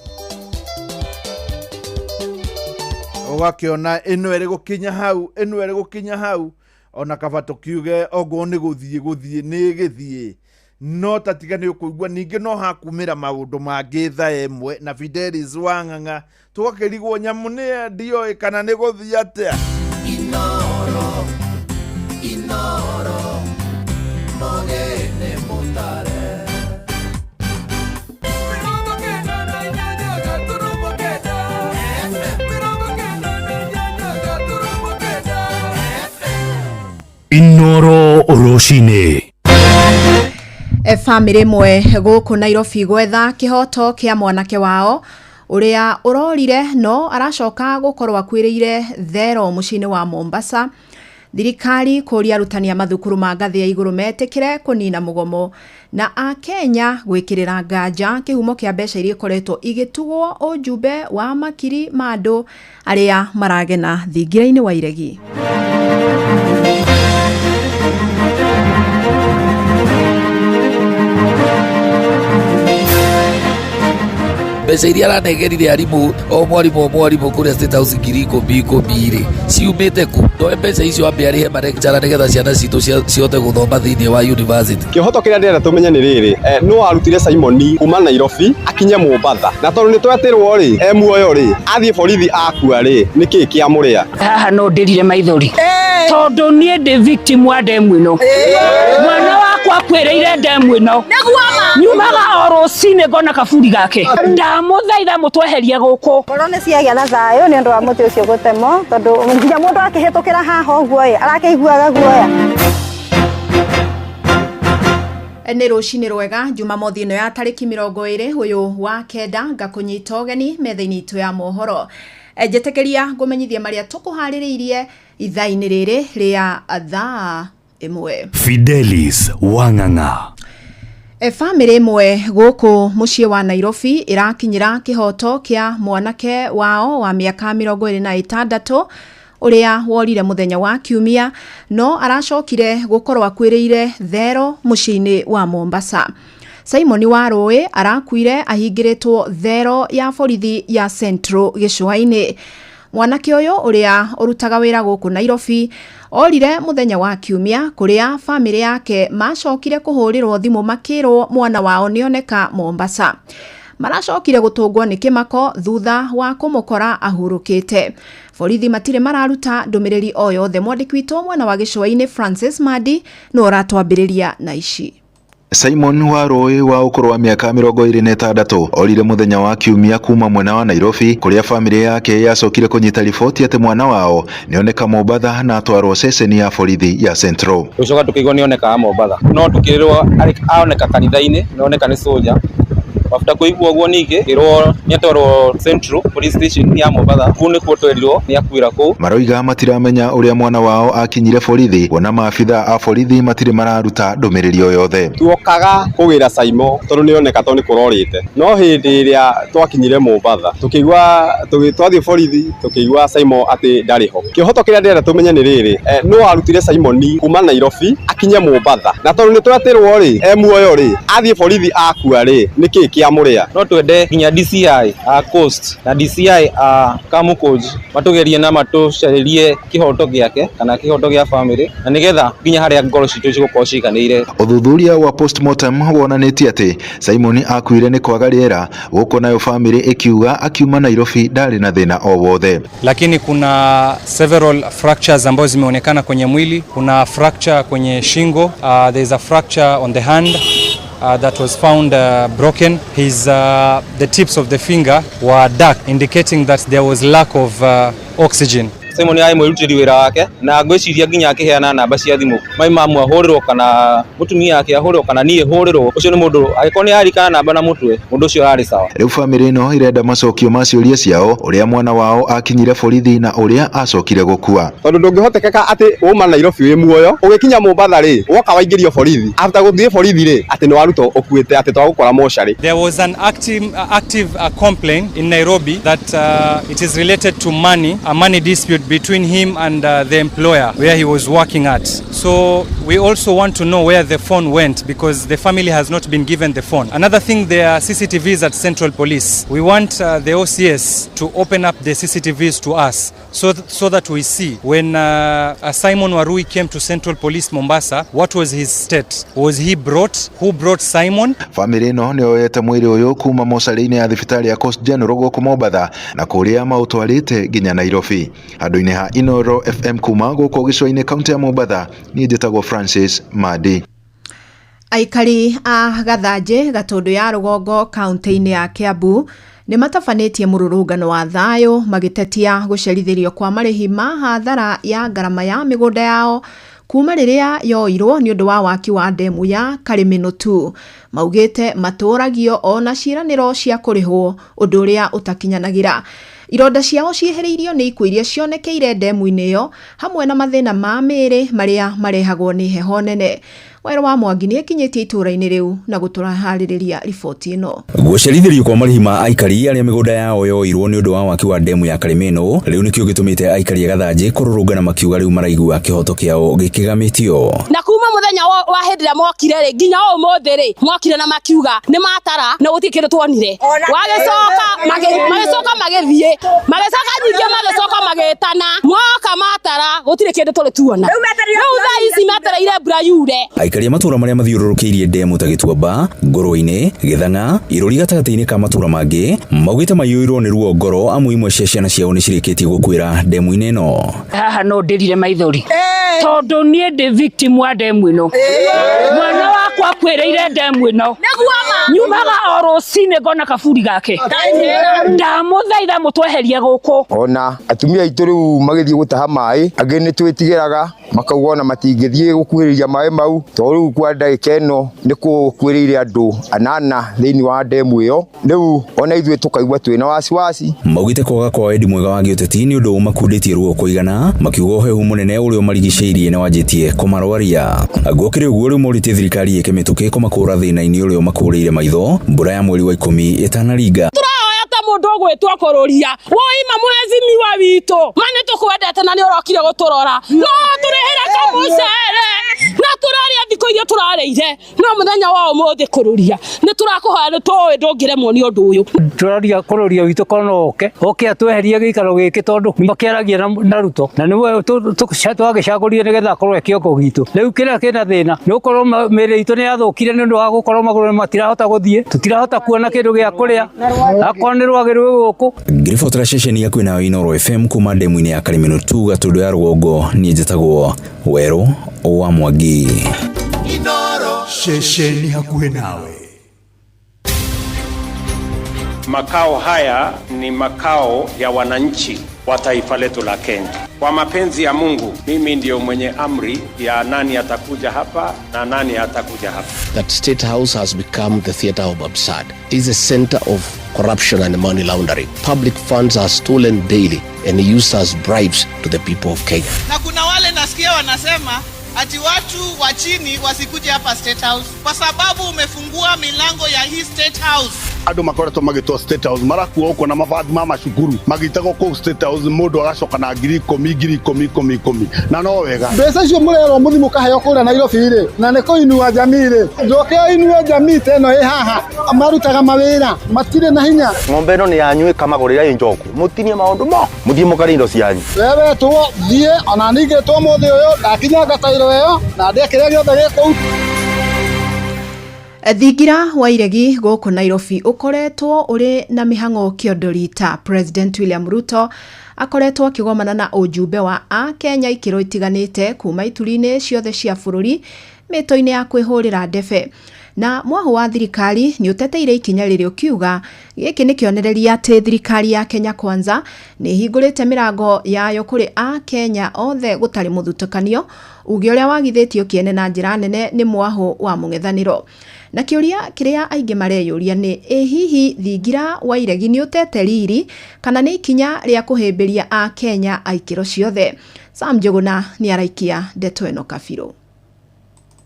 ũgakĩona ĩno ĩrĩ gũkinya hau, ĩno ĩrĩ gũkinya hau, ona kaba tũkiuge ongorwo nĩ gũthiĩ gũthiĩ nĩ ĩgĩthiĩ, no tatiga nĩ ũkũigua ningĩ no hakumĩra maũndũ mangĩ thaa ĩmwe na Fidelis Wang'ang'a tũgakĩrigwo nyamũ nĩ endio ĩ kana nĩ gũthiĩ atĩa. Inoro, Inoro, Mogene Mutare. Inoro rũcinĩ. Bamĩrĩ ĩmwe gũkũ Nairobi gwetha kĩhoto kĩa mwanake wao ũrĩa ũrorire no aracoka gũkorwo akuĩrĩire thero mũciĩ-inĩ wa Mombasa. Thirikari kũria arutani a mathukuru ma ngathĩ ya igũrũ metĩkĩre kũnina mũgomo, na Akenya gwĩkĩrĩra nganja kĩhumo kĩa mbeca iria ikoretwo igĩtugwo ũjumbe wa makiri ma andũ arĩa maragena thingira-inĩ wa iregi. Mbeca iria aranengerire arimũ, o mwarimũ o mwarimũ kũrĩa State House 10,000 rĩ, ciumĩte kũ? Ndoe mbeca icio ambe arĩhe marekchara nĩgetha ciana citũ cihote gũthoma thĩinĩ wa university. Kĩhoto kĩrĩa ndĩrenda tũmenye nĩ rĩrĩ, nũ warutire Simoni kuma Nairobi akinye Mombatha, na tondũ nĩ twetirwo rĩ, e muoyo rĩ, athiĩ borithi akua rĩ, nĩkĩ kĩamũrĩa? Haha no ndĩrire maithori tondũ niĩ ndĩ victim wa ndemu ĩno. Mwana wakwa akuĩrĩire ndemu ĩno, nyumaga o rũcinĩ ngona kaburi gake. Ndamũthaitha mũtweherie gũkũ. Ngoro nĩ ciagĩa na thayũ nĩ ũndũ wa mũtĩ ũcio gũtemwo, tondũ nginya mũndũ akĩhĩtũkĩra haha ũguo ĩ arakĩiguaga guoya. Nĩ rũcinĩ rwega Jumamothi ĩno ya tarĩki 29 ũyũ wa kenda, ngakũnyita ũgeni metha-inĩ itũ ya mohoro. Njĩtĩkĩria ngũmenyithie marĩa tũkũharĩrĩirie ithaa-inĩ rĩrĩ rĩa thaa 1. Fidelis Wang'ang'a. Bamĩrĩ ĩmwe gũkũ mũciĩ wa Nairobi ĩrakinyĩra kĩhoto kĩa mwanake wao wa mĩaka 26 ũrĩa worire mũthenya wa Kiumia, no aracokire gũkorwo akuĩrĩire thero mũciĩ-inĩ wa Mombasa. Simon Warũĩ arakuire ahingĩrĩtwo thero ya borithi ya Central gĩcũa-inĩ. Mwanake ũyũ ũrĩa ũrutaga wĩra gũkũ Nairobi orire mũthenya wa Kiumia, kũrĩa bamĩrĩ yake macokire kũhũrĩrwo thimũ makĩrwo mwana wao nĩoneka Mombasa. Maracokire gũtũngwo nĩ kĩmako thutha wa kũmũkora ahurũkĩte. Borithi matirĩ mararuta ndũmĩrĩri o yothe. Mwandĩki witũ mwena wa gĩcũa-inĩ Francis Madi nĩwe ũratwambĩrĩria na ici. Simon Warũĩ wa ũkũrũ wa mĩaka 26 orire mũthenya wa Kiumia kuma mwena wa Nairobi, kũrĩa bamĩrĩ yake yacokire kũnyita riboti atĩ mwana wao nĩoneka Mombatha na atwarwo ceceni ya borithi ya Central. Tũcoka tũkĩigua nĩonekaga Mombatha, no tũkĩrĩrwo aoneka kanitha-inĩ, nĩoneka nĩ soldier. After kũigua ũguo ningĩ kĩrwo nĩatwarwo Central Police Station ya Mombatha, kũu nĩkuo twerirwo nĩakuĩra kũu. Maroiga matiramenya ũrĩa mwana wao akinyire borithi, kuona maabitha a borithi matirĩ mararuta ndũmĩrĩri o yothe. Tuokaga kũgĩra Saimo tondũ nĩoneka tondũ nĩ kũrorĩte, no hĩndĩ ĩrĩa twakinyire Mombatha tũkĩigua twathiĩ borithi tũkĩigua Saimo atĩ ndarĩ ho. Kĩhoto kĩrĩa ndĩrenda tũmenye nĩ rĩrĩ, nũ warutire Simoni kuma Nairobi akinye Mombatha, na tondũ nĩ twetirwo rĩ, e muoyo rĩ, athiĩ borithi akua rĩ, nĩkĩ kĩamũrĩa? No twende nginya DCI a Coast na DCI a Kamukunji matũgerie na matũcarĩrie kĩhoto gĩake kana kĩhoto gĩa bamĩrĩ, na nĩgetha nginya harĩa ngoro citũ cigũkorwo ciganĩire. Ũthuthuria wa postmortem wonanĩtie atĩ Simon akuire nĩ kwaga rĩera, gũkũ nayo bamĩrĩ ĩkiuga akiuma Nairobi ndarĩ na thĩna o wothe. Lakini kuna several fractures ambazo zimeonekana kwenye mwili. Kuna fracture kwenye shingo, there is a fracture on the hand that was found broken. The tips of the finger were dark, indicating that there was lack of oxygen. Simon arĩ mwĩrutĩri wĩra wake, na ngwĩciria nginya akĩheana namba cia thimũ, mai mamu ahũrĩrwo kana mũtumia wake ahũrĩrwo kana niĩ hũrĩrwo, ũcio nĩ mũndũ angĩkorwo nĩ ararikana namba na mũtwe, mũndũ ũcio ararĩ sawa. Rĩu bamĩrĩ ĩno ĩrenda macokio ma ciũria ciao, ũrĩa mwana wao akinyire borithi na ũrĩa acokire gũkua. Tondũ ndũngĩhotekeka atĩ wauma Nairobi wĩ muoyo ũgĩkinya Mombatha rĩ, woka waingĩrio borithi, after gũthiĩ borithi rĩ, atĩ nĩ warutwo ũkuĩte, atĩ twagũkora mocarĩ. There was an active complaint in Nairobi that it is related to money, a money dispute between him and the employer where he was working at. So we also want to know where the phone went, because the family has not been given the phone. Another thing, there are CCTVs at Central Police. We want the OCS to open up the CCTVs to us so that we see when Simon Warui came to Central Police Mombasa, what was his state? Was he brought? Who brought Simon? Family ĩno nĩ yoete mwĩrĩ ũyũ kuma mocarĩ-inĩ ya thibitarĩ ya Coast General gũkũ Mombatha na kũrĩa maũtwarĩte nginya Nairobi. Handũ-inĩ ha Inoro FM kuma gũkũ gĩcũa-inĩ kaunti ya Mombatha, niĩ njĩtagwo Francis Madi. Aikari a Gathanjĩ Gatũndũ ya Rũgongo kaunti-inĩ ya Kiambu nĩ matabanĩtie mũrũrũngano wa thayũ magĩtetia gũcerithĩrio kwa marĩhi ma hathara ya ngarama ya mĩgũnda yao kuma rĩrĩa yoirwo nĩ ũndũ wa waki wa ndemu ya Kariminũ. Maugĩte matũragio ona ciĩranĩro cia kũrĩhwo, ũndũ ũrĩa ũtakinyanagĩra. Ironda ciao ciehereirio nĩ ikuũ iria cionekeire ndemu-inĩ ĩyo hamwe na mathĩna ma mĩĩrĩ marĩa marehagwo nĩ heho nene. Werũ wa Mwangi nĩ ekinyĩtie itũũra-inĩ rĩu na gũtũraharĩrĩria riboti ĩno. Gũcerithĩrio kwa marĩhi ma aikari arĩa mĩgũnda yao yoirwo nĩ ũndũ wa waki wa ndemu ya Karĩmĩnũ rĩu nĩkĩo gĩtũmĩte aikari a Gathanjĩ kũrũrũngana makiuga rĩu maraigua kĩhoto kĩao gĩkĩgamĩtio. Na kuma mũthenya wa hĩndĩ ĩrĩa mokire rĩ nginya ũmũthĩ rĩ mokire na makiuga nĩ matara na gũtirĩ kĩndũ tuonire. Wagĩcoka magĩcoka magĩthiĩ magĩcoka nyingĩ magĩcoka magĩtana moka matara gũtirĩ kĩndũ tũrĩ tuona. Rĩu thaa ici metereire mbura yure. Aikari a matũũra marĩa mathiũrũrũkĩirie ndemu ta Gĩtuamba, Ngũrũ-inĩ, Gĩthang'a, Irũri gatagatĩ-inĩ ka matũũra mangĩ maugĩte maiyũirwo nĩ ruo ngoro amu imwe cia ciana ciao nĩ cirĩkĩtie gũkuĩra ndemu-inĩ ĩno. Haha no ndĩrire maithori tondũ niĩ ndĩ victim wa ndemu ĩno. Mwana wakwa akuĩrĩire ndemu ĩno. Nyumaga o rũcinĩ ngona kaburi gake. Ndamũthaitha mũtweherie gũkũ. Ona atumia aitũ rĩu magĩthiĩ gũtaha maĩ angĩ nĩ twĩtigĩraga makauga ona matingĩthiĩ gũkuhĩrĩria maĩ mau tondũ rĩu kwa ndagĩka ĩno nĩ kũkuĩrĩire andũ anana thĩinĩ wa ndemu ĩyo. Rĩu ona ithuĩ tũkaigua twĩna wasiwasi. Maugĩte kwaga kwa wendi mwega wa gĩũteti nĩ ũndũ ũmakundĩtie ruo kũigana makiuga ũhehu mũnene ũrĩa ũmarigicĩirie nĩ wanjĩtie kũmarwaria. Gũkĩrĩ ũguo rĩu morĩtie thirikari ĩke mĩtũkĩ kũmakũra thĩna-inĩ ũrĩa ũmakũrĩire maitho mbura ya mweri wa 10 ĩtanaringa. Tũrahoya ta mũndũ ũgwĩtwo kũrũria woima mwezimiwa witũ ma nĩ tũkwendete na nĩ ũrokire gũtũrora no tũrĩhĩre kamũcere na tũrarĩa thikũ iria tũrarĩire no mũthenya wa ũmũthĩ kũrũria nĩ tũrakũhoya nĩ tũĩ ndũngĩremwo nĩ ũndũ ũyũ. Tũraria kũrũria witũ korwo no oke oke atweherie gĩikaro gĩkĩ tondũ makĩaragia na Ruto na nĩwe twagĩcagũrire nĩgetha akorwo e kĩongo gitũ. Rĩu kĩrĩa kĩna thĩna nĩ gũkorwo mĩĩrĩ itũ nĩ yathũkire nĩ ũndũ wa gũkorwo magũrũ matirahota gũthiĩ, tũtirahota kuona kĩndũ gĩa kũrĩa, akorwo nĩ rwagĩ rwĩ gũkũ. Ngĩribotera ceceni ya kwĩnayo Inooro FM kuma ndemu-inĩ ya Karĩmĩnũ 2 Gatũndũ ya rũgongo, niĩ njĩtagwo Werũ wa Mwangi. Inooro ceceni hakuhĩ nawe. Makao haya ni makao ya wananchi wa taifa letu la Kenya. Kwa mapenzi ya Mungu, mimi ndio mwenye amri ya nani atakuja hapa na nani atakuja hapa. That State House has become the theater of absurd. It is a center of corruption and money laundering. Public funds are stolen daily and used as bribes to the people of Kenya. Na kuna wale nasikia wanasema ati watu wa chini wasikuje hapa State House kwa sababu umefungua milango ya hii State House. Andũ makoretwo magĩtwo State House marakuo ũguo na mabathi ma macukuru magĩtagwo kũu State House mũndũ agacoka na 10,000 10,000 10,000 10,000 na no wega. Mbeca icio mũrerwo mũthiĩ mũkaheo kũrĩa Nairobi rĩ na nĩ kũinua jamii rĩ njoke inue jamii ta ĩno ĩ haha marutaga mawĩra matirĩ na hinya. Ng'ombe ĩno nĩ yanyu ĩkamagũrĩra njoku mũtinie maũndũ mo mũthiĩ mũkarĩe indo cianyu. Wewe wetwo thiĩ ona ningĩtwo mũthĩ ũyũ ndakinyanga tairo ĩyo na ndĩe kĩrĩa gĩothe gĩ kũu. Thingira wa Iregi gũkũ Nairobi ũkoretwo ũrĩ na mĩhang'o kĩondo rita. President William Ruto akoretwo akĩgomana na ũjumbe wa Akenya ikĩro itiganĩte kuma ituri-inĩ ciothe cia bũrũri mĩto-inĩ ya kwĩhũrĩra ndebe. Na mwahũ wa thirikari nĩ ũteteire ikinya rĩrĩ ũkiuga gĩkĩ nĩ kĩonereria atĩ thirikari ya Kenya Kwanza nĩ ĩhingũrĩte mĩrango yayo kũrĩ Akenya othe gũtarĩ mũthutũkanio, uge ũrĩa wagithĩtio kĩene na njĩra nene nĩ mwahũ wa mũng'ethanĩro. Na kĩũria kĩrĩa aingĩ mareyũria nĩ ĩ hihi thingira wa Iregi nĩ ũtete riri kana nĩ ikinya rĩa kũhĩmbĩria Akenya a ikĩro ciothe. Sam Njũgũna nĩ araikia ndeto ĩno kabirũ.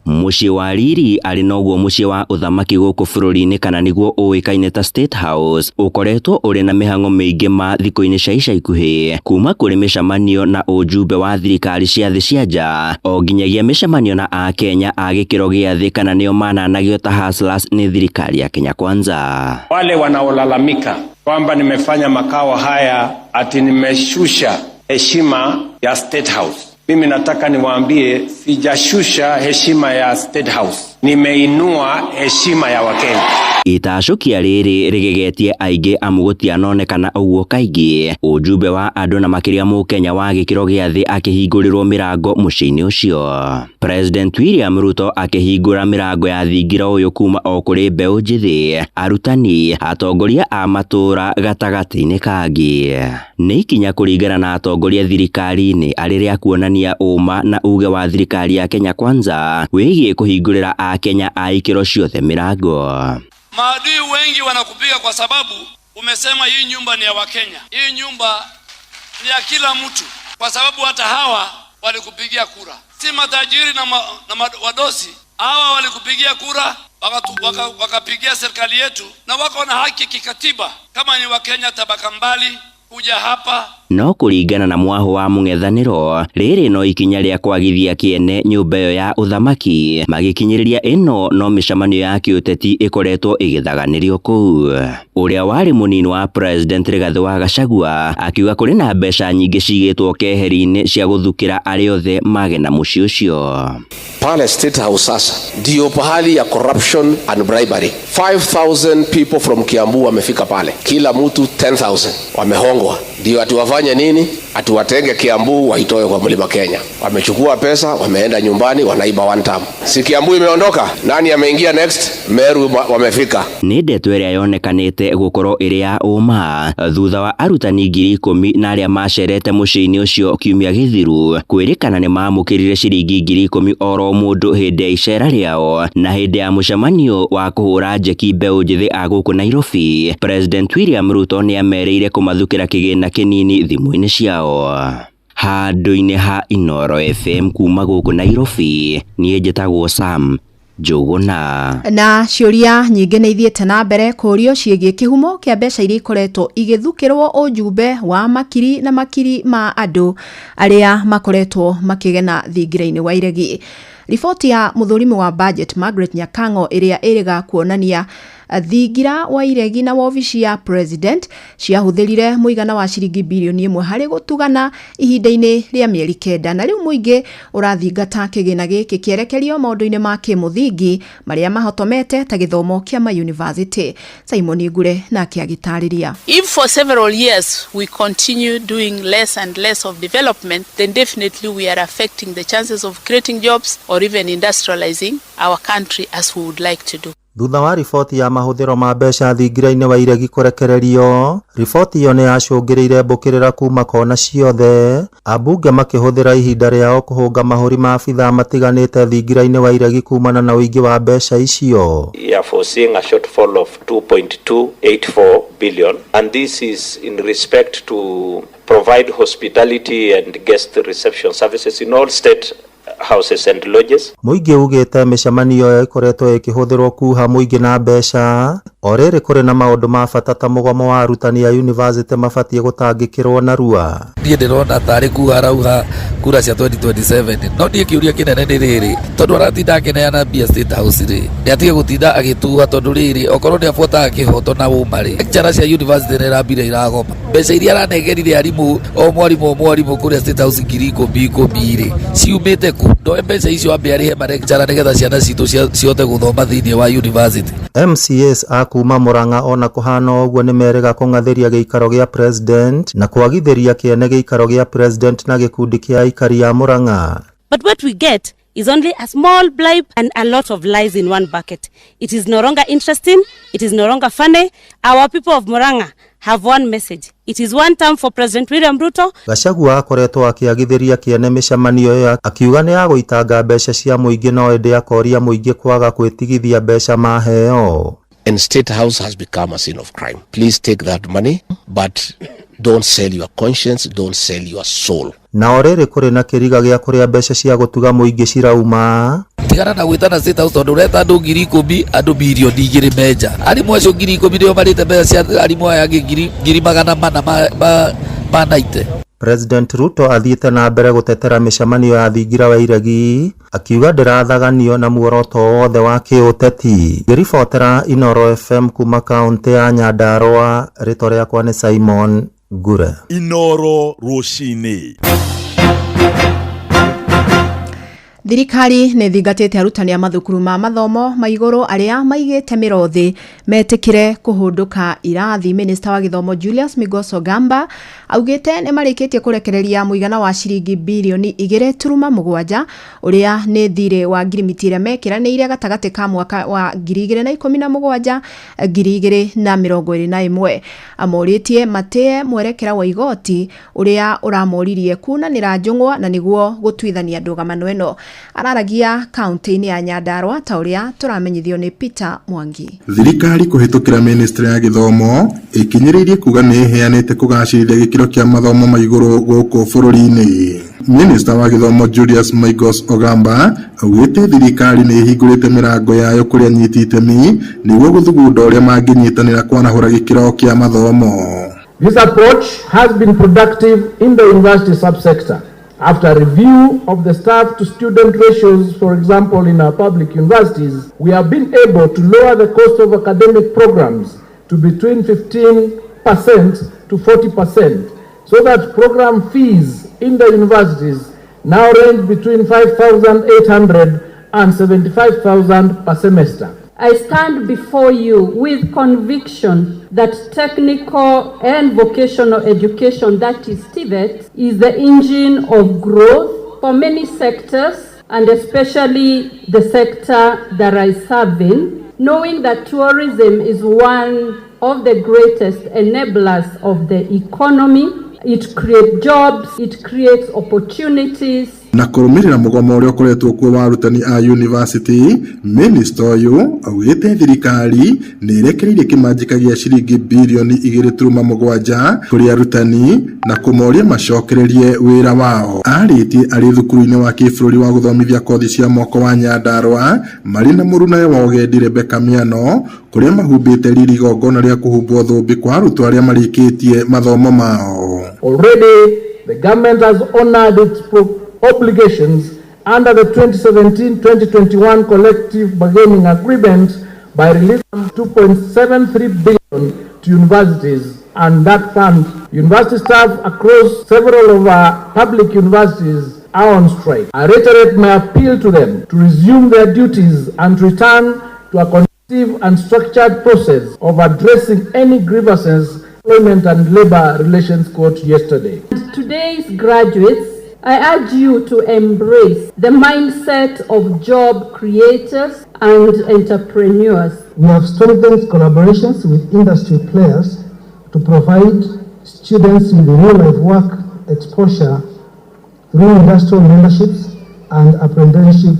Mũciĩ wa riri arĩ noguo mũciĩ wa ũthamaki gũkũ bũrũri-inĩ kana nĩguo ũĩkaine ta State House ũkoretwo ũrĩ na mĩhang'o mĩingĩ ma thikũ-inĩ cia ica ikuhĩ kuma kũrĩ mĩcemanio na ũjumbe wa thirikari cia thĩ cia nja o nginyagia mĩcemanio na Akenya a gĩkĩro gĩa thĩ kana nĩo mananagio ta hustlers nĩ thirikari ya Kenya Kwanza. Wale wanaolalamika kwamba nimefanya makao haya ati nimeshusha heshima ya State House, mimi nataka niwaambie sijashusha heshima ya State House, nimeinua heshima ya Wakenya. Itacũkia rĩrĩ rĩgegetie aingĩ amu gũtianonekana ũguo kaingĩ ũjumbe wa andũ na makĩria mũkenya wa gĩkĩro gĩa thĩ akĩhingũrĩrwo mĩrango mũciĩ-inĩ ũcio. President William Ruto akĩhingũra mĩrango ya thingira ũyũ kuma o kũrĩ mbeũ njĩthĩ, arutani, atongoria a matũũra gatagatĩ-inĩ kangĩ. Nĩ ikinya kũringana na atongoria thirikari-inĩ arĩ rĩa kuonania ũma na uge wa thirikari ya Kenya Kwanza wĩgiĩ kũhingũrĩra Akenya a ikĩro ciothe mĩrango. Maadui wengi wanakupiga kwa sababu Umesema hii nyumba ni ya Wakenya, hii nyumba ni ya kila mtu, kwa sababu hata hawa walikupigia kura, si matajiri na, ma, na ma, wadosi. Hawa walikupigia kura wakapigia waka serikali yetu, na wako na haki kikatiba kama ni Wakenya tabaka mbali kuja hapa. No kũringana na mwaho wa mũng'ethanĩro, rĩrĩ no ikinya rĩa kwagithia kĩene nyũmba ĩyo ya ũthamaki, magĩkinyĩrĩria ĩno no mĩcemanio ya kĩũteti ĩkoretwo ĩgĩthaganĩrio kũu. Ũrĩa warĩ mũnini wa President Rigathĩ wa Gachagua akiuga kũrĩ na mbeca nyingĩ cigĩtwo keheri-inĩ cia gũthukĩra arĩa othe mage na mũciĩ ũcio. Pale State House sasa ndiyo pahali ya corruption and bribery. 5000 people from Kiambu wamefika pale, kila mtu 10,000 wamehongwa. Ndio ati wafanye nini? Ati watenge Kiambu waitoe kwa mlima Kenya. Wamechukua pesa, wameenda nyumbani, wanaiba one term. Si Kiambu imeondoka? Nani ameingia next? Meru wamefika. Nĩ ndeto ĩrĩa yonekanĩte gũkorwo ĩrĩ ya ũma thutha wa arutani 10,000 na arĩa macerete mũciĩ-inĩ ũcio kiumia gĩthiru kwĩrĩkana nĩ mamũkĩrire ciringi 10,000 oro mũndũ hĩndĩ ya icera rĩao na hĩndĩ ya mũcemanio wa kũhũra njeki mbeũ njĩthĩ a gũkũ Nairobi. President William Ruto nĩ amerĩire kũmathukĩra kĩgĩna kĩnini thimũ-inĩ ciao. Handũ-inĩ ha Inooro FM kuma gũkũ Nairobi, niĩ njĩtagwo Sam Njũgũna. Na ciũria nyingĩ nĩ ithiĩte na mbere kũũrio ciĩgiĩ kĩhumo kĩa mbeca iria ikoretwo igĩthukĩrwo ũjumbe wa makiri na makiri ma andũ arĩa makoretwo makĩgena thingira-inĩ wa iregi. Riboti ya mũthũrimi wa budget Margaret Nyakang'o ĩrĩa ĩrĩga kuonania thingira wa iregi na wobici ya president ciahũthĩrire mũigana wa ciringi birioni 1 harĩ gũtugana ihinda-inĩ rĩa mĩeri 9, na rĩu mũingĩ ũrathingata kĩgĩna gĩkĩ kĩerekerio maũndũ-inĩ ma kĩmũthingi marĩa mahotomete ta gĩthomo kĩa mayunivasĩtĩ. Simon Ngure nake agĩtarĩria. If for several years we continue doing less and less of development, then definitely we are affecting the chances of creating jobs or even industrializing our country as we would like to do. Thutha wa riboti ya mahũthĩro ma mbeca thingira-inĩ wa iregi kũrekererio, riboti ĩyo nĩyacũngĩrĩirie mbũkĩrĩra kuma kona ciothe, ambunge makĩhũthĩra ihinda rĩao kũhũnga mahũri ma abithaa matiganĩte thingira-inĩ wa iregi kumana na ũingĩ wa mbeca icio. We are foreseeing a shortfall of 2.284 billion, and this is in respect to provide hospitality and guest reception services in all state houses and lodges. Mũingĩ ugĩte mĩcemanio ĩyo ĩkoretwo ĩkĩhũthĩrwo kuha mũingĩ na mbeca o rĩrĩ kũrĩ na maũndũ ma bata ta mũgomo wa arutani a yunivasĩtĩ mabatiĩ gũtangĩkĩrwo narua. Niĩ ndĩrona tarĩ kuga arauga kura cia 2027, no niĩ kĩũria kĩnene nĩ rĩrĩ, tondũ aratinda akĩneana mbia State House rĩ, nĩ atige gũtinda agĩtuha, tondũ rĩrĩ okorwo nĩ abuataga kĩhoto na ũma rĩ, lecturer cia university nĩ irambire iragoma, mbeca iria aranengerire arimũ o mwarimũ kũrĩa State House 10,000 rĩ, ciumĩte kũ? Ndoe mbeca icio ambe arĩhe malecturer nĩgetha ciana citũ cihote gũthoma thĩinĩ wa university. MCAs a kuma Murang'a ona kũhana ũguo nĩmerĩga kũng'athĩria gĩikaro gĩa president na kwagithĩria kĩene gĩikaro gĩa president na gĩkundi kĩa aikari a Murang'a. But what we get is only a small bribe and a lot of lies in one bucket. It is no longer interesting. It is no longer funny. Our people of Murang'a have one message. It is one term for President William Ruto. Gachagua akoretwo akĩagithĩria kĩene mĩcemanio ĩyo akiuga nĩ ya gũitanga mbeca cia mũingĩ no ĩndĩ akoria mũingĩ kwaga gwĩtigithia mbeca maheo. And State House has become a scene of crime. Please take that money, but don't sell your conscience, don't sell your soul. Na o rĩrĩ kũrĩ na kĩriga gĩa kũrĩa mbeca cia gũtuga mũingĩ cirauma. Tigana na gwĩtana State House tondũ ũreta andũ 10,000, andũ 2 mirioni menja. Arimũ acio 10,000 nĩo marĩte mbeca cia arimũ aya angĩ 400,000 ma naite. President Ruto athiĩte na mbere gũtetera mĩcemanio ya thingira wa iregi akiuga ndĩrathaganio na muoroto wothe wa kĩũteti. Ngĩribotera Inooro FM kuma kaũntĩ ya Nyandarua, rĩtwa rĩakwa nĩ Simon Ngure. Inooro rũcinĩ. Thirikari nĩ thingatĩte arutani a mathukuru ma mathomo ma igũrũ arĩa maigĩte mĩro thĩ metĩkĩre kũhũndũka irathi. Minista wa gĩthomo Julius Migos Ogamba augĩte nĩ marĩkĩtie kũrekereria mũigana wa ciringi birioni 2.7 ũrĩa nĩ thirĩ wa ngirimiti ĩrĩa mekĩranĩire gatagatĩ ka mwaka wa 2017 2021. Amorĩtie matĩe mwerekera wa igoti ũrĩa ũramoririe kunanĩra njũng'wa na nĩguo gũtuithania ndũgamano ĩno. Araragia kaunti-inĩ ya Nyandarua ta ũrĩa tũramenyithio nĩ Peter Mwangi. Thirikari kũhĩtũkĩra ministry ya gĩthomo ĩkinyĩrĩirie kuga nĩ ĩheanĩte kũgacĩrithia gĩkĩro kĩa mathomo ma igũrũ gũkũ bũrũri-inĩ. Minista wa gĩthomo Julius Migos Ogamba augĩte thirikari nĩ ĩhingũrĩte mĩrango yayo kũrĩ anyiti itemi nĩguo gũthugunda ũrĩa mangĩnyitanĩra kwarahũra gĩkĩro kĩa mathomo. This approach has been productive in the university subsector. After a review of the staff to student ratios, for example, in our public universities, we have been able to lower the cost of academic programs to between 15% to 40%, so that program fees in the universities now range between 5,800 and 75,000 per semester. I stand before you with conviction that technical and vocational education, that is TVET, is the engine of growth for many sectors and especially the sector that I serve in, knowing that tourism is one of the greatest enablers of the economy. It creates jobs, it creates opportunities. Na kũrũmĩrĩra mũgomo ũrĩa ũkoretwo kuo wa arutani a university, minista ũyũ augĩte thirikari nĩ ĩrekereirie kĩmanjĩka gĩa ciringi birioni 2.7 kũrĩ arutani na kũmoria macokererie wĩra wao. Arĩtie arĩ thukuru-inĩ wa kĩbũrũri wa gũthomithia kothi cia moko wa Nyandarua marĩ na mũrunawe wa ũgendi Rebecca Miano, kũrĩa mahumbĩte riri igongona rĩa kũhumbwo thũmbĩ kwa arutwo arĩa marĩkĩtie mathomo mao. Already, the government has honored its obligations under the 2017-2021 collective bargaining agreement by releasing 2.73 billion to universities, and that fund, university staff across several of our public universities are on strike. I reiterate my appeal to them to resume their duties and return to a constructive and structured process of addressing any grievances. Employment and Labor Relations Court yesterday. Today's graduates, I urge you to embrace the mindset of job creators and entrepreneurs. We have strengthened collaborations with industry players to provide students with real-life work exposure through industrial memberships and apprenticeship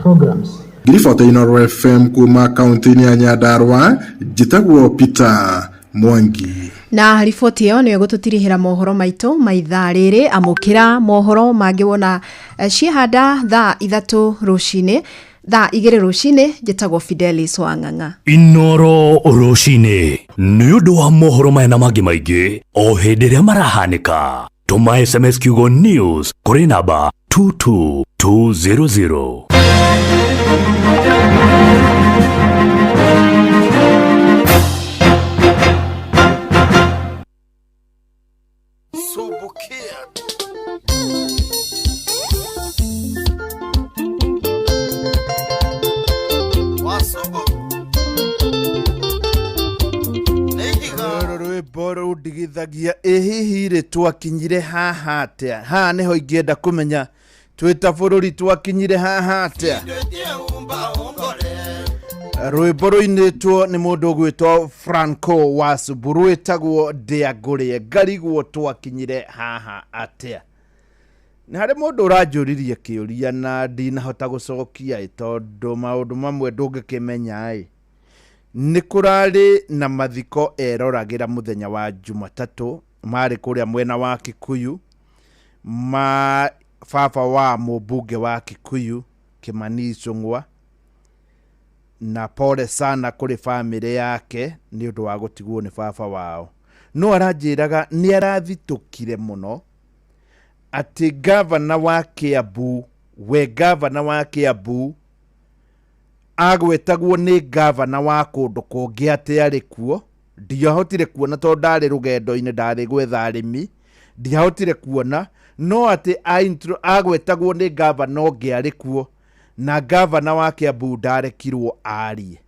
programs. Ngiribota Inooro FM kuma kaunti-inĩ ya Nyandarua, njĩtagwo Peter Mwangi. Na riboti ĩyo nĩyo ĩgũtũtirihĩra mohoro maitũ ma ithaa rĩrĩ. Amũkĩra mohoro mangĩ wona ciehanda thaa 3 rũcinĩ, thaa 2 rũcinĩ. Njĩtagwo Fidelis Wang'ang'a. Inooro rũcinĩ nĩ ũndũ wa mohoro maya na mangĩ maingĩ o hĩndĩ ĩrĩa marahanĩka. Tũma SMS kiugo news kũrĩ namba 22200. Rwĩmbo rũndigithagia ĩ hihi rĩ twakinyire haha atĩa? Haha nĩho ingĩenda kũmenya twĩ ta bũrũri twakinyire haha atĩa? Rwĩmbo rũinĩtwo nĩ mũndũ ũgwĩtwo Franco Wasubu rwĩtagwo Ndĩangũrĩe ngarigwo twakinyire haha atĩa. Nĩ harĩ mũndũ ũranjũririe kĩũria na ndinahota gũcokia ĩ, tondũ maũndũ mamwe ndũngĩkĩmenya ĩ. Nĩ kũrarĩ na mathiko eroragĩra mũthenya wa Jumatatũ, marĩ kũrĩa mwena wa Kikuyu, ma baba wa mũmbunge wa Kikuyu Kimani Ichung'wa, na pole sana kũrĩ bamĩrĩ yake nĩ ũndũ wa gũtigwo nĩ baba wao. No aranjĩraga nĩ arathitũkire mũno atĩ gavana wa Kiambu, we gavana wa Kiambu agwetagwo nĩ gavana wa kũndũ kũngĩ atĩ arĩ kuo. Ndiahotire kuona tondũ ndarĩ rũgendo-inĩ, ndarĩ gwetha arĩmi, ndiahotire kuona, no atĩ agwetagwo nĩ gavana ũngĩ arĩ kuo, na gavana wa Kiambu ndarekirwo arie,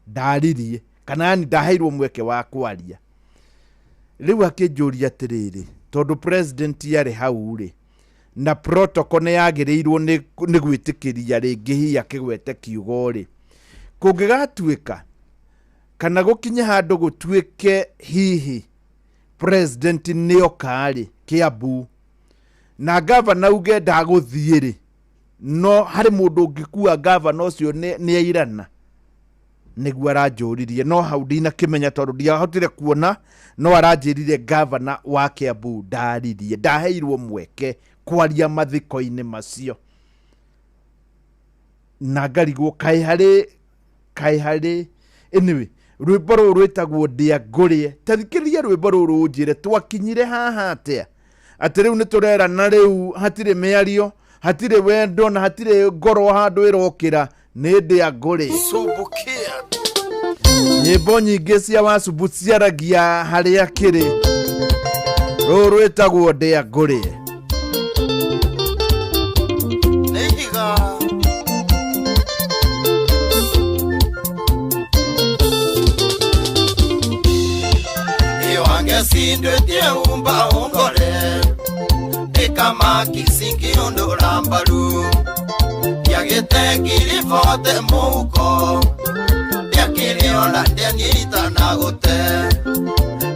ndaririe, kana yani ndaheirwo mweke wa kwaria. Rĩu akĩnjũria atĩrĩrĩ, tondũ president arĩ hau rĩ, na protocol nĩ yagĩrĩirwo nĩ gwĩtĩkĩria rĩngĩ hihi akĩgwete kiugo rĩ, kũngĩgatuĩka kana gũkinye handũ gũtuĩke hihi president nĩoka rĩ Kiambu na gavana uge ndagũthiĩ rĩ, No harĩ mũndũ ũngĩkua gavana ũcio nĩ airana nĩguo aranjũririe, no hau ndinakĩmenya tondũ ndiahotire kuona, no aranjĩrire gavana wa Kiambu ndaririe, ndaheirwo mweke kwaria mathiko-inĩ macio, na ngarigwo kaĩ harĩ anyway. Rwĩmbo rũrũ rwĩtagwo Ndĩa Ngũrĩe. Ta thikĩrĩria rwĩmbo rũrũ ũnjĩre twakinyire haha atĩa, atĩ rĩu nĩ tũrerana, rĩu hatirĩ mĩario, hatirĩ wendo na hatirĩ ngoro handũ ĩrokĩra, nĩ ndĩa ngũrĩe. Nyĩmbo nyingĩ cia Wacumbu ciaragia harĩa kĩrĩ. Rũrũ rwĩtagwo Ndĩa Ngũrĩe. Nĩ ihiga. Iwange umba ungore ndikamaki singiundura mbaru ndiagĩte ngiri bote mũhuko ndiakĩrĩona ndianyita na gũte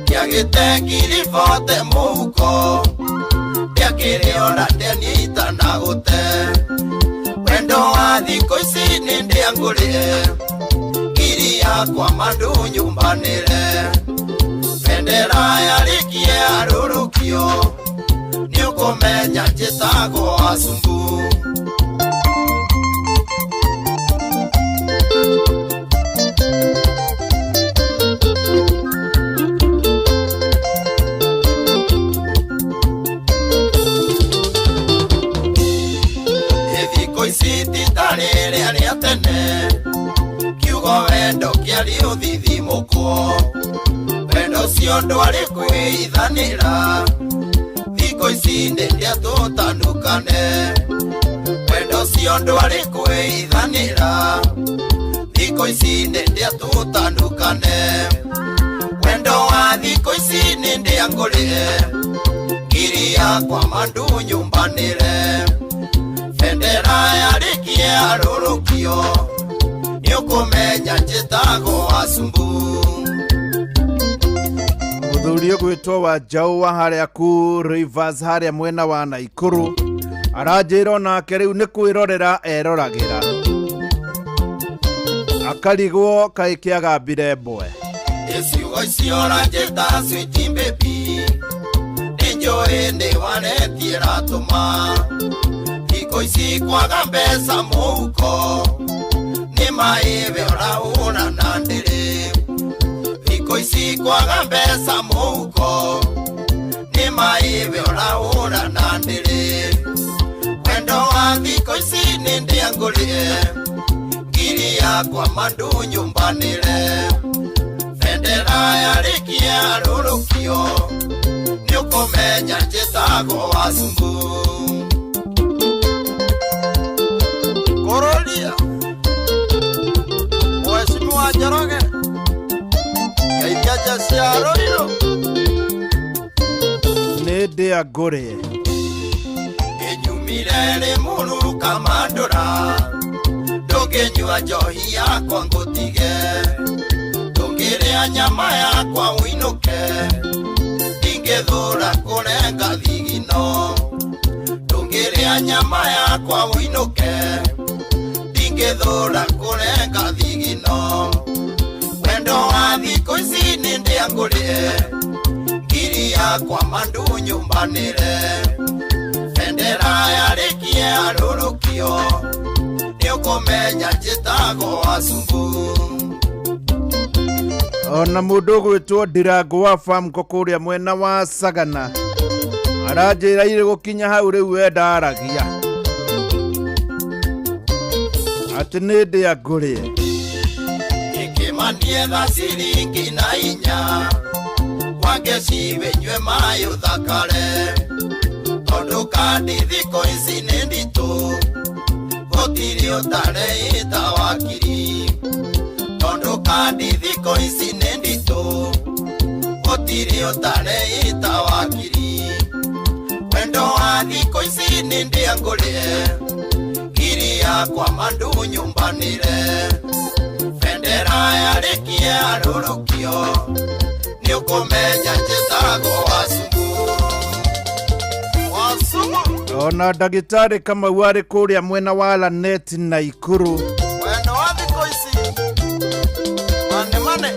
ndiagĩte ngiri bote mũhuko ndiakĩrĩona ndianyita na gũte wendo wa thikũ ici nĩ ndĩangũrĩe ngiri yakwa mandu nyumbanĩre bendera yarĩkie arũrũkio nĩũkũmenya njĩtagwo Wacumbu. Thikũ ici ti ta rĩrĩa rĩa tene kiugo wendo kĩarĩ ũthithimũkwo wendo ũcio ndwarĩ kwĩithanĩra thikũ ici nĩ ndĩa tũtanukane wendo ũcio ndwarĩ kwĩithanĩra thikũ ici nĩ ndĩa tũtanukane wendo wa thikũ ici nĩ ndĩa ngũrĩe ngiri yakwa mandu nyumbanĩre bendera yarĩkie arũrũkio nĩũkũmenya njĩtagwo Wacumbu. Mũthuri ũgwĩtwo wa Njaũ wa harĩa ku Rivers harĩa mwena wa Naikuru aranjĩra onake rĩu nĩ kwĩrorera eroragĩra akarigwo kaĩ kĩagambire mbwe. Ciugo icio ũranjĩta sweet baby nĩnjũĩ nĩ waretie ratũma thikũ ici kwaga mbeca mũhuko nĩ maĩ we ũrahũra na ndĩrĩ thikũ ici kwaga mbeca mũhuko nĩ maĩ we ũrahũra na ndĩrĩ wendo wa thikũ ici nĩ ndĩa ngũrĩe ngiri yakwa mandu nyumbanĩre bendera yarĩkie arũrũkio nĩũkũmenya njĩtagwo Wacumbu. Korolia Mheshimiwa Njoroge geithia cia Ruiru nĩ ndĩa ngũrĩe. Ĩnyumire rĩ kamandũra ndũngĩnyua njohi yakwa ngũtige ndũngĩrĩa nyama yakwa ũinũke ndingĩthũra kũrenga thigino ndũngĩrĩa nyama yakwa ũinũke ndingĩthũra kũrenga thigino wendo wa thikũ ici nĩ ndĩa ngũrĩe ngiri yakwa mandu nyumbanĩre bendera yarĩkie arũrũkio nĩũkũmenya njĩtagwo Wacumbu. Ona mũndũ ũgwĩtwo Ndirango wa Famco kũrĩa mwena wa Sagana aranjĩra irĩ gũkinya hau rĩu we ndaragia atĩ nĩ ndĩa ngũrĩe. Ikĩmanie tha ciringi na inya wangeci wĩnyue maĩ ũthakare tondũ kandi thikũ ici nĩ nditũ gũtirĩ ũtareĩta wakiri tondũ kandi thikũ ici nĩ nditũ gũtirĩ ũtareĩta wakiri wendo wa thikũ ici nĩ ndĩa ngũrĩe ngiri yakwa mandu nyumbanĩre bendera yarĩkie arũrũkio nĩũkũmenya njĩtagwo Wacumbu. Ona ndagĩtarĩ Kamau arĩ kũrĩa mwena wa Lanet Naikuru. Wendo wa thikũ ici mane mane.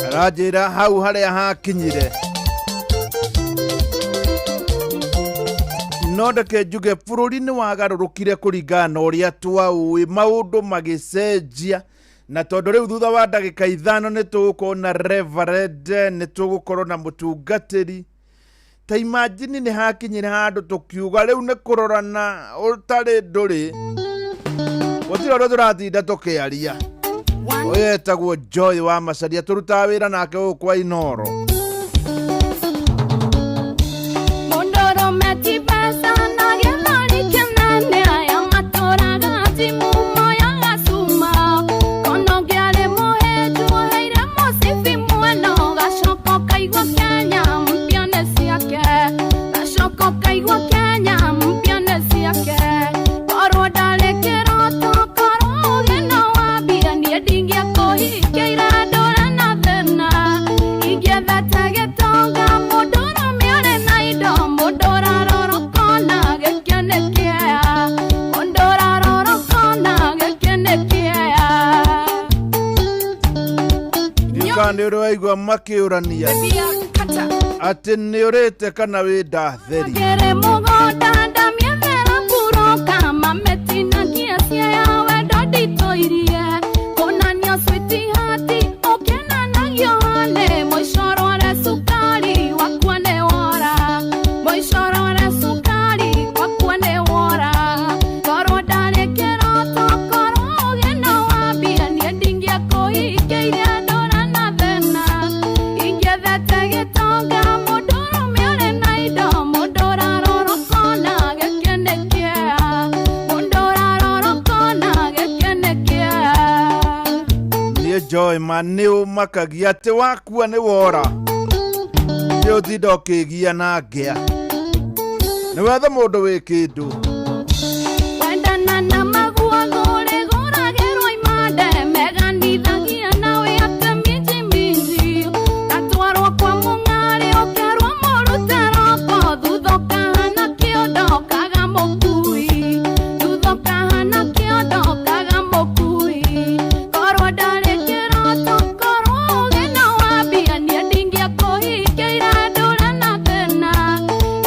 Aranjĩra hau harĩa hakinyire. No ndeke njuge bũrũri nĩ wagarũrũkire kũringana na ũrĩa twaũĩ, maũndũ magĩcenjia, na tondũ rĩu thutha wa ndagĩka 5 nĩ tũgũkorwo na reverend, nĩ tũgũkorwo na mũtungatĩri. Ta imagine nĩ hakinyire handũ tũkiuga rĩu nĩ kũrorana ũtarĩ ndũrĩ, gũtirĩ ũndũ tũratinda tũkĩaria. Ũyũ etagwo Joy wa Macaria, tũrutaga wĩra nake gũkũ kwa Inoro. Mũndũrũme ti mbeca na gĩthũri kĩnene, aya matũraga ti mumo ya gacuma. Kono ũngĩarĩ mũhĩnju ũheire mũcibi mwena, ũgacoka ũkaigua Kenya mpya nĩ ciake. Gacoka ũkaigua Kenya mpya nĩ ciake. Korwo ndarĩ kĩroto, korwo ũgĩ no wambia, niĩ ndingĩakũhikĩire ndũre na thĩna. Ingĩethete gĩtonga, mũndũrũme ũrĩ na indo, mũndũ ũrarora ũkona gĩkĩ nĩ kĩeha. Mũndũ ũrarora ũkona gĩkĩ nĩ kĩeha. Ndiũĩ kana nĩ ũrĩ waigua makĩũrania atĩ nĩ ũrĩte kana wĩ ndatheri. Ngĩrĩ mũgũnda ndamĩethera mburoka, mamĩtinagia cia wendo nditũirie. Kũnanio sweetheart, ũkenanagio honey, mũico rware cukari wakwa nĩ wora. Mũico rware cukari wakwa nĩ wora. Korwo ndarĩ kĩroto, korwo ũgĩ no wambia, niĩ ndingĩakũhikĩire ndũre na thĩna. Ingĩethete gĩtonga, mũndũrũme ũrĩ na indo, mũndũ ũrarora ũkona gĩkĩ nĩ kĩeha. Mũndũ ũrarora ũkona gĩkĩ nĩ kĩeha. Niĩ Joy ma nĩ ũmakagia atĩ wakua nĩ wora, nĩ ũtinda ũkĩgia na ngĩa, nĩ wethe mũndũ wĩ kĩndũ. Wendana na maguo gũrĩgũragĩrwo imande, meganithagia nawe atĩ minji minji. Gatwarwo kwa mũng'arĩ ũkerwo mũrute roko, thutha ũkahana kĩondo kaga mũkui. Thutha ũkahana kĩondo kaga mũkui. Korwo ndarĩ kĩroto, korwo ũgĩ no wambia, niĩ ndingĩakũhikĩire ndũre na thĩna.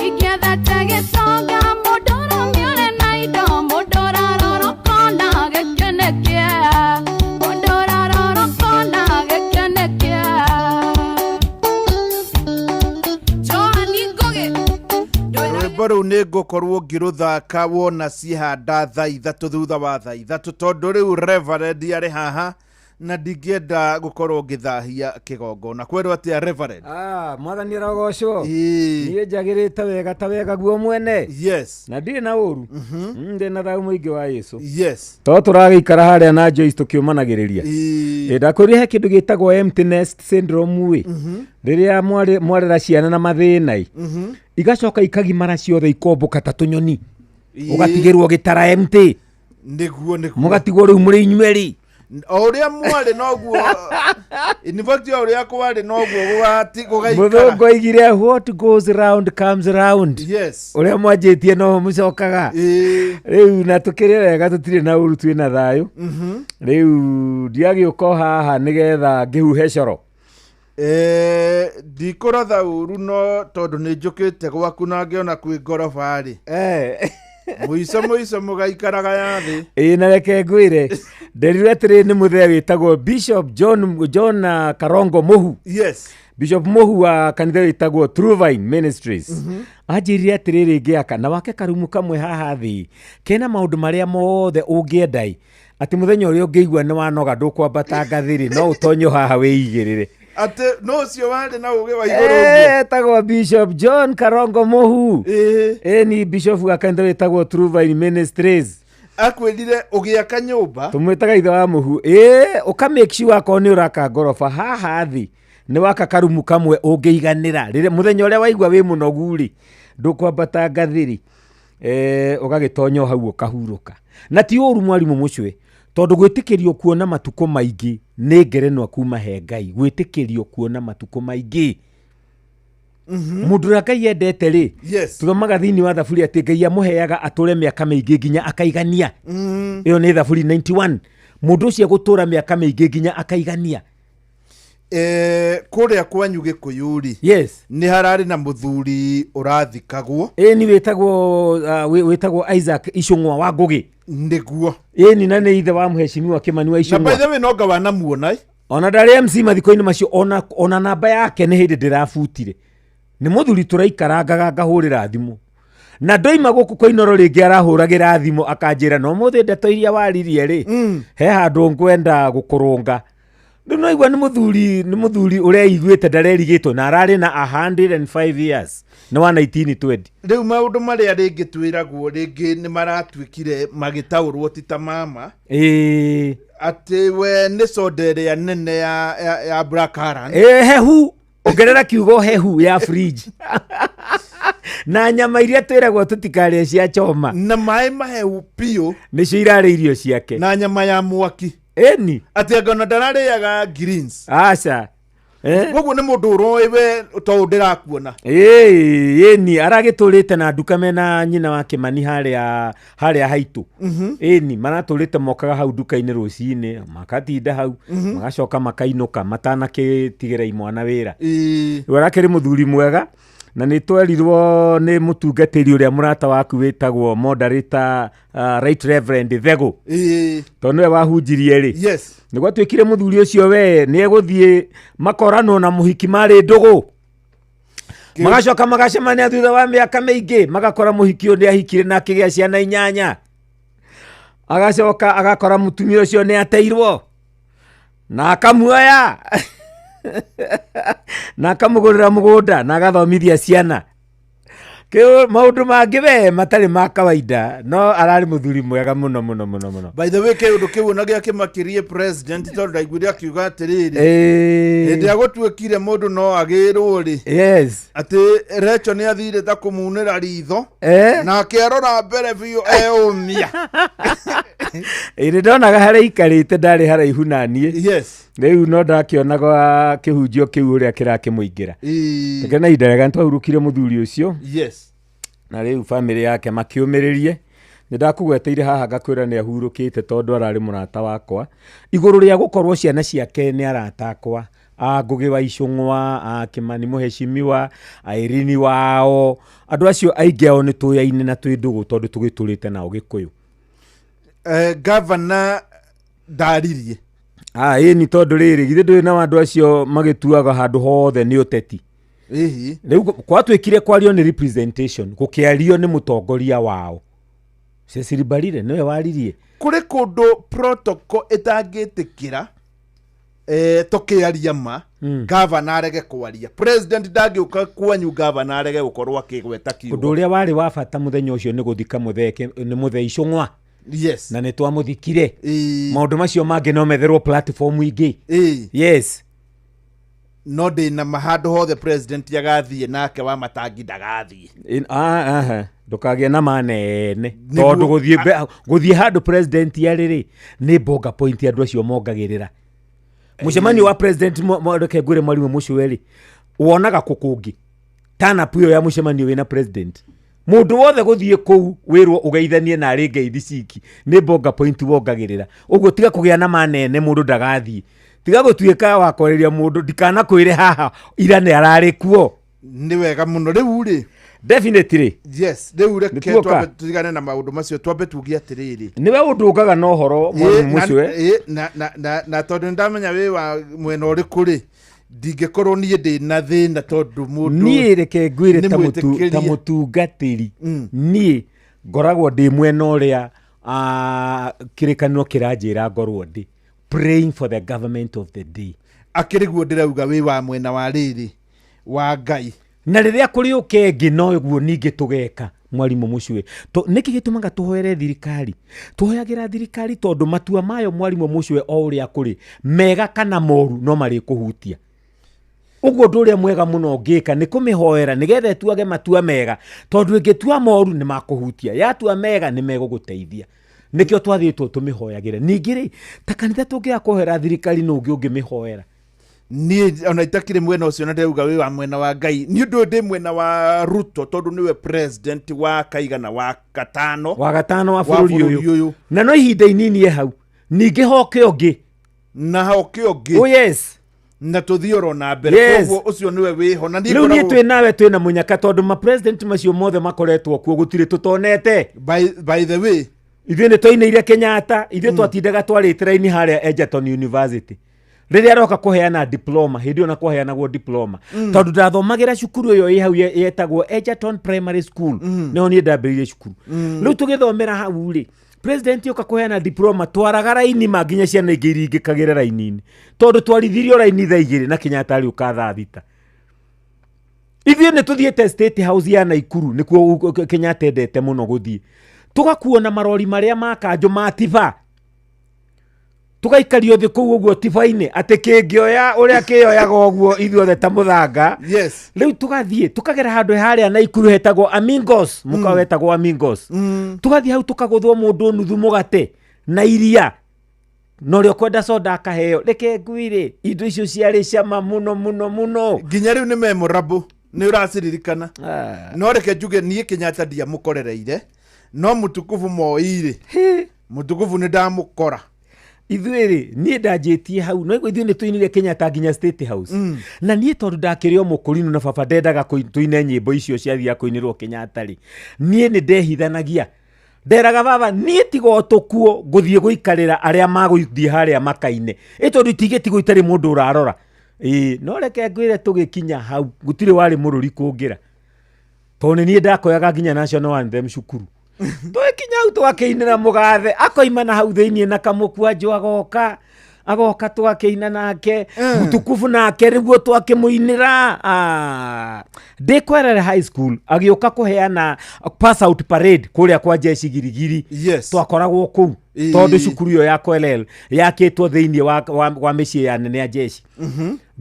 Ingĩethete gĩtonga, mũndũrũme ũrĩ na indo, mũndũ ũrarora ũkona gĩkĩ nĩ kĩeha. Mũndũ ũrarora ũkona gĩkĩ nĩ kĩeha. Joan Ngũgĩ. Rwĩmbo rũu nĩ ngũkorwo ngĩrũthaka wona ciehanda thaa 3 thutha wa thaa 3, tondũ rĩu reverend arĩ haha na ndingĩenda gũkorwo ngĩthahia kĩgongona. Kwerwo atĩa reverend? Mwathani arogocwo. Niĩ njagĩrĩte wega ta wega guo mwene. Yes. Na ndirĩ na ũru. Ndĩ na thayũ mũingĩ wa Yesu. Yes. To tũragĩikara harĩa na Joyce tũkĩũmanagĩrĩria. Ndakwĩrire he kĩndũ gĩtagwo empty nest syndrome ĩ. Rĩrĩa mwarera ciana na mathĩna ĩ. Igacoka ikagimara ciothe ikombũka ta tũnyoni. Ũgatigĩrwo gĩtara empty. Nĩguo nĩguo. Mũgatigwo rĩu mũrĩ inyuerĩ. O ũrĩa mwarĩ noguo, in fact o ũrĩa kwarĩ noguo gũgaikara. Mũthũngũ oigire what goes round comes round. Yes. Ũrĩa mwanjĩtie noho mũcokaga. Rĩu na tũkĩrĩ wega, tũtirĩ na ũru, twĩna thayũ. Rĩu ndiagĩũka o haha nĩgetha ngĩhuhe coro. Ndikũratha ũru, no tondũ nĩ njũkĩte gwaku na ngĩona kwĩ ngoroba rĩ, mũico mũico mũgaikaraga ya thĩ. Ĩĩ, na reke ngwĩre, nderirwo atĩrĩ nĩ mũthee wĩtagwo Bishop John Karongo Mũhu. Yes. Bishop Mũhu wa kanitha wĩtagwo True Vine Ministries. Anjĩrire atĩrĩrĩ, ngĩaka na wake karumu kamwe haha thĩ kena maũndũ marĩa mothe ũngĩenda ĩ, atĩ mũthenya ũrĩa ũngĩigua nĩ wanoga ndũkwambata ngathĩ rĩ, no ũtonye haha wĩigĩrĩre. Atĩ no ũcio warĩ na ũgĩ wa igũrũ ũguo. Etagwo Bishop John Karongo Mũhu. Ni bishop wa kanitha wĩtagwo True Vine Ministries. Akwĩrire ũgĩaka nyũmba. Tũmwĩtaga ithe wa Mũhu. Ũka make sure akorwo nĩ ũraka ngoroba haha thĩ nĩ waka karumu kamwe ũngĩiganĩra. Rĩrĩa mũthenya ũrĩa waigua wĩ mũnogu rĩ, ndũkwambata ngathĩ rĩ, ũgagĩtonya o hau ũkahurũka. Na ti ũru mwarimũ mũcwe, tondũ gwĩtĩkĩrio kuona matukũ maingĩ nĩ ngerenwa kuma he Ngai. Gwĩtĩkĩrio kuona matukũ maingĩ. Mũndũ ũrĩa Ngai endete rĩ, tuthomaga thĩinĩ wa thaburi atĩ Ngai amũheaga atũre mĩaka mĩingĩ nginya akaigania. Ĩyo nĩ thaburi 91. Mũndũ ũcio egũtũra mĩaka mĩingĩ nginya akaigania. Kũrĩa kwanyu Gĩkũyũ rĩ, nĩ hararĩ na mũthuri ũrathikagwo. Ĩni, wĩtagwo Isaac Icũng'wa wa Ngũgĩ. Nĩguo. Ĩni, na nĩ ithe wa mũhecimiwa Kĩmani wa Na by Icũng'wa. the way, no ngawanamuona. Ona ndarĩ MC mathiko-inĩ macio, ona namba yake nĩ hĩndĩ ndĩrabutire. Nĩ mũthuri tũraikarangaga ngahũrĩra thimũ, na ndoima gũkũ kwa Inoro rĩngĩ arahũragĩra thimũ akanjĩra, no mũthĩ ndeto iria waririe rĩ, he handũ ngwenda gũkũrũnga. Rĩu no igua nĩ mũthuri ũreiguĩte, ndarerigĩtwo, na ararĩ na 105 years, nĩ wa 1920. Rĩu maũndũ marĩa rĩngĩ twĩragwo rĩngĩ nĩ maratuĩkire magĩtaũrwo ti ta mama, atĩ we nĩ soda ĩrĩa nene ya blackcurrant. Ĩ, hehu, ongerera kiugo hehu ya fridge, na nyama iria twĩragwo tũtikarĩe cia choma, na maĩ mahehu biũ, nĩcio irarĩ irio ciake, na nyama ya mwaki. Ĩni. Atĩ anga ona ndararĩaga greens. Aca. Koguo nĩ mũndũ ũroĩ we to ndĩrakuona. Ĩni, aragĩtũrĩte na nduka mena nyina wa Kĩmani harĩa haitũ. Ĩni, maratũrĩte mokaga hau nduka-inĩ rũcinĩ, makatinda hau, magacoka makainũka matanakĩtigĩra imwana wĩra. Rĩu arakĩrĩ mũthuri mwega, na nĩ twerirwo nĩ mũtungatĩri ũrĩa mũrata waku wĩtagwo moderator, Right Reverend Thegũ, tondũ nĩwe wahunjirie rĩ, nĩ gwatuĩkire mũthuri ũcio we nĩ egũthiĩ makoranwo na mũhiki marĩ ndũgũ, magacoka magacemania thutha wa mĩaka mĩingĩ, magakora mũhiki ũyũ nĩ ahikire na akĩgĩa ciana 8, agacoka agakora mũtumia ũcio nĩ ateirwo na akamuoya na akamũgũrĩra mũgũnda na agathomithia ciana. Maũndũ mangĩ we matarĩ ma kawaida, no ararĩ mũthuri mwega mũno mũno mũno mũno. By the way, kĩũndũ kĩu ona gĩakĩmakirie president, tondũ ndaiguire akiuga atĩrĩrĩ, hĩndĩ ĩrĩa gũtuĩkire mũndũ no agĩrwo rĩ, atĩ Recho nĩ athire ta kũmunĩra ritho, nake arora mbere biũ eũmia. Ĩ, nĩ ndonaga harĩa ikarĩte, ndarĩ haraihu na niĩ. Rĩu no ndakĩonaga kĩhunjio kĩu ũrĩa kĩrakĩmũingĩra. Reke na ihinda rĩega nĩtwahurũkire mũthuri ũcio, na rĩu bamĩrĩ yake makĩũmĩrĩrie. Nĩ ndakũgweteire haha ngakwĩra nĩ ahurũkĩte, tondũ ararĩ mũrata wakwa igũrũ rĩa gũkorwo ciana ciake nĩ arata akwa, a Ngũgĩ wa Icũng'wa, a Kĩmani mũhecimiwa, a Irini wao, andũ acio aingĩ ao nĩ tũyaine na twĩ ndũgũ tondũ tũgĩtũrĩte nao Gĩkũyũ. Gavana ndaririe. Ah, ĩni, tondũ rĩrĩ, githĩ ndũĩ nao andũ acio magĩtuaga handũ hothe nĩ ũteti. Rĩu gwatuĩkire kwario nĩ representation, gũkĩario nĩ mũtongoria wao Cecily Mbarire, nĩwe waririe. Kũrĩ kũndũ protocol ĩtangĩtĩkĩra, tũkĩaria ma, gavana arege kwaria. President ndangĩũka kwanyu gavana arege gũkorwo akĩgweta Ũndũ kiugo. Ũrĩa warĩ wa bata mũthenya ũcio nĩ gũthika mũthee nĩ mũthee Icũng'wa, na nĩ twamũthikire. Maũndũ macio mangĩ no metherwo platform ingĩ. No ndĩna ma handũ hothe president agathiĩ nake wa matangi ndagathiĩ. Aha, ndũkagĩe na ma nene, Nĩguo. tondũ gũthiĩ handũ president arĩ rĩ, nĩ bonga point andũ acio mongagĩrĩra. Mũcemanio wa president, reke ngwĩre mwarimũ mũcwe rĩ, wonaga kũ kũngĩ tanapu ĩyo ya mũcemanio wĩna president? Mũndũ wothe gũthiĩ kũu wĩrwo ũgeithanie na arĩ ngeithi ciki nĩ bonga point wongagĩrĩra. Ũguo tiga kũgĩa na ma nene mũndũ ndagathiĩ. Tiga gũtuĩka wa kwarĩria mũndũ, ndikanakwĩre haha ira nĩ ararĩ kuo. Nĩ wega mũno. Rĩu rĩ, Definitely. Yes, rĩu reke Nĩtuoka. twambe tũtigane na maũndũ macio, twambe tuge atĩrĩrĩ, Nĩwe ũndũngaga na ũhoro, mwarimũ mũcwe. Na tondũ nĩndamenya wĩ wa mwena ũrĩkũ rĩ, ndingĩkorwo niĩ ndĩ na thĩna tondũ mũndũ Niĩ reke ngwĩre, nĩ ta mũtu- ta mwĩtĩkĩrie. mũtungatĩri, niĩ ngoragwo ndĩ mwena ũrĩa kĩrĩkanĩro kĩranjĩra ngorwo ndĩ praying for the government of the day. Akĩrĩ guo ndĩrauga wĩ wa mwena wa rĩrĩ wa Ngai. Na rĩrĩa kũrĩ ũke ĩngĩ noguo ningĩ tũgeka, mwarimũ mũcwe. Nĩkĩ gĩtũmaga tũhoere thirikari? Tũhoyagĩra thirikari tondũ matua mayo, mwarimũ mũcwe, o ũrĩa kũrĩ mega kana moru, no marĩkũhutia. Ũguo ũndũ ũrĩa mwega mũno ũngĩka nĩ kũmĩhoera nĩgetha ĩtuage matua mega, tondũ ĩngĩtua moru nĩ makũhutia, yatua mega nĩ megũgũteithia. Nĩkĩo twathĩtwo tũmĩhoyagĩre. Ningĩ rĩ, ta kanitha tũngĩaga kũhoera thirikari, nũ ũngĩ ũngĩmĩhoera? Niĩ ona itakĩrĩ mwena ũcio na ndĩrauga wĩ wa mwena wa Ngai, nĩ ũndũ ũyũ ndĩ mwena wa Ruto tondũ nĩwe president wa kaigana wa gatano. Wa gatano wa bũrũri ũyũ, na no ihinda inini e hau, ningĩ hoke ũngĩ. Na hoke ũngĩ. Oh yes. Na tũthiĩ oro na mbere. Koguo ũcio nĩwe wĩho na niĩ Rĩu niĩ ngoragwo- twĩ nawe, twĩ na mũnyaka, tondũ mapresident macio mothe makoretwo kuo gũtirĩ tũtonete. By the way, ithuĩ nĩ twainĩire Kenyatta, ithuĩ twatindaga twarĩte raini harĩa Egerton University rĩrĩa aroka kũheana diploma. Hĩndĩ ĩyo na kũheanagwo diploma, tondũ ndathomagĩra cukuru ĩyo ĩ hau yetagwo Egerton Primary School, nĩho niĩ ndambĩrĩirie cukuru. Rĩu tũgĩthomera hau rĩ, president oka kũheana diploma, twaraga raini ma nginya ciana ingĩ iringĩkagĩra raini-inĩ, tondũ twarithirio raini thaa 2 na Kenyatta arĩũka thaa 6. Ithuĩ nĩ tũthiĩte State House ya Naikuru, nĩkuo Kenyatta endete mũno gũthiĩ, tũgakuona marori marĩa ma kanjũ ma tiba, tũgaikario thĩ kũu ũguo tiba-inĩ, atĩ kĩngĩoya ũrĩa kĩyoyaga ũguo ithuothe ta mũthanga. Rĩu tũgathiĩ tũkagera handũ harĩa Naikuru hetagwo Amingos, mũkawa wetagwo Amingos. Tũgathiĩ hau tũkagũthwo mũndũ nuthu mũgate na iria, na ũrĩa ũkwenda soda akaheo. Reke ngwire, indo icio ciarĩ cama mũno mũno mũno. Nginya rĩu nĩ memorable, nĩ ũraciririkana. No reke njuge niĩ Kenyatta ndiamũkorereire, no mũtukubu Moi-rĩ, mũtukubu nĩ ndamũkora. Ithuĩ rĩ, niĩ ndanjĩtie hau no ithuĩ nĩ tũinire Kenyatta nginya State House. Na niĩ tondũ ndakĩrĩ o mũkũrinũ na baba ndendaga tũine nyĩmbo icio ciathiaga kũinĩrwo Kenyatta rĩ, niĩ nĩ ndehithanagia, nderaga baba niĩ tiga o tũkuo ngũthiĩ gũikarĩra arĩa magũthiĩ harĩa makaine, ĩ tondũ itigĩtigwo itarĩ mũndũ ũrarora. Ĩĩ, no reke ngwĩre, tũgĩkinya hau gũtirĩ warĩ mũrũri kũngĩra, tondũ nĩ niĩ ndakoyaga nginya national anthem cukuru. Tũgĩkinya hau twakĩinĩra mũgathe, akoima na hau thĩiniĩ na kamũkwanjũ, agoka agoka twakĩina nake mũtukubu nake nĩguo twakĩmũinĩra. Ah, ndĩ Kwerere High School agĩũka kũheana pass out parade kũrĩa kwa jeshi Girigiri. Twakoragwo kũu tondũ cukuru ĩyo ya Kwelel yakĩtwo thĩiniĩ wa mĩciĩ ya nene ya jeshi.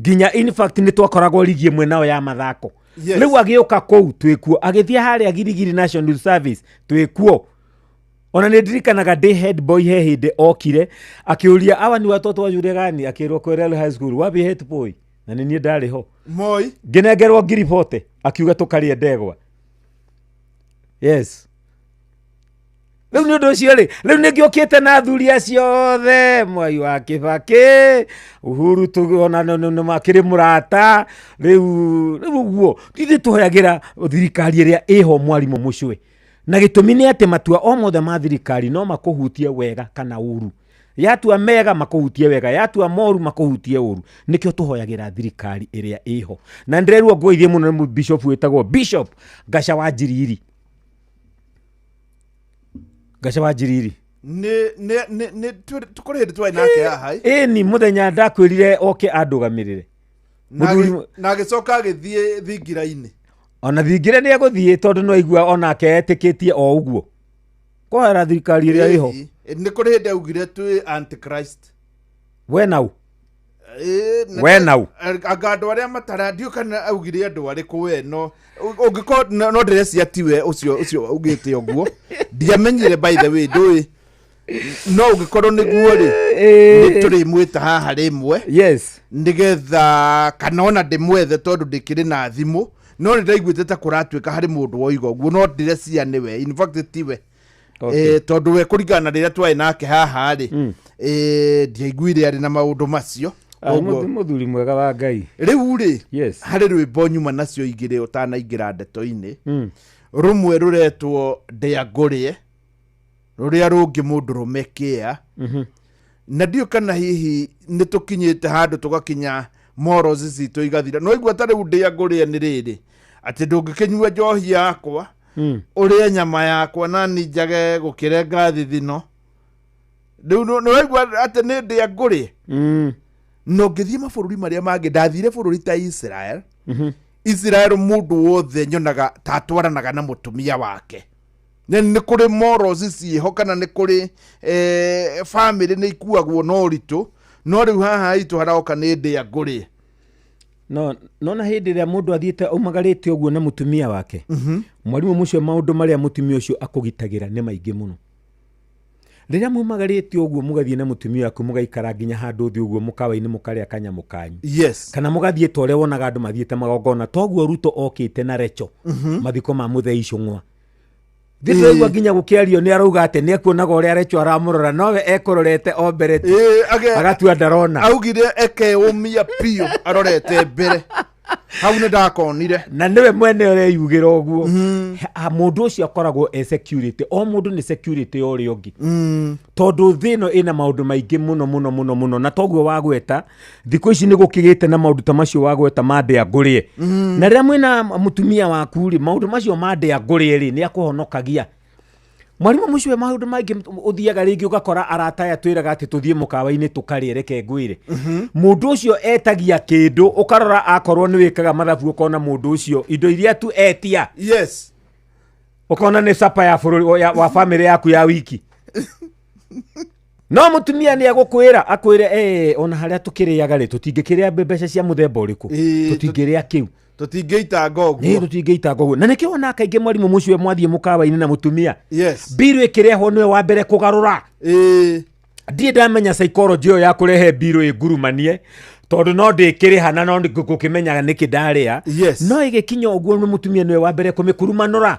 Nginya in fact nĩ twakoragwo ligi ĩmwe nao ya mathako. Rĩu agĩũka kũu twĩkuo, agĩthiĩ harĩa Girigiri National Service twĩkuo. Ona nĩ ndirikanaga ndĩ head boy, he hĩndĩ okire akĩũria, "Awa ni watoto wa shule gani?" Akĩrwo Kwerel High School. "Wapi head boy?" Na nĩ niĩ ndarĩ ho. Moi. Ngĩnengerwo 40,000, akiuga tũkarĩe ndegwa. Yes, rĩu nĩ ũndũ ũcio rĩ, rĩu nĩ ngĩũkĩte na athuri acio othe, Mwai wa Kĩbakĩ, Uhuru, ona nĩ makĩrĩ mũrata. Rĩu ũguo ithuĩ tũhoyagĩra thirikari ĩrĩa ĩho, mwarimũ mũcwe, na gĩtũmi nĩ atĩ matua o mothe ma thirikari no makũhutie wega kana ũru. Yatua mega makũhutie wega, yatua moru makũhutie ũru. Nĩkĩo tũhoyagĩra thirikari ĩrĩa ĩho. Na ndĩrerwo ngũithie mũno nĩ bishop wĩtagwo Bishop Ngaca wa Njiriri, Ngaca wa Njiriri. Nĩ kũrĩ hĩndĩ twarĩ nake haha ĩ. Ĩni, mũthenya ndakwĩrire oke andũgamĩrĩre. Na agĩcoka agĩthiĩ thingira-inĩ. Ona thingire nĩ egũthiĩ, tondũ no aigua onake etĩkĩtie o ũguo kũhoera thirikari ĩrĩa ĩho. Ĩĩ, nĩ kũrĩ hĩndĩ augire twĩ antichrist. We nau. Ĩĩ, We nau. Anga andũ arĩa matara, ndiũ kana augire andũ arĩkũ we, no ũngĩkorwo no ndĩrecia tiwe ũcio augĩte ũguo, ndiamenyire. By the way, ndũĩ, no ũngĩkorwo nĩguo rĩ, nĩ tũrĩmwĩta haha rĩmwe. Nĩgetha kana ona ndĩmwethe, tondũ ndĩkĩrĩ na thimũ, no nĩ ndaiguĩte ta kũratuĩka harĩ mũndũ woiga ũguo, no ndĩrecia nĩwe, in fact tiwe. Tondũ we kũringana na rĩrĩa twarĩ nake haha rĩ, ndiaiguire arĩ na maũndũ macio. Mũthuri mwega wa Ngai. Rĩu rĩ, harĩ rwĩmbo nyuma nacio igĩrĩ ũtanaingĩra ndeto-inĩ. Rũmwe rũretwo "Ndĩa Ngũrĩe", rũrĩa rũngĩ "Mũndũrũme Kĩa". Na ndiũ kana hihi nĩ tũkinyĩte handũ tũgakinya morals citũ igathira. No igua ta rĩu "Ndĩa Ngũrĩe" nĩ rĩrĩ atĩ ndũngĩkĩnyua njohi yakwa, ũrĩe nyama yakwa, na ni njage gũkĩrenga thithino. Rĩu nĩ waigua atĩ nĩ ndĩa ngũrĩe. Na ũngĩthiĩ mabũrũri marĩa mangĩ, ndathire bũrũri ta Israel. Israel mũndũ wothe nyonaga ta atwaranaga na mũtumia wake. Nĩ kũrĩ morals ciĩho, kana nĩ kũrĩ family nĩ ikuagwo na ũritũ, no rĩu haha itũ haroka nĩ ndĩa ngũrĩe. No nona hĩndĩ ĩrĩa mũndũ athiĩte aumagarĩte ũguo na mũtumia wake, mwarimũ mũcio, maũndũ marĩa mũtumia ũcio akũgitagĩra nĩ maingĩ mũno. Rĩrĩa mumagarĩte ũguo mũgathiĩ na mũtumia waku mũgaikara nginya handũ thĩ ũguo mũkawa-inĩ mũkarĩa kanyamũ kanyu. Yes. Kana mũgathiĩ ta ũrĩa wonaga andũ mathiĩte magongona toguo Ruto okĩte na Recho mathiko ma Mũthei Icũng'wa. Ndĩraigua nginya gũkĩario nĩ arauga atĩ nĩ ekuonaga ũrĩa Recho aramũrora nowe ekũrorete o mbere tu. Agatua ndarona. Augire ekeũmia biũ arorete mbere. Hau nĩ ndakonire. Na nĩwe mwene ũreyugĩra ũguo. Mũndũ ũcio akoragwo e security. O mũndũ nĩ security ya ũrĩa ũngĩ. Tondũ thĩ ĩno ĩna maũndũ maingĩ mũno mũno mũno mũno na toguo wagweta thikũ ici nĩ gũkĩgĩte na maũndũ ta macio wagweta ma ndĩa ngũrĩe. Na rĩrĩa mwĩna mũtumia waku rĩ, maũndũ macio ma ndĩa ngũrĩe rĩ, nĩ akũhonokagia. Mwarimũ mũcio maũndũ maingĩ ũthiaga rĩngĩ ũgakora arata aya twĩraga atĩ tũthiĩ mũkawa-inĩ tũkarĩe reke ngwĩre. Mũndũ ũcio etagia kĩndũ ũkarora akorwo nĩ wĩkaga mathabu ũkona mũndũ ũcio indo iria tu etia. Yes. Ũkona nĩ sapa ya bũrũri wa bamĩrĩ yaku ya wiki. No mũtumia nĩ agũkwĩra akwĩre ona harĩa tũkĩrĩaga rĩ tũtingĩkĩrĩa mbeca cia mũthemba ũrĩkũ, tũtingĩrĩa kĩu, tũtingĩitanga ũguo. Ĩĩ, tũtingĩitanga ũguo. Na nĩkĩo wonaga kaingĩ mwarimũ mũcio mwathiĩ mũkawa-inĩ na mũtumia, Yes. mbiru ĩkĩrehwo nĩwe wa mbere kũgarũra. Ndirĩ ndamenya psychology ĩyo ya kũrehe mbiru ĩngurumanie tondũ no ndĩkĩrĩha na no ngũkĩmenyaga nĩkĩ ndarĩa. Yes. No ĩgĩkinya ũguo nĩ mũtumia nĩwe wa mbere kũmĩkurumanũra.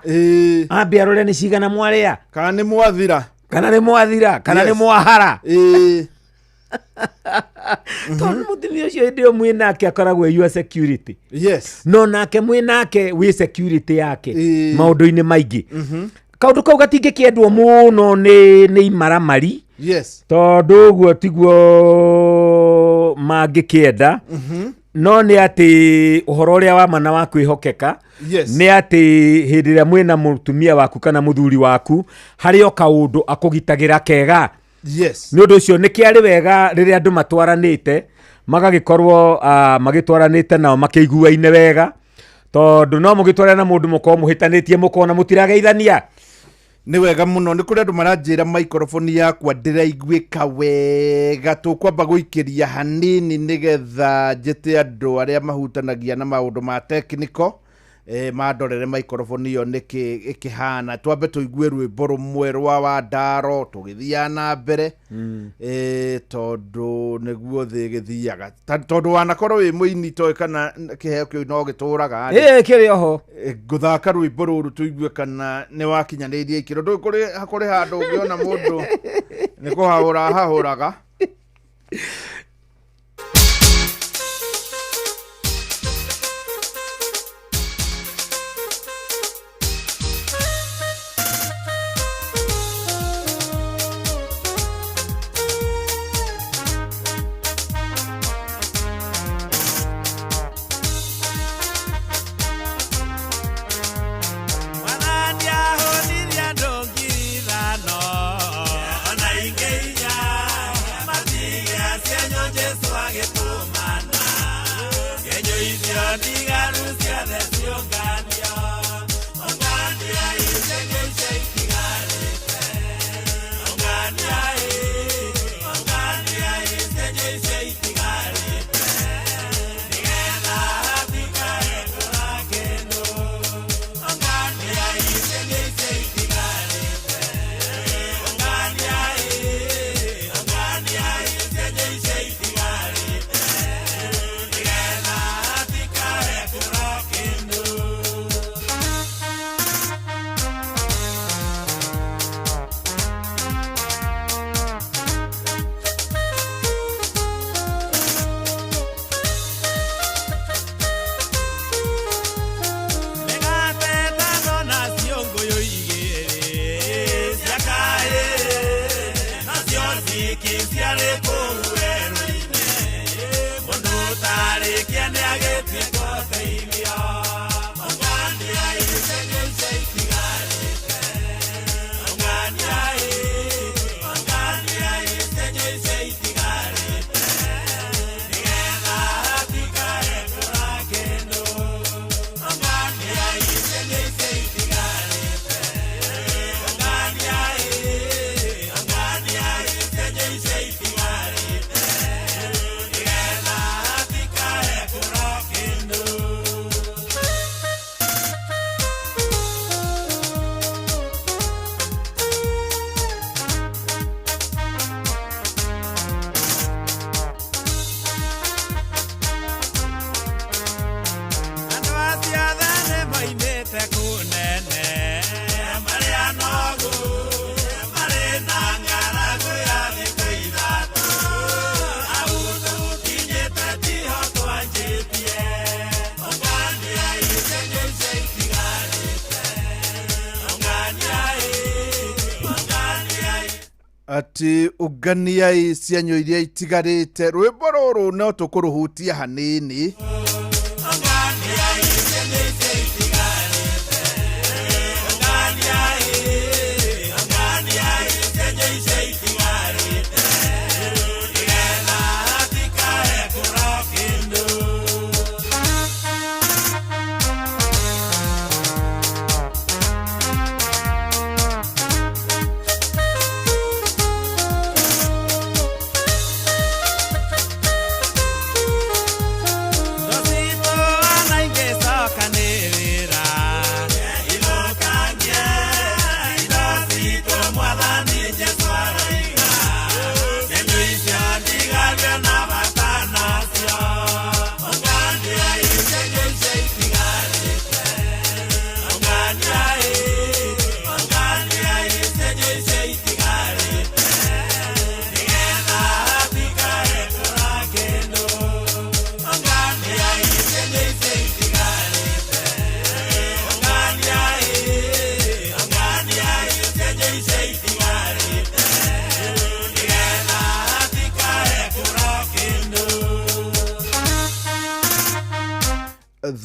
Ambe arore nĩ cigana mwarĩa, kana nĩ mwathira, kana nĩ mwathira, kana nĩ Yes. mwahara. Tondũ mũtumia ũcio hĩndĩ ĩyo mwĩ nake akoragwo e your security. Yes. No nake mwĩ nake wĩ security yake maũndũ-inĩ maingĩ. Kaũndũ kau gatingĩkĩendwo mũno nĩ imaramari. Yes. Tondũ ũguo tiguo mangĩkĩenda. No nĩ atĩ ũhoro ũrĩa wa ma na wa kwĩhokeka, Yes. nĩ atĩ hĩndĩ ĩrĩa mwĩna mũtumia waku kana mũthuri waku harĩ o kaũndũ akũgitagĩra kega. Yes. Nĩ ũndũ ũcio nĩ kĩarĩ wega rĩrĩa andũ matwaranĩte magagĩkorwo magĩtwaranĩte nao makĩiguaine wega, tondũ no mũgĩtwarane na mũndũ mũkorwo mũhĩtanĩtie mũkona mũtirageithania. Nĩ wega mũno. Nĩ kũrĩ andũ maranjĩra microphone yakwa ndĩraiguĩka wega, tũkwamba gũikĩria hanini nĩgetha njĩte andũ arĩa mahutanagia na maũndũ ma technical, mandorere microphone ĩyo nĩkĩ ĩkĩhana. Twambe tũigue rwĩmbo rũmwe rwa Wandaro tũgĩthiaga na mbere, tondũ nĩguo thĩ ĩgĩthiaga. Tondũ wanakorwo wĩ mũini toĩ kana kĩheo kĩu no gĩtũraga rĩ. Ĩĩ, kĩrĩ oho. Ngũthaka rwĩmbo rũrũ tũigue kana nĩ wakinyanĩirie ikĩro. Ndũĩ kũrĩ handũ ũngĩona mũndũ nĩ kũhahũra ahahũraga. Ona ingĩ inya, matige acio. Atĩ ũnganiai cianyu iria itigarĩte. Rwĩmbo rũrũ no tũkũrũhutia hanini.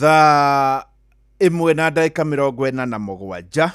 Thaa 1 na ndagĩka 47.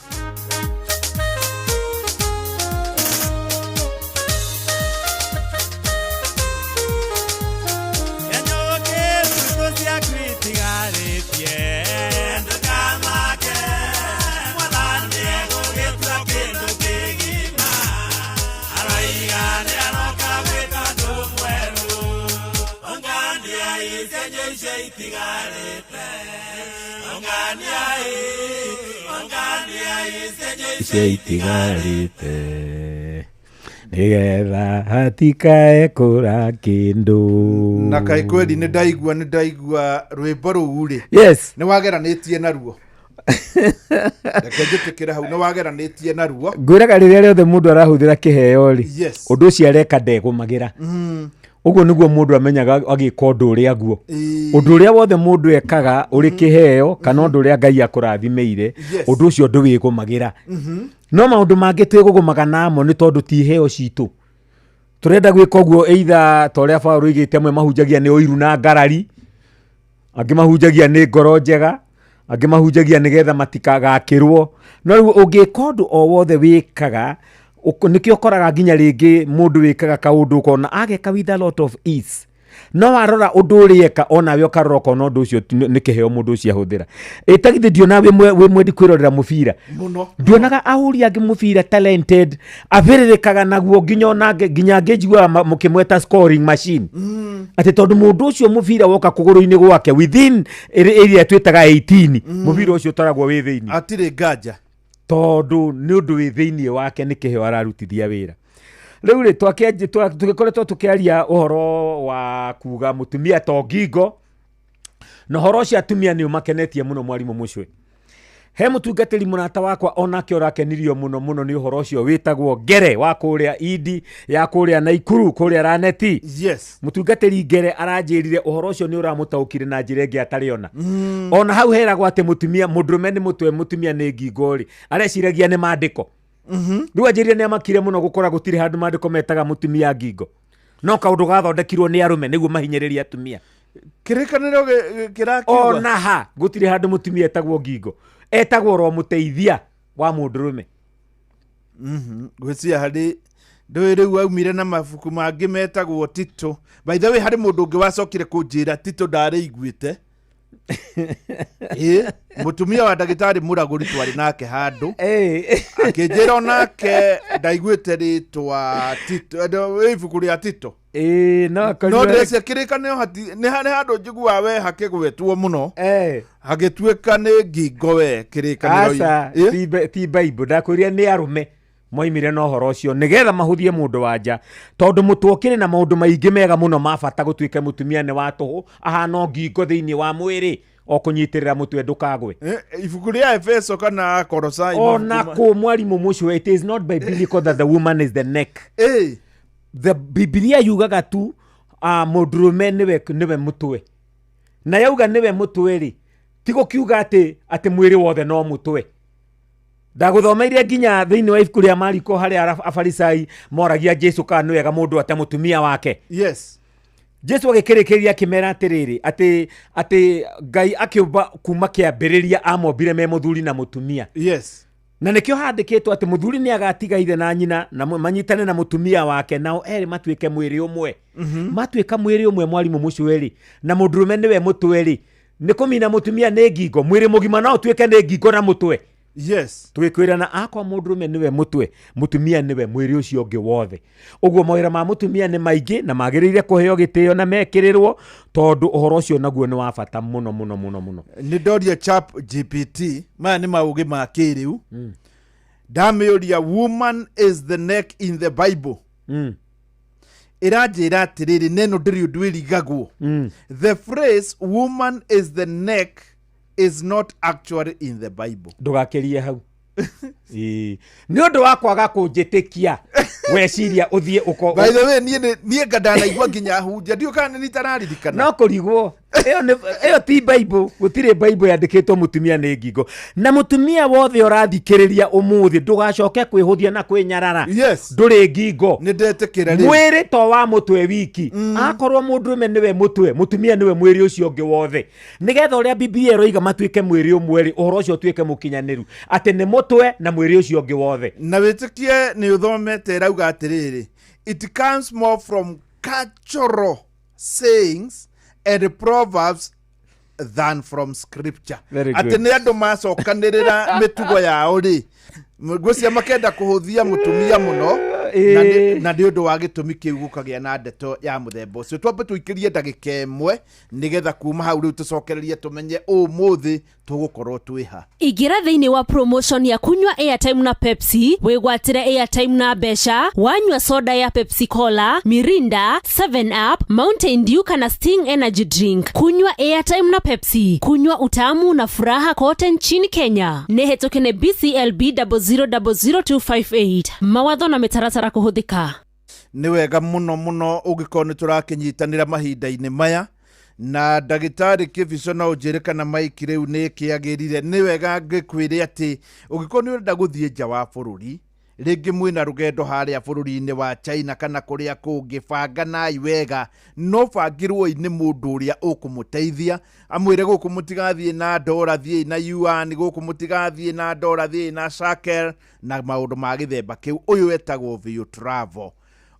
Itigarĩte nĩgetha hatikae kũra kĩndũ. Na kaĩ kweli nĩ ndaigua rwĩmbo rũu rĩ. Yes. Nĩ wageranĩtie naruo. Reke njĩtĩkĩre hau, nĩ wageranĩtie naruo. Ngwĩraga rĩrĩa rĩothe mũndũ arahũthĩra kĩheo rĩ, Yes. ũndũ ũcio areka ndegũmagĩra. Ũguo nĩguo mũndũ amenyaga agĩka ũndũ ũrĩa guo. Ũndũ ũrĩa wothe mũndũ ekaga ũrĩ kĩheo kana ũndũ ũrĩa Ngai akũrathimĩire, ũndũ ũcio ndũwĩgũmagĩra. No maũndũ mangĩ twĩgũgũmaga namo nĩ tondũ ti iheo citũ. Tũrenda gwĩka ũguo either ta ũrĩa Paũlũ oigĩte, amwe mahunjagia nĩ ũiru na ngarari, angĩ mahunjagia nĩ ngoro njega, angĩ mahunjagia nĩgetha matikagakĩrwo. No rĩu ũngĩka ũndũ o wothe wĩkaga, nĩkĩo ũkoraga nginya rĩngĩ mũndũ wĩkaga kaũndũ ũkona ageka with a lot of ease. No warora ũndũ ũrĩa eka onawe ũkarora ũkona ũndũ ũcio nĩ kĩheo mũndũ ũcio ahũthĩra. Ĩ ta githĩ ndionaga wĩ mwendi kwĩrorera mũbira. Mũno. Ndionaga ahũri angĩ mũbira talented, abĩrĩrĩkaga naguo nginya ona nginya ngĩnjiguaga mũkĩmweta scoring machine. Atĩ tondũ mũndũ ũcio mũbira woka kũgũrũ-inĩ gwake within area twĩtaga 18, mũbira ũcio ũtaragwo wĩ thĩinĩ. Hatirĩ nganja. Tondũ nĩ ũndũ wĩ thĩinĩ wake nĩ kĩheo ararutithia wĩra. Rĩu rĩ, tũgĩkoretwo tũkĩaria ũhoro wa kuga mũtumia to ngingo, na ũhoro ũcio atumia nĩ ũmakenetie mũno mwarimũ Mũcwe. He mũtungatĩri mũrata wakwa onake ũrakenirio mũno mũno nĩ ũhoro ũcio wĩtagwo Ngere wa kũrĩa Indi ya kũrĩa Naikuru kũrĩa Raneti. Yes. Mũtungatĩri Ngere aranjĩrire ũhoro ũcio nĩ ũramũtaũkire na njĩra ĩngĩ atarĩ ona. Ona hau heragwo atĩ mũtumia, mũndũrũme nĩ mũtwe, mũtumia nĩ ngingo rĩ, areciragia nĩ maandĩko. Rĩu anjĩrire nĩ amakire mũno gũkora gũtirĩ handũ maandĩko metaga mũtumia ngingo. No kaũndũ gathondekirwo nĩ arũme nĩguo mahinyĩrĩrie atumia. Kĩrĩkanĩro kĩrakiuga. Ona ha gũtirĩ handũ mũtumia etagwo ngingo. Etagwo oro mũteithia wa mũndũrũme. Ngwĩciria harĩ ndũĩ rĩu aumire na mabuku mangĩ metagwo Tito. By the way, harĩ mũndũ ũngĩ wacokire kũnjĩra Tito ndarĩiguĩte. Ĩ, mũtumia wa ndagĩtarĩ mũragũri twarĩ nake handũ. Akĩnjĩra onake ndaiguĩte rĩtwa Tito, ibuku rĩa Tito. Ĩ, no akorirwo No ndĩreciria kĩrĩkanĩro nĩ harĩ handũ njiguaga we hakĩgwetwo mũno. Hagĩtuĩka nĩ ngingo we kĩrĩkanĩro-inĩ. Aca, ti Bible, ndakwĩrire nĩ arũme moimire na ũhoro ũcio nĩgetha mahũthie mũndũ wa nja, tondũ mũtwe ũkĩrĩ na maũndũ maingĩ mega mũno ma bata gũtuĩke mũtumia nĩ wa tũhũ ahana o ngingo thĩinĩ wa mwĩrĩ o kũnyitĩrĩra mũtwe ndũkagwe. Ibuku rĩa Efeso kana Kolosai, Ona mabuku kũ mwarimũ mũcio, it is not biblical that the woman is the neck. The Biblia yugaga tu, mũndũrũme nĩwe mũtwe. Na yauga nĩwe mũtwe rĩ, ti gũkiuga atĩ mwĩrĩ wothe no mũtwe. Ndagũthomeire nginya thĩinĩ wa ibuku rĩa Mariko harĩa Afarisai moragia Jesu kana nĩ wega mũndũ ate mũtumia wake. Yes. Jesu agĩkĩrĩkĩrĩria akĩmera atĩrĩrĩ, atĩ Ngai akĩũmba kuma kĩambĩrĩria amombire me mũthuri na mũtumia. Yes. Na nĩkĩo handĩkĩtwo atĩ mũthuri nĩ agatiga ithe na nyina na manyitane na mũtumia wake, nao erĩ matuĩke mwĩrĩ ũmwe. Matuĩka mwĩrĩ ũmwe, mwarimũ mũcweri, na mũndũrũme nĩwe mũtwe rĩ, nĩ kũmina mũtumia nĩ ngingo, mwĩrĩ mũgima no ũtuĩke nĩ ngingo na mũtwe. Yes. Tũgĩkwĩrana akwa mũndũrũme nĩwe mũtwe, mũtumia nĩwe mwĩrĩ ũcio ũngĩ wothe. Ũguo mawĩra ma mũtumia nĩ maingĩ na magĩrĩire kũheo gĩtĩo na mekĩrĩrwo, tondũ ũhoro ũcio naguo nĩ wa bata mũno mũno mũno mũno. Nĩ ndoria Chat GPT, maya nĩ maũgĩ ma kĩrĩu. Ndamĩũria woman is the neck in the Bible. Ĩranjĩra atĩrĩrĩ, neno ndĩrĩ ũndũ ĩrigagwo. The phrase woman is the neck is not actually in the Bible. Ndũgakĩrie hau. Ĩĩ. Nĩ ũndũ wa kwaga kũnjĩtĩkia weciria ũthiĩ ũko. By the way, niĩ nga ndanaigua nginya hunjia, ndiũ kana nĩ itararirikana. No kũrigwo. Ĩyo ti Bible, gũtirĩ Bible yandĩkĩtwo mũtumia nĩ ngingo. Na mũtumia wothe ũrathikĩrĩria ũmũthĩ ndũgacoke kwĩhũthia na kwĩnyarara. Yes. Ndũrĩ ngingo. Nĩ ndetĩkĩra rĩu. Mwĩrĩ to wa mũtwe wiki. Akorwo mũndũrũme nĩwe mũtwe, mũtumia nĩwe mwĩrĩ ũcio ũngĩ wothe. Nĩgetha ũrĩa Bibilia ĩroiga matuĩke mwĩrĩ ũmwe rĩ, ũhoro ũcio ũtuĩke mũkinyanĩru, atĩ nĩ mũtwe na mwĩrĩ ũcio ũngĩ wothe. Na wĩtĩkie nĩ ũthomete ĩrauga atĩrĩrĩ, it comes more from cultural sayings and proverbs than from scripture. Very good. Atĩ nĩ andũ macokanĩrĩra mĩtugo yao rĩ, ngwĩciria makenda kũhũthia mũtumia mũno, na nĩ ũndũ wa gĩtũmi kĩu gũkagĩa na ndeto ya mũthemba ũcio. Twambe tũikĩrie ndagĩka ĩmwe nĩgetha kuma hau rĩu tũcokererie tũmenye ũmũthĩ tũgũkorwo twĩ ha. Ingĩra thĩinĩ wa promotion ya kunywa airtime na Pepsi, wĩgwatĩre airtime na mbeca, wanyua soda ya Pepsi Cola, Mirinda, 7 Up, Mountain Dew kana Sting Energy Drink. Kunywa airtime na Pepsi, kunywa utamu na furaha kote nchini Kenya. Nĩ hetũke nĩ BCLB double zero double zero two five eight. Mawatho na mĩtaratara kũhũthĩka. Nĩ wega mũno mũno ũngĩkorwo nĩ tũrakĩnyitanĩra mahinda-inĩ maya na ndagĩtarĩ Kĩbico, no ũnjĩre kana maiki rĩu nĩ kĩagĩrire. Nĩ wega ngĩkwĩre atĩ ũngĩkorwo nĩ ũrenda gũthiĩ nja wa bũrũri, rĩngĩ mwĩna rũgendo harĩa bũrũri-inĩ wa China kana kũrĩa kũngĩ, banganai wega, no bangĩrwoi nĩ mũndũ ũrĩa ũkũmũteithia, amwĩre gũkũ mũtigathiĩ na ndora, thiĩi na yuan, gũkũ mũtigathiĩ na ndora, thiĩi na shekel, na maũndũ ma gĩthemba kĩu. Ũyũ etagwo View Travel.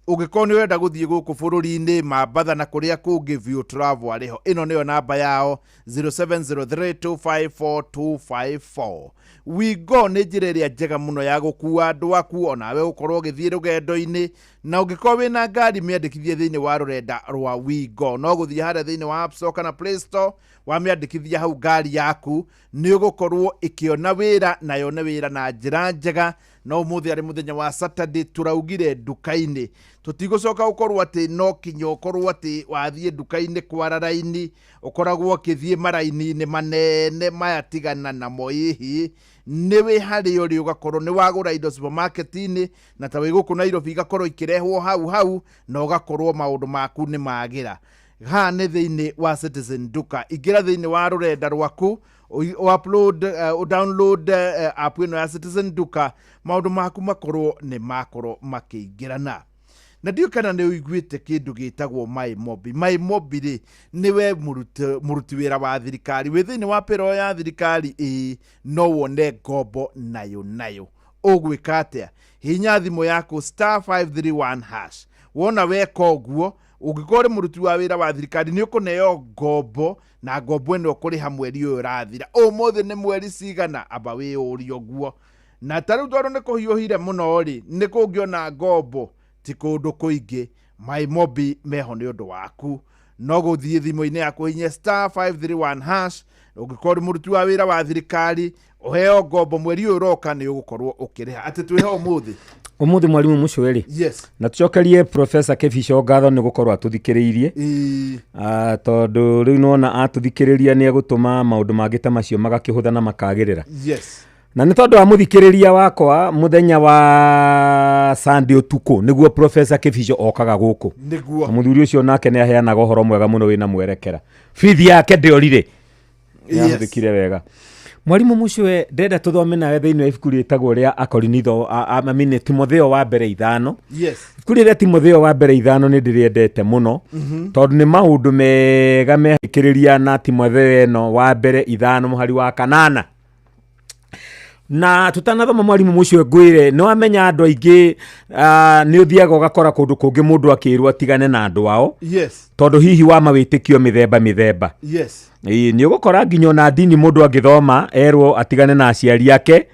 Ũngĩkorwo nĩ ũrenda gũthiĩ gũkũ bũrũri-inĩ Mambatha na kũrĩa kũngĩ, View Travel arĩ ho. Ĩno nĩyo namba yao, zero seven zero three two five four two five four. Wingo nĩ njĩra ĩrĩa njega mũno ya gũkua andũ aku onawe gũkorwo ũgĩthiĩ rũgendo-inĩ, na ũngĩkorwo wĩna ngari mĩandĩkithie thĩinĩ wa rũrenda rwa Wingo, no gũthiĩ harĩa thĩinĩ wa App Store kana Play Store, wamĩandĩkithia hau ngari yaku nĩ ũgũkorwo ĩkĩona wĩra na yone wĩra na njĩra njega. No ũmũthĩ arĩ mũthenya wa Saturday, tũraugire nduka-inĩ tũtigũcoka gũkorwo atĩ no kinya ũkorwo atĩ wathiĩ nduka-inĩ kwara raini, ũkoragwo ũkĩthiĩ maraini-inĩ manene maya, tigana namo. Hihi nĩ wĩ harĩa ũrĩ ũgakorwo nĩ wagũra indo supermarket-inĩ, na ta wĩ gũkũ Nairobi igakorwo ikĩrehwo hau hau, na ũgakorwo maũndũ maku nĩ magĩra. Haha nĩ thĩinĩ wa Citizen Duka. Ingĩra thĩinĩ wa rũrenda rwaku, upload, download app ĩno ya Citizen Duka, maũndũ maku makorwo nĩ makorwo makĩingĩrana. Na ndiũĩ kana nĩ ũiguĩte kĩndũ gĩtagwo My Mobi. My Mobi rĩ, nĩwe mũruti wĩra wa thirikari, wĩ thĩinĩ wa payroll ya thirikari, ĩĩ, no wone ngombo nayo nayo. Ũgwĩka atĩa? Hihinya thimũ yaku star five three one hash. Wona weka ũguo, ũngĩkorwo ũrĩ mũruti wa wĩra wa thirikari nĩ ũkũneo ngombo, na ngombo ĩno ũkũrĩha mweri ũyũ ũrathira. Ũmũthĩ nĩ mweri cigana? Amba wĩyũrie ũguo. Na ta rĩu tondũ nĩ kũhiũhire mũno rĩ, nĩ kũngĩona ngombo ti kũndũ kũingĩ. My Mobi meho nĩ ũndũ waku. No gũthiĩ thimũ-inĩ yaku ũhihinye star five three one hash. Ũngĩkorwo ũrĩ mũruti wa wĩra wa thirikari, ũheo ngombo mweri ũyũ ũroka nĩ ũgũkorwo ũkĩrĩha. Atĩ twĩho ũmũthĩ? Ũmũthĩ mwarimũ Mũcweri. Yes. Na tũcokerie Professor Kĩbico ngatho nĩ gũkorwo atũthikĩrĩirie. Tondũ rĩu nĩwona atũthikĩrĩria nĩ egũtũma maũndũ mangĩ ta macio magakĩhũtha na makagĩrĩra. Yes. Na nĩ tondũ wa mũthikĩrĩria wakwa mũthenya wa Sunday ũtukũ nĩguo Professor Kĩbico okaga gũkũ. Nĩguo. Na mũthuri ũcio nake nĩ aheanaga ũhoro mwega mũno wĩna mwerekera. Bithi yake ndĩorire. Yes. Nĩahũthĩkire wega. Mwarimũ Mũcwe, ndĩrenda tũthome nawe thĩinĩ wa ibuku rĩtagwo rĩa Akorinitho, I mean, Timotheo wa mbere 5. Ibuku rĩrĩa Timotheo wa mbere 5 nĩ ndĩrĩendete mũno, tondũ nĩ maũndũ mega mehĩkĩrĩria na Timotheo ĩno wa mbere 5 mũhari wa 8. Na tutanathoma mwarimũ Mũcwe ngwĩre, nĩ wamenya andũ aingĩ, nĩ ũthiaga ũgakora kũndũ kũngĩ mũndũ akĩrwo atigane na andũ ao. Tondũ hihi wa mawĩtĩkio mĩthemba mĩthemba. Ĩĩ, nĩ ũgũkora nginya ona ndini mũndũ angĩthoma erwo atigane na aciari ake,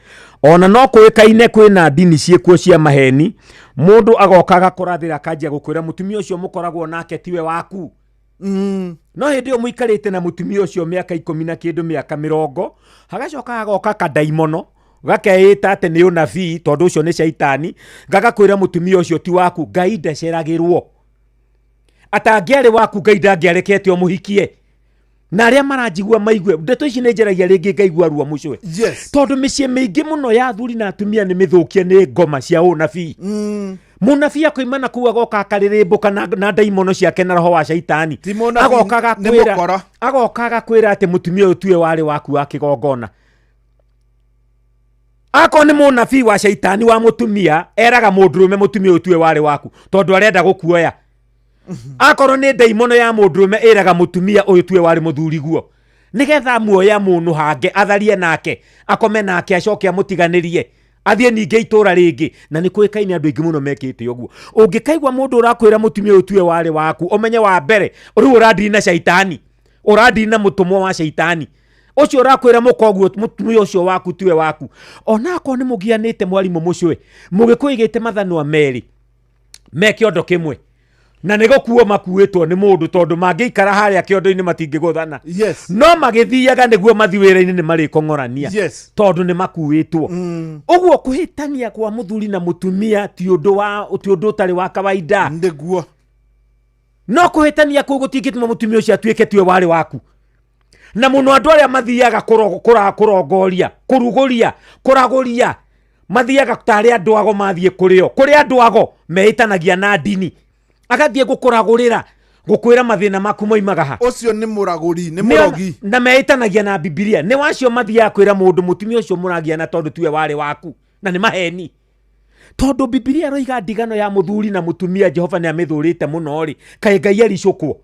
ona no kũĩkaine kwĩna ndini ciĩkuo cia maheni, mũndũ agoka agakũrathĩra akanjia gũkwĩra mũtumia ũcio mũkoragwo nake tiwe waku. No hĩndĩ ĩyo mũikarĩte na mũtumia ũcio mĩaka 10 na kĩndũ, mĩaka 20, hagacoka hagoka kadaimono gakeĩta atĩ nĩ ũnabii, tondũ ũcio nĩ caitani, gagakwĩra mũtumia ũcio ti waku. Ngai ndaceragĩrwo. Atangĩarĩ waku Ngai ndangĩarekete ũmũhikie. Na arĩa maranjigua maigue ndeto ici nĩ njaragia rĩngĩ ngaigua ruo mũcwe. Tondũ mĩciĩ mĩingĩ mũno ya athuri na atumia nĩ mĩthũkie nĩ ngoma cia ũnabii. Mũnabii akoima na kũu agoka akarĩrĩmbũka na ndaimono ciake na roho wa caitani. Ti mũnabii, Agoka nĩ mũkora. agakwĩra atĩ mũtumia ũyũ tiwe warĩ waku wa kĩgongona. Akorwo nĩ mũnabii wa caitani wa mũtumia, eraga mũndũrũme mũtumia ũyũ tiwe warĩ waku tondũ arenda gũkuoya. Akorwo nĩ ndaimono ya mũndũrũme ĩraga mũtumia ũyũ tiwe warĩ mũthuri guo, nĩgetha muoya mũndũ hange atharie nake, akome nake, acoke amũtiganĩrie, athiĩ ningĩ itũra rĩngĩ. Na nĩ kũĩkaine andũ aingĩ mũno mekĩte ũguo. Ũngĩkaigua mũndũ ũrakwĩra mũtumia ũyũ tiwe warĩ waku, ũmenye wa mbere rĩu ũrandiri na caitani, ũrandiri na mũtũmwo wa caitani ũcio ũrakwĩra mũkoguo mũtumia ũcio waku tiwe waku. Ona akorwo nĩ mũgianĩte mwarimũ Mũcwe, mũgĩkũyũ igĩte mathanwa merĩ me kĩondo kĩmwe, na nĩ gũkuo makuĩtwo nĩ mũndũ, tondũ mangĩikara harĩa kĩondo-inĩ matingĩgũthana. No magĩthiaga nĩguo mathiĩ wĩra-inĩ nĩ marĩkong'orania. Tondũ nĩ makuĩtwo. Ũguo kũhĩtania kwa mũthuri na mũtumia ti ũndũ ũtarĩ wa kawaida. Nĩguo. No kũhĩtania kũu gũtingĩtũma mũtumia ũcio atuĩke tiwe warĩ waku. Na mũno andũ arĩa mathiaga kũrongoria, kũrugũria, kũragũria, mathiaga tarĩ andũ ago mathiĩ kũrĩo. Kũrĩ andũ ago meĩtanagia na ndini, agathiĩ gũkũragũrĩra, gũkwĩra mathĩna maku moimaga ha. Ũcio nĩ mũragũri, nĩ mũrogi. Na meĩtanagia na Bibilia. Nĩ wacio mathiaga kwĩra mũndũ mũtumia ũcio mũragia na tondũ tiwe warĩ waku, na nĩ maheni. Tondũ Bibilia ĩroiga ndigano ya mũthuri na mũtumia Jehova nĩ amĩthũrĩte mũno rĩ, kaĩ Ngai aricũkwo?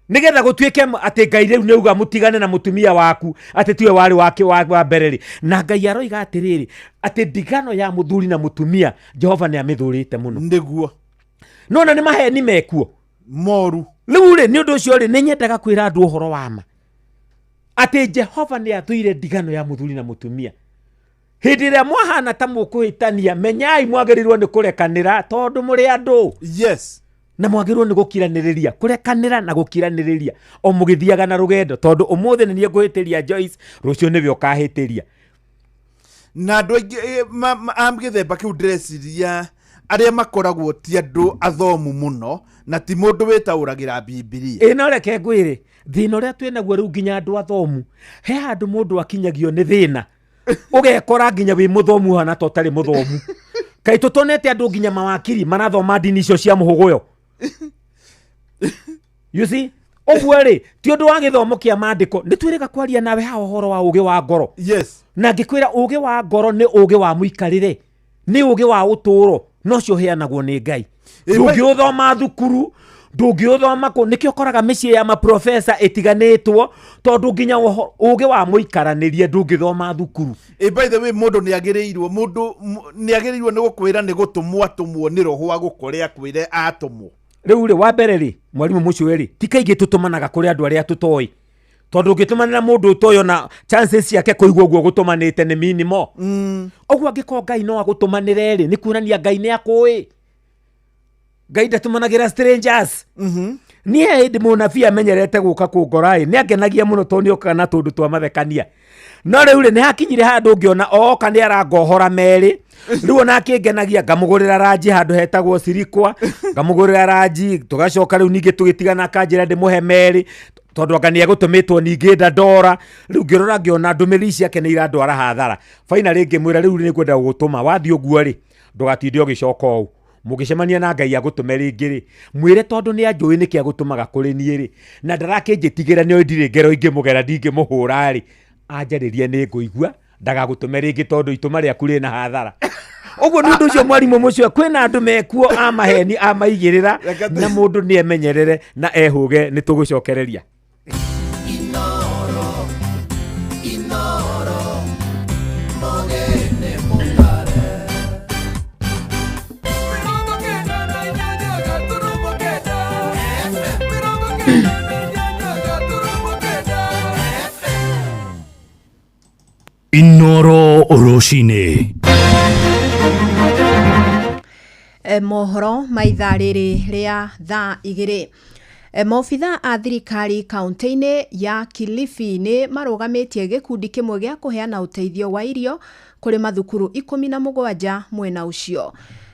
Nĩgetha gũtuĩke atĩ Ngai rĩu nĩ auga mũtigane na mũtumia waku, atĩ tiwe warĩ wake wa mbere rĩ. Na Ngai aroiga atĩrĩrĩ, atĩ ndigano ya mũthuri na mũtumia Jehova nĩ amĩthũrĩte mũno. Nĩguo. No na nĩ maheni mekuo. Moru. Rĩu rĩ, nĩ ũndũ ũcio rĩ, nĩ nyendaga kwĩra andũ ũhoro wa ma. Atĩ Jehova nĩ athũire ndigano ya mũthuri na mũtumia. Hĩndĩ ĩrĩa mwahana ta mũkũhĩtania, menyai mwagĩrĩirwo nĩ kũrekanĩra tondũ mũrĩ andũ. Na mwagĩrĩirwo nĩ gũkiranĩrĩria, kũrekanĩra na gũkiranĩrĩria o mũgĩthiaga na rũgendo, tondũ ũmũthĩ nĩ niĩ ngũhĩtĩria Joyce, rũciũ nĩwe ũkahĩtĩria. Na andũ aingĩ, a gĩthemba kĩu ndĩreciria arĩa makoragwo ti andũ athomu mũno na ti mũndũ wĩtaũragĩra Bibilia. Ĩ, no reke ngwĩre, thĩna ũrĩa twĩnaguo rĩu nginya andũ athomu, he handũ mũndũ akinyagio nĩ thĩna ũgekora nginya wĩ mũthomu hana ta ũtarĩ mũthomu. Kaĩ tũtonete andũ nginya mawakiri marathoma ndini icio cia mũhũgũyo. You see? Ũguo rĩ, ti ũndũ wa gĩthomo kĩa maandĩko. Nĩ twĩrĩga kwaria nawe haha ũhoro wa ũgĩ wa ngoro. Na ngĩkwĩra ũgĩ wa ngoro nĩ ũgĩ wa mũikarĩre, nĩ ũgĩ wa ũtũũro, na ũcio ũheanagwo nĩ Ngai. Ndũngĩũthoma thukuru, ndũngĩũthoma kũ. Nĩkĩo ũkoraga mĩciĩ ya maprofesa ĩtiganĩtwo, tondũ nginya ũgĩ wa mũikaranĩrie ndũngĩthoma thukuru. By the way, mũndũ nĩ agĩrĩirwo, mũndũ nĩ agĩrĩirwo nĩ gũkwĩra nĩ gũtũmwo atũmwo nĩ roho agũkore akwĩre atũmwo. Rĩu rĩ, wa mbere rĩ, mwarimũ Mũcũĩ rĩ, ti kaingĩ tũtũmanaga kũrĩ andũ arĩa tũtoĩ. Tondũ ũngĩtũmanĩra mũndũ ũtoĩ ona chances ciake kũigua ũguo gũtũmanĩte nĩ minimal. Ũguo angĩkorwo Ngai no agũtũmanĩre rĩ, nĩ kuonania Ngai nĩ akũĩ. Ngai ndatũmanagĩra strangers. Niĩ hĩndĩ mũnabii amenyerete gũka kũngora ĩ, nĩ angenagia mũno tondũ nĩ okaga na tũndũ twa mathekania. No rĩu rĩ, nĩ hakinyire handũ ngĩona oka nĩ arangohora merĩ. Rĩu ona akĩngenagia ngamũgũrĩra ranji handũ hetagwo Sirikwa, ngamũgũrĩra ranji, tũgacoka rĩu ningĩ tũgĩtigana akanjĩra ndĩmũhe merĩ, tondũ anga nĩ egũtũmĩtwo ningĩ Dandora. Rĩu ngĩrora ngĩona ndũmĩrĩri ciake nĩ irandwara hathara. Finally ngĩmwĩra rĩu nĩ ngwenda gũgũtũma, wathiĩ ũguo rĩ, ndũgatinde ũgĩcoka ũũ. Mũngĩcemania na Ngai agũtũme rĩngĩ rĩ, mwĩre tondũ nĩ anjũĩ nĩkĩ agũtũmaga kũrĩ niĩ rĩ, na ndarakĩnjĩtigĩra nĩ oĩ ndirĩ ngero ingĩmũgera ndingĩmũhũra rĩ, Anjarĩria nĩ ngũigua ndagagũtũme rĩngĩ tondũ itũma rĩaku rĩna hathara. Ũguo nĩ ũndũ ũcio mwarimũ mũcio kwĩna andũ mekuo a maheni a maigĩrĩra na mũndũ nĩ emenyerere na ehũge nĩ tũgũcokereria. Inoro rũcinĩ. Mohoro ma ithaa rĩrĩ rĩa thaa 2. Maobitha a thirikari kaunti-inĩ ya Kilifi nĩ marũgamĩtie gĩkundi kĩmwe gĩa kũheana ũteithio wa irio kũrĩ mathukuru 17 mwena ũcio.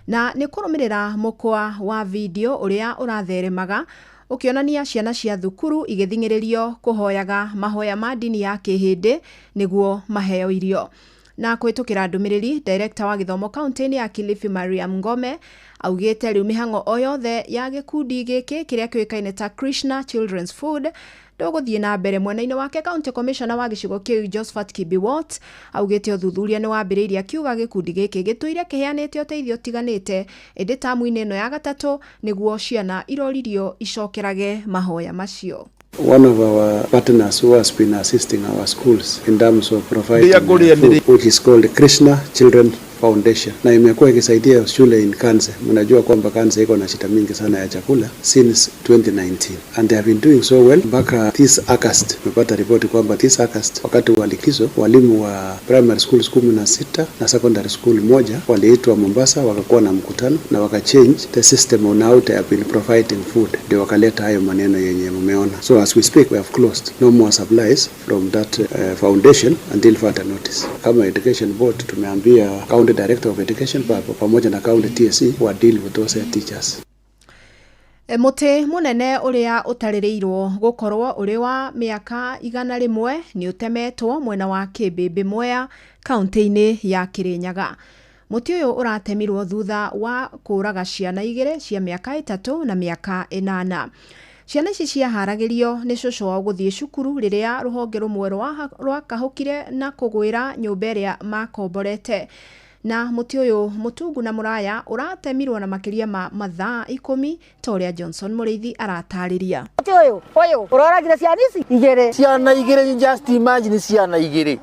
Na nĩ kũrũmĩrĩra mũkwa wa video ũrĩa ũratheremaga ũkĩonania ciana cia thukuru igĩthing'ĩrĩrio kũhoyaga mahoya ma ndini ya Kĩhĩndĩ nĩguo maheo irio. Na kũhĩtũkĩra ndũmĩrĩri, director wa gĩthomo kaunti-inĩ ya Kilifi Mariam Ngome augĩte rĩu mĩhang'o o yothe ya gĩkundi gĩkĩ kĩrĩa kĩũĩkaine ta Krishna Children's Food ndũgũthiĩ na mbere. Mwena-inĩ wake county commissioner wa gĩcigo kĩu Josephat Kibiwot augĩte ũthuthuria nĩ wambĩrĩirie akiuga gĩkundi gĩkĩ gĩtũire kĩheanĩte ũteithio ũtiganĩte ĩndĩ tamu-inĩ ĩno ya gatatũ nĩguo ciana iroririo icokerage mahoya macio. One of our partners who has been assisting our schools in terms of providing Ndia ngũrĩe food, which is called Krishna Children Foundation, na imekuwa ikisaidia shule in Kanse. Mnajua kwamba Kanse iko na shida mingi sana ya chakula since 2019 and they have been doing so well mpaka this August. Tumepata ripoti kwamba this August, wakati wa likizo, walimu wa primary schools 16 na secondary school moja waliitwa Mombasa, wakakuwa na mkutano na wakachange the system on how they have been providing food, ndio wakaleta hayo maneno yenye mmeona. So as we speak, we have closed no more supplies from that foundation until further notice. Kama education board tumeambia county director of education pamoja na county TSC wa deal with those teachers. Mũtĩ mũnene ũrĩa ũtarĩrĩirwo gũkorwo ũrĩ wa mĩaka 100 nĩ ũtemetwo mwena wa Kĩmbĩmbĩ Mwea kaunti-inĩ ya Kĩrĩnyaga. Mũtĩ ũyũ ũratemirwo thutha wa kũraga ciana 2 cia mĩaka 3 na mĩaka 8. Ciana ici ciaharagĩrio nĩ cũcũ wao gũthiĩ cukuru rĩrĩa rũhonge rũmwe rwakahũkire na kũgwĩra nyũmba ĩrĩa makomborete. Na mũtĩ ũyũ mũtungu na mũraya ũratemirwo na makĩria ma mathaa 10 ta ũrĩa Johnson Mũrĩithi aratarĩria. Mũtĩ ũyũ ũroragire ciana ici igĩrĩ. Ciana igĩrĩ, just imagine ciana igĩrĩ.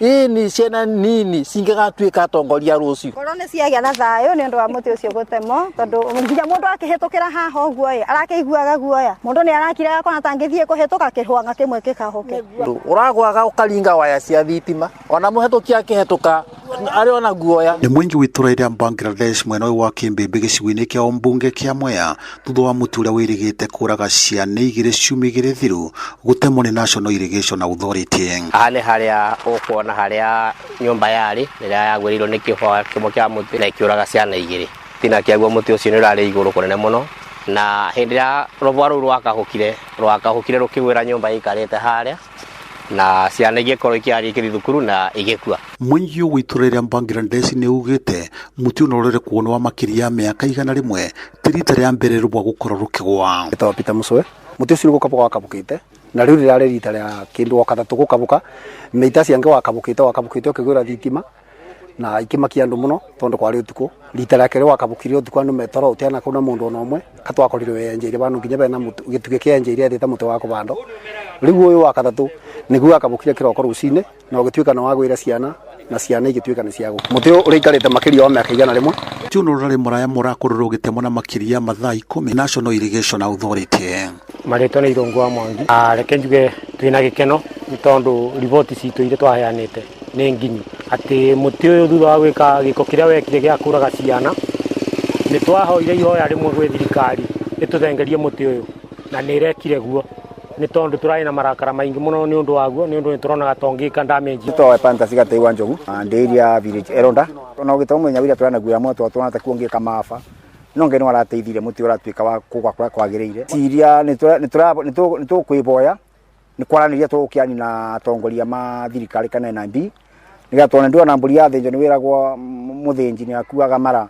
Ĩĩ nĩ ciana nini cingĩgatuĩka atongoria rũciũ. Korwo nĩ ciagĩa na thayũ nĩ ũndũ wa mũtĩ ũcio gũtemwo, tondũ nginya mũndũ akĩhĩtũkĩra haha ũguo ĩ, arakĩiguaga guoya. Mũndũ nĩ arakira akona ta angĩthiĩ kũhĩtũka kĩhwang'a kĩmwe kĩkahũke. Ũragwaga ũkaringa waya cia thitima, ona mũhĩtũki akĩhĩtũka arĩ ona guoya. Nĩ mũingĩ wa itũra rĩa Bangladesh mwena ũyũ wa Kĩmbĩmbĩ gĩcigo-inĩ kĩa ũmbunge kĩa Mwea thutha wa mũtĩ ũrĩa wĩrĩgĩte kũraga ciana 2 ciumia 2 thiru gũtemwo nĩ National Irrigation Authority. Haha nĩ harĩa ũkuona harĩa nyũmba yarĩ rĩrĩa yagwĩrĩirwo nĩ kĩhwa kĩmwe kĩa mũtĩ na ĩkĩũraga ciana 2. Tina kĩaguo mũtĩ ũcio nĩ ũrarĩ igũrũ kũnene mũno, na hĩndĩ ĩrĩa rũbwa rũu rwakahũkire rũkĩgwĩra nyũmba ĩikarĩte harĩa na ciana igĩkorwo ikĩaria ikĩthiĩ thukuru na igĩkua. Mũingĩ wa itũra rĩa Bangladesh nĩ ugĩte mũtĩ ũyũ ũrore kuonwo wa makĩria ya mĩaka 100 ti rita rĩa mbere rũbwa gũkorwo rũkĩgwa. Etagwo Peter Mũcwe. Mũtĩ ũcio nĩ gũkabũka wakabũkĩte na rĩu rĩrarĩ rita rĩa kĩndũ o gatatũ gũkabũka. Mĩita ciangĩ wakabũkĩte ũkĩgwĩra thitima na ikĩmakia andũ mũno tondũ kwarĩ ũtukũ. Rita rĩa kerĩ wakabũkire ũtukũ andũ metoro ũtiana kũu na mũndũ ona ũmwe katwakorirwo wenjeire bandũ nginya bena gĩtugĩ kĩenjeire ethĩte mũtĩ wa kũbandwo. Rĩu ũyũ wa gatatũ nĩguo wakabũkire kĩroko rũcinĩ na ũgĩtuĩka nĩ wagwĩra ciana na ciana igĩtuĩka nĩ ciagũkua. Mũtĩ ũyũ ũrĩikarĩte makĩria wa mĩaka 100. Mũtĩ ũyũ ũrarĩ mũraya mũrakorirwo ũgĩtemwo na makĩria ya mathaa 10 National Irrigation Authority. Marĩtwa nĩ Irũngũ wa Mwangi. Reke njuge twĩna gĩkeno nĩ tondũ riboti citũ iria twaheanĩte nĩ nginyu atĩ mũtĩ ũyũ thutha wa gwĩka gĩko kĩrĩa wekire gĩa kũraga ciana nĩ twahoire ihoya rĩmwe gwĩ thirikari ĩtũthengerie mũtĩ ũyũ na nĩ ĩrekire guo nĩ tondũ tũrarĩ na marakara maingĩ mũno nĩ ũndũ waguo nĩ ũndũ nĩ tũronaga tongĩka damage. Twawe panta cigateiwa njogu ndĩiria village eronda ona ũgĩtoma mũthenya wĩra tũranaguĩra moto tũrona ta kuongĩka mafa no Ngai nĩ warateithire mũtĩ ũratuĩka wa kũgwa kũrĩa kwagĩrĩire. Ciria nĩ tũkwĩboya nĩ kwaranĩria tũgũkĩani na atongoria ma thirikari kana NIB nĩgetha tuone ndĩrona mbũri yathĩnjwo nĩ wĩragwo mũthĩnji nĩ akuaga mara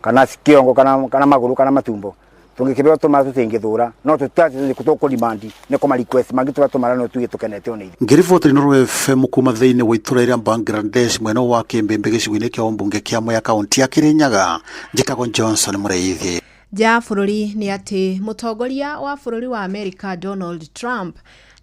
kana kĩongo kana magũrũ kana matumbo. Tũngĩkĩbeo tũmara tũtingĩthũra no tũkũrimandi nĩ kũma request mangĩtũra tũmara no tuge tũkenete ona ithuĩ. Ngĩriboti Inooro FM kuma thĩinĩ wa itũra rĩa Bangladesh mwena wa Kĩmbĩmbĩ gĩcigo-inĩ kĩa ũmbunge kĩa Mwea kaunti ya Kĩrĩnyaga njĩtagwo Johnson Mũrĩithi. Nja ya bũrũri nĩ atĩ mũtongoria wa bũrũri wa Amerika Donald Trump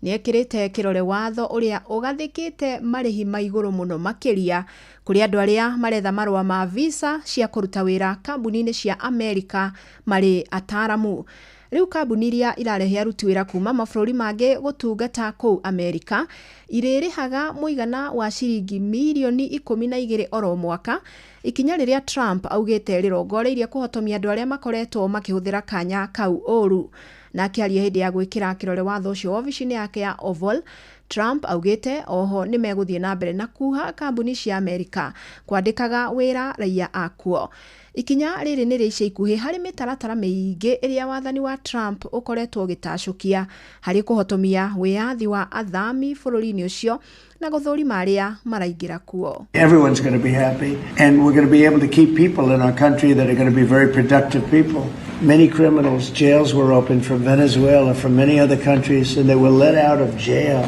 nĩ ekĩrĩte kĩrore watho ũrĩa ũgathĩkĩte marĩhi ma igũrũ mũno makĩria kũrĩ andũ arĩa maretha marũa ma visa cia kũruta wĩra kambuni-inĩ cia Amerika marĩ ataaramu. Rĩu kambuni iria irarehe aruti wĩra kuma mabũrũri mangĩ gũtungata kũu Amerika irĩrĩhaga mũigana wa ciringi mirioni 12 oro mwaka, ikinya rĩrĩa Trump augĩte rĩrongoreirie kũhotomia andũ arĩa makoretwo makĩhũthĩra kanya kau ũru. Na akĩaria hĩndĩ ya gwĩkĩra kĩrore watho ũcio wabici-inĩ yake ya Oval, Trump augĩte oho nĩ megũthiĩ na mbere na kuha kambuni cia Amerika kwandĩkaga wĩra raia akuo. Ikinya rĩrĩ nĩ rĩa ica ikuhĩ harĩ mĩtaratara mĩingĩ ĩrĩa wathani wa Trump ũkoretwo ũgĩtacũkia harĩ kũhotomia wĩyathi wa athami bũrũri-inĩ ũcio na gũthũrima arĩa maraingĩra kuo. Everyone's going to be happy, and we're going to be able to keep people in our country that are going to be very productive people. Many criminals, jails were opened from Venezuela, from many other countries, and they were let out of jail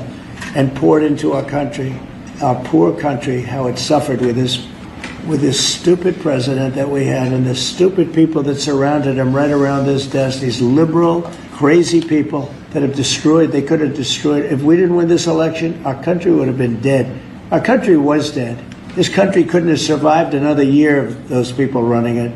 and poured into our country, our poor country, how it suffered with this stupid president that we had and the stupid people that surrounded him right around this desk, these liberal, crazy people that have destroyed, they could have destroyed. If we didn't win this election, our country would have been dead. Our country was dead. This country couldn't have survived another year of those people running it.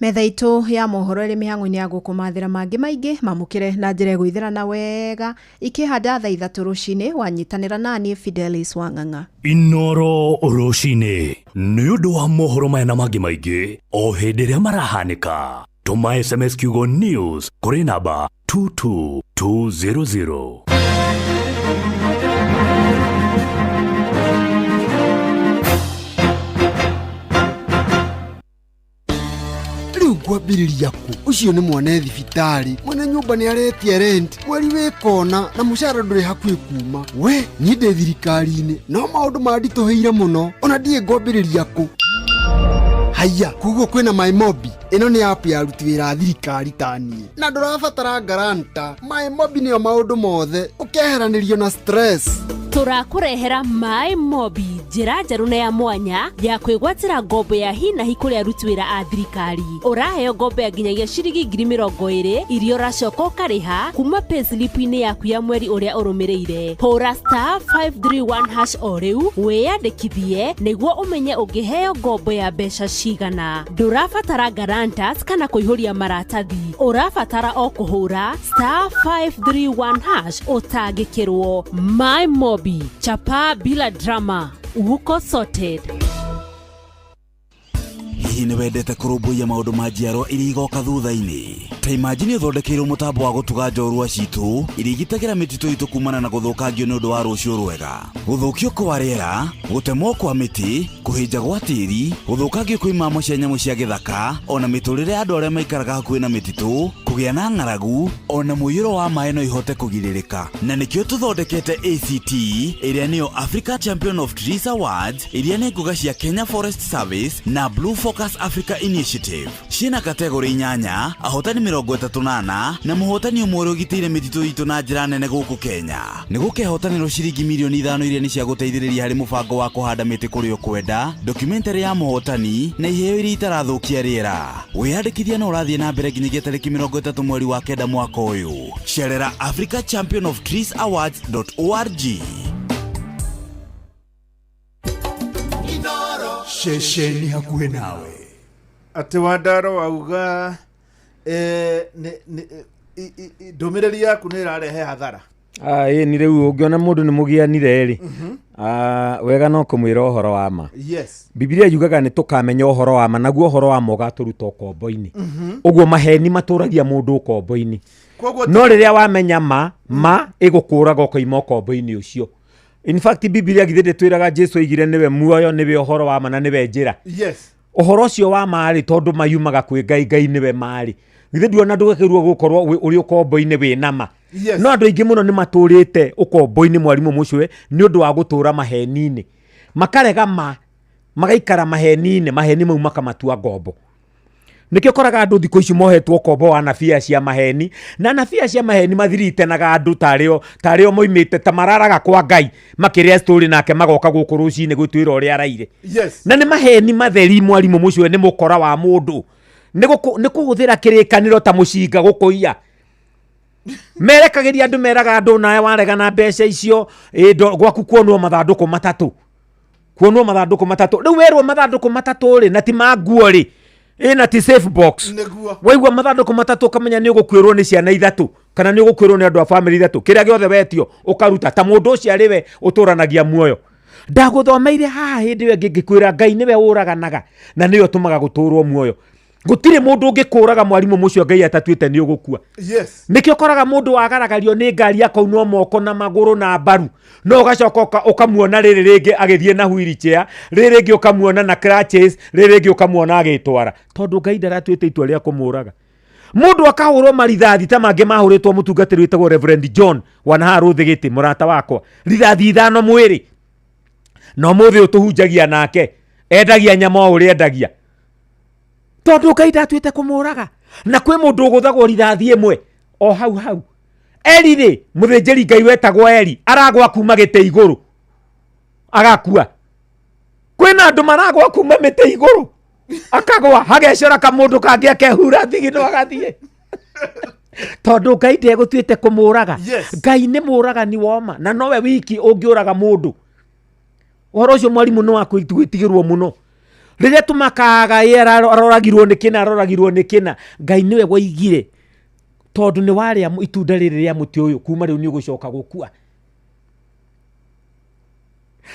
Metha itũ ya mohoro ĩrĩ mĩhang'o-inĩ ya gũkũmathĩra mangĩ maingĩ mamũkĩre na njĩra ĩgũithĩrana wega ikĩhanda thaa 3 rũcinĩ wanyitanĩra naniĩ Fidelis Wang'ang'a. Inooro rũcinĩ nĩ ũndũ wa mohoro maya na mangĩ maingĩ o hĩndĩ ĩrĩa marahanĩka. Tũma SMS kiugo news kũrĩ namba 22200. Rĩu ngwambĩrĩria kũ? Ũcio nĩ mwana thibitarĩ, mwene nyũmba nĩ aretia rent, mweri wĩ kona na mũcara ndũrĩ hakuhĩ kuma. We niĩ ndĩ thirikari-inĩ no maũndũ manditũhĩire mũno, ona ndiĩ ngwambĩrĩria kũ. Haiya, koguo kwĩna MyMobi. Ĩno nĩ app ya aruti wĩra a thirikari ta niĩ, na ndũrabatara guarantor. MyMobi nĩyo maũndũ mothe, ũkeheranĩrio na stress. Tũrakũrehera MyMobi, njĩra njerũ na ya mwanya ya kwĩgwatĩra ngombo ya hi na hi kũrĩ aruti wĩra a thirikari. Ũraheo ngombo ya nginyagia ciringi 20,000 iria ũracoka ũkarĩha kuma payslip-inĩ yaku ya mweri ũrĩa ũrũmĩrĩire. Hũra *531# o rĩu wĩyandĩkithie nĩguo ũmenye ũngĩheo ngombo ya mbeca cigana. Ndũrabatara guarantors kana kũihũria maratathi, ũrabatara o kũhũra *531# ũtangĩkĩrwo. MyMobi, chapa bila drama, uko sorted. Hihi nĩ wendete kũrũmbũiya maũndũ ma njiarwa iria igoka thutha-inĩ? Ta imagine ũthondekeirwo mũtambo wa gũtuga njorua citũ iria igitagĩra mĩtitũ itũ kumana na gũthũkangio nĩ ũndũ wa rũciũ rwega. Gũthũkio kwa rĩera, gũtemwo kwa mĩtĩ, kũhĩnja gwa tĩri, gũthũkangio kwa imamo cia nyamũ cia gĩthaka, ona mĩtũrĩre ya andũ arĩa maikaraga hakuhĩ na mĩtitũ, kũgĩa na ng'aragu, ona mũiyũro wa maĩ no ihote kũgirĩrĩka. Na nĩkĩo tũthondekete ACT, ĩrĩa nĩyo Africa Champion of Trees Awards, iria nĩ ngũga cia Kenya Forest Service na Blue Focus Africa Initiative. Ciĩna kategori 8, ahotani 34 na mũhotani ũmwe ũrĩa ũgitĩire mĩtitũ itũ na njĩra nene gũkũ Kenya. Nĩ gũkehotanĩrwo ciringi mirioni 5 iria nĩ cia gũteithĩrĩria harĩ mũbango wa kũhanda mĩtĩ kũrĩa ũkwenda, documentary ya mũhotani na iheo iria itarathũkia rĩera. Wĩyandĩkithia no ũrathiĩ na mbere nginyagia tarĩki 30 mweri wa 9 mwaka ũyũ. Cerera Africa Champion of Trees Awards.org. Ceceni hakuhĩ nawe. Atĩ Wandaro auga ndũmĩrĩri yaku nĩ ĩrarehe hathara. Ĩĩ ni rĩu ũngĩona mũndũ nĩ mũgianire rĩ, wega no kũmwĩra ũhoro wa ma. Yes. Bibilia yugaga nĩ tũkamenya ũhoro wa ma, naguo ũhoro wa ma ũgatũruta ũkombo-inĩ. Ũguo maheni matũragia mũndũ ũkombo-inĩ. No rĩrĩa wamenya ma ĩgũkũraga ũkoima ũkombo-inĩ ũcio. In fact Bibilia githĩ ndĩtwĩraga Jesu oigire nĩwe muoyo, nĩwe ũhoro wa ma na nĩwe njĩra. Yes. Ũhoro ũcio wa ma rĩ, tondũ mayumaga kwĩ Ngai, Ngai nĩwe ma rĩ. Githĩ nduona ndũgakĩrwo gũkorwo ũrĩ ũkombo-inĩ wĩ na ma. Yes. No andũ aingĩ mũno nĩ matũrĩte ũkombo-inĩ mwarimũ mũcwe nĩ ũndũ wa gũtũra maheni-inĩ. Makarega ma, magaikara maheni-inĩ, maheni mau makamatua ngombo. Nĩkĩo ũkoraga andũ thikũ ici mohetwo kombo wa anabii cia maheni, na anabii cia maheni mathiritenaga andũ tarĩo tarĩo moimĩte ta mararaga kwa Ngai makĩrĩa story, nake magoka gũkũ rũcinĩ gwĩtwĩra ũrĩa araire. Na nĩ maheni matheri, mwarimũ mũcio nĩ mũkora wa mũndũ, nĩ kũhũthĩra kĩrĩkanĩro ta mũcinga gũkũiya. Merekagĩria andũ, meraga andũ nawe warega na mbeca icio ĩ, gwaku kuonwo mathandũkũ matatũ, kuonwo mathandũkũ matatũ. Rĩu werwo mathandũkũ matatũ rĩ, na ti ma nguo rĩ, ĩ na ti safe box. Waigua mathandũkũ matatũ ũkamenya nĩ ũgũkuĩrwo nĩ ciana ithatũ kana nĩ ũgũkuĩrwo nĩ andũ a famĩlĩ ithatũ. Kĩrĩa gĩothe wetio ũkaruta ta mũndũ ũcio arĩ we ũtũranagia muoyo. Ndagũthomeire haha hĩndĩ ĩyo ĩngĩ ngĩkwĩra Ngai nĩwe ũraganaga na nĩwe ũtũmaga gũtũrwo muoyo. Gũtirĩ mũndũ ũngĩkũraga mwarimũ mũcio Ngai atatuĩte nĩ ũgũkua. Nĩkĩo ũkoraga mũndũ wagaragario nĩ ngari akaunwo moko na magũrũ na mbaru, no ũgacoka ũkamuona rĩrĩ rĩngĩ agĩthiĩ na wheelchair, rĩrĩ rĩngĩ ũkamuona na crutches, rĩrĩ rĩngĩ ũkamuona agĩtwara, tondũ Ngai ndaratuĩte itua rĩa kũmũraga. Mũndũ akahũrwo marithathi ta mangĩ mahũrĩtwo mũtungatĩri wĩtagwo Reverend John wanahaha Rũthĩgĩtĩ, mũrata wakwa, rithathi 5 mwĩrĩ, na ũmũthĩ ũyũ tũhunjagia nake endagia nyama o ũrĩa endagia, tondũ Ngai ndatuĩte kũmũraga. Na kwĩ mũndũ ũgũthagwo rithathi ĩmwe o hau hau. Eli rĩ, mũthĩnjĩri Ngai wetagwo Eli aragwa kuma gĩtĩ igũrũ agakua. Kwĩna andũ maragwa kuma mĩtĩ igũrũ akagwa, hagecora kamũndũ kangĩ akehura thigino agathiĩ, tondũ Ngai ndegũtuĩte kũmũraga. Ngai nĩ mũragani woma na nowe wiki ũngĩũraga mũndũ. Ũhoro ũcio mwarimũ nĩ wa gwĩtigĩrwo mũno. Rĩrĩa tũmakaga ĩ aroragirwo nĩ kĩna, aroragirwo nĩ kĩna, Ngai nĩwe waigire, tondũ nĩ warĩa itunda rĩrĩ rĩa mũtĩ ũyũ, kuma rĩu nĩ ũgũcoka gũkua.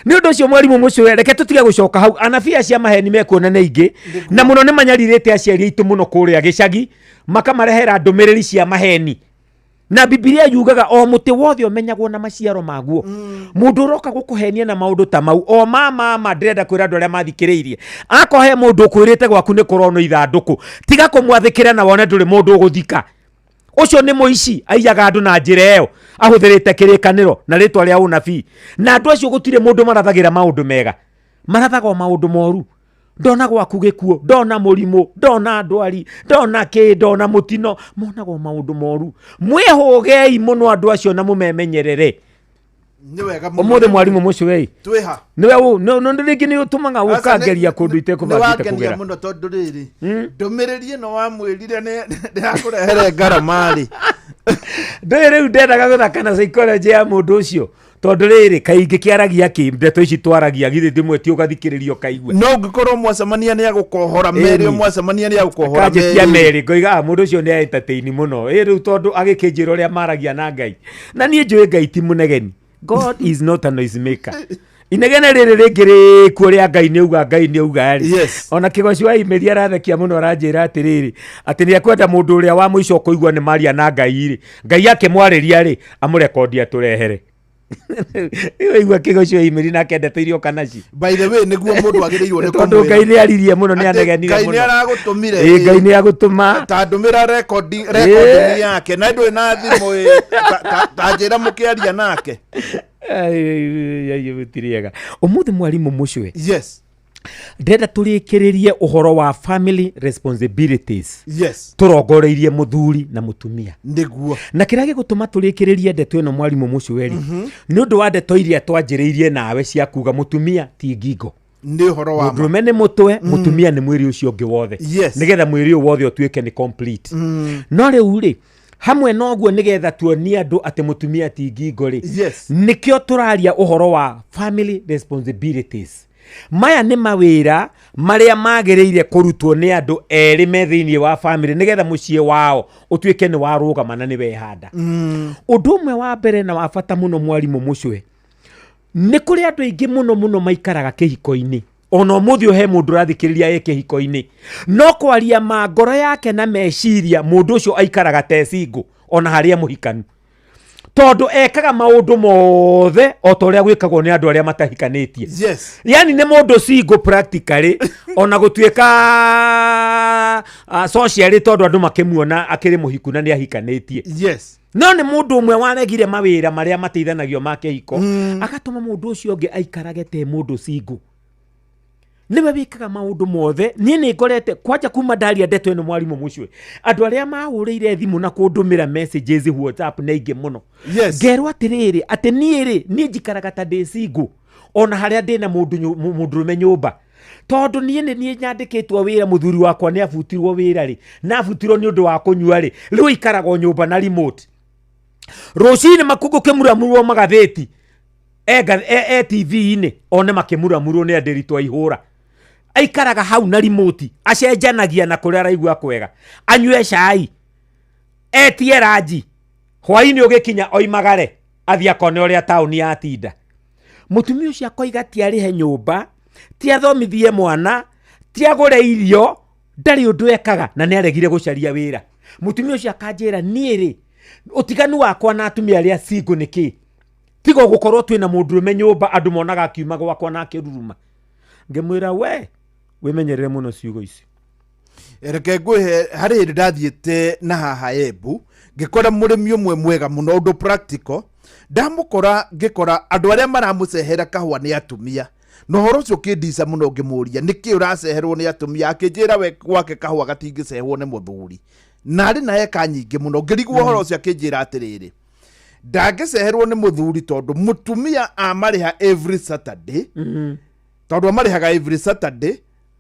Nĩ ũndũ ũcio mwarimũ mũcũe, reke tũtige gũcoka hau. Anabii acia maheni mekuona nĩ aingĩ na mũno, nĩ manyarirĩte aciari aitũ mũno kũrĩa gĩcagi, makamarehera ndũmĩrĩri cia maheni. Na Bibilia yugaga o mũtĩ wothe ũmenyagwo na maciaro maguo. Mũndũ ũroka gũkũhenia na maũndũ ta mau o ma mama, ndĩrenda kwĩra andũ arĩa mathikĩrĩirie, akorwo he mũndũ ũkwĩrĩte gwaku nĩ kũronwo ithandũkũ, tiga kũmwathĩkĩra na wone ndũrĩ mũndũ ũgũthika. Ũcio nĩ mũici, aiyaga andũ na njĩra ĩyo ahũthĩrĩte kĩrĩkanĩro na rĩtwa rĩa ũnabii. Na andũ acio gũtirĩ mũndũ marathagĩra maũndũ mega, marathaga o maũndũ moru. Ndona gwaku gĩkuũ, ndona mũrimũ, ndona ndwari, ndona kĩ, ndona mũtino, monaga o maũndũ moru. Mwĩhũgei mũno andũ acio na mũmemenyerere. Nĩ wega mũno. Ũmũthĩ mwarimũ mũcũei Twĩha. nĩwe rĩngĩ nĩ ũtũmaga ũkangeria kũndũ itekũbangĩte wangenia kũgera. Mũno, tondũ rĩrĩ ndũmĩrĩri ĩno wamwĩrire nĩ ndĩrakũrehere ngarama rĩ. Ndũĩ rĩu ndendaga gũthaka na psychology ya mũndũ ũcio, tondũ rĩrĩ kaingĩ kĩaragia kĩ ndeto ici twaragia githĩ ndĩmwe ti ũgathikĩrĩria ũkaigua. No ũngĩkorwo mwacemania nĩ agũkohora merĩ, mwacemania nĩ agũkohora. Akanjĩtia merĩ, ngoiga, "Ah, mũndũ ũcio nĩ entertain mũno." Ĩ rĩu tondũ agĩkĩnjĩra ũrĩa maragia na Ngai, na niĩ njũĩ Ngai ti mũnegeni. God is not a noise maker. Inegene rĩrĩ rĩngĩ rĩkuo rĩa Ngai nĩ auga, Ngai nĩ auga rĩ. Ona kĩgoci wa imĩri arathekia mũno, aranjĩra atĩrĩrĩ, atĩ nĩ ekwenda mũndũ ũrĩa wa mũico kũigua nĩ maria na Ngai rĩ, Ngai akĩmwarĩria rĩ, amũrekondi atũrehere. Waigua kĩgoci wa imĩri nake ndeto iria oka naci. By the way, nĩguo mũndũ agĩrĩirwo nĩ tondũ Ngai kũmwĩra nĩ aririe mũno, nĩ Atĩ anegenire Ngai nĩ mũno. aragũtũmire. Ĩ, Ngai nĩ agũtũma. Ta ndũmĩra recording yake na ndũrĩ na thimũ ĩ, ta njĩra mũkĩaria nake. Gũtiriega ũmũthĩ mwarimũ mũcwe. Ndĩrenda tũrĩkĩrĩrie ũhoro wa family responsibilities. Tũrongoreirie mũthuri na mũtumia. Na kĩrĩa gĩgũtũma tũrĩkĩrĩrie ndeto ĩno mwarimũ mũcwe rĩ, nĩ ũndũ wa ndeto iria twanjĩrĩirie nawe cia kuga mũtumia ti ngingo. Nĩ ũhoro wa ma. Mũndũrũme nĩ mũtwe, mũtumia nĩ mwĩrĩ ũcio ũngĩ wothe. Nĩgetha mwĩrĩ ũyũ wothe ũtuĩke nĩ complete. No rĩu rĩ, hamwe na ũguo, nĩgetha tuonie andũ atĩ mũtumia ti ngingo rĩ, nĩkĩo tũraria ũhoro wa family responsibilities. Maya nĩ mawĩra marĩa magĩrĩire kũrutwo nĩ andũ erĩ me thĩinĩ wa family, nĩgetha mũciĩ wao ũtuĩke nĩ warũgama na nĩ wehanda. Ũndũ ũmwe wa mbere na wa bata mũno mwarimũ mũcwe, nĩ kũrĩ andũ aingĩ mũno mũno maikaraga kĩhiko-inĩ, ona ũmũthĩ ũhe mũndũ ũrathikĩrĩria ĩ kĩhiko-inĩ, no kwaria ma ngoro yake na meciria, mũndũ ũcio aikaraga te single ona harĩa mũhikanu, tondũ ekaga maũndũ mothe o ta ũrĩa gwĩkagwo nĩ andũ arĩa matahikanĩtie. Yani nĩ mũndũ single practically, ona gũtuĩka socially, tondũ andũ makĩmuona akĩrĩ mũhiku na nĩ ahikanĩtie. No nĩ mũndũ ũmwe waregire mawĩra marĩa mateithanagio ma kĩhiko, agatũma mũndũ ũcio ũngĩ aikarage te mũndũ single. Nĩwe wĩkaga maũndũ mothe. Niĩ nĩ ngorete kwanja kuma ndaria ndeto ĩno, mwarimũ mũcwe, andũ arĩa mahũrĩire thimũ na kũndũmĩra messages WhatsApp nĩ aingĩ mũno. Ngerwo atĩrĩrĩ, atĩ niĩ rĩ, niĩ njikaraga ta ndĩ single ona harĩa ndĩna mũndũrũme nyũmba, tondũ niĩ nĩ niĩ nyandĩkĩtwo wĩra. Mũthuri wakwa nĩ abutirwo wĩra rĩ, na abutirwo nĩ ũndũ wa kũnyua rĩ, rĩu aikaraga o nyũmba na remote. Rũcinĩ makũngũ kĩmuramurwo magathĩti e TV-inĩ, one makĩmuramurwo nĩ andĩritũ a ihũra. Aikaraga hau na remote, acenjanagia na kũrĩa araigua kwega, anyue cai, etie ranji, hwainĩ ũgĩkinya oimagare athiĩ akone ũrĩa taũni yatinda. Mũtumia ũcio akoiga ti arĩhe nyũmba, ti athomithie mwana, ti agũre irio, ndarĩ ũndũ ekaga, na nĩ aregire gũcaria wĩra. Mũtumia ũcio akanjĩra, niĩ rĩ, ũtiganu wakwa na atumia arĩa single nĩ kĩ? Tiga gũkorwo twĩna mũndũrũme nyũmba, andũ monaga akiuma gwakwa na akĩruruma. Ngĩmwĩra, we wĩmenyerere mũno ciugo ici. Reke ngwĩhe, harĩ hĩndĩ ndathiĩte na haha Embu, ngĩkora mũrĩmi ũmwe mwega mũno, ũndũ practical. Ndamũkora ngĩkora andũ arĩa maramũcehera kahũa nĩ atumia, na ũhoro ũcio ũkĩndica mũno. Ngĩmũria, nĩkĩ ũraceherwo nĩ atumia? Akĩnjĩra we gwake kahũa gatingĩcehwo nĩ mũthuri, na arĩ na eka nyingĩ mũno. Ngĩrigwo ũhoro ũcio. Akĩnjĩra atĩrĩrĩ, ndangĩceherwo nĩ mũthuri tondũ mũtumia amarĩha every Saturday, tondũ amarĩhaga every Saturday,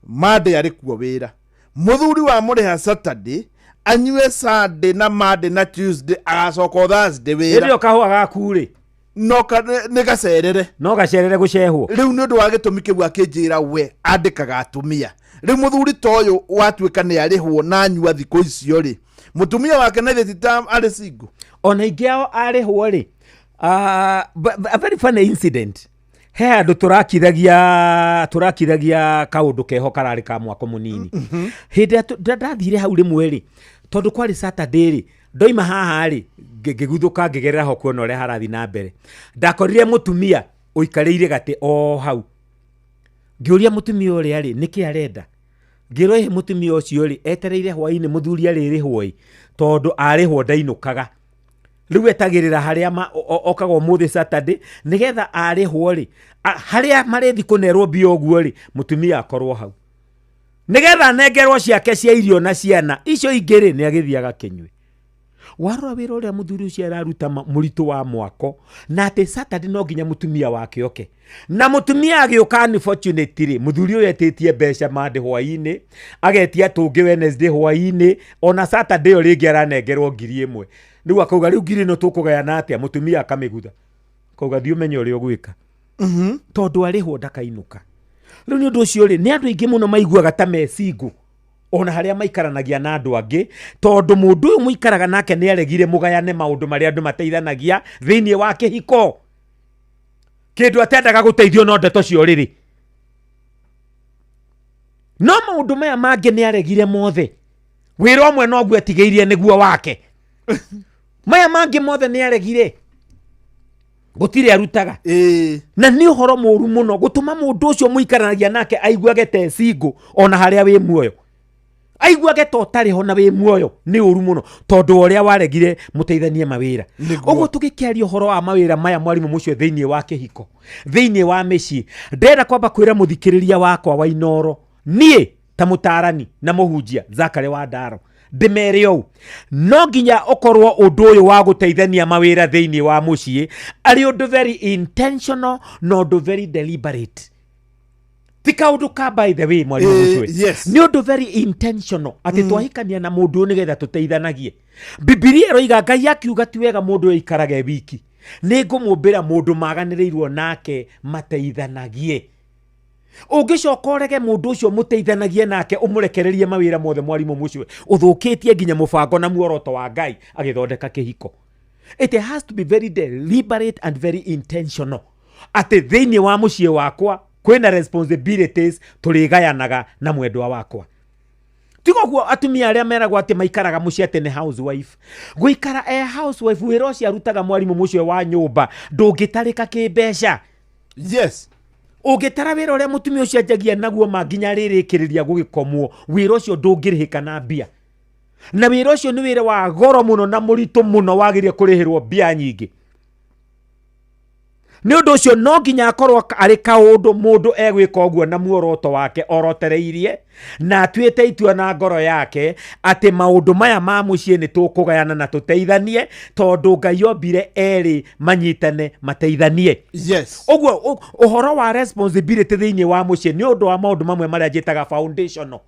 Monday arĩ kuo wĩra. Mũthuri wamũrĩha Saturday, anyue Sunday na Monday na Tuesday, agacoka o Thursday wĩra. Hĩndĩ ĩyo kahũa gaku rĩ, no nĩ gacerere. No gacerere gũcehwo. Rĩu nĩ ũndũ wa gĩtũmi kĩu akĩnjĩra we andĩkaga atumia. Rĩu mũthuri ta ũyũ watuĩka nĩ arĩhwo na anyua thikũ icio rĩ, mũtumia wake na ithe ti ta arĩ single? Ona ingĩ ao arĩhwo rĩ, a very funny incident, he handũ tũrakithagia kaũndũ keho kararĩ ka mwako mũnini. Hĩndĩ ĩrĩa ndathire hau rĩmwe rĩ, tondũ kwarĩ Saturday rĩ, ndoima haha rĩ, ngĩguthũka ngĩgerera ho kuona ũrĩa harathiĩ na mbere. Ndakorire mũtumia ũikarĩire gatĩ o hau. Ngĩũria mũtumia ũrĩa rĩ, nĩkĩ arenda. Ngĩrwo ĩhĩ, mũtumia ũcio rĩ, etereire hwainĩ mũthuri arĩrĩhwo ĩ, tondũ arĩhwo ndainũkaga. Rĩu etagĩrĩra harĩa okaga ũmũthĩ Saturday, nĩgetha arĩhwo rĩ, harĩa marĩthi kũnerwo mbia ũguo rĩ, mũtumia akorwo hau nĩgetha anengerwo ciake cia irio na ciana icio ingĩ rĩ, nĩ agĩthiĩ agakĩnyue. Warora wĩra ũrĩa mũthuri ũcio araruta mũritũ wa mwako, na atĩ Saturday no nginya mũtumia wake oke, na mũtumia agĩũka, unfortunately mũthuri ũyũ etĩtie mbeca Monday hwainĩ, agetia tũngĩ Wednesday hwainĩ, ona Saturday ĩyo rĩngĩ aranengerwo 1000. Rĩu akauga, rĩu ngiri ĩno tũkũgayana atĩa? Mũtumia akamĩgutha, akauga, thiĩ ũmenye ũrĩa ũgwĩka, tondũ arĩhwo ndakainũka. Rĩu nĩ ũndũ ũcio rĩ, nĩ andũ aingĩ mũno maiguaga ta me single ona harĩa maikaranagia na andũ angĩ, tondũ mũndũ ũyũ mũikaraga nake nĩ aregire mũgayane maũndũ marĩa andũ mateithanagia thĩinĩ wa kĩhiko. Kĩndũ atendaga gũteithio no ndeto cia ũrĩrĩ, no maũndũ maya mangĩ nĩ aregire mothe. Wĩra ũmwe noguo etigĩirie nĩguo wake, maya mangĩ mothe nĩ aregire, gũtirĩ arutaga. Na nĩ ũhoro mũru mũno gũtũma mũndũ ũcio mũikaranagia nake aiguage te single ona harĩa wĩ muoyo, aiguage ta ũtarĩ ho na wĩ muoyo. Nĩ ũru mũno tondũ wa ũrĩa waregire mũteithanie mawĩra. Ũguo tũgĩkĩaria ũhoro wa mawĩra maya, mwarimũ mũcio, thĩinĩ wa kĩhiko, thĩinĩ wa mĩciĩ, ndĩrenda kwamba kwĩra mũthikĩrĩria wakwa wa Inoro, niĩ ta mũtarani na mũhunjia Zakary wa Ndaro, ndĩmere ũũ: no nginya ũkorwo ũndũ ũyũ wa gũteithania mawĩra thĩinĩ wa mũciĩ arĩ ũndũ very intentional na ũndũ very deliberate, ti kaũndũ ka by the way, mwarimũ mũcwe. Nĩ ũndũ very intentional atĩ twahikania na mũndũ ũyũ nĩgetha tũteithanagie. Bibilia ĩroiga, Ngai akiuga, ti wega mũndũ ũyũ aikarage wiki, nĩ ngũmũmbĩra mũndũ maganĩrĩirwo nake mateithanagie. Ũngĩcoka ũrege mũndũ ũcio mũteithanagie nake, ũmũrekererie mawĩra mothe, mwarimũ mũcwe, ũthũkĩtie nginya mũbango na muoroto wa Ngai agĩthondeka kĩhiko. It has to be very deliberate and very intentional atĩ thĩinĩ wa mũciĩ wakwa kwĩna responsibilities tũrĩgayanaga na mwendwa wakwa. Tiga ũguo, atumia arĩa meragwo atĩ maikaraga mũciĩ atĩ nĩ housewife, gũikara e housewife, wĩra ũcio arutaga, mwarimũ mũcio, wa nyũmba ndũngĩtarĩka kĩmbeca. Ũngĩtara wĩra ũrĩa mũtumia ũcio anjagia naguo ma nginya rĩrĩkĩrĩria gũgĩkomwo, wĩra ũcio ndũngĩrĩhĩka na mbia, na wĩra ũcio nĩ wĩra wa goro mũno na mũritũ mũno, wagĩrĩire kũrĩhĩrwo mbia nyingĩ. Nĩ ũndũ ũcio no nginya akorwo arĩ kaũndũ mũndũ egwĩka ũguo na muoroto wake orotereirie na atuĩte itua na ngoro yake atĩ maũndũ maya ma mũciĩ nĩ tũkũgayana na tũteithanie, tondũ Ngai ombire erĩ manyitane mateithanie. Yes. Ũguo ũhoro wa responsibility thĩinĩ wa mũciĩ nĩ ũndũ wa maũndũ mamwe marĩa njĩtaga foundational.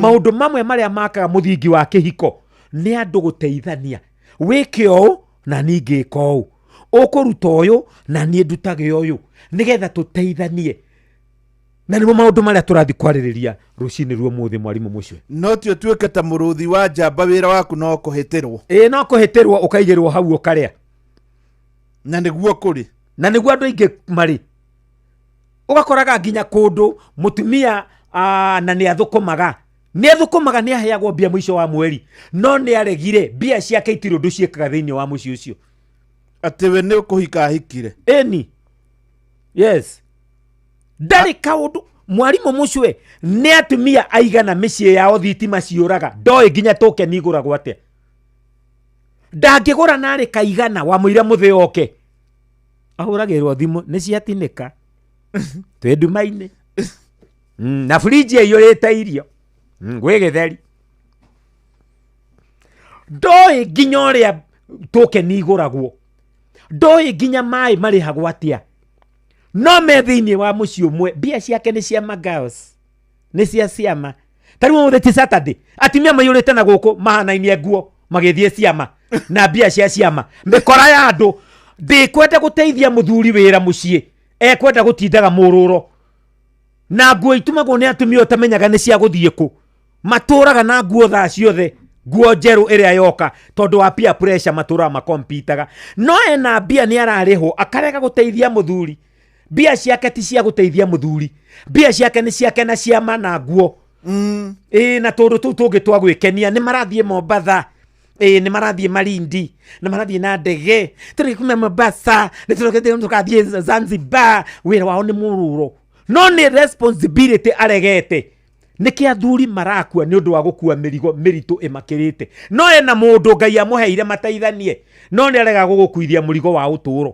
Maũndũ mamwe marĩa makaga mũthingi wa kĩhiko nĩ andũ gũteithania. Wĩke ũũ na niĩ ngĩka ũũ, ũkũruta ũyũ na niĩ ndutage ũyũ, nĩgetha tũteithanie. Na nĩmo maũndũ marĩa tũrathiĩ kwarĩrĩria rũcinĩ ruo mũthĩ, mwarimũ mũcio. No ti ũtuĩke ta mũrũthi wa njamba, wĩra waku no kũhĩtĩrwo. Ĩĩ, no kũhĩtĩrwo, ũkaigĩrwo hau ũkarĩa. Na nĩguo kũrĩ. Na nĩguo andũ aingĩ marĩ. Ũgakoraga nginya kũndũ mũtumia na nĩ athũkũmaga, nĩ athũkũmaga, nĩ aheagwo mbia mũico wa mweri, no nĩ aregire, mbia ciake itirĩ ũndũ ciĩkaga thĩinĩ wa mũciĩ ũcio. Atĩ we nĩ kũhika ahikire. Ĩni, yes, ndarĩ kaũndũ. Mwarimũ mũcwe, nĩ atumia aigana mĩciĩ yao thitima ciũraga, ndoĩ nginya tũkeni igũragwo atĩa, ndangĩgũra narĩ kaigana wamũira mũthĩ oke ahũragĩrwo thimũ nĩ ciatinĩka, twĩ nduma-inĩ. Na fridge ĩiyũrĩte irio. Gwĩ gĩtheri, ndoĩ nginya ũrĩa tũkeni igũragwo, ndoĩ nginya maĩ marĩhagwo atĩa, no me thĩinĩ wa mũciĩ ũmwe. Mbia ciake nĩ cia magirls, nĩ cia ciama. Ta rĩu ũmũthĩ ti Saturday, atumia maiyũrĩte na gũkũ mahanainie nguo magĩthiĩ ciama na mbia cia ciama. Mĩkora ya andũ ndĩkwenda gũteithia mũthuri wĩra mũciĩ, ekwenda gũtindaga mũrũro na nguo itumagwo nĩ atumia ũtamenyaga nĩ cia gũthiĩ kũ. Matũraga na nguo thaa ciothe, nguo njerũ ĩrĩa yoka, tondũ wa peer pressure matũraga makompitaga. No ena mbia, nĩ ararĩhwo, akarega gũteithia mũthuri. Mbia ciake ti cia gũteithia mũthuri, mbia ciake nĩ ciake na ciama na nguo. Ĩĩ, na tũndũ tũu tũngĩ twa gwĩkenia. Nĩ marathiĩ Mombatha, ĩĩ, nĩ marathiĩ Malindi, nĩ marathiĩ na ndege, tũrĩ kuma Mombasa nĩ tũrokete tũkathiĩ Zanzibar. Wĩra wao nĩ mũrũro, no nĩ responsibility aregete. Nĩkĩ athuri marakua? Nĩ ũndũ wa gũkua mĩrigo mĩritũ ĩmakĩrĩte. No ena mũndũ Ngai amũheire mateithanie, no nĩ arega gũgũkuithia mũrigo wa ũtũũro.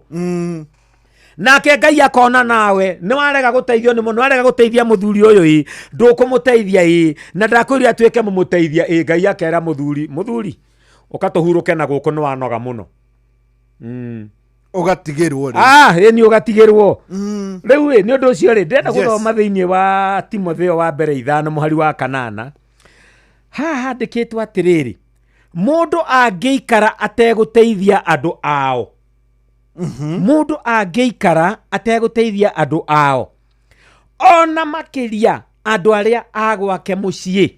Nake Ngai akona nawe nĩ warega gũteithio nĩ mũndũ, warega gũteithia mũthuri ũyũ, ĩ ndũkũmũteithia, ĩ na ndakwĩrire atuĩke mũmũteithia. Ĩ Ngai akera mũthuri, mũthuri, ũkatũhurũke na gũkũ, nĩ wanoga mũno. Ũgatigĩrwo rĩu. Ah, ĩ nĩ ũgatigĩrwo rĩu. Ĩ nĩ ũndũ ũcio rĩ, ndĩrenda gũthoma thĩinĩ wa Timotheo wa mbere 5 mũhari wa 8. Haha handĩkĩtwo atĩrĩrĩ, mũndũ angĩikara ategũteithia andũ ao, mũndũ angĩikara ategũteithia andũ ao, ona makĩria andũ arĩa a gwake mũciĩ.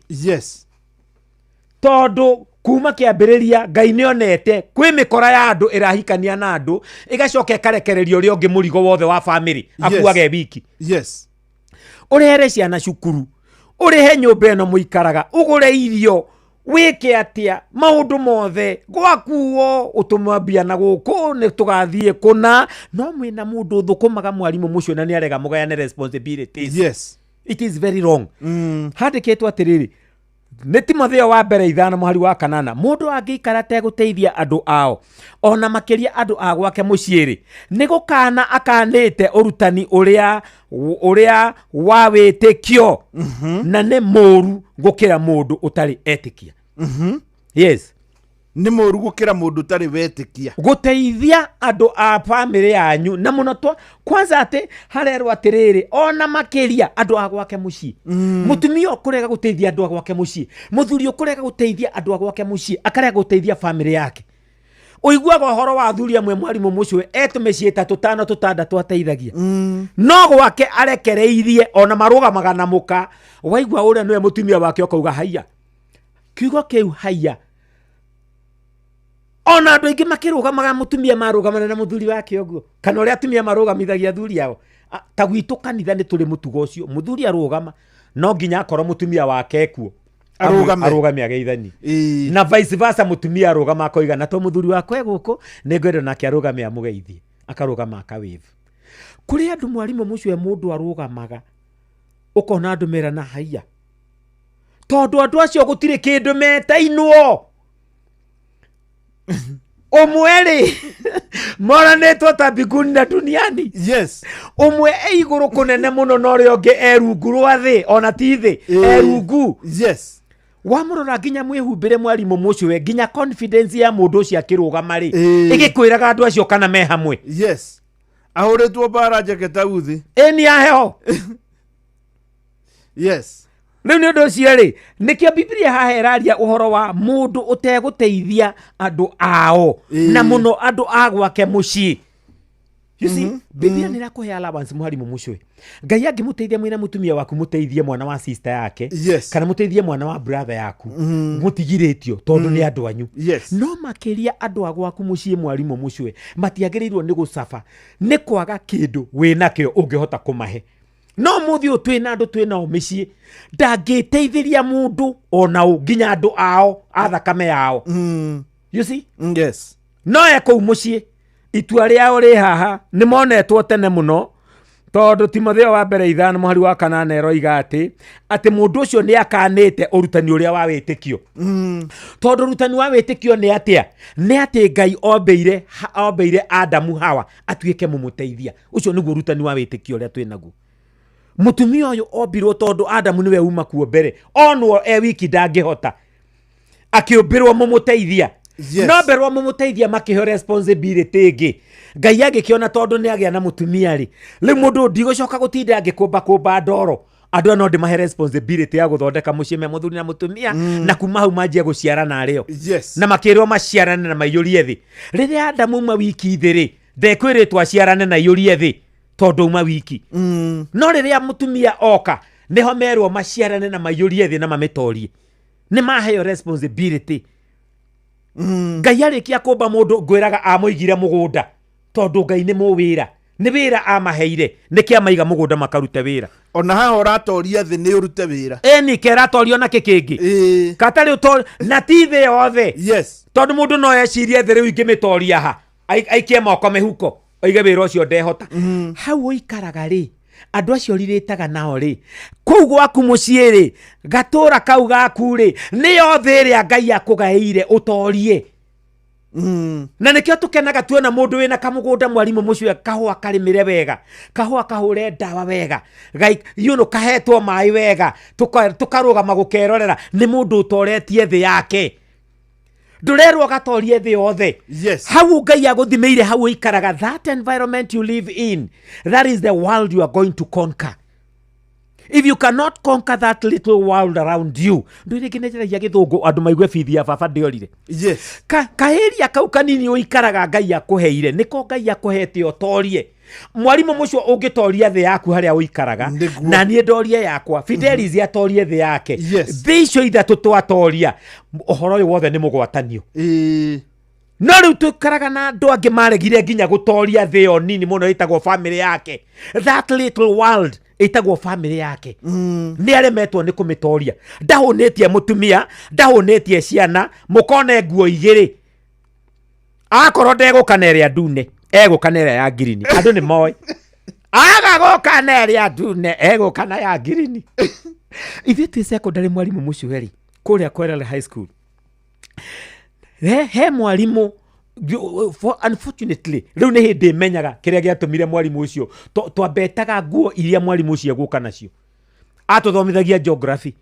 Tondũ kuma kĩambĩrĩria Ngai nĩ onete kwĩ mĩkora ya andũ ĩrahikania na andũ, ĩgacoka ĩkarekereria ũrĩa ũngĩ mũrigo wothe wa famĩlĩ akuage wiki. Ũrehere ciana cukuru, ũrĩhe nyũmba ĩno mũikaraga, ũgũre irio, wĩke atĩa maũndũ mothe, gwakuo ũtũma mbia na gũkũ nĩ tũgathiĩ kũna, no mwĩna mũndũ ũthũkũmaga, mwarimũ mũcio, na nĩ arega mũgayane responsibilities. It is very wrong. Handĩkĩtwo atĩrĩrĩ, nĩ Timotheo wa mbere 5 mũhari wa 8, mũndũ angĩikara ategũteithia andũ ao, ona makĩria andũ a gwake mũciĩ-rĩ, nĩ gũkana akanĩte ũrutani ũrĩa wa wĩtĩkio, na nĩ mũru gũkĩra mũndũ ũtarĩ etĩkia. Yes. Nĩ mũru gũkĩra mũndũ ũtarĩ wetĩkia. Gũteithia andũ a bamĩrĩ yanyu, na mũno twa kwanza atĩ harerwo atĩrĩrĩ, ona makĩria andũ a gwake mũciĩ. Mũtumia ũkũrega gũteithia andũ a gwake mũciĩ, mũthuri ũkũrega gũteithia andũ a gwake mũciĩ, akarega gũteithia bamĩrĩ yake. Ũiguaga ũhoro wa athuri amwe, mwarimũ mũcwe, etũ mĩciĩ ta tũtano tũtandatũ ateithagia, no gwake arekereirie, ona marũgamaga na mũka. Waigua ũrĩa nĩwe mũtumia wake, ũkauga haiya, kiugo kĩu haiya. Ona andũ aingĩ makĩrũgamaga, mũtumia marũgamana na mũthuri wake ũguo, kana ũrĩa atumia marũgamithagia athuri ao. Ta gwitũ kanitha nĩ tũrĩ mũtugo ũcio, mũthuri arũgama no nginya akorwo mũtumia wake ekuo. Arũgame. Arũgame ageithanie, na vice versa, mũtumia arũgama akoiga na to mũthuri wakwa e gũkũ nĩ ngwenda nake arũgame amũgeithie, akarũgama akawĩvu. Kũrĩ andũ, mwarimũ mũcio, mũndũ arũgamaga ũkona andũ merana haiya, tondũ andũ acio gũtirĩ kĩndũ metainwo. Ũmwe rĩ, moranĩtwo ta mbinguni na duniani. Yes. Ũmwe e igũrũ kũnene mũno na ũrĩa ũngĩ e rungu rwa thĩ, ona ti thĩ, e rungu. Yes. Wamũrora nginya mwĩhumbĩre mwarimũ mũcũwe, nginya confidence ya mũndũ ũcio akĩrũgama rĩ, ĩgĩkwĩraga andũ acio kana me hamwe. Yes. Ahũrĩtwo mbara njeke ta uthi. Ĩni ya heho. Yes. Rĩu nĩ ũndũ ũcio rĩ, nĩkĩo Bibilia haha ĩraria ũhoro wa mũndũ ũtegũteithia andũ ao na mũno andũ a gwake mũciĩ. You see, Bibilia nĩ ĩrakũhe allowance mwarimũ mũcũĩ. Ngai angĩmũteithia mwĩna mũtumia waku mũteithie mwana wa sister yake. Yes. Kana mũteithie mwana wa brother yaku. Mũtigirĩtio tondũ nĩ andũ anyu. Yes. No makĩria andũ a gwaku mũciĩ mwarimũ mũcũĩ matiagĩrĩirwo nĩ gũcaba nĩ kwaga kĩndũ wĩnakĩo ũngĩhota kũmahe. No mũthĩ ũyũ twĩna andũ twĩ nao mĩciĩ ndangĩteithĩria mũndũ ona ũ nginya andũ ao a thakame yao. You see? Yes. No e kũu mũciĩ itua rĩao rĩ haha nĩ monetwo tene mũno tondũ Timotheo wa mbere 5 mũhari wa 8 ĩroiga atĩ mũndũ ũcio nĩ akanĩte ũrutani ũrĩa wa wĩtĩkio. Tondũ ũrutani wa wĩtĩkio nĩ atĩa? Nĩ atĩ Ngai ombeire Adamu Hawa atuĩke mũmũteithia. Ũcio nĩguo ũrutani wa wĩtĩkio ũrĩa twĩ naguo. Mũtumia ũyũ ombirwo tondũ Adamu nĩwe uma kuo mbere, onwo e wiki ndangĩhota, akĩũmbĩrwo mũmũteithia. Yes. No mberwo mũmũteithia makĩheo responsibility ĩngĩ. Ngai agĩkĩona tondũ nĩ agĩa na mũtumia rĩ, rĩu mũndũ ũyũ ndigũcoka gũtinda angĩkũmba kũmba ndoro. Andũ aya no ndĩmahe responsibility ya gũthondeka mũciĩ me mũthuri na mũtumia, na kuma hau manjie gũciarana arĩo. Yes. Na makĩrwo maciarane na maiyũrie thĩ. Rĩrĩa Adamu auma wiki thĩ rĩ, ndekwĩrĩtwo aciarane na aiyũrie thĩ tondũ auma wiki. No rĩrĩa mũtumia oka, nĩho merwo maciarane na maiyũrie thĩ na mamĩtorie. Nĩ maheo responsibility. Ngai arĩkia kũmba mũndũ ngwĩraga amũigire mũgũnda tondũ Ngai nĩ mũwĩra. Nĩ wĩra amaheire, nĩkĩ amaiga mũgũnda makarute wĩra. Ona haha ũratoria thĩ nĩ ũrute wĩra. Ĩni keratorio na kĩ kĩngĩ. Katarĩ ũtorio na ti thĩ yothe. Yes. Tondũ mũndũ no ecirie thĩ rĩu ingĩmĩtoria ha. Aikie moko mĩhuko oige wĩra ũcio ndehota. Hau ũikaraga rĩ, andũ acio rirĩtaga nao rĩ, kũu gwaku mũciĩ rĩ, gatũra kau gaku rĩ, nĩyo thĩ ĩrĩa Ngai akũgaĩire ũtorie. Na nĩkĩo tũkenaga tuona mũndũ wĩna kamũgũnda mwarimũ mũciĩ, kahũa karĩmĩre wega, kahũa kahũre ndawa wega, kahetwo maĩ wega, tũkarũgama gũkerorera, nĩ mũndũ ũtoretie thĩ yake. Ndũrerwo gatorie thĩ yothe. Yes. Hau Ngai agũthimĩire hau ũikaraga, that environment you live in, that is the world you are going to conquer. If you cannot conquer that little world around you, ndũire nginenjeragia gĩthũngũ andũ maigue bithi ya baba ndĩorire. Yes. Kaĩria kau kanini ũikaraga Ngai akũheire, nĩko Ngai akũhete ũtorie. Mwarimũ mũcio ũngĩtoria thĩ yaku harĩa ũikaraga, na niĩ ndorie yakwa, Fidelis atorie thĩ yake. Yes. Thĩ icio ithatũ twatoria, ũhoro ũyũ wothe nĩ mũgwatanio. No rĩu tũikaraga na andũ angĩ maregire nginya gũtoria thĩ ĩyo nini mũno ĩtagwo family yake. That little world ĩtagwo family yake. Nĩ aremetwo nĩ kũmĩtoria. Ndahũnĩtie mũtumia, ndahũnĩtie ciana, mũkone nguo igĩrĩ. Akorwo ndegũka na ĩrĩa ndune, egũka na ĩrĩa ya ngirini. Andũ nĩ moĩ. Aga gũka na ĩrĩa ndune, egũka na ya ngirini. Ithuĩ twĩ secondary mwarimũ Mũcuheri, kũrĩa Kwerere High School. He mwarimũ, unfortunately, rĩu nĩ hĩndĩ menyaga kĩrĩa gĩatũmire mwarimũ ũcio. Twambetaga nguo iria mwarimũ ũcio egũka nacio. Atũthomithagia geography.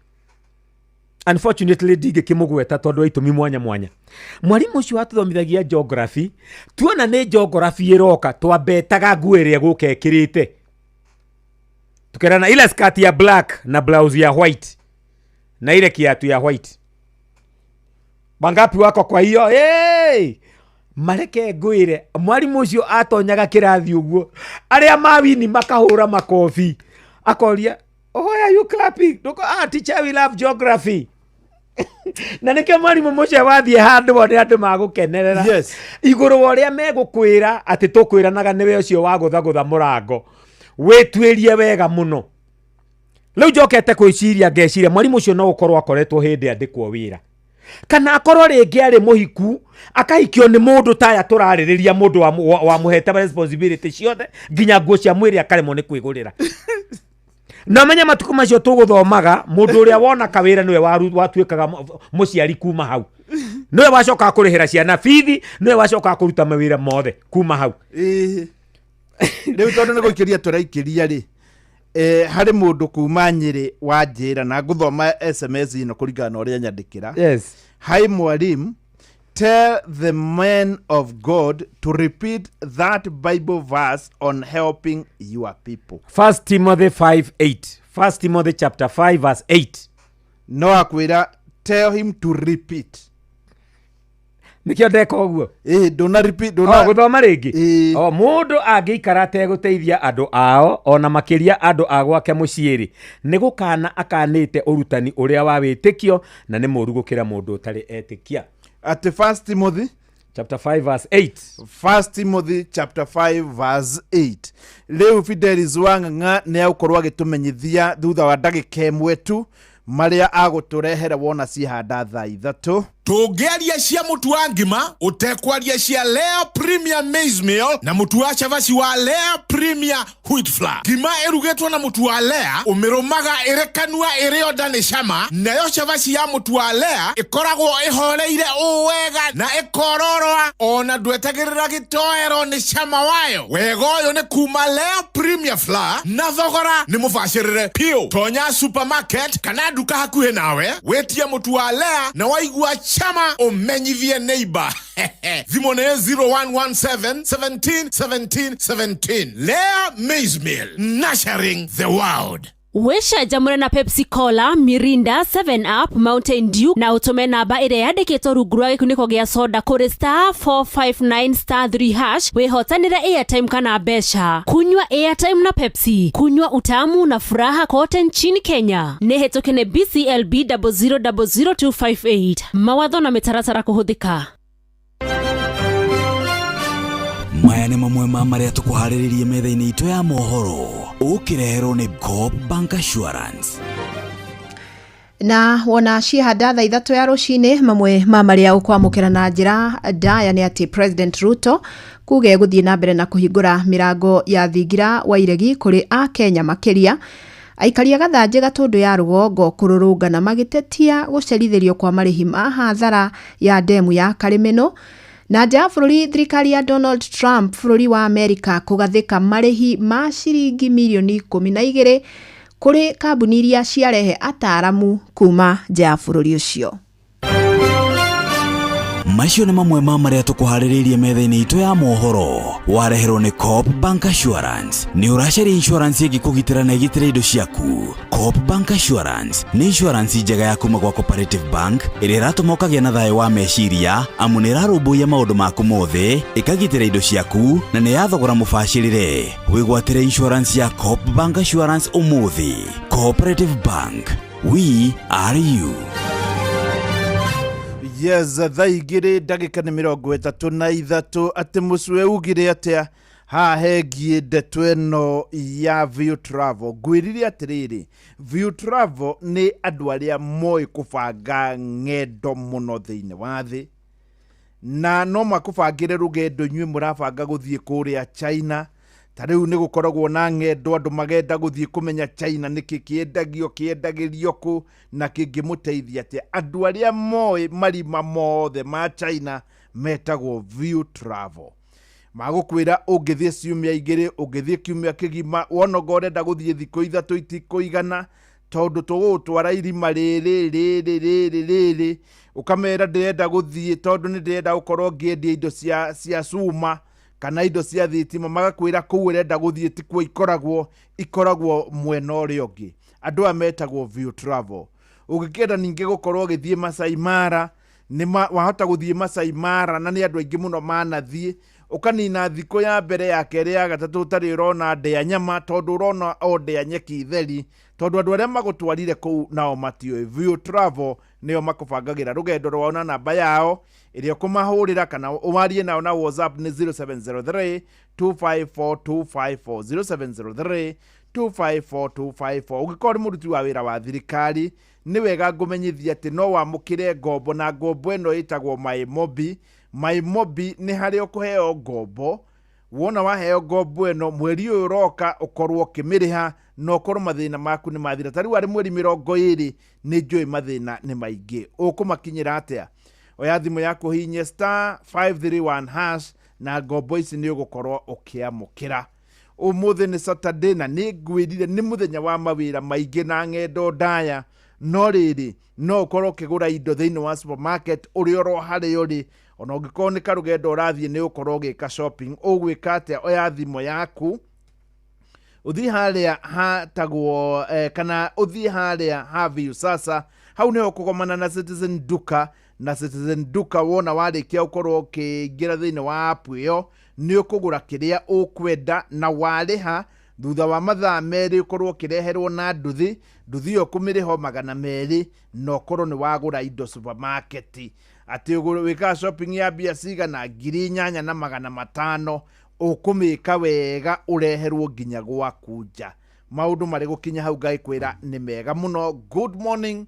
Unfortunately, ndingĩkĩmũgweta tondũ wa itũmi mwanya mwanya. Mwarimũ ũcio watũthomithagia geography, tuona nĩ geography ĩroka, twambetaga nguo ĩrĩa egũka ĩkĩrĩte. Tukerana ile skirt ya black na blouse ya white na ile kiatu ya white. Wangapi wako kwa hiyo? Hey! Mareke ngwĩre, mwarimũ ũcio atonyaga kĩrathi ũguo, arĩa mawini makahũra makobi. Akoria, oh, why are you clapping? Ndũko, teacher, we love geography. Na nĩkĩo mwarimũ mũcio wathiĩ handũ wone andũ magũkenerera. Yes. Igũrũ wa ũrĩa megũkwĩra atĩ tũkwĩranaga nĩwe ũcio wa gũthagũtha mũrango. Wĩtuĩrie wega mũno. Rĩu njokete gwĩciria ngeciria mwarimũ ũcio no gũkorwo akoretwo hĩndĩ andĩkwo wĩra. Kana akorwo rĩngĩ arĩ mũhiku, akahikio nĩ mũndũ ta aya tũrarĩrĩria, mũndũ wamũhete responsibility ciothe, nginya nguo cia mwĩrĩ akaremwo nĩ kwĩgũrĩra. Na ũmenye matukũ macio tũgũthomaga, mũndũ ũrĩa wona kawĩra nĩwe watuĩkaga mũciari kuma hau. Nĩwe wacokaga kũrĩhĩra ciana bithi, nĩwe wacokaga kũruta mawĩra mothe kuma hau. Ĩĩ. Rĩu tondũ nĩ gũikĩria tũraikĩria rĩ, harĩ mũndũ kuma Nyĩrĩ wanjĩra na ngũthoma SMS ĩno kũringana na ũrĩa nyandĩkĩra. Hi mwalimu, tell the man of God to repeat that Bible verse on helping your people. First Timothy 5:8. First Timothy chapter 5 verse 8. No akwĩra tell him to repeat. Nĩkĩo ndeka ũguo. Ĩĩ, ndũna repeat, ndũna. O gũthoma rĩngĩ. O mũndũ angĩikara ategũteithia andũ ao ona makĩria andũ a gwake mũciĩ-rĩ, nĩ gũkana akanĩte ũrutani ũrĩa wa wĩtĩkio na nĩ mũũru gũkĩra mũndũ ũtarĩ etĩkia. Atĩ First Timothy chapter 5 verse 8. First Timothy chapter 5 verse 8. Rĩu Fidelis Wang'ang'a nĩ agũkorwo agĩtũmenyithia thutha wa ndagĩka ĩmwe tu marĩa agũtũrehera wona ciahanda thaa 3. Tũngĩaria cia mũtu wa ngima ũtekwaria cia Lea Premier Maize Meal na mũtu wa cabaci wa Lea Premier Wheat Flour. Ngima ĩrugĩtwo na mũtu wa Lea ũmĩrũmaga ĩrĩ kanua ĩrĩ o nda nĩ cama, nayo cabaci ya mũtu wa Lea ĩkoragwo ĩhoreire ũũ wega na ĩkororoa ona ndwetagĩrĩra gĩtoero nĩ cama wayo. Wega ũyũ nĩ kuma Lea Premier Flour na thogora nĩ mũbacĩrĩre piũ. Tonya supermarket kana nduka hakuhĩ nawe wĩtie mũtu wa Lea na waigua chama ũmenyithie neighbor. Thimũ nĩ 0117 17 17 17. Lea Maize Meal, nurturing the world. Wĩcanjamũre na Pepsi Cola, Mirinda, 7 Up, Mountain Dew na ũtũme namba ĩrĩa yandĩkĩtwo rungu rwa gĩkunĩko gĩa soda kũrĩ star 459 star 3 hash wĩhotanĩre airtime kana mbeca. Kunywa airtime na Pepsi, kunywa utamu na furaha kote nchini Kenya. Nĩ hĩtũke nĩ BCLB 0000258. Mawatho na mĩtaratara kũhũthĩka. Maya nĩ mamwe ma marĩa tũkũharĩrĩrie metha-inĩ itũ ya mohoro ũkĩreherwo nĩ Coop Bank Assurance. Na wona ciahanda thaa 3 ya rũcinĩ, mamwe ma marĩa ũkwamũkĩra na njĩra ndaya nĩ atĩ President Ruto kuga egũthiĩ na mbere na kũhingũra mĩrango ya thingira wa iregi kũrĩ Akenya, makĩria aikari a Gathanjĩ Gatũndũ ya rũgongo kũrũrũngana magĩtetia gũcerithĩrio kwa marĩhi ma hathara ya ndemu ya Karĩmĩnũ. Na nja ya bũrũri, thirikari ya Donald Trump bũrũri wa Amerika kũgathĩka marĩhi ma ciringi mirioni 12 kũrĩ kambuni iria ciarehe ataaramu kuma nja ya bũrũri ũcio. Macio nĩ mamwe ma marĩa tũkũharĩrĩirie metha-inĩ itũ ya mohoro wareherwo nĩ Coop Bank Assurance. Nĩ ũracaria insurance ĩngĩkũgitĩra na ĩgitĩre indo ciaku? Coop Bank Assurance nĩ insurance njega ya kuma gwa Cooperative Bank ĩrĩa ĩratũma ũkagĩa na thayũ wa meciria amu nĩ ĩrarũmbũiya maũndũ maku mothe, ĩkagitĩra indo ciaku na nĩ ya thogora mũbacĩrĩre. Wĩgwatĩre insurance ya Coop Bank Assurance ũmũthĩ. Cooperative Bank, we are you. Yes, thaa 2 ndagĩka nĩ 33. Atĩ mũcue ugire atĩa haha hegiĩ ndeto ĩno ya View Travel? Ngwĩrire atĩrĩrĩ, View Travel nĩ andũ arĩa moĩ kũbanga ng'endo mũno thĩinĩ wa thĩ, na no makũbangĩre rũgendo inyuĩ mũrabanga gũthiĩ kũrĩa China. Ta rĩu nĩ gũkoragwo na ng'endo andũ magenda gũthiĩ kũmenya China nĩkĩ kĩendagio, kĩendagĩrio kũ na kĩngĩmũteithia atĩa. Andũ arĩa moĩ marima mothe ma China metagwo View Travel. Magũkwĩra ũngĩthiĩ ciumia 2, ũngĩthiĩ kiumia kĩgima, wona ũngĩ ũrenda gũthiĩ thikũ 3 itikũigana tondũ tũgũgũtwara irima rĩrĩ rĩrĩ rĩrĩ rĩrĩ. Ũkamera ndĩrenda gũthiĩ tondũ nĩ ndĩrenda gũkorwo ngĩendia indo cia cuma kana indo cia thitima, magakwĩra kũu ũrenda gũthiĩ tikuo ikoragwo, ikoragwo mwena ũrĩa ũngĩ. Andũ aya metagwo View Travel. Ũngĩkĩenda ningĩ gũkorwo ũgĩthiĩ Masai Mara, wahota gũthiĩ Masai Mara na nĩ andũ aingĩ mũno manathiĩ, ũkanina thikũ ya mbere, ya kerĩ, ya gatatũ ũtarĩ ũrona ndĩa nyama tondũ ũrona o ndĩa nyeki theri, tondũ andũ arĩa magũtwarire kũu nao matiũĩ. View Travel nĩo makũbangagĩra rũgendo rwao, na namba yao ĩrĩa ũkũmahũrĩra kana warie nao na WhatsApp nĩ 0703 254 254, 0703 254 254. Ũngĩkorwo nĩ mũruti wa wĩra wa thirikari, nĩ wega ngũmenyithia atĩ no wamũkĩre ngombo, na ngombo ĩno ĩtagwo MyMobi. MyMobi nĩ harĩa ũkũheo ngombo. Wona waheo ngombo ĩno, mweri ũyũ ũroka ũkorwo ũkĩmĩrĩha na ũkorwo mathĩna maku nĩ mathira. Ta rĩu arĩ mweri 20 nĩ njũĩ mathĩna nĩ maingĩ, ũkũmakinyĩra atĩa? Oya thimũ yaku ũhihinye star 531 hash na ngombo ici nĩ ũgũkorwo ũkĩamũkĩra. Ũmũthĩ nĩ Saturday na nĩ ngwĩrire nĩ mũthenya wa mawĩra maingĩ na ng'endo ndaya, no rĩrĩ no ũkorwo ũkĩgũra indo thĩinĩ wa supermarket ũrĩ oro harĩa ũrĩ. Ona ũngĩkorwo nĩ karũgendo ũrathiĩ nĩ ũkorwo ũgĩka shopping. Ũgwĩka atĩa? Oya thimũ yaku ũthiĩ harĩa hatagwo kana ũthiĩ harĩa ha Viusasa, hau nĩho ũkũgomana na Citizen Duka. Na Citizen Duka wona warĩkia gũkorwo ũkĩingĩra thĩinĩ wa app ĩyo, nĩ ũkũgũra kĩrĩa ũkwenda na warĩha thutha wa mathaa 2 ũkorwo ũkĩreherwo na nduthi. Nduthi ĩyo ũkũmĩrĩha 200 na ũkorwo nĩ wagũra indo supermarket. Atĩ wĩkaga shopping ya mbia cigana? 8500, ũkũmĩka wega ũreherwo nginya gwaku nja. Maũndũ marĩ gũkinya hau ngagĩkwĩra nĩ mega mũno. Good morning,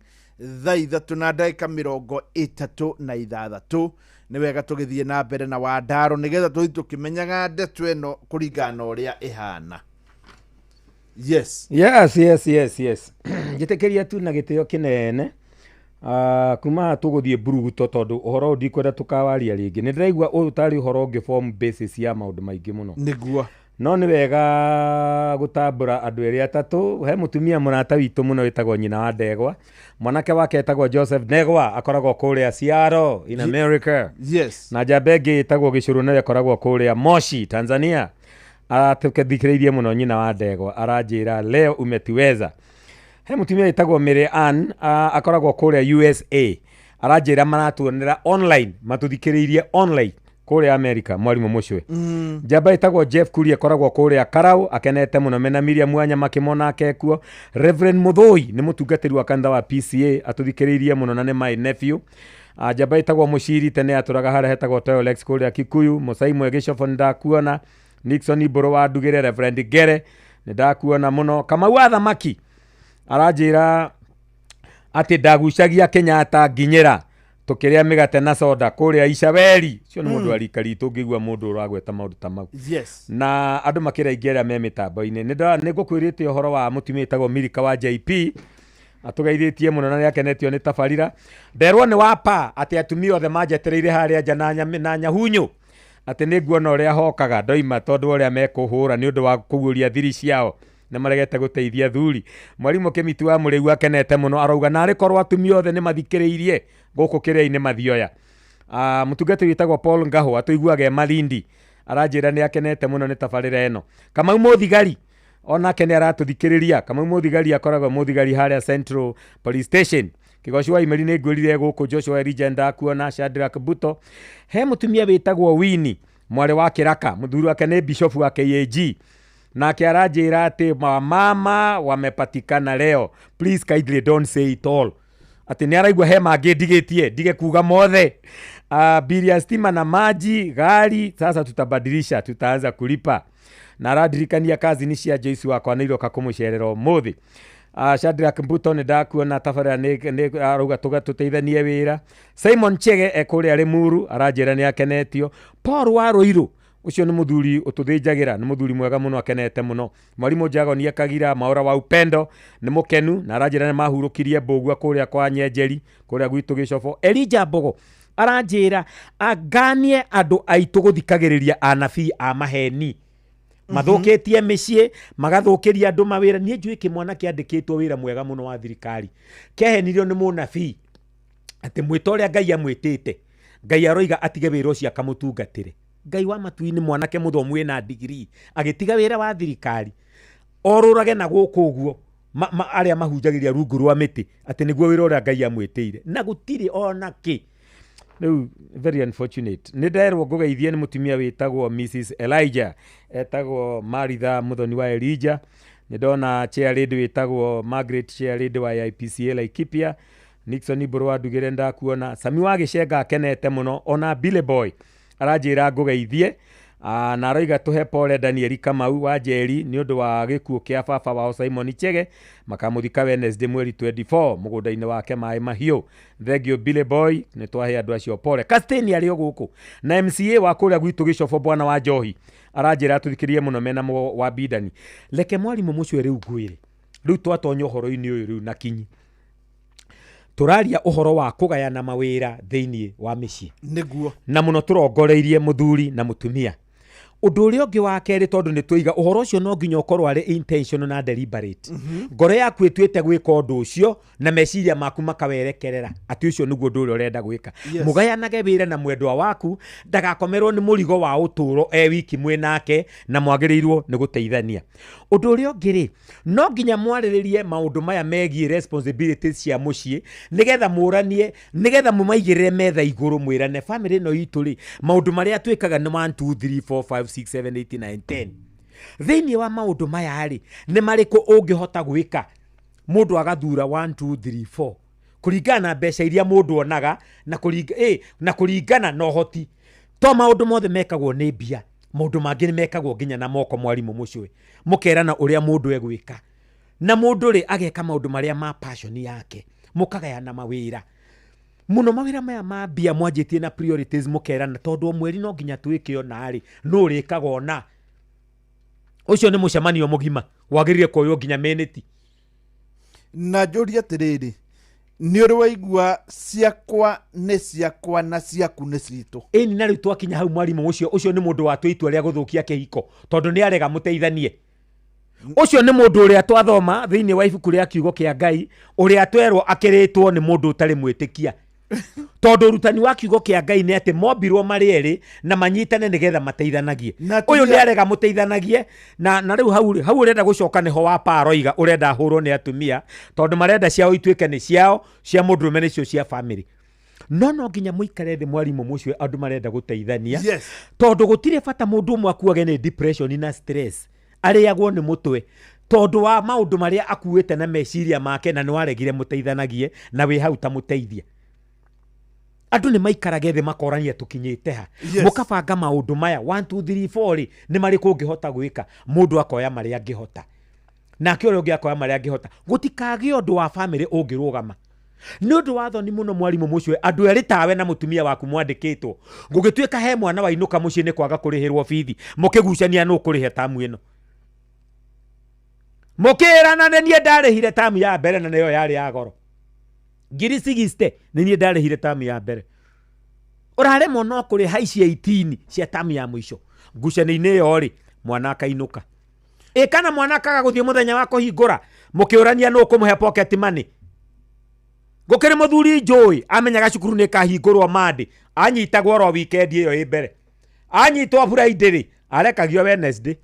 thaa 3 na ndagĩka 36. Nĩ wega tũgĩthiĩ na mbere na Wandaro nĩgetha tũthiĩ tũkĩmenyaga ndeto ĩno kũringana na ũrĩa ĩhana. Yes. Yes, yes, yes, yes. Njĩtĩkĩria tu na gĩtĩo kĩnene. Kuma haha tũgũthiĩ mburuguto tondũ ũhoro ũyũ ndikwenda tũkawaria rĩngĩ. Nĩ ndĩraigua ũyũ tarĩ ũhoro ũngĩ form basis ya maũndũ maingĩ mũno. Nĩguo. No nĩ wega gũtambũra andũ erĩ atatũ. He mũtumia mũrata witũ mũno wĩtagwo nyina wa Ndegwa. Mwanake wake etagwo Joseph Ndegwa, akoragwo kũrĩa Seattle in America. Yes. Na njamba ĩngĩ ĩtagwo Gĩcũrũ nayo ĩkoragwo kũrĩa Moshi, Tanzania. Aratũthikĩrĩirie mũno nyina wa Ndegwa, aranjĩra leo umetuweza. He mũtumia wĩtagwo Mary Ann, akoragwo kũrĩa USA. Aranjĩra maratuonera online, matũthikĩrĩirie online kũrĩa America, mwarimũ Mũcwe. Njamba ĩtagwo Jeff Kuria akoragwo kũrĩa Karau, akenete mũno mena Miriam Mwanya makĩmona akekuo. Reverend Mũthũi nĩ mũtungatĩri wa kanitha wa PCA, atũthikĩrĩirie mũno na nĩ my nephew. Njamba ĩtagwo Mũciri tene atũraga harĩa hetagwo Toyolex kũrĩa Kikuyu. Mũcai Mwege Cobo nĩ ndakuona. Nixon Mbũrũ wa Ndugĩre, Reverend Ngere nĩ ndakuona mũno. Kamau wa Thamaki aranjĩra atĩ ndagucagia Kenyatta nginyĩra tũkĩrĩa mĩgate na soda kũrĩa Icaweri. Ũcio nĩ mũndũ wa rika ritũ, ũngĩigua mũndũ ũragweta maũndũ ta mau. Yes. Na andũ makĩra aingĩ arĩa me mĩtambo-inĩ. Nĩ ngũkwĩrĩte ũhoro wa mũtumia wĩtagwo Milika wa JP, atũgeithĩtie mũno na nĩakenetio nĩ tabarĩra. Nderwo nĩ wapa atĩ atumia othe manjetereire harĩa nja na nyahunyũ, atĩ nĩ nguona ũrĩa hokaga ndoima tondũ ũrĩa mekũhũra nĩ ũndũ wa kũguũria thiri ciao nĩ maregete gũteithia thuri. Mwarimũ Kĩmiti wa Mũrĩu akenete mũno, arauga narĩ korwo atumia othe nĩ mathikĩrĩirie gũkũ kĩrĩa-inĩ mathioya. Mũtungatĩri wĩtagwo Paul Ngaho atũiguaga e Malindi, aranjĩra nĩ akenete mũno nĩ tabarĩra ĩno. Kamau Mũthigari onake nĩ aratũthikĩrĩria. Kamau Mũthigari akoragwo mũthigari harĩa Central Police Station. Kĩgoci wa Imeri nĩ ngwĩrire gũkũ, Joshua Elijah ndakuona, Shadrack Buto. He mũtumia wĩtagwo Winnie, mwarĩ wa Kĩraka, mũthuri wake nĩ bishop wa KAG. Nake aranjĩra atĩ mama wamepatikana leo, please kindly don't say it all. Atĩ nĩ araigua he mangĩ ndigĩtie, ndige kuga mothe. Bili ya stima na maji gari sasa tutabadilisha, tutaanza kulipa. Na arandirikania kazi ni cia Joyce wakwa nĩ iroka kũmũcerera ũmũthĩ. Shadrack Mbuto nĩ ndakuona tabarĩra nĩ arauga tũteithanie wĩra. Simon Chege e kũrĩa Limuru aranjĩra nĩ akenetio. Paul wa Ruiru ũcio nĩ mũthuri ũtũthĩnjagĩra, nĩ mũthuri mwega mũno, akenete mũno. Mwarimũ Jagonia Kagira Maura wa Upendo nĩ mũkenu na aranjĩra nĩ mahurũkirie mbũgua kũrĩa kwa Nyenjeri kũrĩa gwitũ Gĩcobo. Elijah Mbogo aranjĩra anganie andũ aitũ gũthikagĩrĩria anabii a maheni. Mathũkĩtie mĩciĩ, magathũkĩria andũ mawĩra. Niĩ njũĩ kĩmwana kĩandĩkĩtwo wĩra mwega mũno wa thirikari, kĩahenirio nĩ mũnabii atĩ mwĩto ũrĩa Ngai amwĩtĩte, Ngai aroiga atige wĩra ũcio akamũtungatĩre. Ngai wa matu-inĩ, mwanake mũthomu wĩna degree agĩtiga wĩra wa thirikari orũrage na gũkũ ũguo arĩa mahunjagĩria rungu rwa mĩtĩ atĩ nĩguo wĩra ũrĩa Ngai amwĩtĩire, na gũtirĩ ona kĩ. Rĩu very unfortunate. Nĩ nderwo ngũgeithie nĩ mũtumia wĩtagwo Mrs Elijah, etagwo Maritha mũthoni wa Elijah. Nĩ ndona chair lady wĩtagwo Margaret, chair lady wa IPCA Laikipia. Nixon Mbũrũ wa Ndugĩre ndakuona. Sami wa Gĩcenga akenete mũno, ona Billy Boy aranjĩra ngũgeithie. Na aroiga tũhe pole Daniel Kamau wa Njeri nĩ ũndũ wa gĩkuũ kĩa baba wao Simon Chege, makamũthika Wednesday mweri 24 mũgũnda-inĩ wake Maĩ Mahiũ. Thank you Billy Boy, nĩ twahe andũ acio pole. Castini arĩ o gũkũ na MCA wa kũrĩa gwitũ Gĩcobo bwana wa Njohi aranjĩra atũthikĩrie mũno mena wa Bidani. Reke mwarimũ Mũcwe rĩu ngwĩre, rĩu twatonya ũhoro-inĩ ũyũ rĩu na kinyi. Tũraria ũhoro wa kũgayana mawĩra thĩinĩ wa mĩciĩ. Nĩguo. Na mũno tũrongoreirie mũthuri na mũtumia. Ũndũ ũrĩa ũngĩ wa kerĩ, tondũ nĩ tũiga ũhoro ũcio no nginya ũkorwo arĩ intentional na deliberate. Ngoro yaku ĩtuĩte gwĩka ũndũ ũcio na meciria maku makawerekerera atĩ ũcio nĩguo ũndũ ũrĩa ũrenda gwĩka. Mũgayanage wĩra na mwendwa waku ndagakomerwo nĩ mũrigo wa ũtũũro e wiki mwĩ nake, na mwagĩrĩirwo nĩ gũteithania. Ũndũ ũrĩa ũngĩ rĩ, no nginya mwarĩrĩrie maũndũ maya megiĩ responsibilities cia mũciĩ, nĩgetha mũranie, nĩgetha mũmaigĩrĩre metha igũrũ, mwĩrane family ĩno itũ rĩ, maũndũ marĩa twĩkaga nĩ 1 2 3 4 5 6 7 8 9 10. Thĩinĩ wa maũndũ maya rĩ, nĩ marĩkũ ũngĩhota gwĩka? Mũndũ agathura 1 2 3 4 kũringana na mbeca iria mũndũ onaga na na kũringana na ũhoti. To maũndũ mothe mekagwo nĩ mbia, maũndũ mangĩ nĩ mekagwo nginya na moko. Mwarimũ mũcũĩ, mũkerana ũrĩa mũndũ egwĩka, na mũndũ rĩ ageka maũndũ marĩa ma passion yake. Mũkagayana mawĩra, mũno mawĩra maya ma mbia, mwanjĩtie na priorities, mũkerana tondũ o mweri no nginya twĩke ona rĩ, nũ ũrĩkaga ona ũcio. Nĩ mũcemanio mũgima wagĩrĩire kuoywo nginya minute. Na njũrie atĩrĩrĩ, nĩ ũrĩ waigua ciakwa nĩ ciakwa na ciaku nĩ citũ? Ĩni, na rĩu twakinya hau, mwarimũ, ũcio ũcio nĩ mũndũ watua itua rĩa gũthũkia kĩhiko, tondũ nĩ arega mũteithanie. Ũcio nĩ mũndũ ũrĩa twathoma thĩinĩ wa ibuku rĩa kiugo kĩa Ngai, ũrĩa twerwo akĩrĩtwo nĩ mũndũ ũtarĩ mwĩtĩkia, tondũ ũrutani wa kiugo kĩa Ngai nĩ atĩ mombirwo marĩ erĩ na manyitane nĩgetha mateithanagie. Na ũyũ nĩ atumia- arega mũteithanagie na rĩu hau hau ũrenda gũcoka nĩho wa paroiga ũrenda ahũrwo nĩ atumia, tondũ marenda ciao ituĩke nĩ ciao, cia mũndũrũme nĩcio cia family. No nginya mũikare thĩ, mwarimũ mũcio, andũ marenda gũteithania, tondũ gũtirĩ bata mũndũ ũmwe akuage nĩ depression na stress, arĩagwo nĩ mũtwe tondũ wa maũndũ marĩa akuĩte na meciria make, na nĩ waregire mũteithanagie na wĩ hau ta mũteithia. Andũ nĩ maikarage thĩ makorania tũkinyĩte ha. Mũkabanga maũndũ maya 1 2 3 4 rĩ, nĩ marĩkũ ũngĩhota gwĩka? Mũndũ akoya marĩa angĩhota, nake ũrĩa ũngĩ akoya marĩa angĩhota. Gũtikagĩe ũndũ wa famĩlĩ ũngĩrũgama nĩ ũndũ wa thoni mũno, mwarimũ mũcio. Andũ erĩ tawe na mũtumia waku mwandĩkĩtwo, gũgĩtuĩka he mwana wainũka mũciĩ nĩ kwaga kũrĩhĩrwo bithi, mũkĩgucania nũ kũrĩhe tamu ĩno, mũkĩrana nĩ niĩ ndarĩhire tamu ya mbere, na nĩyo yarĩ ya goro, ngiri 60, nĩ niĩ ndarĩhire tamu ya mbere. Ũraremwo no kũrĩha ici 18 cia tamu ya mũico. Ngucanio-inĩ ĩyo rĩ, mwana akainũka ĩ kana mwana akaga gũthiĩ mũthenya wa kũhingũra, mũkĩũrania nũ ũkũmũhe pocket money. Gũkĩrĩ mũthuri njũĩ amenyaga cukuru nĩ ĩkahingũrwo Monday, anyitagwo oro weekend ĩyo ĩ mbere. Anyitwo Friday rĩ, arekagio Wednesday.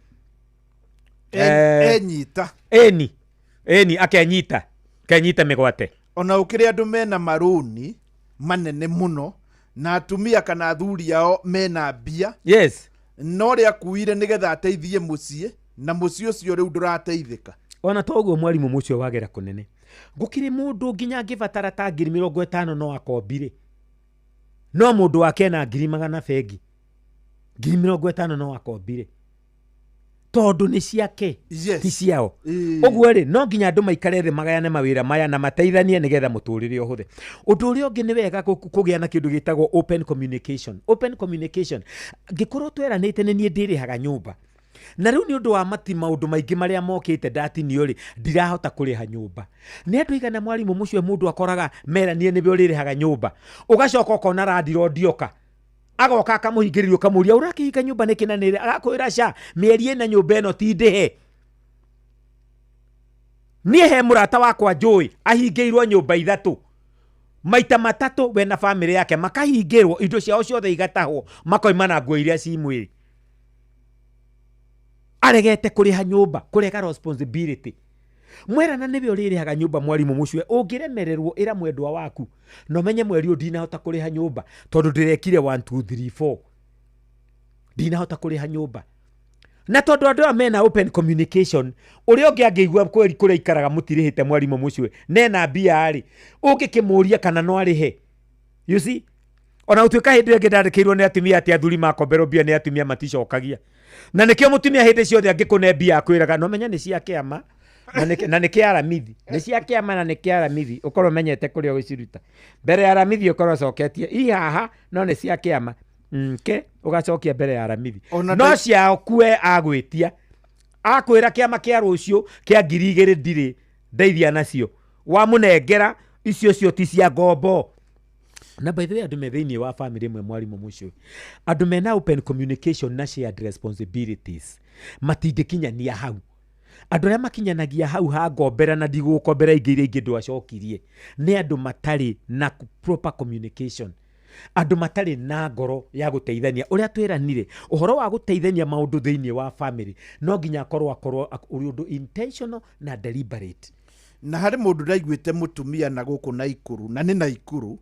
Enyita. Ĩni akenyita, kenyita mĩgwate. Ona ũkĩrĩ andũ mena marũni manene mũno na atumia kana athuri ao mena mbia, no rĩa akuire nĩgetha ateithie mũciĩ, na mũciĩ ũcio rĩu ndũrateithĩka. Ona to ũguo, mwarimũ mũcio, wagera kũnene, gũkĩrĩ mũndũ nginya angĩbatara ta 50,000 no akombire, no mũndũ wake ena 100,000 bengi, 50,000 no akombire tondũ nĩ ciake, ti ciao. Ũguo rĩ, no nginya andũ maikare thĩ magayane mawĩra maya na mateithanie nĩgetha mũtũrĩre ũhũthe. Ũndũ ũrĩa ũngĩ, nĩ wega kũgĩa na kĩndũ gĩtagwo open communication. Open communication, ngĩkorwo tweranĩte nĩ niĩ ndĩrĩhaga nyũmba, na rĩu nĩ ũndũ wa mati maũndũ maingĩ marĩa mokĩte ndatinio rĩ, ndirahota kũrĩha nyũmba. Nĩ andũ igana, mwarimũ mũcio, mũndũ akoraga meranie nĩwe ũrĩrĩhaga nyũmba, ũgacoka ũkona landlord oka, agoka akamũhingĩrĩria, ũkamũria ũrakĩhinga nyũmba nĩkĩ, na nĩrĩ agakwĩra ca mĩeri ĩna nyũmba ĩno ti ndĩhe. Niĩ he mũrata wakwa njũĩ ahingĩirwo nyũmba ithatũ maita matatũ, we na bamĩrĩ yake makahingĩrwo, indo ciao ciothe igatahwo, makoima na nguo iria ci mwĩrĩ. Aregete kũrĩha nyũmba, kũrega responsibility. Mwerana nĩwe ũrĩrĩhaga nyũmba, mwarimũ mũcue, ũngĩremererwo ĩra mwendwa waku na ũmenye mweri ũyũ ndinahota kũrĩha nyũmba tondũ ndĩrekire 1 2 3 4, ndinahota kũrĩha nyũmba. Na tondũ andũ aya mena open communication, ũrĩa ũngĩ angĩigua kweri kũrĩa ikaraga mũtirĩhĩte, mwarimũ mũcue, nena mbia rĩ, ũngĩkĩmũria kana no arĩhe, you see? Ona gũtuĩka hĩndĩ ĩyo ĩngĩ ndandĩkĩirwo nĩ atumia atĩ athuri makomberwo mbia nĩ atumia maticokagia, na nĩkĩo mũtumia hĩndĩ ciothe angĩkũne mbia akwĩraga no menya nĩ cia kĩama na nĩ kĩa aramithi, nĩ cia kĩama na nĩ kĩa aramithi, ũkorwo ũmenyete kũrĩa ũgũciruta mbere ya aramithi, ũkorwo ũcoketie i haha, no nĩ cia kĩama nke ũgacokia mbere ya aramithi. Ona no ciao kue agwĩtia akwĩra kĩama kĩa rũciũ kĩa 2000 ndirĩ ndeithia nacio, wamũnengera. Icio cio ti cia ngombo. Na by the way, andũ me thĩinĩ wa family ĩmwe, mwarimũ mũcio, andũ mena open communication na shared responsibilities matingĩkinyania hau. Andũ arĩa makinyanagia hau ha ngombera na ndigũkombera ingĩ iria ingĩ ndwacokirie nĩ andũ matarĩ na proper communication, andũ matarĩ na ngoro ya gũteithania. Ũrĩa twĩranire ũhoro wa gũteithania maũndũ thĩinĩ wa family, no nginya akorwo ũrĩ ũndũ intentional na deliberate. Na harĩ mũndũ ndaiguĩte mũtumia na gũkũ Naikuru, na nĩ Naikuru,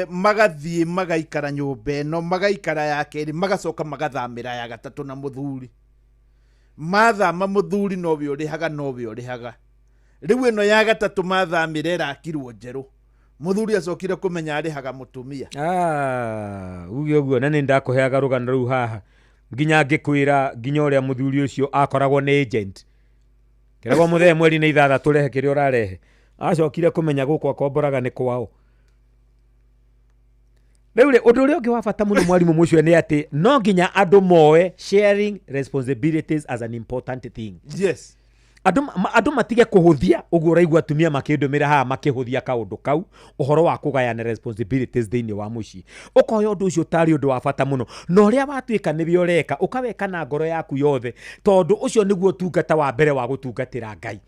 magathiĩ magaikara nyũmba ĩno, magaikara ya kerĩ, magacoka magathamĩra ya gatatũ na mũthuri. Mathama, mũthuri nowe ũrĩhaga, nowe ũrĩhaga. Rĩu ĩno ya gatatũ mathamĩra ĩrakirwo njerũ, mũthuri acokire kũmenya arĩhaga mũtumia. Ah, uge ũguo. Na nĩ ndakũheaga rũgano rũu haha, nginya ngĩkwĩra nginya ũrĩa mũthuri ũcio akoragwo nĩ agent kĩragwo mũthee mweri nĩ 6 rehe kĩrĩa ũrarehe. Acokire kũmenya gũkũ akomboraga nĩ kwao. Rĩu rĩ, ũndũ ũrĩa ũngĩ wa bata mũno, mwarimũ mũcio, nĩ atĩ no nginya andũ moe sharing responsibilities as an important thing. Andũ matige kũhũthia ũguo. Ũraigua atumia makĩndũmĩra haha makĩhũthia kaũndũ kau, ũhoro wa kũgayana responsibilities thĩinĩ wa mũciĩ. Ũkoya ũndũ ũcio tarĩ ũndũ wa bata mũno, na ũrĩa watuĩka nĩwe ũreka, ũkaweka na ngoro yaku yothe, tondũ ũcio nĩguo ũtungata wa mbere wa gũtungatĩra Ngai.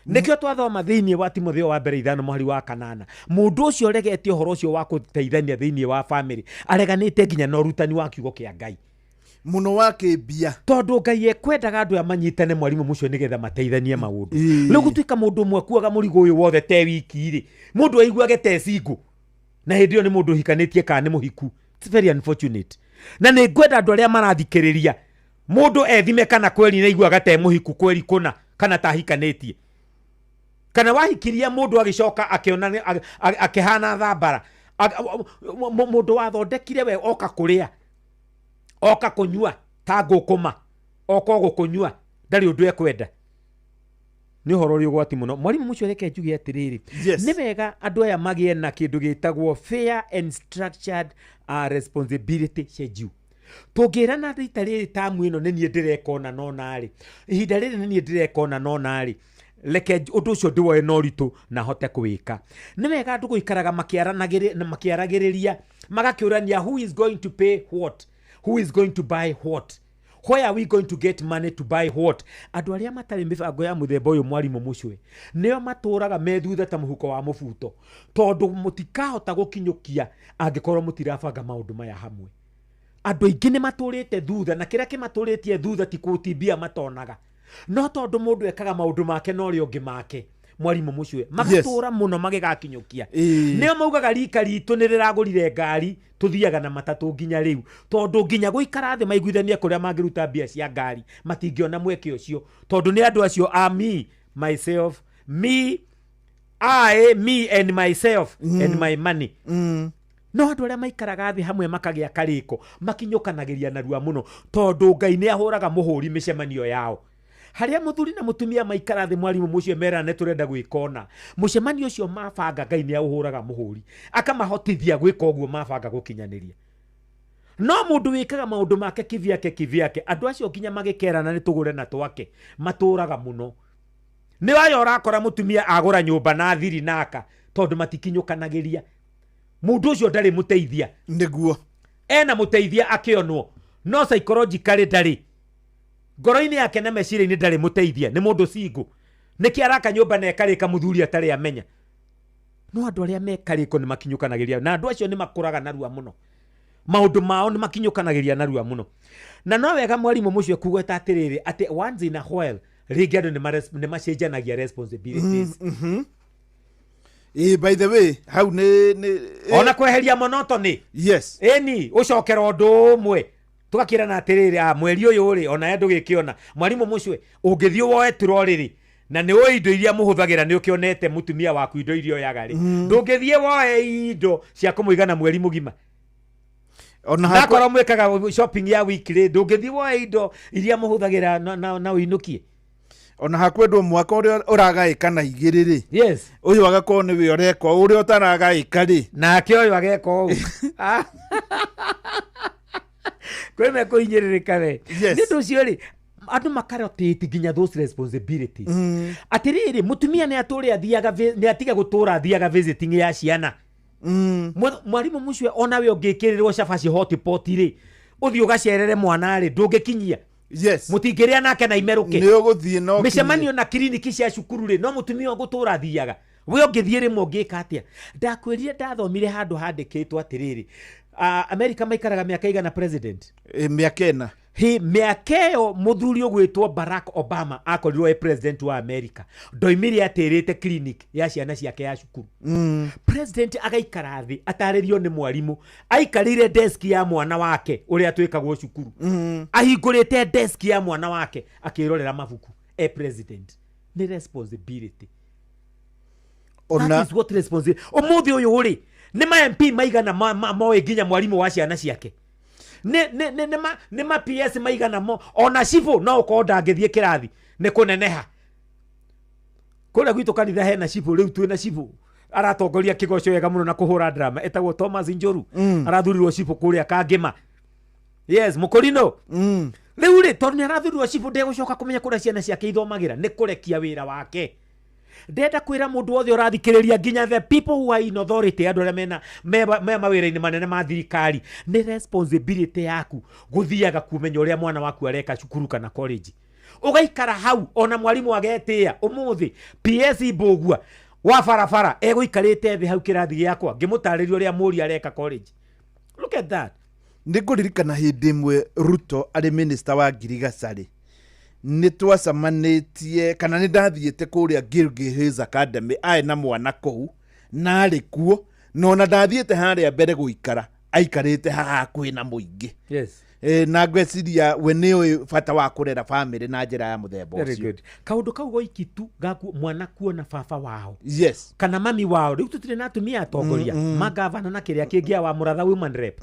Nĩkĩo twathoma thĩinĩ wa Timotheo wa mbere 5 mũhari wa 8, mũndũ ũcio ũregete ũhoro ũcio wa gũteithania thĩinĩ wa family areganĩte nginya na ũrutani wa kiugo kĩa Ngai. Mũno wa kĩmbia. Tondũ Ngai ekwendaga andũ aya manyitane, mwarimũ mũcio, nĩgetha mateithanie maũndũ. Rĩu gũtuĩka mũndũ ũmwe akuaga mũrigo ũyũ wothe te wiki rĩ, mũndũ aiguage te single, na hĩndĩ ĩyo nĩ mũndũ ũhikanĩtie kana nĩ mũhiku. It's very unfortunate. Na nĩ ngwenda andũ arĩa marathikĩrĩria, mũndũ ethime kana kweri nĩ aiguaga te mũhiku kweri kũna, kana tahikanĩtie, kana wahikirie mũndũ agĩcoka akĩona akĩhana thambara. Mũndũ wathondekire we oka kũrĩa, oka kũnyua ta ngũkũma, oka o gũkũnyua, ndarĩ ũndũ ekwenda. Nĩ ũhoro ũrĩ ũgwati mũno, mwarimũ mũcio. Reke njuge atĩrĩrĩ, nĩ wega andũ aya magĩe na kĩndũ gĩtagwo fair and structured responsibility schedule. Tũngĩrana rita rĩrĩ, tamu ĩno nĩ niĩ ndĩreka ũna nona rĩ, ihinda rĩrĩ nĩ niĩ ndĩreka ũna nona rĩ, reke ũndũ ũcio ndĩwoe na ũritũ na hote kũwĩka. Nĩ wega andũ gũikaraga makĩaragĩrĩria, magakĩũrania who is going to pay what, who is going to buy what, where are we going to get money to buy what. Andũ arĩa matarĩ mĩbango ya mũthemba ũyũ, mwarimũ mũcwe, nĩo matũraga me thutha ta mũhuko wa mũbuto, tondũ mũtikahota gũkinyũkia angĩkorwo mũtirabanga maũndũ maya hamwe. Andũ aingĩ nĩ matũrĩte thutha, na kĩrĩa kĩmatũrĩtie thutha ti kũtimbia matonaga, no tondũ mũndũ ekaga maũndũ make na ũrĩa ũngĩ make, mwarimũ mũcwe, magatũra mũno magĩgakinyũkia. Nĩo maugaga rika ritũ nĩ rĩragũrire ngari, tũthiaga na matatũ nginya rĩu, tondũ nginya gũikara thĩ maiguithanie kũrĩa mangĩruta mbia cia ngari matingĩona mweke ũcio, tondũ nĩ andũ acio a me, myself, me, I, me and myself and my money. No andũ arĩa maikaraga thĩ hamwe makagĩa karĩko makinyũkanagĩria narua mũno, tondũ Ngai nĩ ahũraga mũhũri mĩcemanio yao. Harĩa mũthuri na mũtumia maikara thĩ, mwarimũ mũcio, merana nĩ tũrenda gwĩka ũna, mũcemanio ũcio mabanga, Ngai nĩ aũhũraga mũhũri, akamahotithia gwĩka ũguo mabanga gũkinyanĩria. No mũndũ wĩkaga maũndũ make kivyake kivyake, andũ acio nginya magĩkerana nĩ tũgũre na twake, matũraga mũno. Nĩ waya ũrakora mũtumia agũra nyũmba na thiri naka, tondũ matikinyũkanagĩria. Mũndũ ũcio ndarĩ mũteithia. Nĩguo. Ena mũteithia akĩonwo, no psychologically ndarĩ, ngoro-inĩ yake na meciria-inĩ ndarĩ mũteithia. Nĩ mũndũ single, nĩkĩ araka nyũmba na ĩkarĩka mũthuri atarĩ amenya? No andũ arĩa mekarĩko nĩ makinyũkanagĩria, na andũ acio nĩ makũraga narua mũno, maũndũ mao nĩ makinyũkanagĩria narua mũno. Na no wega, mwarimũ mũcio, kugweta atĩrĩrĩ, atĩ once in a while rĩngĩ andũ nĩ macenjanagia responsibilities. Ĩ, by the way, hau nĩ Ona kweheria monotony. Ĩni ũcokera ũndũ ũmwe, tũgakĩrana atĩrĩrĩ, mweri ũyũ rĩ, ona ndũgĩkĩona, mwarimũ mũcwe, ũngĩthiĩ woe turori rĩ, na nĩ ũĩ indo iria mũhũthagĩra, nĩ ũkĩonete mũtumia waku indo iria oyaga rĩ, ndũngĩthiĩ woe indo cia kũmũigana mweri mũgima. Ona nakorwo mwĩkaga shopping ya weekly, ndũngĩthiĩ woe indo iria mũhũthagĩra na ũinũkie. Ona hakwendwo mwaka ũrĩa ũragaĩka na igĩrĩ rĩ, ũyũ agakorwo nĩwe ũreka, ũrĩa ũtaragaĩka rĩ, nake ũyũ ageka ũũ. Kwĩ mekũhinyĩrĩrĩka we. Nĩ ũndũ ũcio rĩ, Andũ makarotate nginya those responsibilities. Atĩrĩrĩ, mũtumia nĩ atũre athiaga nĩ atige gũtũra athiaga visiting ya ciana. Mwarimũ mũcio onawe ũngĩkĩrĩrwo cabaci hotpot rĩ, ũthiĩ ũgacerere mwana rĩ, ndũngĩkinyia. Yes. Mũtingĩrĩa nake na imerũke. Nĩ ũgũthiĩ no ũkinyie. Mĩcemanio na kiriniki cia cukuru rĩ, no mũtumia ũgũtũra athiaga. We ũngĩthiĩ rĩmwe ũngĩka atĩa? Ndakwĩrire ndathomire handũ handĩkĩtwo atĩrĩrĩ, America maikaraga mĩaka igana president? Mĩaka 4. Hĩ, mĩaka ĩyo mũthuri ũgwĩtwo Barack Obama akorirwo e president wa America, ndoimire atĩrĩte clinic ya ciana ciake ya cukuru. President agaikara thĩ atarĩrio nĩ mwarimũ, aikarĩire desk ya mwana wake ũrĩa twĩkagwo cukuru. Ahingũrĩte desk ya mwana wake akĩrorera mabuku e president. Nĩ responsibility. That is what responsibility. Ũmũthĩ ũyũ rĩ, nĩ ma MP maigana moĩ nginya mwarimũ wa ciana ciake. Nĩ ma PS maigana mo, ona cibũ no ũkorwo ndangĩthiĩ kĩrathi nĩ kũneneha. Kũrĩa gwitũ kanitha hena cibũ, rĩu twĩna cibũ aratongoria kĩgoco wega mũno na kũhũra drama, etagwo Thomas Njoru. Arathurirwo cibũ kũrĩa Kangĩma. Yes, mũkũrinũ. Rĩu rĩ, tondũ nĩ arathurirwo cibũ ndegũcoka kũmenya kũrĩa ciana ciake ithomagĩra, nĩ kũrekia wĩra wake. Ndenda kwĩra mũndũ wothe ũrathikĩrĩria, nginya the people who are in authority, andũ arĩa me mawĩra-inĩ manene ma thirikari, nĩ responsibility yaku gũthiaga kũmenya ũrĩa mwana waku areka cukuru kana college. Ũgaikara hau ona mwarimũ agetĩa ũmũthĩ PS Mbũgua wa barabara egũikarĩte thĩ hau kĩrathi gĩakwa ngĩmũtarĩria ũrĩa mũriũ areka college. Look at that. Nĩ ngũririkana hĩndĩ ĩmwe Ruto arĩ minister wa ngirigaca rĩ, nĩ twacemanĩtie kana nĩ ndathiĩte kũrĩa Gilgil Hills Academy, arĩ na mwana kũu na arĩ kuo, na ona ndathiĩte harĩa mbere gũikara, aikarĩte haha hakuhĩ na mũingĩ. Na ngwĩciria we nĩ ũĩ bata wa kũrera bamĩrĩ na njĩra ya mũthemba Very ũcio. good. Kaũndũ kau goiki tu gaku mwana kuona baba wao. Yes. Kana mami wao. Rĩu tũtirĩ na atumia atongoria. Magavana na kĩrĩa kĩngĩ wa Mũratha woman rep.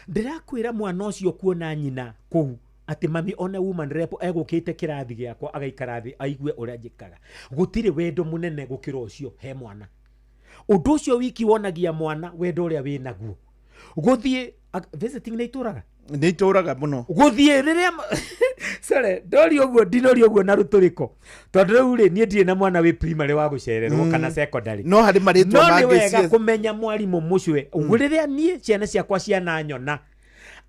Ndĩrakwĩra mwana ũcio kuona nyina kũu atĩ mami one woman rep egũkĩte kĩrathi gĩakwa agaikara thĩ aigue ũrĩa njĩkaga. Gũtirĩ wendo mũnene gũkĩra ũcio he mwana. Ũndũ ũcio wiki wonagia mwana wendo ũrĩa wĩnaguo. Gũthiĩ visiting nĩ itũraga? Nĩ itũraga mũno. Gũthiĩ rĩrĩa sorry, ndori ũguo, ndinoria ũguo na rũtũrĩko. Tondũ rĩu rĩ, niĩ ndirĩ na mwana wĩ primary wa gũcererwo kana secondary. No harĩ marĩtwa No nĩ mangĩ wega kũmenya mwarimũ mũcwe. Rĩrĩa niĩ ciana ciakwa ciananyona,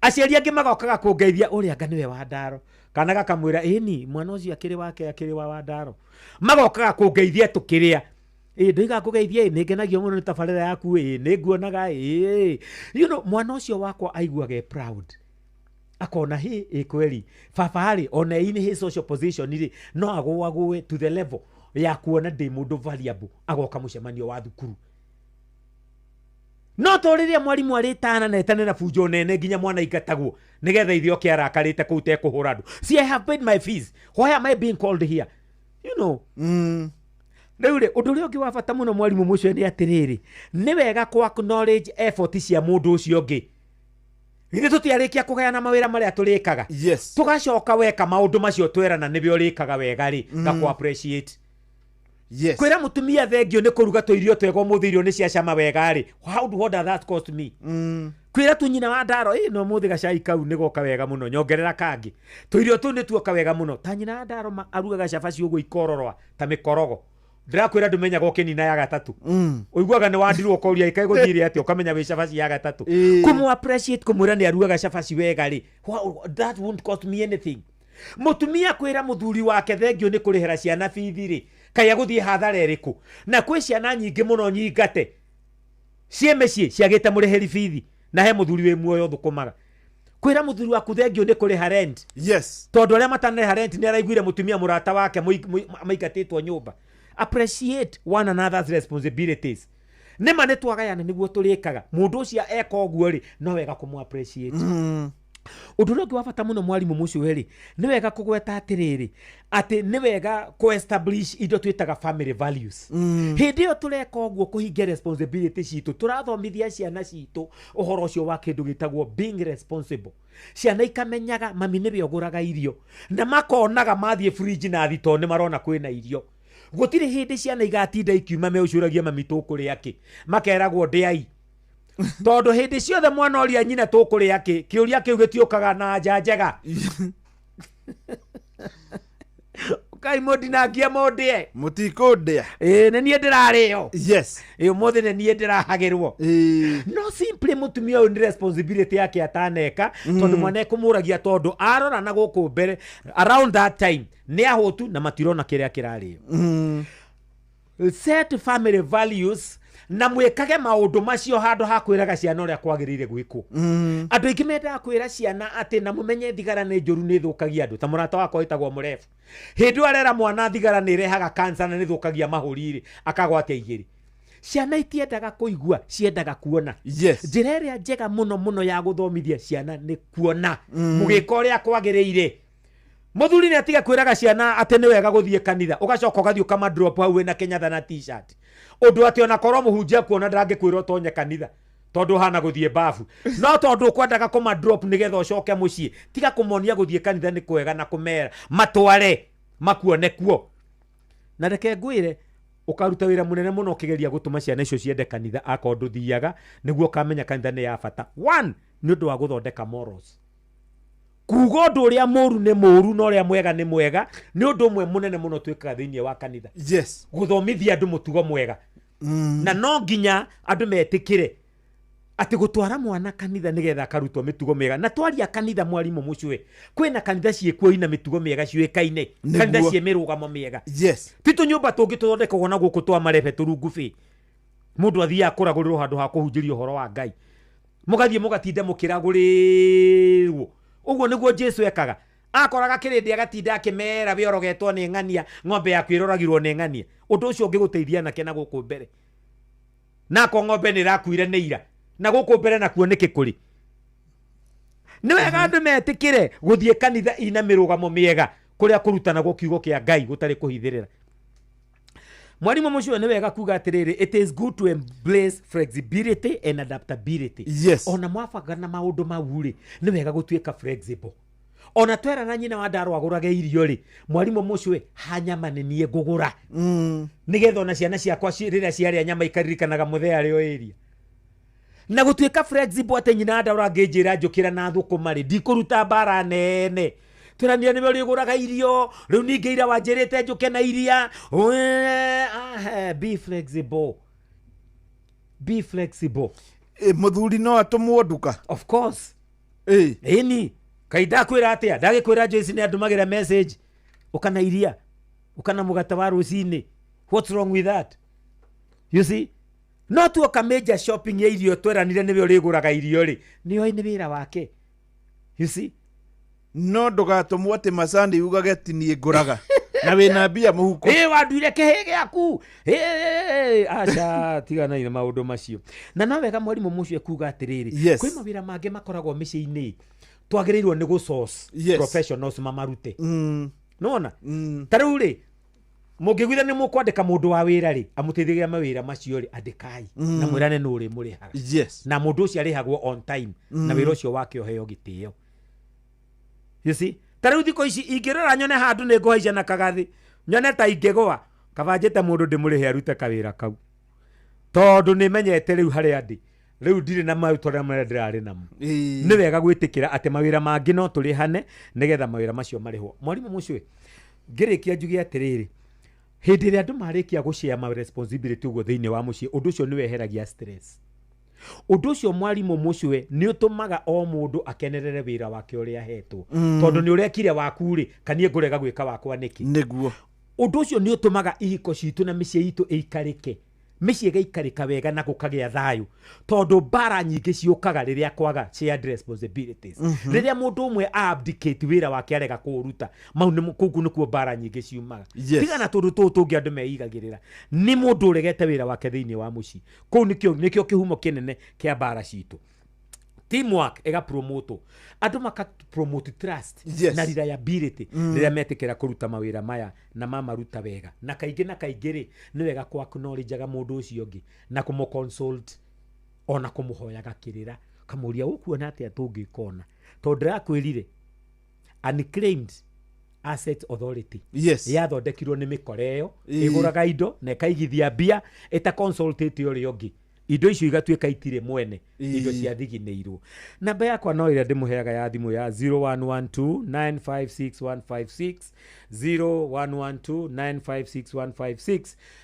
aciari angĩ magokaga kũngeithia, ũrĩa anga nĩwe wa Ndaro. Kana gakamwĩra, ĩni, mwana ũcio akĩrĩ wake, akĩrĩ wa Ndaro. Magokaga kũngeithia tũkĩrĩa. Ĩ, ndoiga ngũgeithie, ĩ, nĩngenagio mũno nĩ tabarĩra yaku, ĩ, nĩnguonaga, ĩ. You know, mwana ũcio wakwa aiguaga e proud. Akona, hĩ, ĩ kweri, baba rĩ, ona in his social position rĩ, no agũagũe to the level ya kuona ndĩ mũndũ valuable, agoka mũcemanio wa thukuru. No to rĩrĩa mwarimũ arĩtana na etane na bunjo nene nginya mwana aingatagwo, nĩgetha ithe oke arakarĩte kũu tekũhũra andũ. See, I have paid my fees. Why am I being called here? You know. Rĩu rĩ, ũndũ ũrĩa ũngĩ wa bata mũno mwarimũ mũcio nĩ atĩrĩrĩ, nĩ wega kũ acknowledge effort cia mũndũ ũcio ũngĩ. Githĩ tũtiarĩkia kũgayana mawĩra marĩa tũrĩkaga? Yes. Tũgacoka weka maũndũ macio twerana nĩwe ũrĩkaga wega rĩ, ngakũ appreciate. Yes. Kwĩra mũtumia thengio nĩ kũruga tũirio twega ũmũthĩ irio nĩ ciacama wega rĩ, how do, what does that cost me? Kwĩra tu nyina wa Ndaro, ĩ, no ũmũthĩ gacai kau nĩ goka wega mũno, nyongerera kangĩ. Tũirio tũu nĩ tuoka wega mũno. Ta nyina wa Ndaro ma arugaga cabaci ũguo ikororoa ta mĩkorogo. Ndĩrakwĩra ndũmenyaga ũkĩnina ya gatatũ. Ũiguaga nĩ wandirwo ũkoria ĩkaĩ gũthire atĩa, ũkamenya wĩ cabaci ya gatatũ. Kũmũ appreciate kũmwĩra nĩ arugaga cabaci wega rĩ, that won't cost me anything. Mũtumia kwĩra mũthuri wake thengio nĩ kũrĩhĩra ciana bithi rĩ, kaĩ agũthiĩ hathara ĩrĩkũ? Na kwĩ ciana nyingĩ mũno nyingate ciĩ mĩciĩ ciagĩte mũrĩhĩri bithi, na he mũthuri wĩ muoyo ũthũkũmaga. Kwĩra mũthuri waku thengio nĩ kũrĩha rent. Yes. Tondũ arĩa matanarĩha rent nĩ araiguire mũtumia mũrata wake maingatĩtwo nyũmba. Appreciate one another's responsibilities. Nĩ ma nĩ twagayana nĩguo tũrĩkaga. Mũndũ ũcio eka ũguo rĩ, no wega kũmũ appreciate. Ũndũ ũrĩa ũngĩ wa bata mũno mwarimũ mũcio rĩ, nĩ wega kũgweta atĩrĩrĩ, atĩ nĩ wega kũ establish indo twĩtaga family values. Hĩndĩ ĩyo tũreka ũguo kũhingia responsibility citũ, tũrathomithia ciana citũ ũhoro ũcio wa kĩndũ gĩtagwo being responsible. Ciana ikamenyaga mami nĩwe ũgũraga irio, na makonaga mathiĩ fridge na thitoo nĩ marona kwĩna irio. Gũtirĩ hĩndĩ ciana igatinda ikiuma meucũragia mami tũkũrĩa kĩ, makeragwo ndĩai. Tondũ hĩndĩ ciothe mwana oria nyina tũkũrĩa kĩ, kĩũria kĩu gĩtiũkaga na anja njega. Ũkai mũndinangie mũndĩe. Mũtikũndĩa. Ĩĩ, nĩ niĩ ndĩrarĩo. Yes. Ĩĩ, ũmũthĩ nĩ niĩ ndĩrahagĩrwo. No simply mũtumia ũyũ nĩ responsibility yake ataneka, tondũ mwana ekũmũragia, tondũ arora na gũkũ mbere around that time nĩ ahũtu na matirona kĩrĩa kĩrarĩo. Set family values na mwĩkage maũndũ macio handũ ha kwĩraga ciana ũrĩa kwagĩrĩire gwĩkwo. Andũ aingĩ mendaga kwĩra ciana atĩ na mũmenye thigara nĩ njũru, nĩ ĩthũkagia andũ. Ta mũrata wakwa wĩtagwo Mũrebu, hĩndĩ ĩyo arera mwana thigara nĩ ĩrehaga cancer na nĩ ĩthũkagia mahũri rĩ, akagwatia igĩrĩ. Ciana itiendaga kũigua, ciendaga kuona. Njĩra ĩrĩa njega mũno mũno ya gũthomithia ciana nĩ kuona mũgĩka ũrĩa kwagĩrĩire. Mũthuri nĩ atige kwĩraga ciana atĩ nĩ wega gũthiĩ kanitha, ũgacoka ũgathiĩ ũkamadrop hau wĩna kĩnyatha na T-shirt, ũndũ atĩ ona korwo mũhunjia kuona ndangĩkwĩra ũtonye kanitha tondũ ũhana gũthiĩ bafu, no tondũ ũkwendaga kũmadrop nĩgetha ũcoke mũciĩ. Tiga kũmonia gũthiĩ kanitha nĩ kwega na kũmera matware makuone kuo. Na reke ngwĩre, ũkaruta wĩra mũnene mũno ũkĩgeria gũtũma ciana icio ciende kanitha akorwo ndũthiaga, nĩguo ũkamenya kanitha nĩ ya bata. One, nĩ ũndũ wa gũthondeka morals, kuga ũndũ ũrĩa mũru nĩ mũru na ũrĩa mwega nĩ mwega, nĩ ũndũ ũmwe mũnene mũno twĩkaga thĩinĩ wa kanitha. Gũthomithia andũ mũtugo mwega. Na no nginya andũ metĩkĩre atĩ gũtwara mwana kanitha nĩgetha akarutwo mĩtugo mĩega. Na twaria kanitha, mwarimũ mũcwe, kwĩna kanitha ciĩkuo ina mĩtugo mĩega ciũĩkaine, kanitha ciĩ mĩrũgamo mĩega. Ti tũnyũmba tũngĩ tũthondekagwo na gũkũ twa marebe tũrungubĩ, mũndũ athiaga kũragũrĩrwo handũ ha kũhunjĩrio ũhoro wa Ngai, mũgathiĩ mũgatinda mũkĩragũrĩrwo. Ũguo nĩguo Jesu ekaga, akoraga kĩrĩndĩ agatinda akĩmera we orogetwo nĩ ng'ania, ng'ombe yaku ĩroragirwo nĩ ng'ania. Ũndũ ũcio ũngĩgũteithia anake na gũkũ mbere, nako ng'ombe nĩ ĩrakuire nĩ ira na gũkũ mbere nakuo nĩkĩ kũrĩ. Nĩ wega andũ metĩkĩre gũthiĩ kanitha ina mĩrũgamo mĩega, kũrĩa kũrutanagwo kiugo kĩa Ngai gũtarĩ kũhithĩrĩra. Mwarimũ mũcio, nĩ wega kuga atĩrĩrĩ, it is good to embrace flexibility and adaptability. Ona mwabanga na maũndũ mau rĩ, nĩ wega gũtuĩka flexible. Ona twerana nyina wa ndarwa agũrage irio rĩ, mwarimũ mũcio, ha nyama nĩ niĩ ngũgũra, nĩgetha ona ciana ciakwa rĩrĩa ciarĩa nyama ikaririkanaga mũthee arĩ o ĩria. Na gũtuĩka flexible atĩ nyina wa ndarwa angĩnjĩra njũkĩra na thũkũma rĩ, ndikũruta mbara nene. Tũranire nĩwe ũrĩgũraga irio, rĩu ningĩ ira wanjĩrĩte njũke na iria. Be flexible, be flexible. Mũthuri no atũmwo nduka? Of course. Ĩni, kai ndakwĩra atĩa? Ndagĩkwĩra Joyce nĩ andũmagĩra message, ũkana iria, ũkana mũgate wa rũcinĩ. What's wrong with that? You see, no tuoka major shopping ya irio, tweranire nĩwe ũrĩgũraga irio rĩ, nĩoĩ nĩ wĩra wake, you see. No ndũgatũmwo atĩ macani ugage ti niĩ ngũraga na wĩna mbia mũhuko. Ĩ, wanduire kĩhĩ gĩaku. Ĩ, aca, tiganai na maũndũ macio. Na no wega mwarimũ mũcio kuga atĩrĩrĩ, kwĩ mawĩra mangĩ makoragwo mĩciĩ-inĩ twagĩrĩirwo nĩ gũ-source professionals mamarute. Nona ta rĩu rĩ, mũngĩguitha nĩ mũkwandĩka mũndũ wa wĩra rĩ, amũteithagia mawĩra macio rĩ, andĩkai na mwĩrane nũ ũrĩmũrĩhaga. Na mũndũ ũcio arĩhagwo on time na wĩra ũcio wake ũheo gĩtĩo. You see, ta rĩu thikũ ici ingĩrora nyone handũ nĩ ngũhaica na kagathĩ, nyone ta ingĩgũa, kaba njĩte mũndũ ndĩmũrĩhe arute kawĩra kau, tondũ nĩ menyete rĩu harĩa ndĩ rĩu ndirĩ na marutwo marĩa ndĩrarĩ namo. Nĩ wega gwĩtĩkĩra atĩ mawĩra mangĩ no tũrĩhane nĩgetha mawĩra macio marĩhwo. Mwarimũ mũcio, ngĩrĩkia njuge atĩrĩrĩ, hĩndĩ ĩrĩa andũ marĩkia gũshare ma responsibility ũguo thĩinĩ wa mũciĩ, ũndũ ũcio nĩ weheragia stress. Ũndũ ũcio, mwarimũ mũcwe, nĩ ũtũmaga o mũndũ akenerere wĩra wake ũrĩa ahetwo, tondũ nĩ ũrekire waku rĩ, kaniĩ ngũrega gwĩka wakwa nĩkĩ? Ũndũ ũcio nĩ ũtũmaga ihiko citũ na mĩciĩ itũ ĩikarĩke, mĩciĩ ĩgaikarĩka wega na gũkagĩa thayũ, tondũ mbara nyingĩ ciũkaga rĩrĩa kwaga shared responsibilities. Rĩrĩa mũndũ ũmwe abdicate wĩra wake, arega kũũruta, mau nĩ kũu nĩkuo mbara nyingĩ ciumaga. Tigana tũndũ tũũ tũngĩ andũ meigagĩrĩra, nĩ mũndũ ũregete wĩra wake thĩinĩ wa mũciĩ, kũu nĩkĩo kĩhumo kĩnene kĩa mbara citũ. Teamwork ĩgapromote, andũ maka promote trust na reliability rĩrĩa metĩkĩra kũruta mawĩra maya na mamaruta wega. Na kaingĩ na kaingĩ rĩ, nĩ wega kũ acknowledgeaga mũndũ ũcio ũngĩ na kũmũ consult, ona kũmũhoyaga kĩrĩra, kamũria ũkuona atĩa tũngĩkona, tondũ ndĩrakwĩrire Unclaimed Assets Authority yathondekirwo nĩ mĩkora ĩyo ĩgũraga indo na ĩkaigithia mbia ĩta consultate ũrĩa ũngĩ. Indo icio igatuĩka itirĩ mwene, indo ciathiginĩirwo. Namba yakwa no ĩrĩa ndĩmũheaga ya thimũ ya 0112956156, 0112956156.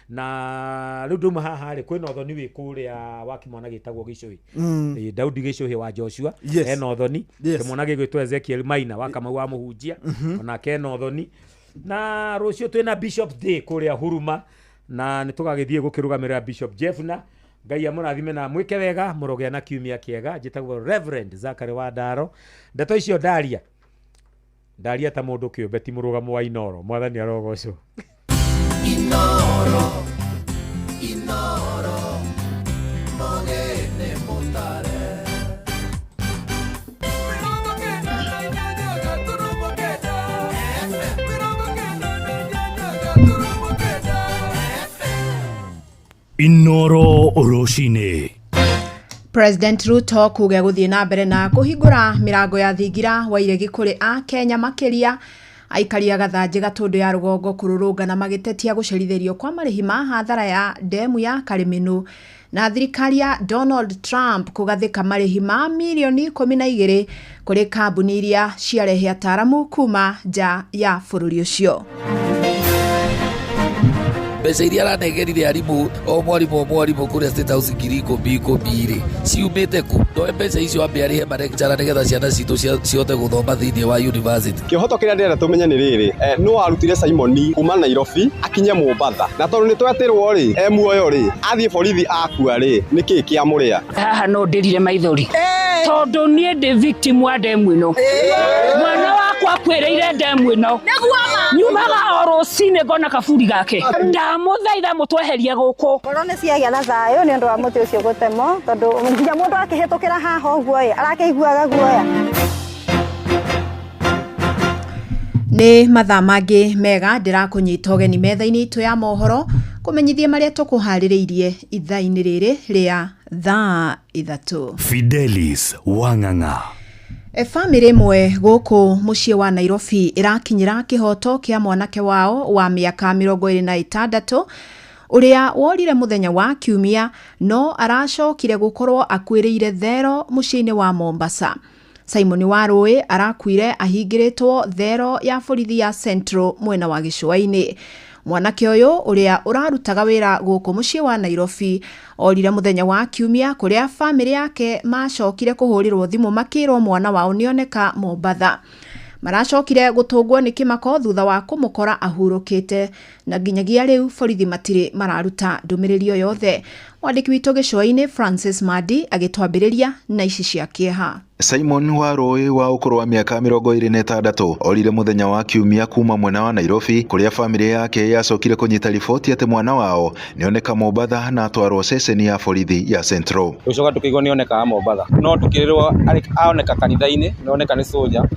Na rĩu ndauma haha rĩ, kwĩna ũthoni wĩ kũrĩa wa kĩmwana gĩtagwo Gĩcũhĩ. Daudi Gĩcũhĩ wa Joshua. Ena ũthoni. Kĩmwana gĩgwĩtwo Ezekiel Maina wa Kamau wa Mũhunjia, onake ena ũthoni. Na rũciũ twĩna Bishop Day kũrĩa Huruma, na nĩ tũgagĩthiĩ gũkĩrũgamĩrĩra Bishop Jeffna. Ngai amũrathime na mwĩke wega, mũrogĩa na kiumia kĩega. Njĩtagwo Reverend Zachary wa Ndaro. Ndeto icio ndaria ndaria ta mũndũ kĩũmbe, ti mũrũgamo wa Inoro. Mwathani arogocwo. Inoro, Inoro, mogene mutare. Inoro rũcinĩ. President Ruto kuga gũthiĩ na mbere na kũhingũra mĩrango ya thingira wa iregi kũrĩ a Kenya, makĩria aikari a Gathanjĩ Gatũndũ ya rũgongo kũrũrũngana magĩtetia gũcerithĩrio kwa marĩhi ma hathara ya ndemu ya Karĩmĩnũ, na thirikari ya Donald Trump kũgathĩka marĩhi ma mirioni 12 kũrĩ kambuni iria ciarehe ataaramu kuma nja ya bũrũri ũcio. Mbeca iria aranengerire arimũ, o mwarimũ o mwarimũ kũrĩa State House 10,000 10,000 rĩ, ciumĩte kũ? Ndoe mbeca icio ambe arĩhe malecturer nĩgetha ciana citũ cihote gũthoma thĩinĩ wa university. Kĩhoto kĩrĩa ndĩrenda tũmenye nĩ rĩrĩ, nũ warutire Simoni kuma Nairobi akinye Mombatha? Na tondũ nĩ twetĩrwo rĩ, e muoyo rĩ, athiĩ borithi akua rĩ, nĩkĩ kĩamũrĩa? Haha no ndĩrire maithori tondũ niĩ ndĩ victim wa ndemu ĩno. Mwana wakwa akuĩrĩire ndemu ĩno. Nyumaga o rũcinĩ ngona kaburi gake. Ndamũthaitha mũtweherie gũkũ. Ngoro nĩ ciagĩa na thayũ nĩ ũndũ wa mũtĩ ũcio gũtemwo, tondũ nginya mũndũ akĩhĩtũkĩra haha ũguo ĩ arakĩiguaga guoya. Nĩ mathaa mangĩ mega ndĩrakũnyita ũgeni metha-inĩ itũ ya mohoro kũmenyithia marĩa tũkũharĩrĩirie ithaa-inĩ rĩrĩ rĩa thaa 3. Fidelis Wang'ang'a. Bamĩrĩ ĩmwe gũkũ mũciĩ wa Nairobi ĩrakinyĩra kĩhoto kĩa mwanake wao wa mĩaka 26 ũrĩa worire mũthenya wa Kiumia, no aracokire gũkorwo akuĩrĩire thero mũciĩ-inĩ wa Mombasa. Simon Warũĩ arakuire ahingĩrĩtwo thero ya borithi ya Central mwena wa gĩcũa-inĩ. Mwanake ũyũ ũrĩa ũrarutaga wĩra gũkũ mũciĩ wa Nairobi orire mũthenya wa Kiumia, kũrĩa bamĩrĩ yake macokire kũhũrĩrwo thimũ makĩrwo mwana wao nĩoneka Mombatha. Maracokire gũtũngwo nĩ kĩmako thutha wa kũmũkora ahurũkĩte, na nginyagia rĩu borithi matirĩ mararuta ndũmĩrĩri o yothe. Mwandĩki witũ gĩcũa-inĩ Francis Madi agĩtwambĩrĩria na ici cia kĩeha. Simon Warũĩ wa ũkũrũ wa mĩaka 26 orire mũthenya wa Kiumia kuma mwena wa Nairobi, kũrĩa bamĩrĩ yake yacokire kũnyita riboti atĩ mwana wao nĩoneka Mombatha na atwarwo ceceni ya borithi ya Central. Tũgĩcoka tũkĩigua nĩonekaga Mombatha, no tũkĩrĩrwo aoneka kanitha-inĩ, nĩoneka nĩ soldier.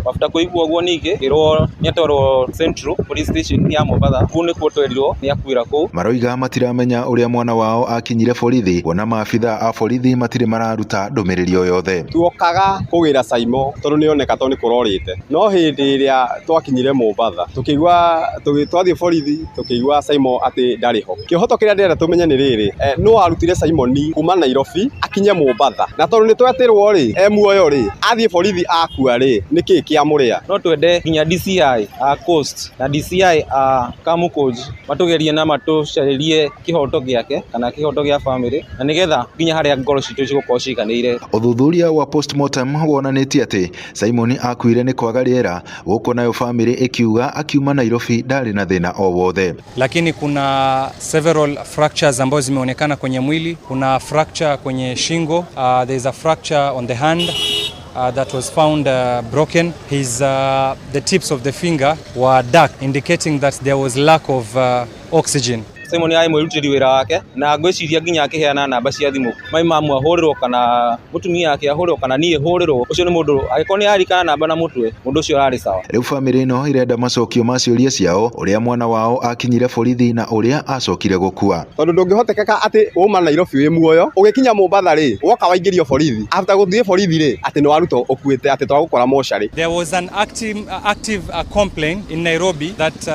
After kũigua ũguo ningĩ kĩrwo nĩatwarwo Central Police Station ya Mombatha, kũu nĩkuo twerirwo nĩakuĩra kũu. Maroiga matiramenya ũrĩa mwana wao akinyire borithi, kuona maabitha a borithi matirĩ mararuta ndũmĩrĩri o yothe. Tuokaga kũgĩra Saimo tondũ nĩoneka tondũ nĩ kũrorĩte, no hĩndĩ ĩrĩa twakinyire Mombatha tũkĩigua twathiĩ borithi tũkĩigua Saimo atĩ ndarĩ ho. Kĩhoto kĩrĩa ndĩrenda tũmenye nĩ rĩrĩ, nũ warutire Simoni kuma Nairobi akinye Mombatha? Na tondũ nĩ twetĩrwo rĩ, e muoyo rĩ, athiĩ borithi akua rĩ, nĩkĩ kĩamũrĩa? No twende nginya DCI a Coast na DCI a Kamukunji matũgerie na matũcarĩrie kĩhoto gĩake kana kĩhoto gĩa bamĩrĩ, na nĩgetha nginya harĩa ngoro citũ cigũkorwo ciganĩire. Ũthuthuria wa postmortem wonanĩtie atĩ Simon akuire nĩ kwaga rĩera, gũkũ nayo bamĩrĩ ĩkiuga akiuma Nairobi ndarĩ na thĩna o wothe. Lakini kuna several fractures ambazo zimeonekana kwenye mwili. Kuna fracture kwenye shingo, there is a fracture on the hand that was found broken. The tips of the finger were dark, indicating that there was lack of oxygen. Simon arĩ mwĩrutĩri wĩra wake, na ngwĩciria nginya akĩheana namba cia thimũ, mai mamu ahũrĩrwo kana mũtumia wake ahũrĩrwo kana niĩ hũrĩrwo, ũcio nĩ mũndũ angĩkorwo nĩ ararikana namba na mũtwe, mũndũ ũcio ararĩ sawa. Rĩu bamĩrĩ ĩno ĩrenda macokio ma ciũria ciao, ũrĩa mwana wao akinyire borithi na ũrĩa acokire gũkua. Tondũ ndũngĩhotekeka atĩ wauma Nairobi wĩ muoyo ũgĩkinya Mombatha rĩ, woka waingĩrio borithi, after gũthiĩ borithi rĩ, atĩ nĩ warutwo ũkuĩte, atĩ twagũkora mocarĩ. There was an active complaint in Nairobi that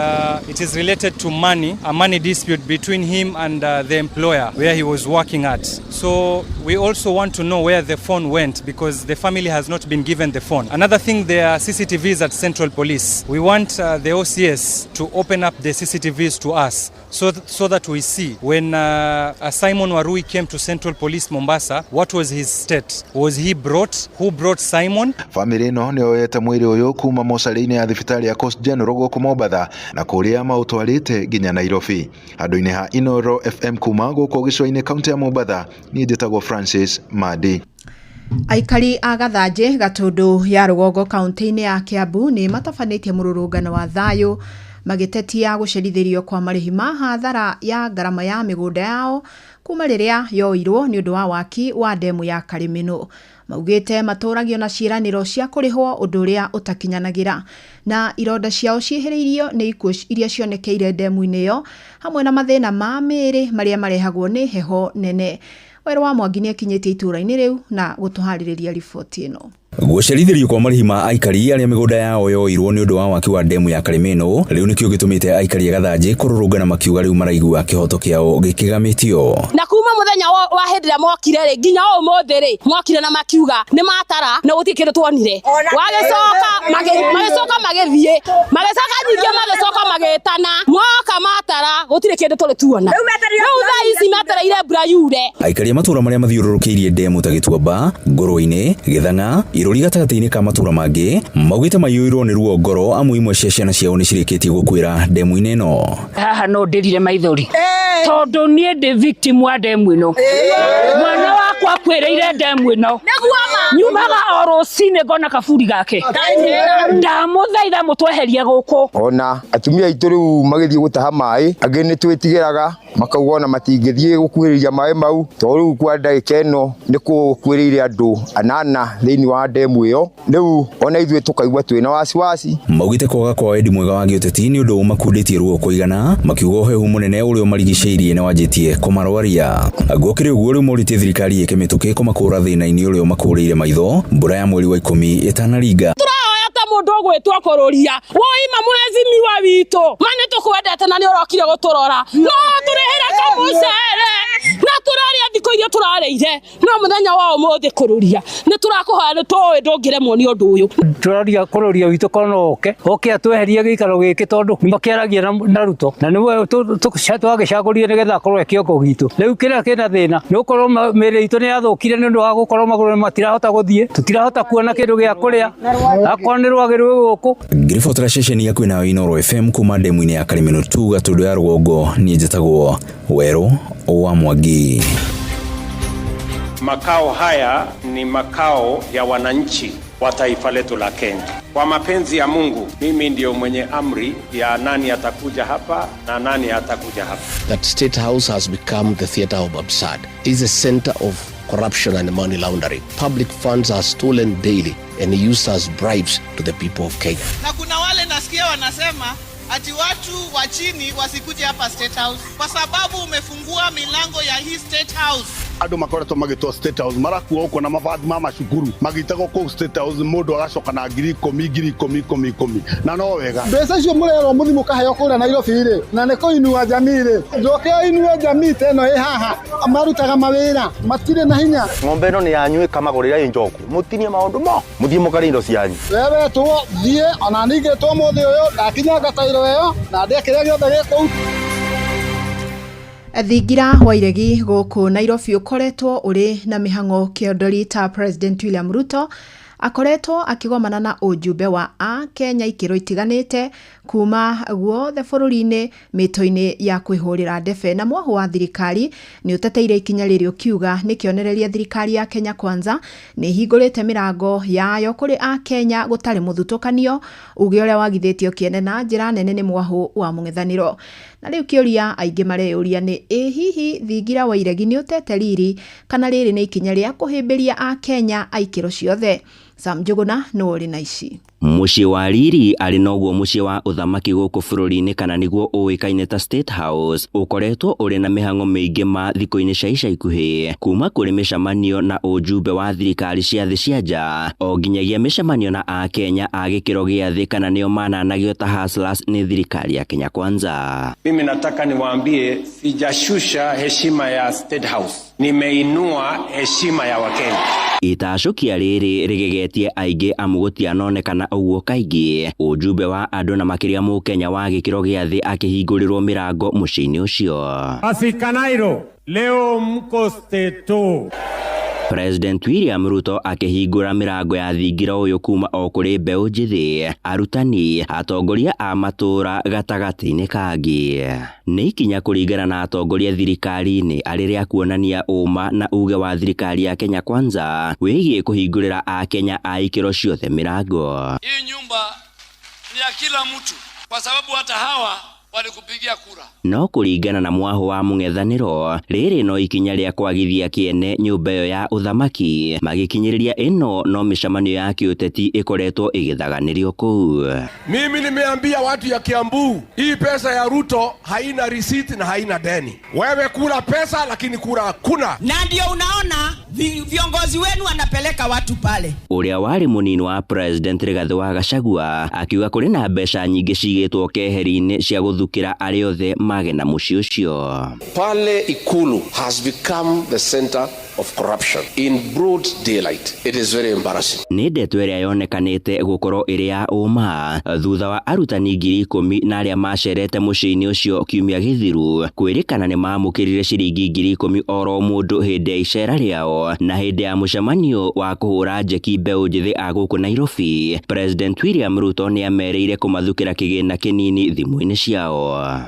it is related to money, a money dispute disputed between him and the employer where he was working at. So we also want to know where the phone went because the family has not been given the phone. Another thing, there are CCTVs at Central Police. We want the OCS to open up the CCTVs to us so that we see when Simon Warui came to Central Police Mombasa, what was his state? Was he brought? Who brought Simon? Family ĩno nĩ yoete mwĩrĩ ũyũ kuma mocarĩ-inĩ ya thibitarĩ ya Coast General gũkũ Mombatha na kũrĩa maũtwarĩte nginya Nairobi. Handũ-inĩ ha Inoro FM kuma gũkũ gĩcũa-inĩ kaunti ya Mombatha, niĩ njĩtagwo Francis Madi. Aikari a Gathanjĩ Gatũndũ ya rũgongo kaunti-inĩ ya Kiambu nĩ matabanĩtie mũrũrũngano wa thayũ magĩtetia gũcerithĩrio kwa marĩhi ma hathara ya ngarama ya mĩgũnda yao kuma rĩrĩa yoirwo nĩ ũndũ wa waki wa ndemu ya Karĩmĩnũ. Maugĩte matũragio na ciĩranĩro cia kũrĩhwo ũndũ ũrĩa ũtakinyanagĩra na ironda ciao ciĩhĩrĩirio nĩ ikuũ iria cionekeire ndemu-inĩ ĩyo hamwe na mathĩna ma mĩĩrĩ marĩa marehagwo nĩ heho nene. Werũ wa Mwangi nĩakinyĩtie itũũra-inĩ rĩu na gũtũharĩrĩria riboti ĩno. Gũcerithĩrio kwa marĩhi ma aikari arĩa mĩgũnda yao yoirwo nĩ ũndũ wa waki wa ndemu ya Karĩmĩnũ rĩu nĩkĩo gĩtũmĩte aikari a Gathanjĩ kũrũrũngana makiuga rĩu maraigua kĩhoto kĩao gĩkĩgamĩtio. Na kuma mũthenya wa hĩndĩ ĩrĩa mokire rĩ nginya ũmũthĩ rĩ mokire na makiuga nĩ matara na gũtirĩ kĩndũ tuonire. Wagĩcoka magĩcoka magĩthiĩ magĩcoka nyingĩ magĩcoka magĩtana moka matara gũtirĩ kĩndũ tũrĩ tuona. Rĩu thaa ici metereire mbura yure. Aikari a matũũra marĩa mathiũrũrũkĩirie ndemu ta Gĩtuamba, Ngũrũ-inĩ, Gĩthang'a, Irũri gatagatĩ-inĩ ka matũũra mangĩ maugĩte maiyũirwo nĩ ruo ngoro amu imwe cia ciana ciao nĩ cirĩkĩtie gũkuĩra ndemu-inĩ ĩno. Haha no ndĩrire maithori tondũ niĩ ndĩ victim wa ndemu ĩno. Mwana wakwa akuĩrĩire ndemu ĩno. Nyumaga o rũcinĩ ngona kaburi gake. Ndamũthaitha mũtweherie gũkũ. Ona atumia aitũ rĩu magĩthiĩ gũtaha maĩ angĩ nĩ twĩtigĩraga makauga ona matingĩthiĩ gũkuhĩrĩria maĩ mau tondũ rĩu kwa ndagĩka ĩno nĩ kũkuĩrĩire andũ anana thĩinĩ wa ndemu ĩyo. Rĩu ona ithuĩ tũkaigua twĩna wasiwasi. Maugĩte kwaga kwa wendi mwega wa gĩũteti nĩ ũndũ ũmakundĩtie ruo kũigana makiuga ũhehu mũnene ũrĩa ũmarigicĩirie nĩ wanjĩtie kũmarwaria. Gũkĩrĩ ũguo rĩu morĩtie thirikari ĩke mĩtũkĩ kũmakũra thĩna-inĩ ũrĩa ũmakũrĩire maitho mbura ya mweri wa 10 ĩtanaringa. Tũrahoya ta mũndũ ũgwĩtwo kũrũria woima mũhecimiwa witũ ma nĩ tũkwendete na nĩ ũrokire gũtũrora no tũrĩhĩre kamũcere na tũrarĩa thikũ iria tũrarĩire no mũthenya wa ũmũthĩ kũrũria nĩ tũrakũhoya nĩ tũĩ ndũngĩremwo nĩ ũndũ ũyũ. Tũraria kũrũria witũ korwo no oke oke atweherie gĩikaro gĩkĩ tondũ nĩmakĩaragia na Ruto na nĩwe twagĩcagũrire nĩgetha akorwo e kĩongo gitũ. Rĩu kĩrĩa kĩna thĩna nĩ gũkorwo mĩĩrĩ itũ nĩ yathũkire nĩ ũndũ wa gũkorwo magũrũ matirahota gũthiĩ, tũtirahota kuona kĩndũ gĩa kũrĩa, akorwo nĩ rwagĩ rwĩ gũkũ. Ngĩribotera ceceni yaku nayo Inoro FM kuma ndemu-inĩ ya Karĩmĩnũ tu Gatũndũ ya rũgongo, niĩ njĩtagwo Werũ wa Mwangi. Makao haya ni makao ya wananchi wa taifa letu la Kenya. Kwa mapenzi ya Mungu, mimi ndio mwenye amri ya nani atakuja hapa na nani atakuja hapa. That State House has become the theater of absurd. Is a center of corruption and money laundering. Public funds are stolen daily and used as bribes to the people of Kenya. Na kuna wale nasikia wanasema ati watu wa chini wasikuje hapa State House kwa sababu umefungua milango ya hii State House. Andũ makoretwo magĩtwo State House marakuo ũguo na mabati ma macukuru magĩtagwo kũu State House mũndũ agacoka na 10,000 10,000 10,000 10,000 na no wega. Mbeca icio mũrerwo mũthiĩ mũkaheo kũrĩa Nairobi rĩ na nĩ kũinua jamii rĩ njoke inue jamii ta ĩno ĩ haha marutaga mawĩra matirĩ na hinya. Ng'ombe ĩno nĩ yanyu ĩkamagũrĩra ĩ njoku mũtinie maũndũ mo mũthiĩ mũkarĩe indo cianyu. Wewe wetwo thiĩ ona ningĩtwo mũthĩ ũyũ ndakinyanga tairo ĩyo na ndĩe kĩrĩa gĩothe gĩ kũu. Thingira wa iregi gũkũ Nairobi ũkoretwo ũrĩ na mĩhang'o kĩondori ta President William Ruto akoretwo akĩgomana na ũjumbe wa a Kenya ikĩro itiganĩte kuma guothe bũrũri-inĩ mĩto-inĩ ya kwĩhũrĩra ndebe na mwahu wa thirikari nĩ ũteteire ikinya rĩrĩ ũkiuga nĩ kĩonereria thirikari ya Kenya Kwanza nĩ ĩhingũrĩte mĩrango yayo kũrĩ a Kenya gũtarĩ mũthutũkanio uge ũrĩa wagithĩtio kĩene na njĩra nene nĩ mwahu wa mũng'ethanĩro. Na rĩu kĩũria aingĩ mareyũria nĩ ĩ hihi thingira wa iregi nĩ ũtete riri kana rĩrĩ nĩ ikinya rĩa kũhĩmbĩria a Kenya a ikĩro ciothe. Sam Njũgũna nĩwe ũrĩ na ici. Mũciĩ wa riri arĩ noguo mũciĩ wa ũthamaki gũkũ bũrũri-inĩ kana nĩguo ũĩkaine ta State House ũkoretwo ũrĩ na mĩhang'o mĩingĩ ma thikũ-inĩ cia ica ikuhĩ kuma kũrĩ mĩcemanio na ũjumbe wa thirikari cia thĩ cia nja o nginyagia mĩcemanio na akenya a gĩkĩro gĩa thĩ kana nĩo mananagio ta hustlers nĩ thirikari ya Kenya Kwanza. Mimi nataka niwaambie, sijashusha heshima ya State House, nimeinua heshima ya Wakenya. Itacũkia rĩrĩ rĩgegetie aingĩ amu gũtianonekana ũguo kaingĩ ũjumbe wa andũ na makĩria mũkenya wa gĩkĩro gĩa thĩ akĩhingũrĩrwo mĩrango mũciĩ-inĩ ũcio. Asikanairo, leo mko steto. President William Ruto akĩhingũra mĩrango ya thingira ũyũ kuma o kũrĩ mbeũ njĩthĩ, arutani, atongoria a matũũra gatagatĩ-inĩ kangĩ. Nĩ ikinya kũringana na atongoria thirikari-inĩ arĩ rĩa kuonania ũma na uge wa thirikari ya Kenya Kwanza wĩgiĩ kũhingũrĩra akenya a ikĩro ciothe mĩrango. Hii nyumba ni ya kila mtu kwa sababu hata hawa walikupigia kura. No kũringana na mwaho wa mũng'ethanĩro rĩrĩ no ikinya rĩa kwagithia kĩene nyũmba ĩyo ya ũthamaki magĩkinyĩrĩria ĩno no mĩcemanio ya kĩũteti ĩkoretwo ĩgĩthaganĩrio kũu. Mimi nimeambia watu ya Kiambu, hii pesa ya Ruto haina receipt na haina deni. Wewe kula pesa, lakini kura hakuna. Na ndio unaona viongozi wenu wanapeleka watu pale. Ũrĩa warĩ mũnini wa President Rigathĩ wa Gachagua akiuga kũrĩ na mbeca nyingĩ cigĩtwo keheri-inĩ cia gũthukĩra arĩa othe mage na mũciĩ ũcio. Pale Ikulu has become the center of corruption in broad daylight. It is very embarrassing. Nĩ ndeto ĩrĩa yonekanĩte gũkorwo ĩrĩ ya ũma thutha wa arutani 10,000 na arĩa macerete mũciĩ-inĩ ũcio kiumia gĩthiru kwĩrĩkana nĩ maamũkĩrire ciringi 10,000 oro mũndũ hĩndĩ ya icera rĩao na hĩndĩ ya mũcemanio wa kũhũra njeki mbeũ njĩthĩ a gũkũ Nairobi. President William Ruto nĩ amerĩire kũmathukĩra kĩgĩna kĩnini thimũ-inĩ ciao.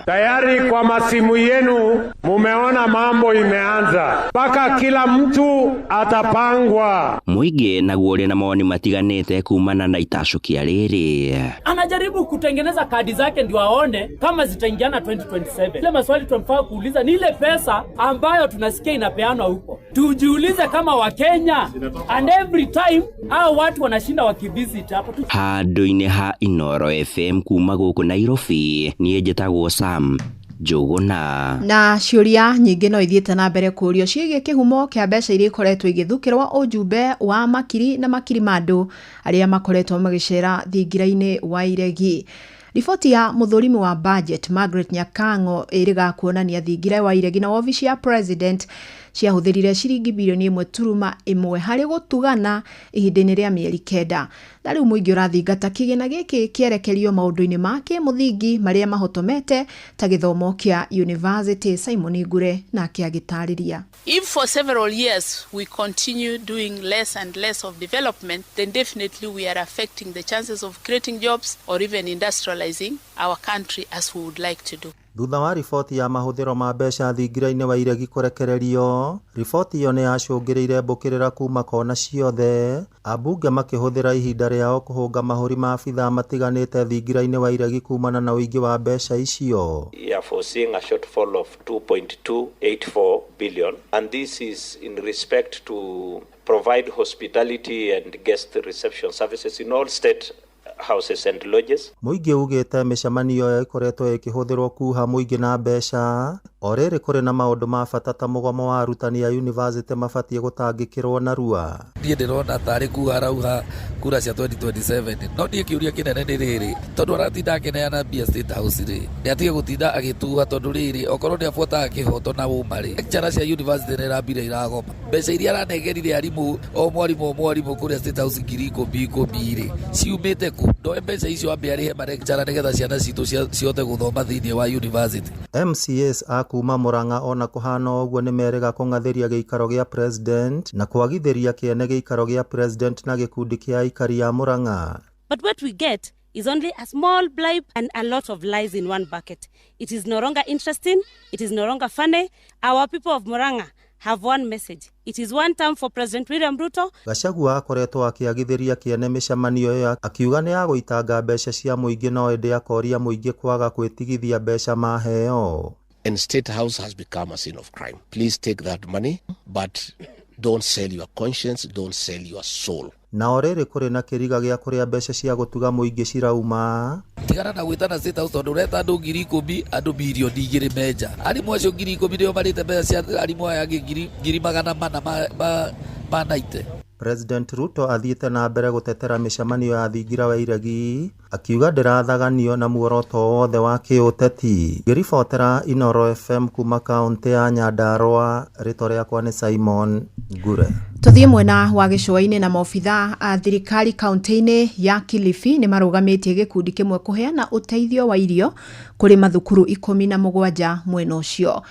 Tayari kwa masimu yenu mumeona mambo imeanza, mpaka kila mtu atapangwa. Mũingĩ naguo ũrĩ na mawoni matiganĩte kumana na itacũkia rĩrĩ. Anajaribu kutengeneza kadi zake ndio aone kama zitaingiana 2027. Ile maswali tunafaa kuuliza ni ile pesa ambayo tunasikia inapeanwa huko. Tujiulize kama Wakenya, and every time hao watu wanashinda wakivisit hapo. Handũ-inĩ ha Inoro FM kuma gũkũ Nairobi, niĩ njĩtagwo Sam Njũgũna. Na ciũria nyingĩ no ithiĩte na mbere kũũrio ciĩgiĩ kĩhumo kĩa mbeca iria ikoretwo igĩthukĩrwo ũjumbe wa makiri na makiri ma andũ arĩa makoretwo magĩcera thingira-inĩ wa iregi. Riboti ya mũthũrimi wa budget Margaret Nyakang'o ĩrĩga kuonania thingira wa iregi na wabici ya president ciahũthĩrire ciringi bilioni 1.1 harĩ gũtugana ihinda-inĩ rĩa mĩeri 9. Na rĩu mũingĩ ũrathingata kĩgĩna gĩkĩ kĩerekerio maũndũ-inĩ ma kĩmũthingi marĩa mahotomete ta gĩthomo kĩa university. Simon Ngure nake agĩtarĩria. If for several years we continue doing less and less of development, then definitely we are affecting the chances of creating jobs or even industrializing our country as we would like to do. Thutha wa riboti ya mahũthĩro ma mbeca thingira-inĩ wa iregi kũrekererio, riboti ĩyo nĩyacũngĩrĩirie mbũkĩrĩra kuma kona ciothe, ambunge makĩhũthĩra ihinda rĩao kũhũnga mahũri ma abithaa matiganĩte thingira-inĩ wa iregi kumana na ũingĩ wa mbeca icio. We are foreseeing a shortfall of 2.284 billion, and this is in respect to provide hospitality and guest reception services in all state houses and lodges. Mũingĩ ugĩte mĩcemanio ĩyo ĩkoretwo ĩkĩhũthĩrwo kuha mũingĩ na mbeca o rĩrĩ kũrĩ na maũndũ ma bata ta mũgomo wa arutani a yunivasĩtĩ mabatiĩ gũtangĩkĩrwo narua. Niĩ ndĩrona tarĩ kuga arauga kura cia 2027, no niĩ kĩũria kĩnene nĩ rĩrĩ, tondũ aratinda akĩneana mbia State House rĩ, nĩ atige gũtinda agĩtuha, tondũ rĩrĩ okorwo nĩ abuataga kĩhoto na ũma rĩ, lecturer cia university nĩ irambire iragoma, mbeca iria aranengerire arimũ o mwarimũ kũrĩa State House 10,000 rĩ, ciumĩte kũ? Ndoe mbeca icio ambe arĩhe malecturer nĩgetha ciana citũ cihote gũthoma thĩinĩ wa university. MCAs a kuma Murang'a ona kũhana ũguo nĩmerĩga kũng'athĩria gĩikaro gĩa president na kwagithĩria kĩene gĩikaro gĩa president na gĩkundi kĩa aikari a Murang'a. But what we get is only a small bribe and a lot of lies in one bucket. It is no longer interesting. It is no longer funny. Our people of Murang'a have one message. It is one term for President William Ruto. Gachagua akoretwo akĩagithĩria kĩene mĩcemanio ĩyo akiuga nĩ ya gũitanga mbeca cia mũingĩ no ĩndĩ akoria mũingĩ kwaga kwĩtigithia mbeca maheo. And State House has become a scene of crime. Please take that money, but don't sell your conscience, don't sell your soul. Na o rĩrĩ kũrĩ na kĩriga gĩa kũrĩa mbeca cia gũtuga mũingĩ cirauma. Tigana na gwĩtana State House tondũ ũreta andũ 10,000 andũ mirioni 2 menja. Arimũ acio 10,000 nĩo marĩte mbeca cia arimũ aya angĩ 400,000 ma naite. President Ruto athiĩte na mbere gũtetera mĩcemanio ya thingira wa iregi akiuga ndĩrathaganio na muoroto o wothe wa kĩũteti. Ngĩribotera Inooro FM kuma kaũntĩ ya Nyandarua, rĩtwa rĩakwa nĩ Simon Ngure. Tũthiĩ mwena wa gĩcũa-inĩ na maobitha a thirikari kaunti-inĩ ya Kilifi nĩ marũgamĩtie gĩkundi kĩmwe kũheana ũteithio wa irio kũrĩ mathukuru 17 mwena ũcio.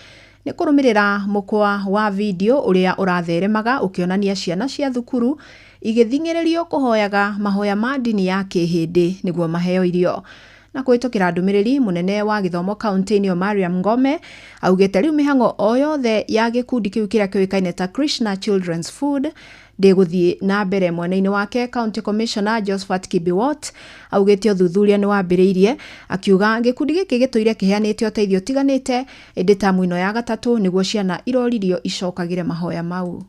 Nĩ kũrũmĩrĩra mũkwa wa video ũrĩa ũratheremaga ũkĩonania ciana cia thukuru igĩthing'ĩrĩrio kũhoyaga mahoya ma ndini ya kĩhĩndĩ nĩguo maheo irio. Na kũhĩtũkĩra ndũmĩrĩri mũnene wa gĩthomo kaunti-inĩ ĩyo Mariam Ngome augĩte rĩu mĩhang'o o yothe ya gĩkundi kĩu kĩrĩa kĩũĩkaine ta Krishna Children's Food ndĩgũthiĩ na mbere. Mwena-inĩ wake County Commissioner Josephat Kibiwot augĩte ũthuthuria nĩ wambĩrĩirie, akiuga gĩkundi gĩkĩ gĩtũire kĩheanĩte ũteithio ũtiganĩte ĩndĩ tamu ĩno ya gatatũ nĩguo ciana iroririo icokagĩre mahoya mau.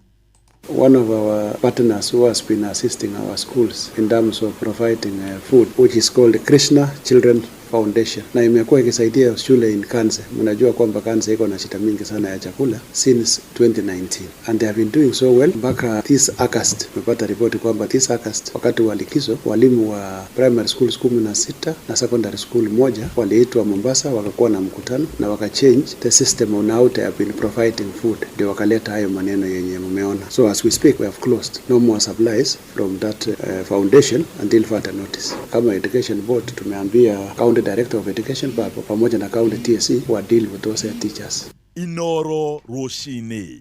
One of our partners who has been assisting our schools in terms of providing food, which is called Krishna Children Foundation, na imekuwa ikisaidia shule in Kanse. Mnajua kwamba Kanse iko na shida mingi sana ya chakula since 2019 and they have been doing so well mpaka this August. Tumepata ripoti kwamba this August, wakati wa likizo, walimu wa primary schools 16 na secondary school moja waliitwa Mombasa, wakakuwa na mkutano na wakachange the system on how they have been providing food, ndio wakaleta hayo maneno yenye mmeona. So as we speak, we have closed no more supplies from that foundation until further notice. Kama education board tumeambia county director of education pamoja na county TSC wa deal with those teachers. Inooro rũcinĩ.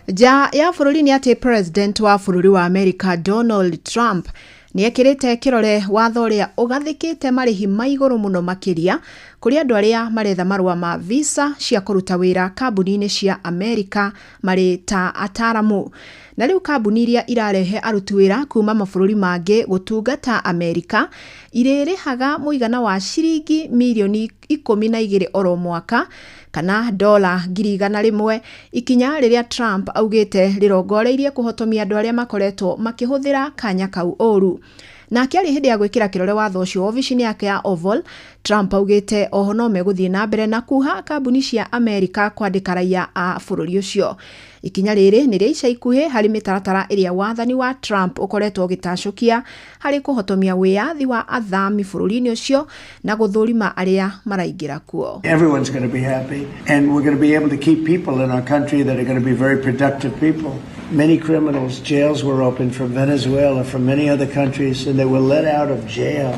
Nja ya bũrũri nĩ atĩ president wa bũrũri wa America Donald Trump nĩ ekĩrĩte kĩrore watho ũrĩa ũgathĩkĩte marĩhi ma igũrũ mũno makĩria kũrĩ andũ arĩa maretha marũa ma visa cia kũruta wĩra kambuni-inĩ cia Amerika marĩ ta ataramu. Na rĩu kambuni iria irarehe aruti wĩra kuma mabũrũri mangĩ gũtungata Amerika irĩrĩhaga mũigana wa ciringi mirioni 12 oro mwaka kana dola 100,000, ikinya rĩrĩa Trump augĩte rĩrongoreirie kũhotomia andũ arĩa makoretwo makĩhũthĩra kanya kau ũru. Nake arĩ hĩndĩ ya gwĩkĩra kĩrore watho ũcio obici-inĩ yake ya Oval, Trump augĩte oho no megũthiĩ na mbere na kuha kambuni cia Amerika kwandĩka raia a bũrũri ũcio. Ikinya rĩrĩ nĩ rĩa ica ikuhĩ harĩ mĩtaratara ĩrĩa wathani wa Trump ũkoretwo ũgĩtacũkia harĩ kũhotomia wĩyathi wa athami bũrũri-inĩ ũcio na gũthũrima arĩa maraingĩra kuo. Everyone's going to be happy, and we're going to be able to keep people in our country that are going to be very productive people. Many criminals, jails were opened from Venezuela, from many other countries, and they were let out of jail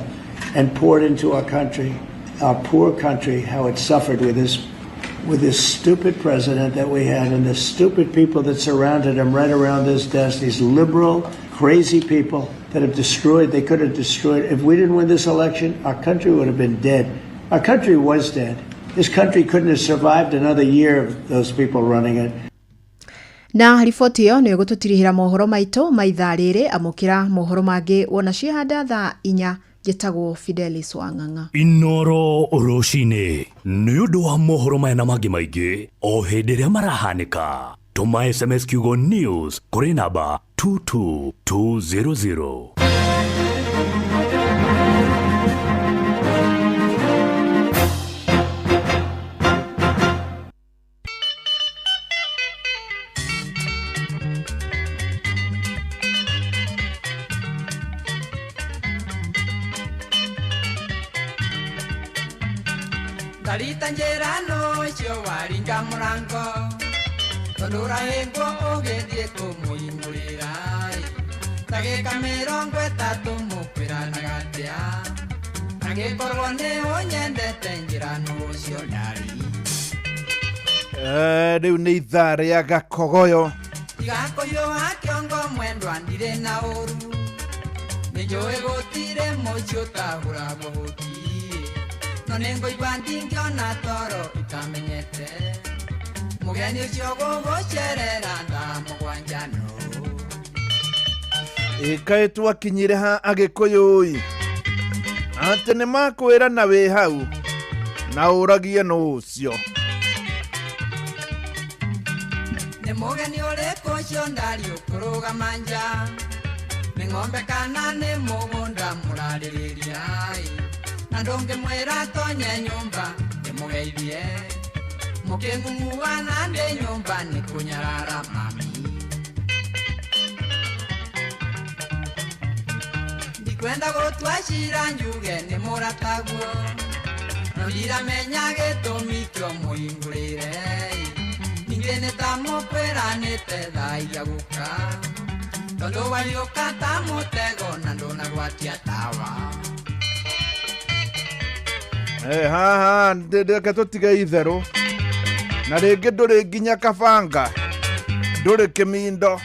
and poured into our country, our poor country, how it suffered with this stupid president that we had and the stupid people that surrounded him right around this desk, these liberal, crazy people that have destroyed, they could have destroyed. If we didn't win this election, our country would have been dead. Our country was dead. This country couldn't have survived another year of those people running it. Na riboti ĩyo nĩ ĩgũtũtirihĩra mohoro maitũ ma ithaa rĩrĩ. Amũkĩra mohoro mangĩ wona ciĩhanda thaa 4. Njĩtagwo Fidelis Wang'ang'a. Inooro rũcinĩ nĩ ũndũ wa mohoro maya na mangĩ maingĩ o hĩndĩ ĩrĩa marahanĩka. Tũma SMS kiugo news kũrĩ namba 22200. Ndarita njĩra ũcio waringa mũrango tondũ ũrahĩngwo ũgĩthiĩ kũmũhingũrĩra ndagĩka 30 mũkwĩranaga atĩa angĩkorwo nĩ ũnyendete njĩra ũcio ndari. Rĩu nĩ ithaa rĩa Gakogoyo. Tigakũhiũha kĩongo mwendwa ndirĩ na ũru nĩnjũĩ gũtirĩ mũciĩ ũtahũragwo hũti no nĩngũigua ndingĩona toro itamenyete mũgeni ũcio gũgũcerera thaa 7 no. Ĩkaĩ twakinyire ha Agĩkũyũ-ĩ atĩ nĩ makwĩra na wĩ hau na ũragie nũ ũcio. Nĩ mũgeni ũrĩkũ ũcio ndari ũkũrũgama nja, nĩ ng'ombe kana nĩ mũgũnda mũrarĩrĩria, na ndũngĩmwĩra tonye nyũmba ndĩmũgeithie, mũkĩng'ung'ua na ndĩ nyũmba nĩ kũnyarara mami. Ndikwenda gũtua cira njuge nĩ mũrataguo, no ndiramenya gĩtũmi kĩo mũhingũrĩre, ningĩ nĩ ta mũkwĩranĩte thaa iria gũka, tondũ wariũka ta mũtego na ndũnagwatia tawa. Haha reke tũtige itherũ, na rĩngĩ ndũrĩ nginya kabanga, ndũrĩ kĩmindo.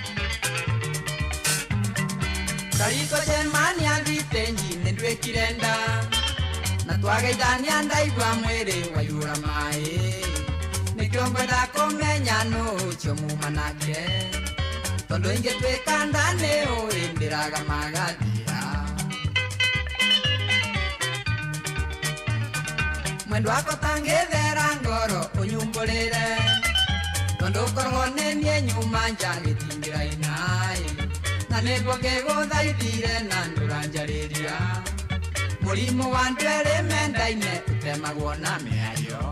Ndariko cemania thitenji nĩ nduĩkire nda, na twageithania ndaigua mwĩrĩ waiyũra maĩ, nĩkĩo ngwenda kũmenya nũ ũcio muma nake, tondũ ingĩtuĩka nda nĩ ũĩ ndĩraga magathira. Mwendwa wakwa tangĩthera ngoro ũnyumbũrĩre, tondũ korwo nĩ niĩ nyuma nja gĩtingĩraina, na nĩguo ngĩgũthaithire na ndũranjarĩria, mũrimũ wa andũ erĩ mendaine ũtemagwo na mĩario.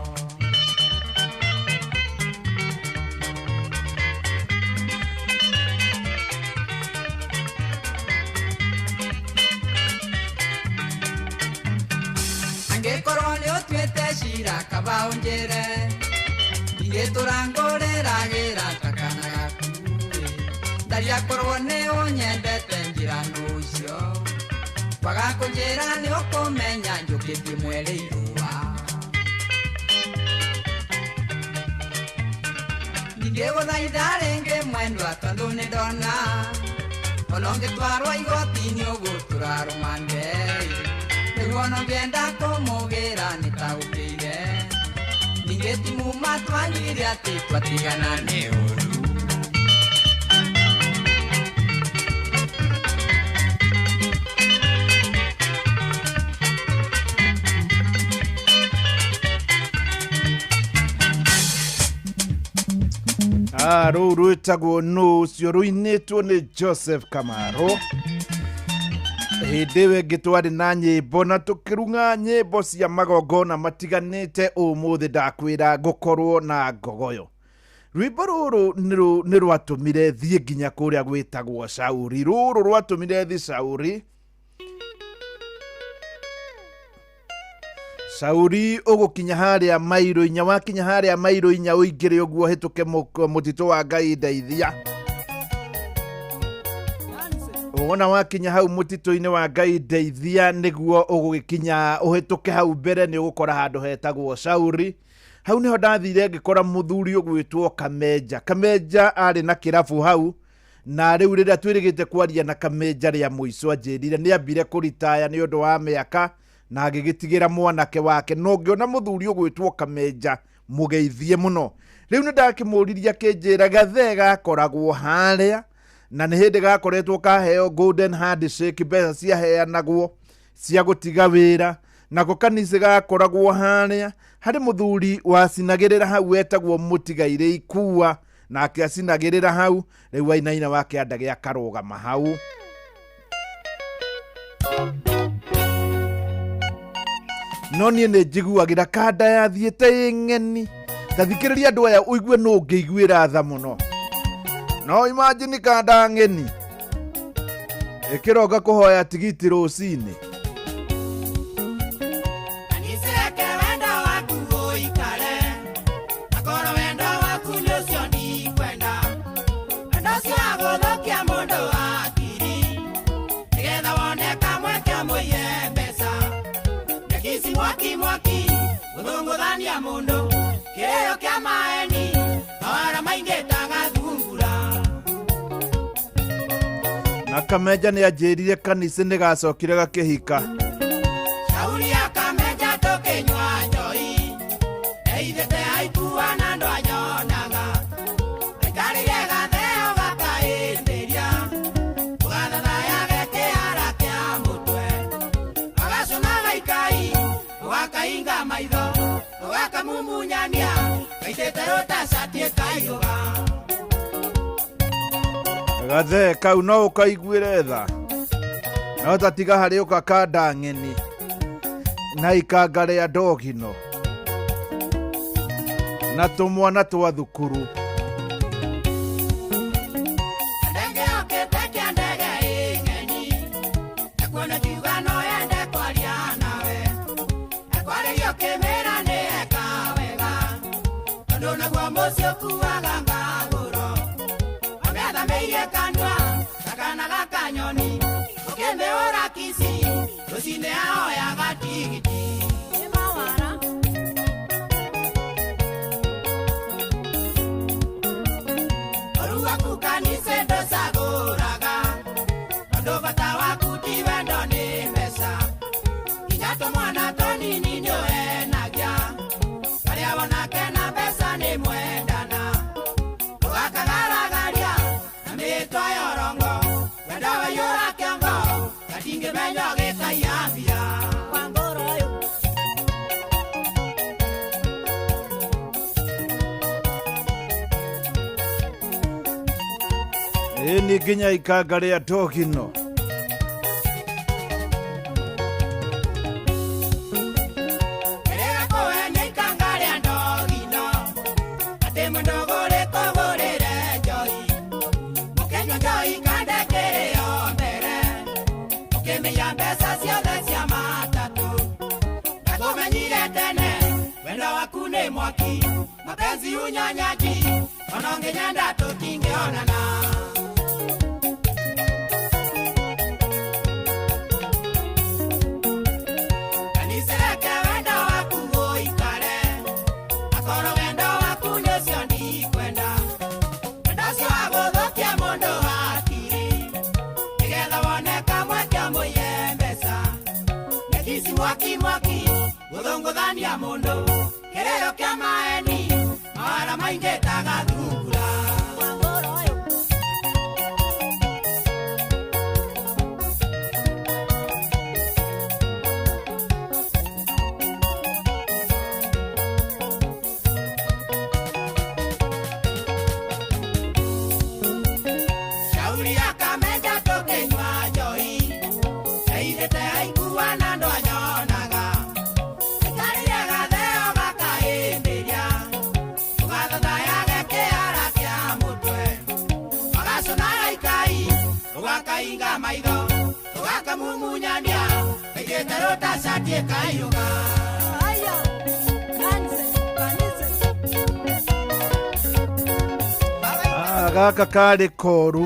Angĩkorwo nĩ ũtuĩte cira kaba ũnjĩre, ingĩtũra ngũrĩragĩra ta kana gaku, ndaria korwo nĩ ũnyendete njĩra nũ ũcio, kwaga kũnjĩra nĩ ũkũmenya njũkĩtie mwere irũa. Ndingĩgũthaitha rĩngĩ mwendwa tondũ nĩ ndona, ona ũngĩtwarwo igoti-inĩ ũgũtũra rũmande, nĩguo ona ũngĩenda kũmũgĩra nĩtagũkĩire, ningĩ ti muma twanyuire atĩ twatigana nĩ ũru. Rũu rwĩtagwo nũ ũcio rũinĩtwo nĩ Joseph Kamaro. Hĩndĩ ĩyo ĩngĩ twarĩ na nyĩmbo na tũkĩrung'a nyĩmbo cia magongona matiganĩte. Ũmũthĩ ndakwĩra ngũkorwo na ngogoyo. Rwĩmbo rũrũ nĩ rwatũmire thiĩ nginya kũrĩa gwĩtagwo Shauri. Rũrũ rwatũmire thiĩ Shauri. Shauri ũgũkinya harĩa mairo inya, wakinya harĩa mairo inya ũingĩre ũguo ũhĩtũke mũtitũ wa Ngai ndeithia. Wona wakinya hau mũtitũ-inĩ wa Ngai ndeithia nĩguo ũgũgĩkinya ũhĩtũke hau mbere nĩ ũgũkora handũ hetagwo Shauri. Hau nĩho ndathire ngĩkora mũthuri ũgwĩtwo Kamenja. Kamenja arĩ na kĩrabu hau, na rĩu rĩrĩa twĩrĩgĩte kwaria na Kamenja rĩa mũico anjĩrire nĩ ambire kũritaya nĩ ũndũ wa mĩaka na agĩgĩtigĩra mwanake wake. No ngĩona mũthuri ũgwĩtwo Kamenja mũgeithie mũno. Rĩu nĩ ndakĩmũririe akĩnjĩra gathee gakoragwo harĩa, na nĩ hĩndĩ gakoretwo kaheo golden handshake, mbeca ciaheanagwo cia gũtiga wĩra. Nako kanitha gakoragwo harĩa harĩ mũthuri wacinagĩrĩra hau wetagwo Mũtigairĩ Ikua, nake acinagĩrĩra hau rĩu wainaina wa kĩanda gĩa karũgama hau. No niĩ nĩ njiguagĩra kanda yathiĩte ĩ ng'eni. Ta thikĩrĩria andũ aya ũigue nũ ũngĩiguĩra tha mũno. No imagine kanda ng'eni ĩkĩroka kũhoya tigiti rũcinĩ. Aniseke wendo waku ũikare, akorwo wendo waku nĩ ũcio ndikwenda, wendo ũcio wa gũthũkia mũndũ hakiri, nĩgetha wone kamweke mũiye mbeca. Ndekici mwaki mwaki gũthũngũthania mũndũ, kĩrĩo kĩa maeni mawara maingĩ ta gathungura. Na Kamenja nĩ anjĩrire kanitha nĩ gacokire gakĩhika. Shauri ya Kamenja tũkĩnyua njohi, eithĩte aikua na ndwanyonaga, aikarire gatheo gakaĩndĩria, ũgathathayage kĩara kĩa mũtwe, agacũna gaikai, ũgakainga maitho, ũgakamumunyania, gaitĩte rũtacati ĩkaiyũga. Gathee kau no ũkaiguĩre tha, no tatiga harĩ ũkakanda ng'eni na ikanga rĩa ndogino na tũmwana twa thukuru. Ndege okĩte kĩa ndege ĩng'eni, ekuona kiuga no yende kwaria nawe, ekwarĩria ũkĩmĩra nĩ eka wega, tondũ naguo mũciĩ ũkuaga ngagũro, amĩathamĩirie kanua ta kana gakanyoni, ũkĩmĩhũra kici rũcinĩ ahoyaga tigiti. Ũru waku kanitha ndũcagũraga, tondũ bata waku ti wendo nĩ mbeca, nginya tũmwana tũnini nĩũhenagia, arĩa wona kena mbeca nĩ mwendana, ũgakagaragaria na mĩtwa ya ũrongo, wendo waiyũra kĩongo, gatingĩmenya gĩkaiya mbia. Ĩ nĩ nginya ikanga rĩa ndogino. Kĩrĩga kũhenia ikanga rĩa ndogino, atĩ mũndũ ũgũrĩte ũgũrĩre njohi, mũkĩnyua njohi kande kĩrĩo mbere, ũkĩmĩiya mbeca ciothe cia matatũ, ndakũmenyire tene, wendo waku nĩ mwaki, mapenzi unyonyaji, ona ũngĩnyenda tũtingĩonana. Kanisireke wendo waku ũikare, akorwo wendo waku nĩ ũcio ndikwenda, wendo ũcio wa gũthũkia mũndũ hakiri, nĩgetha wone kamweke ũmũiye mbeca, nĩkici mwaki mwaki gũthũngũthania mũndũ, kĩrĩro kĩa maeni mawara maingĩ ta gathungura. Shauri akamenja tũkĩnyua njohi, yaithĩte aikua na ndwanyonaga, aikarire gatheo gakahĩmbĩria, ũgathathayage kĩara kĩa mũtwe, ũgacũnaga ikai, ũgakahinga maitho, ũgakamumunyania, kaigĩte rũtacati ĩkaiyũga. Ah, gaka karĩ koru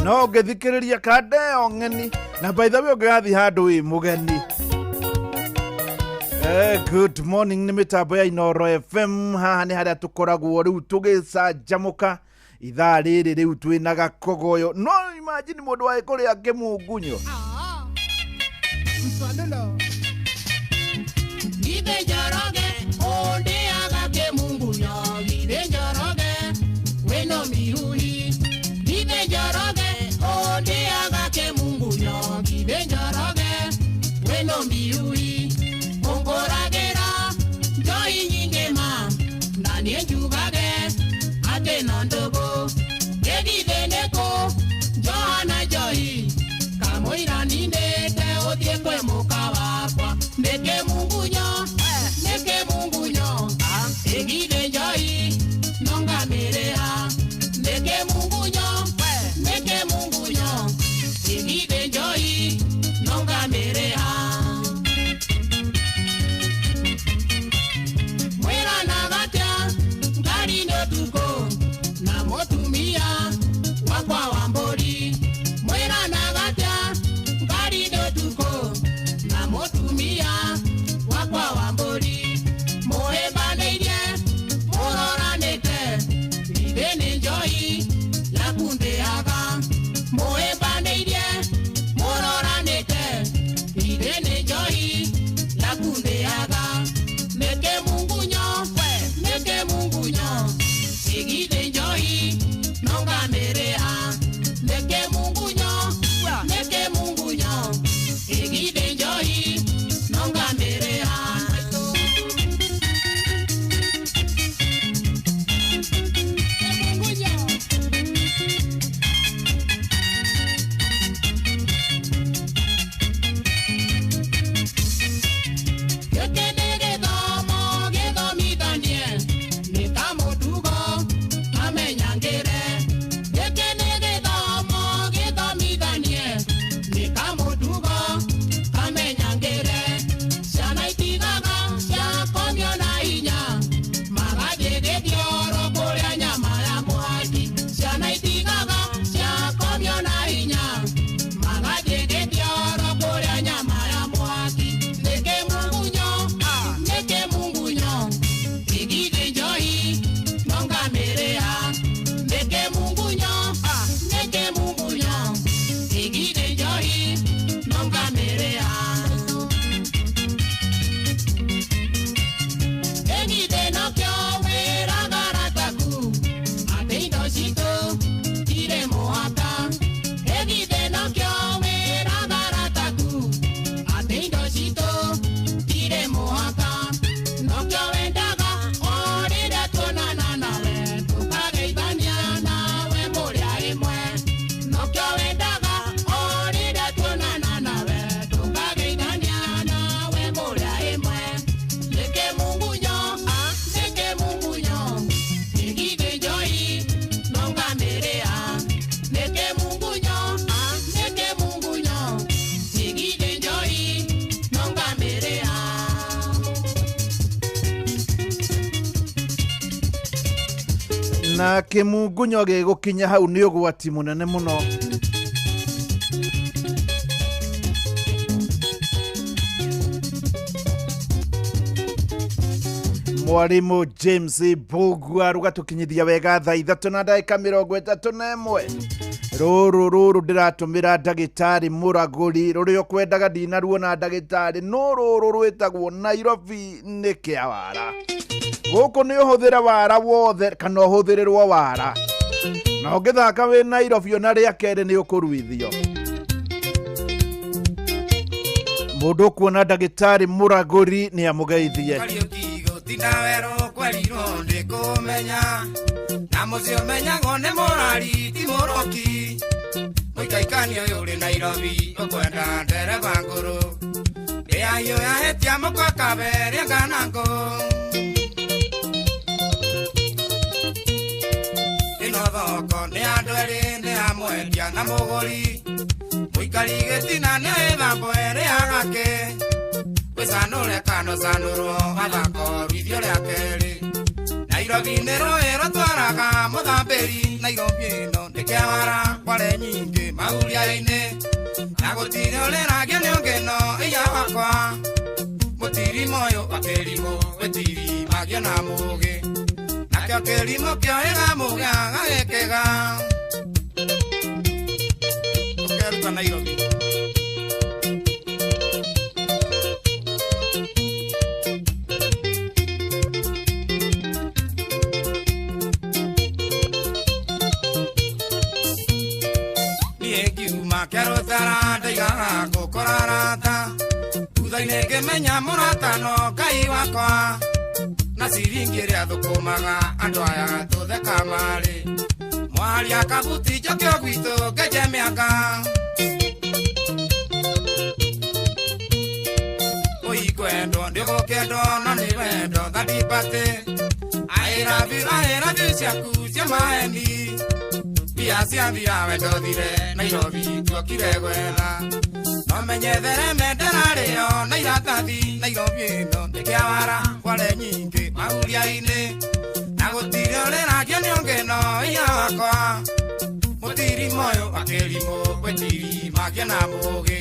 no ũngĩthikĩrĩria kandeo ng'eni na by the way ũngĩgathiĩ handũ wĩ mũgeni. Good morning nĩ mĩtambo ya Inoro FM. Haha nĩ harĩa tũkoragwo rĩu tũgĩcanjamũka ithaa rĩrĩ rĩu twĩna gakogoyo. No imagine mũndũ wa kũrĩa kĩmungunyo. Githĩ Njoroge ũndĩaga kĩmungunyo, githĩ Njoroge wĩno mihuhi, githĩ Njoroge ũndĩaga kĩmungunyo, githĩ Njoroge wĩno mihuhi, ũngũragĩra njohi nyingĩ ma, na niĩ njugage atĩ no ndũgũ, ĩgithĩ nĩkũ njoha na njohi, kamũira ninĩte ũthiĩ kwĩ mũka wakwa, nĩkĩ mungunyo, nĩkĩ mungunyo, ĩgithĩ njohi nongamĩrĩha, nĩkĩ mungunyo, nĩkĩ mungunyo, ĩgithĩ njohi nongamĩrĩha. Mwĩranaga atĩa ngari-inĩ ũtukũ na mũtumia wakwa wa mbũri, mwĩranaga atĩa ngari-inĩ ũtukũ na mũtumia wakwa wa mbũri, mũhĩmbanĩirie mũroranĩte, githĩ nĩ njohi yaku ndĩaga, mũhĩmbanĩirie mũroranĩte, githĩ nĩ njohi yaku ndĩaga, nĩkĩ mungunyo, nĩkĩ mungunyo, ĩgithĩ njohi nongamĩrĩha, nĩkĩ mungunyo, nĩkĩ mungunyo, ĩgithĩ njohi nongamĩrĩha. Na kĩmungunyo gĩgũkinya hau nĩ ũgwati mũnene mũno. Mwarimu James Mbugua rũgatũkinyithia wega thaa 3 na ndagĩka 31. Rũrũ rũrũ ndĩratũmĩra ndagĩtarĩ mũragũri, rũrĩa ũkwendaga ndinaruona ndagĩtarĩ, no rũrũ rwĩtagwo Nairobi nĩ kĩawara. Gũkũ nĩ ũhũthĩre wara wothe kana ũhũthĩrĩrwo wara, na ũngĩthaka wĩ Nairobi ona rĩa kerĩ nĩ ũkũruithio. Mũndũ ũkuona ndagĩtarĩ mũragũri nĩ amũgeithie. Gũtinda werũ kwerirwo ndĩkũmenya, na mũciĩ ũmenyagwo nĩ mũrari ti mũroki. Mũikaikani ũyũ ũrĩ Nairobi ũkwenda ndereba ngũrũ, ndĩahiũ yahĩtia mũkwa kaberia kana ngũ. Ĩno thoko nĩ andũ erĩ, nĩ ya mwendia na mũgũri, mũikari gĩtina nĩ ĩthambo ĩrĩ ya gake. Gwĩcanũre kana ũcanũrwo gathako ruithio rĩa kerĩ. Nairobi nĩ rũĩ rũtwaraga mũthambĩri, Nairobi ĩno nĩ kĩawara kware nyingĩ mahuria-inĩ, na gũtirĩ ũrĩragio nĩ ũngĩ no iya wakwa. Mũtirima ũyũ wa kĩrimũ wĩtirimagio na mũgĩ, nakĩo kĩrimũ kĩoĩga mũgĩ agagĩkĩga. Ũkeruta Nairobi. Kĩarũtara ndaigaga gũkora arata, thutha-inĩ ngĩmenya mũrata no Ngai wakwa. Na ciringi ĩrĩa thũkũmaga andũ aya tũtheka marĩ, mwaria kabuti njokio gwitũ ngenje mĩanga. Ũikwendwo ndĩgũkĩendwo no nĩ wendo thandibate, I love you ciaku cia maheni. Mbia cia thira wendo thire Nairobi tuokire gwetha, no menyethere mendera rĩo na iratathi. Nairobi ĩno nĩ kĩawara kware nyingĩ mahuria-inĩ, na gũtirĩ ũrĩragio nĩ ũngĩ no iya wakwa. Mũtirima ũyũ wa kĩrimũ gwĩtirimagio na mũgĩ,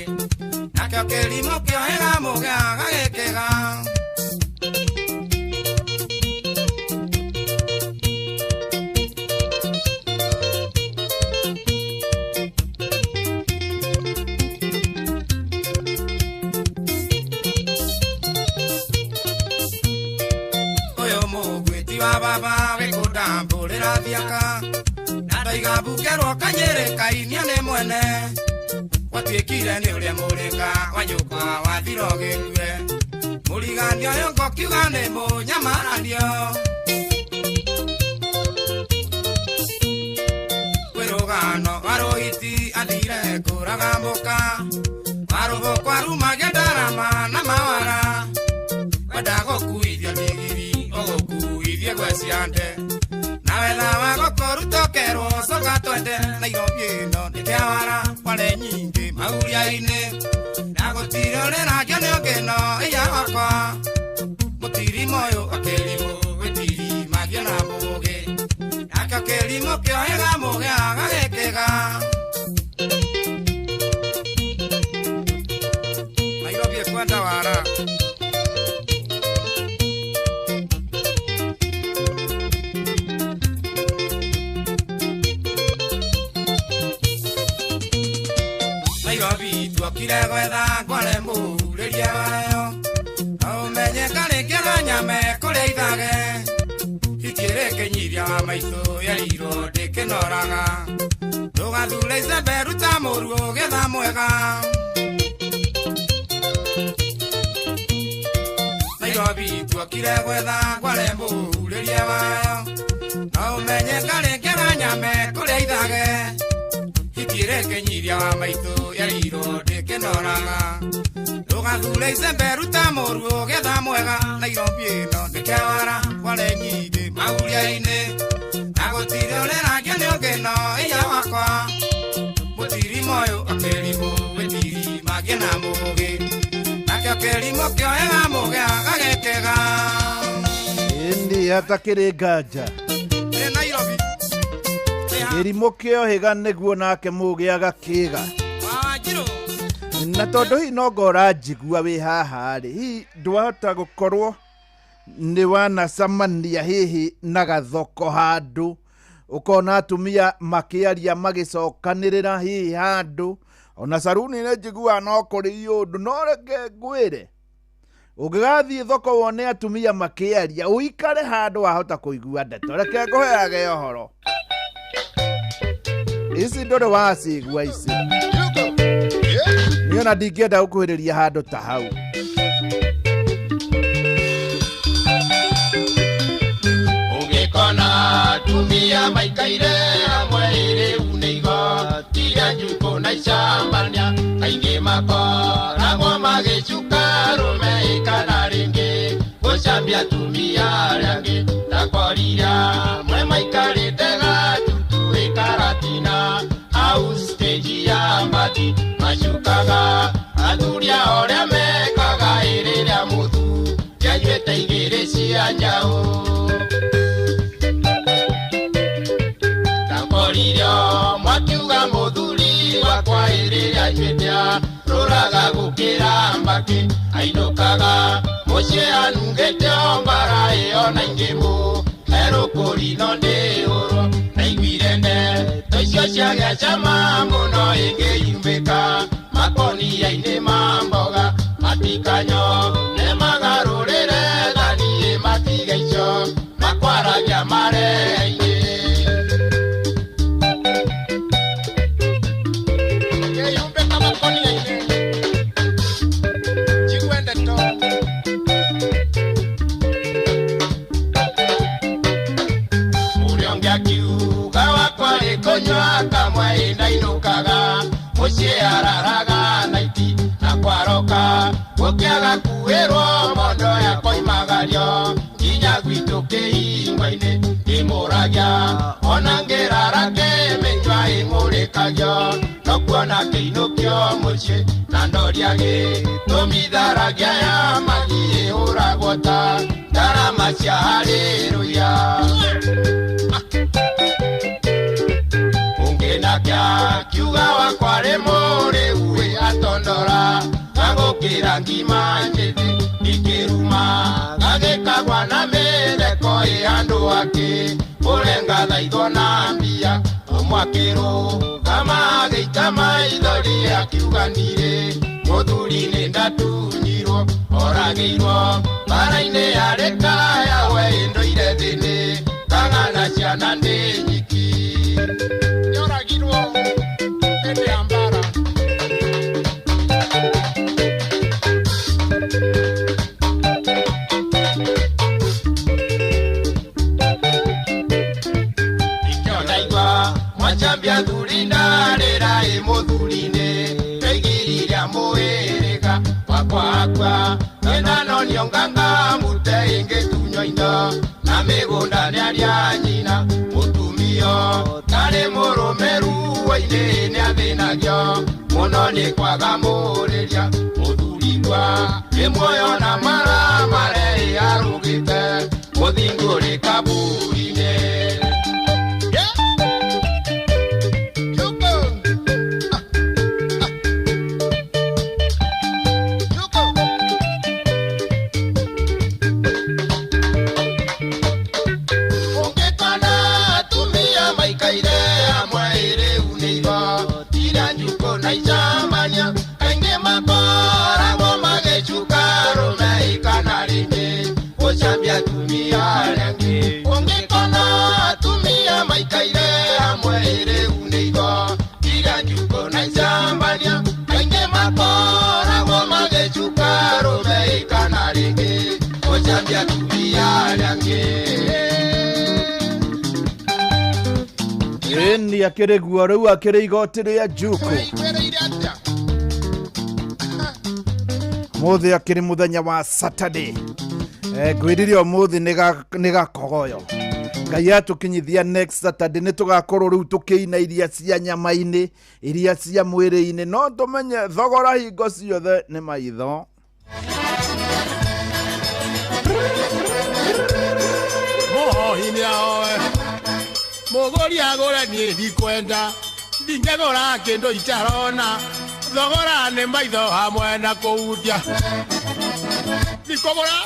nakĩo kĩrimũ kĩohĩga mũgĩ agagĩkĩga. Baba wĩkũndambũrĩra thiaka, na ndoiga mbukerwo kanyĩrĩ kainia nĩ mwene. Gwatuĩkire nĩ ũrĩa mũrĩka wa nyũkwa wathira ũgĩkue, mũriganio ũyũ ngũkiuga nĩ mũnyamaranio. Kwĩ rũgano rwa Rũhiti athire kũraga mũka, warũbũkwa arumagia ndarama na mawara. Wenda gũkuithio ndigiri ũgũkuithie gweciande, na wetha wa gũkũruta ũkerwo coka twende. Nairobi ĩno nĩ kĩawara kware nyingĩ mahuria-inĩ, na gũtirĩ ũrĩragio nĩ ũngĩ no iya wakwa. Mũtirima ũyũ wa kĩrimũ wĩtirimagio na mũgĩ, nakĩo kĩrimũ kĩohĩga mũgĩ agagĩkĩga. Nairobi ĩkwenda wara. Nairobi tuokire gwetha ngware mũhurĩrie wayo, no ũmenye karĩngĩ nyame kũrĩa ithage. Hiti ĩrĩkĩnyiria wa maitũ yerirwo ndĩkĩnoraga, ndũgathure icembe ruta mũru ũgĩetha mwega. Nairobi tuokire gwetha ngware mũhurĩrie wayo, no ũmenye karĩngĩ nyame kũrĩa ithage. Hiti ĩrĩkĩnyiria wa maitũ yerirwo ndĩkĩnoraga, ndũgathure icembe ruta mũru ũgĩetha mwega. Nairobi ĩno nĩ kĩawara kware nyingĩ mahuria-inĩ, na gũtirĩ ũrĩragio nĩ ũngĩ no iya wakwa. Mũtirima ũyũ wa kĩrimũ wĩtirimagio na mũgĩ, nakĩo kĩrimũ kĩohĩga mũgĩ agagĩkĩga. Ĩndĩ hatakĩrĩ nganja Nairobi. Kĩrimũ kĩohĩga nĩguo nake mũgĩ agakĩga. Na tondũ hihi no ngora njigua wĩ haha rĩ, hihi ndwahota gũkorwo nĩ wanacemania hihi na gathoko handũ ũkona atumia makĩaria magĩcokanĩrĩra hihi handũ ona caruni nĩ njiguaga no kũrĩ ũndũ no reke ngwĩre ũngĩgathiĩ thoko wone atumia makĩaria ũikare handũ wahota kũigua ndeto. Reke ngũheage ũhoro ici ndũrĩ wacigua ici niĩ ona ndingĩenda gũkuhĩrĩria handũ ta hau. Ũngĩkona atumia maikaire hamwe rĩu nĩ igoti rĩa njukũ na icambania kaingĩ makoragwo magĩcuka rũme kana rĩngĩ gũcambia atumia arĩa angĩ ndakorire amwe maikarĩte gatutu ĩkaratina hau stage ya mbathi macukaga athuri a ũrĩa mekaga ĩrĩrĩa mũthuri anyuĩte igĩrĩ cia njaũ. Ndakorire mwakiuga mũthuri wakwa ĩrĩrĩa anyuĩte rũraga gũkĩra mbakĩ ainũkaga mũciĩ anungĩte o mbara ĩyo na ingĩ mũ herũkũri no ndĩũrwo naiguire ndeto icio ciagĩa cama mũno ĩngĩyumbĩka makonia-inĩ ma mboga matikanyo nĩmagarũrĩre thani matige icio makwaragia marehe-inĩ. Ngĩyumbĩka makonia-inĩ njigue ndeto mũrĩa ũngĩ akiuga wakwa ĩ kũnyua kamwe ĩ ndainũkaga mũciĩ araraga naiti na kwaroka gũkĩaga kuĩrwo mondo yakoimagario nginya gwitũ kĩhingo-inĩ ndĩmũragia ona ngĩrara kĩmĩnyua ĩmũrĩkagio no kuona kĩinũkio mũciĩ na ndoriagĩ tũmitharagia ya mathiĩ ĩhũragwo ta ndarama cia haleluya. Ũngĩ nake akiuga wakwa rĩ mũrĩu ĩ atondora gagũkĩra ngima njĩthĩ ikĩruma gagĩkagwa na mĩtheko ĩ andũ akĩ kũrenga thaitho na mbia ũmwakĩrũ kama agĩita maithori akiuga ndirĩ mũthuri nĩ ndatunyirwo oragĩirwo mbara-inĩ yarĩ kaya we ĩndũire thĩnĩ kang'ana ciana ndĩ nyiki. Nĩoragirwo hĩndĩ ya mbara. Nikĩo ndaigua mwachambia thuri ndarĩra ĩ mũthuri-inĩ ndaigiriria mũhĩrĩga wakwa akua ngĩndanonio nganga mute ĩngĩtunywo indo na mĩgũnda nĩarĩa nyina mũtumio tarĩ mũrũme ruo-inĩ nĩathĩnagio mũno nĩ kwaga mũrĩria mũthuri kwa ĩ muoyo na mara mare arũgĩte mũthingu ũrĩ kaburi-inĩ. Ũngĩkona atumia maikaire hamwe rĩu nĩ igoti rĩa njukũ na icambania kaingĩ makoragwo magĩcuka rũme kana rĩngĩ gũcambia atumia arĩa angĩ. Ũngĩkona atumia maikaire hamwe rĩu nĩ igoti rĩa njukũ na icambania kaingĩ makoragwo magĩcuka rũme kana rĩngĩ gũcambia atumia arĩa angĩ. Ĩni akĩrĩ guo rĩu akĩrĩ igoti rĩa njukũ mũthĩ akĩrĩ mũthenya wa Saturday. Ngwĩrire ũmũthĩ nĩ gakogoyo Ngai atũkinyithia next Saturday nĩ tũgakorwo rĩu tũkĩina iria cia nyama-inĩ iria cia mwĩrĩ-inĩ no tũmenye thogora hingo ciothe nĩ maitho. Mũhohi nĩahoe Mũgũri agũre niĩ ndikwenda, ndingĩgũra kĩndũ itarona. Thogora nĩ maitho hamwe na kũhutia. Ndikũgũra.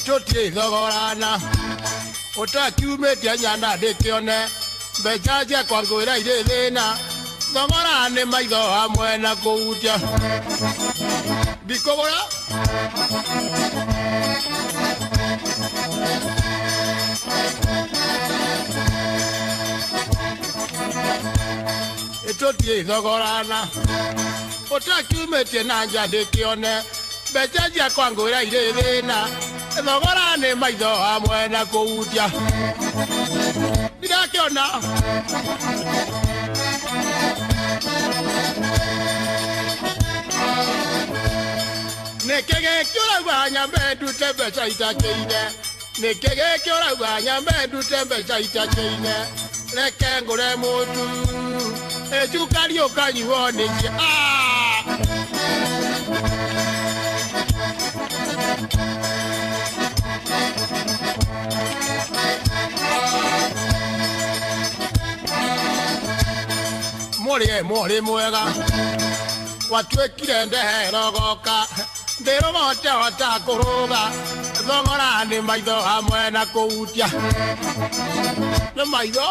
Tũtirĩ thogorana, ũtakiumĩtie nyana ndĩkĩone. Mbeca ciakwa ngwĩra irĩ thĩna. Thogora nĩ maitho hamwe na kũhutia. Ndikũgũra. Tũtirĩ thogorana, ũtakiumĩtie na nja ndĩkĩone. Mbeca ciakwa ngwĩra irĩ thĩna. Thogora nĩ maitho hamwe na kũhutia. Ndirakĩona. Nĩkĩ gĩkĩ ũrauga nyambe ndute mbeca itakĩire? Nĩkĩ gĩkĩ ũrauga nyambe ndute mbeca itakĩire? Reke ngũre mũtu, ĩcukari ũkanyuo nĩ Ah! Mũrĩe mũrĩ mwega, watuĩkire ndehe rogoka, ndĩrũgote hota kũrũga. Thogora nĩ maitho hamwe na kũhutia. Nĩ maitho.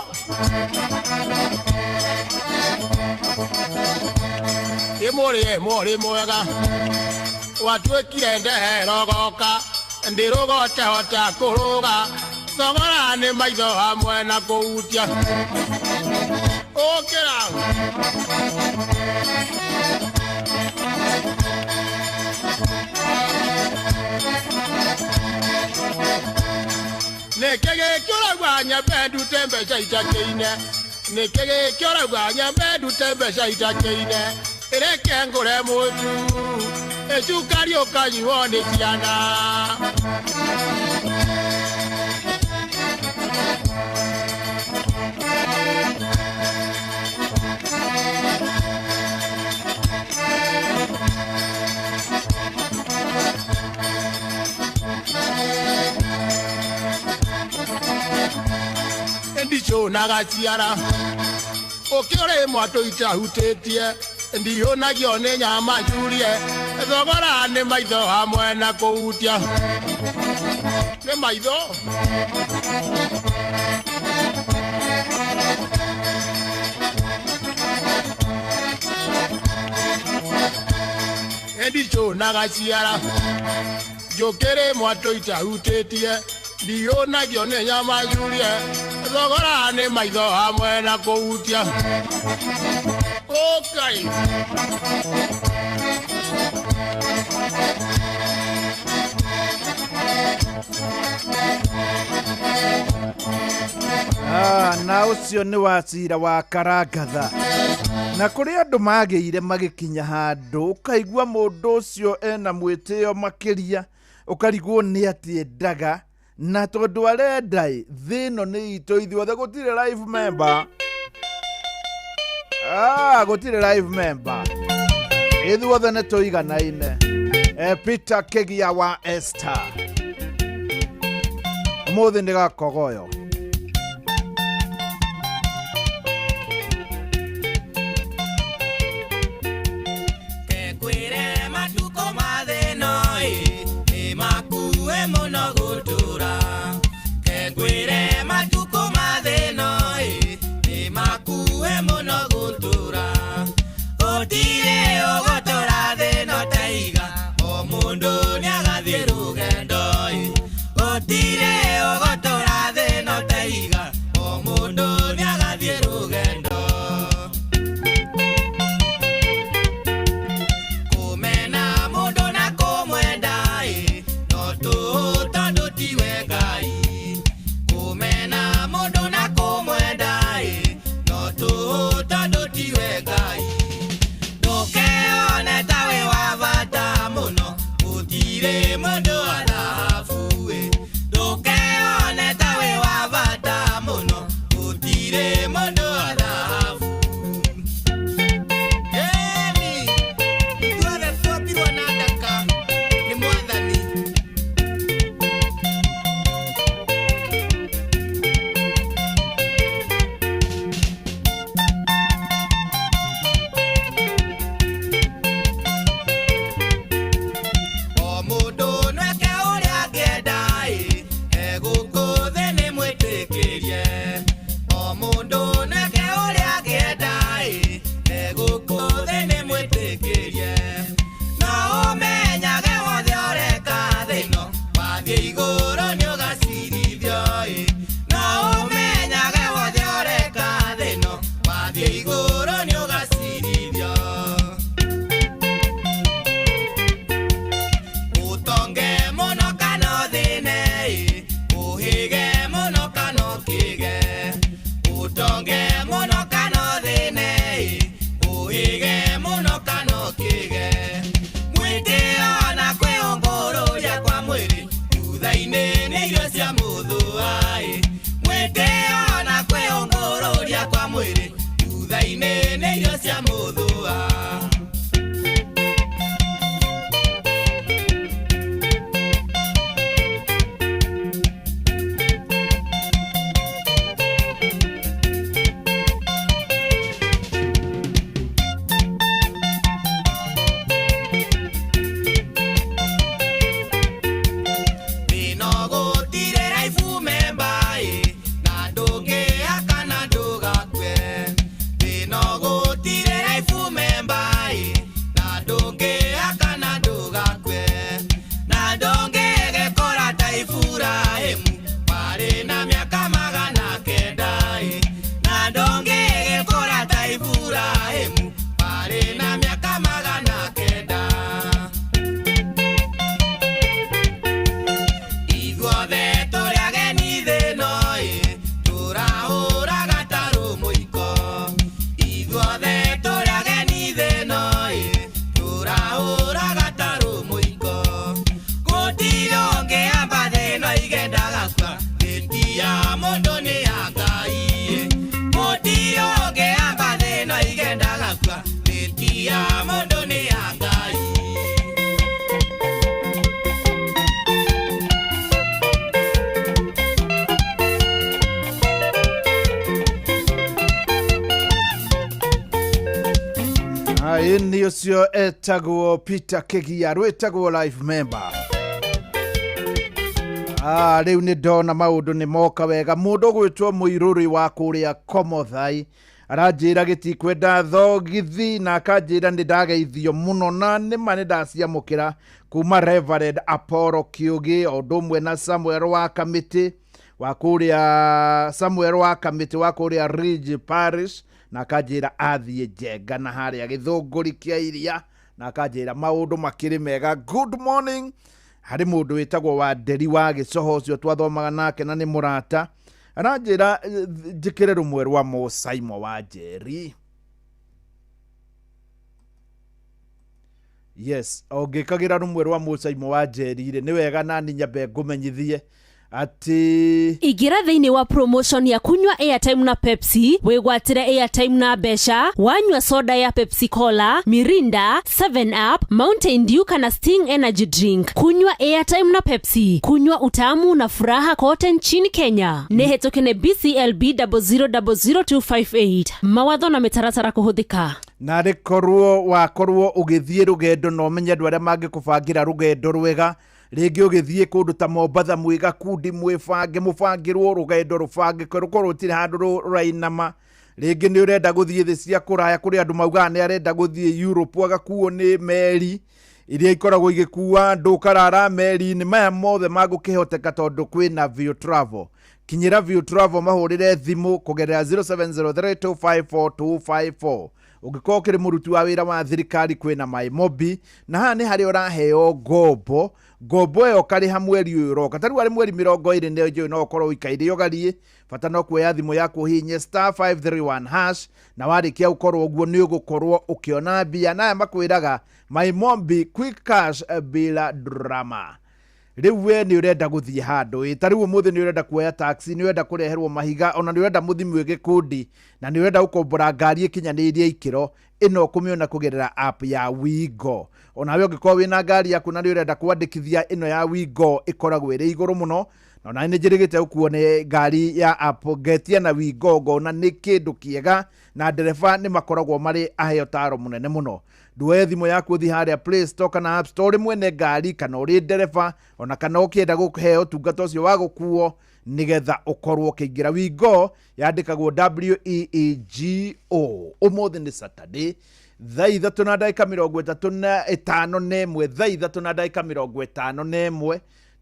Ĩ mũrĩe mũrĩ mwega, watuĩkire ndehe rogoka, ndĩrũgote hota kũrũga. Thogora nĩ maitho hamwe na kũhutia. Ũkĩra. Nĩkĩ gĩkĩ ũrauga nyambe ndute mbeca itakĩine? Nĩkĩ gĩkĩ ũrauga nyambe ndute mbeca itakĩine? Reke ngũre mũtu, ĩcukari ũkanyuo nĩ ciana. Ndiconaga ciara, ũkĩũrĩ mwatũ itahutĩtie, ndihũnagio nĩ nyama njurie. Thogora nĩ maitho hamwe na kũhutia. Nĩ maitho. Ndiconaga ciara, njũkĩrĩ mwatũ itahutĩtie, ndihũnagio nĩ nyama njurie. Thogora nĩ maitho hamwe na kũhutia. Ũkai. Ah, na ũcio nĩ wa cira wa karangatha. Na kũrĩ andũ magĩire magĩkinya handũ ũkaigua mũndũ ũcio ena mwĩtĩo makĩria, ũkarigwo nĩ atĩ endaga, na tondũ arenda ĩ, thĩ ĩno nĩ itũ ithuothe, gũtirĩ live member. Ah, gũtirĩ live member. Ithuothe nĩ tũiganaine. Peter Kĩgia wa Esther. Ũmũthĩ nĩ gakogoyo. Kekwĩre matukũ ma thĩna ĩ, nĩ makuhĩ mũno gũtũra. Kekwĩre matukũ ma thĩna ĩ, nĩ makuhĩ mũno gũtũra. Gũtirĩ ũgũtũra thĩna taiga, o mũndũ nĩagathiĩ rũgendo ĩ. Gũtirĩ ũgũtũra thĩna Gĩthaka-inĩ nĩ irio cia mũthũa. Thĩna gũtirĩ raibu memba-ĩ, na ndũngĩaka na ndũgakue. Thĩna gũtirĩ raibu memba-ĩ, na ndũngĩaka na ndũgakue. Na ndũngĩgĩkũra ta Iburahĩmu, warĩ na mĩaka 900-ĩ. Na ndũngĩgĩkũra ta Iburahĩmu, warĩ na mĩaka 900. Ithuothe tũrĩ ageni thĩ ĩno-ĩ, tũrahũra gatarũ mũiko. Ithuothe tũrĩ ageni thĩ ĩno-ĩ, tũrahũra gatarũ mũiko. Gũtirĩ ũngĩamba thĩ ĩno igenda gakua, hĩti ya mũndũ nĩ ya Ngai-ĩ. Gũtirĩ ũngĩamba thĩ ĩno igenda gakua, hĩti ya mũndũ nĩ ya Ngai. Aini ũcio etagwo Peter Kĩgia rwĩtagwo life member. Rĩu nĩ ndona maũndũ nĩ moka wega. Mũndũ ũgwĩtwo mũirũrĩ wa kũrĩa Komothai aranjĩra gĩtikwenda thogithi na akanjĩra nĩ ndageithio mũno na nĩma nĩ ndaciamũkĩra kuma Reverend Apollo Kĩũgĩ o ũndũ ũmwe na Samuel wa Kamĩtĩ wa kũrĩa Samuel wa Kamĩtĩ wa kũrĩa Ridge Parish na akanjĩra athiĩ Njenga na harĩa Gĩthũngũri kĩa iria na akanjĩra maũndũ makĩrĩ mega. Good morning harĩ mũndũ wĩtagwo Wanderi wa Gĩcoho ũcio twathomaga nake na nĩ mũrata aranjĩra njĩkĩre rũmwe rwa Mũsaimo wa Njeri. Yes, ũngĩkagĩra rũmwe rwa Mũsaimo wa Njeri rĩ, nĩ wega nani nyambe ngũmenyithie atĩ Ingĩra thĩinĩ wa promotion ya kunywa airtime na Pepsi wĩgwatĩre airtime na mbeca wanyua soda ya Pepsi Cola, Mirinda, 7 Up, Mountain Dew kana Sting Energy Drink. Kunywa airtime na Pepsi, kunywa utamu na furaha kote nchini Kenya. Nĩ hetũke nĩ BCLB 0000258. Mawatho na mĩtaratara kũhũthĩka. Na rĩkorwo wakorwo ũgĩthiĩ rũgendo na ũmenye andũ arĩa mangĩkũbangĩra rũgendo rwega rĩngĩ ũgĩthiĩ kũndũ ta Mombatha mwĩ gakundi mwĩbange mũbangĩrwo rũgendo rũbangĩke rũkorwo rũtirĩ handũ rũrainama. Rĩngĩ nĩ ũrenda gũthiĩ thĩ cia kũraya kũrĩ andũ maugaga nĩ arenda gũthiĩ Europe agakuo nĩ meri iria ikoragwo igĩkua andũ ũkarara meri-inĩ. Maya mothe mangũkĩhoteka tondũ kwĩna View Travel. Kinyĩra View Travel mahũrĩre thimũ kũgerera 0703254254. Ũngĩkorwo ũkĩrĩ mũruti wa wĩra wa thirikari kwĩna MyMobi na haha nĩ harĩa ũraheo ngombo. Ngombo ĩyo ũkarĩha mweri ũyũ ũroka. Ta rĩu arĩ mweri 20 na njũĩ no ũkorwo ũikaire ũgarie. Bata no kuoya thimũ yaku ũhihinye star 531 hash na warĩkia gũkorwo ũguo nĩ ũgũkorwo ũkĩona mbia. Na aya makwĩraga MyMobi quick cash bila drama. Rĩu we nĩ ũrenda gũthiĩ handũ ĩ ta rĩu ũmũthĩ nĩ ũrenda kuoya taxi, nĩ ũrenda kũreherwo mahiga, ona nĩ ũrenda mũthi mwĩ gĩkundi na nĩ ũrenda gũkombora ngari ĩkinyanĩirie ikĩro ĩno ũkũmĩona kũgerera app ya Wigo. Onawe ũngĩkorwo wĩna ngari yaku na nĩ ũrenda kwandĩkithia ĩno ya Wigo ĩkoragwo ĩrĩ igũrũ mũno. Na ona nĩ njĩrĩgĩte gũkuo nĩ ngari ya app ngetia na Wigo ngona nĩ kĩndũ kĩega na ndereba nĩ makoragwo marĩ aheo taro mũnene mũno. Nduoye thimũ yaku ũthiĩ harĩa Play Store kana App Store ũrĩ mwene ngari kana ũrĩ ndereba ona kana ũkĩenda kũheo ũtungata ũcio wa gũkuo nĩgetha ũkorwo ũkĩingĩra. Wigo yandĩkagwo WEEGO. Ũmũthĩ nĩ Saturday thaa 3 na ndagĩka 35, thaa 3 na ndagĩka 51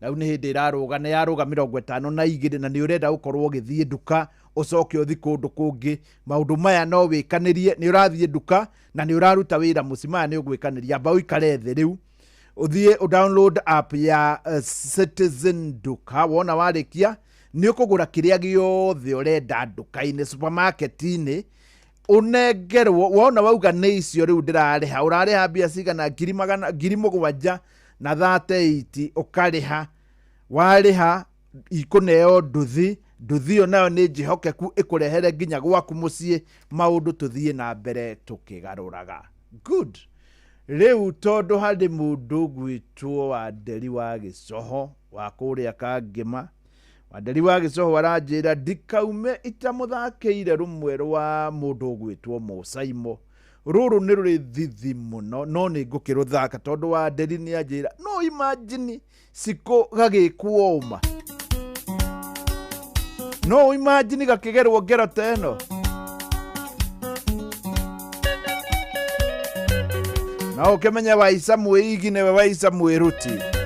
na rĩu nĩ hĩndĩ ĩrarũga na yarũga 52 na nĩ ũrenda gũkorwo ũgĩthiĩ nduka ũcoke ũthiĩ kũndũ kũngĩ. Maũndũ maya no wĩkanĩrie, nĩ ũrathiĩ nduka na nĩ ũraruta wĩra mũciĩ, maya nĩ ũgwĩkanĩria. Amba ũikare thĩ rĩu ũthiĩ ũdownload app ya Citizen Duka. Wona warĩkia nĩ ũkũgũra kĩrĩa gĩothe ũrenda nduka-inĩ, supermarket-inĩ, ũnengerwo. Wona wauga nĩ icio rĩu ndĩrarĩha, ũrarĩha mbia cigana? Ngiri magana, 7,000 na 38 ũkarĩha. Warĩha ikũneo nduthi Nduthi ĩyo nayo nĩ njĩhokeku ĩkũrehere nginya gwaku mũciĩ maũndũ tũthiĩ na mbere tũkĩgarũraga. Good. Rĩu tondũ harĩ mũndũ ũgwĩtwo Wanderi wa Gĩcoho wa kũrĩa Kangĩma, Wanderi wa Gĩcoho aranjĩra ndikaume itamũthakĩire rũmwe rwa mũndũ ũgwĩtwo Mũcaimo. Rũrũ nĩ rũrĩ thithi mũno no nĩ ngũkĩrũthaka tondũ Wanderi nĩ anjĩra no imagine Cikũ gagĩkwo ũma. No imagine gakĩgerwo ngero ta ĩno. Na ũkĩmenye Waica mwĩigi nĩwe Waica mwĩruti.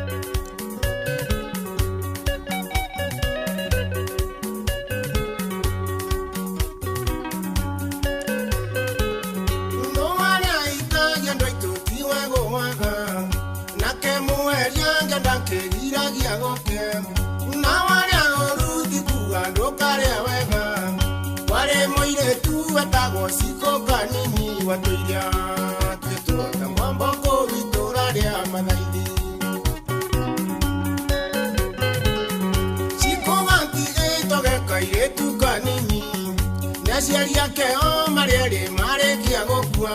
Aciari ake o marĩa erĩ marĩkia gũkua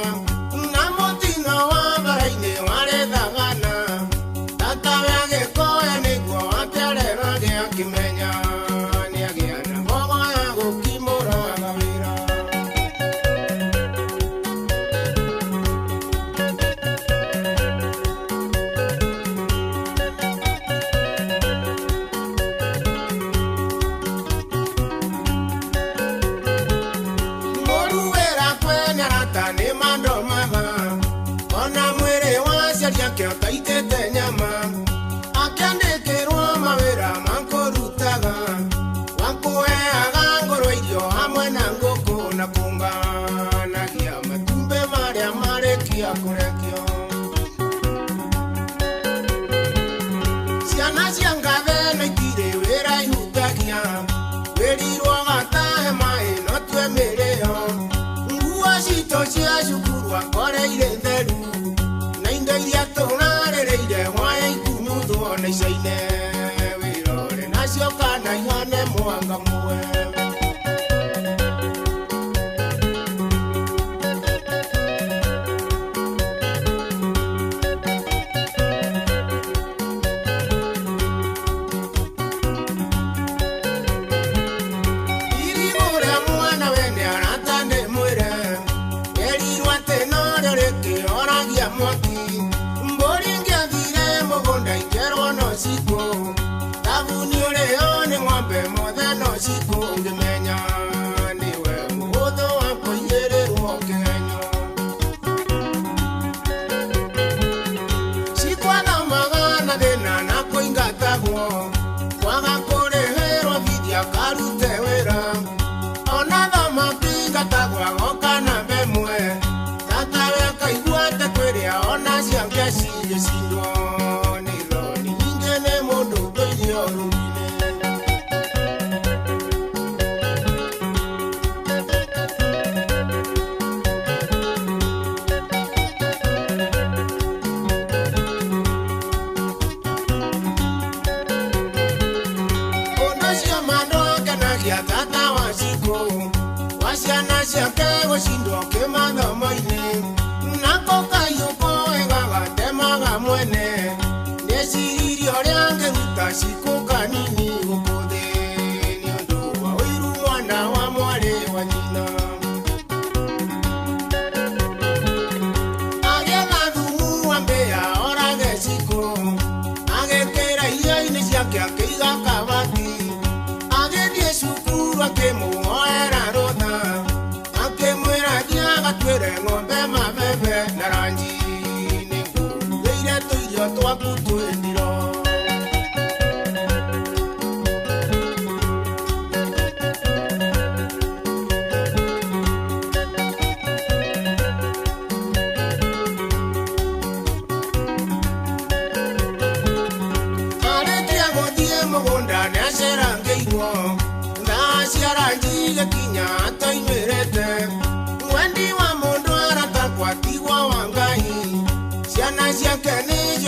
na mũtino wa bara-inĩ warĩ thagana tatawe agĩkoya nĩguo atererage akĩmenya nĩagĩa na mbogo ya gũkimũraga wĩra.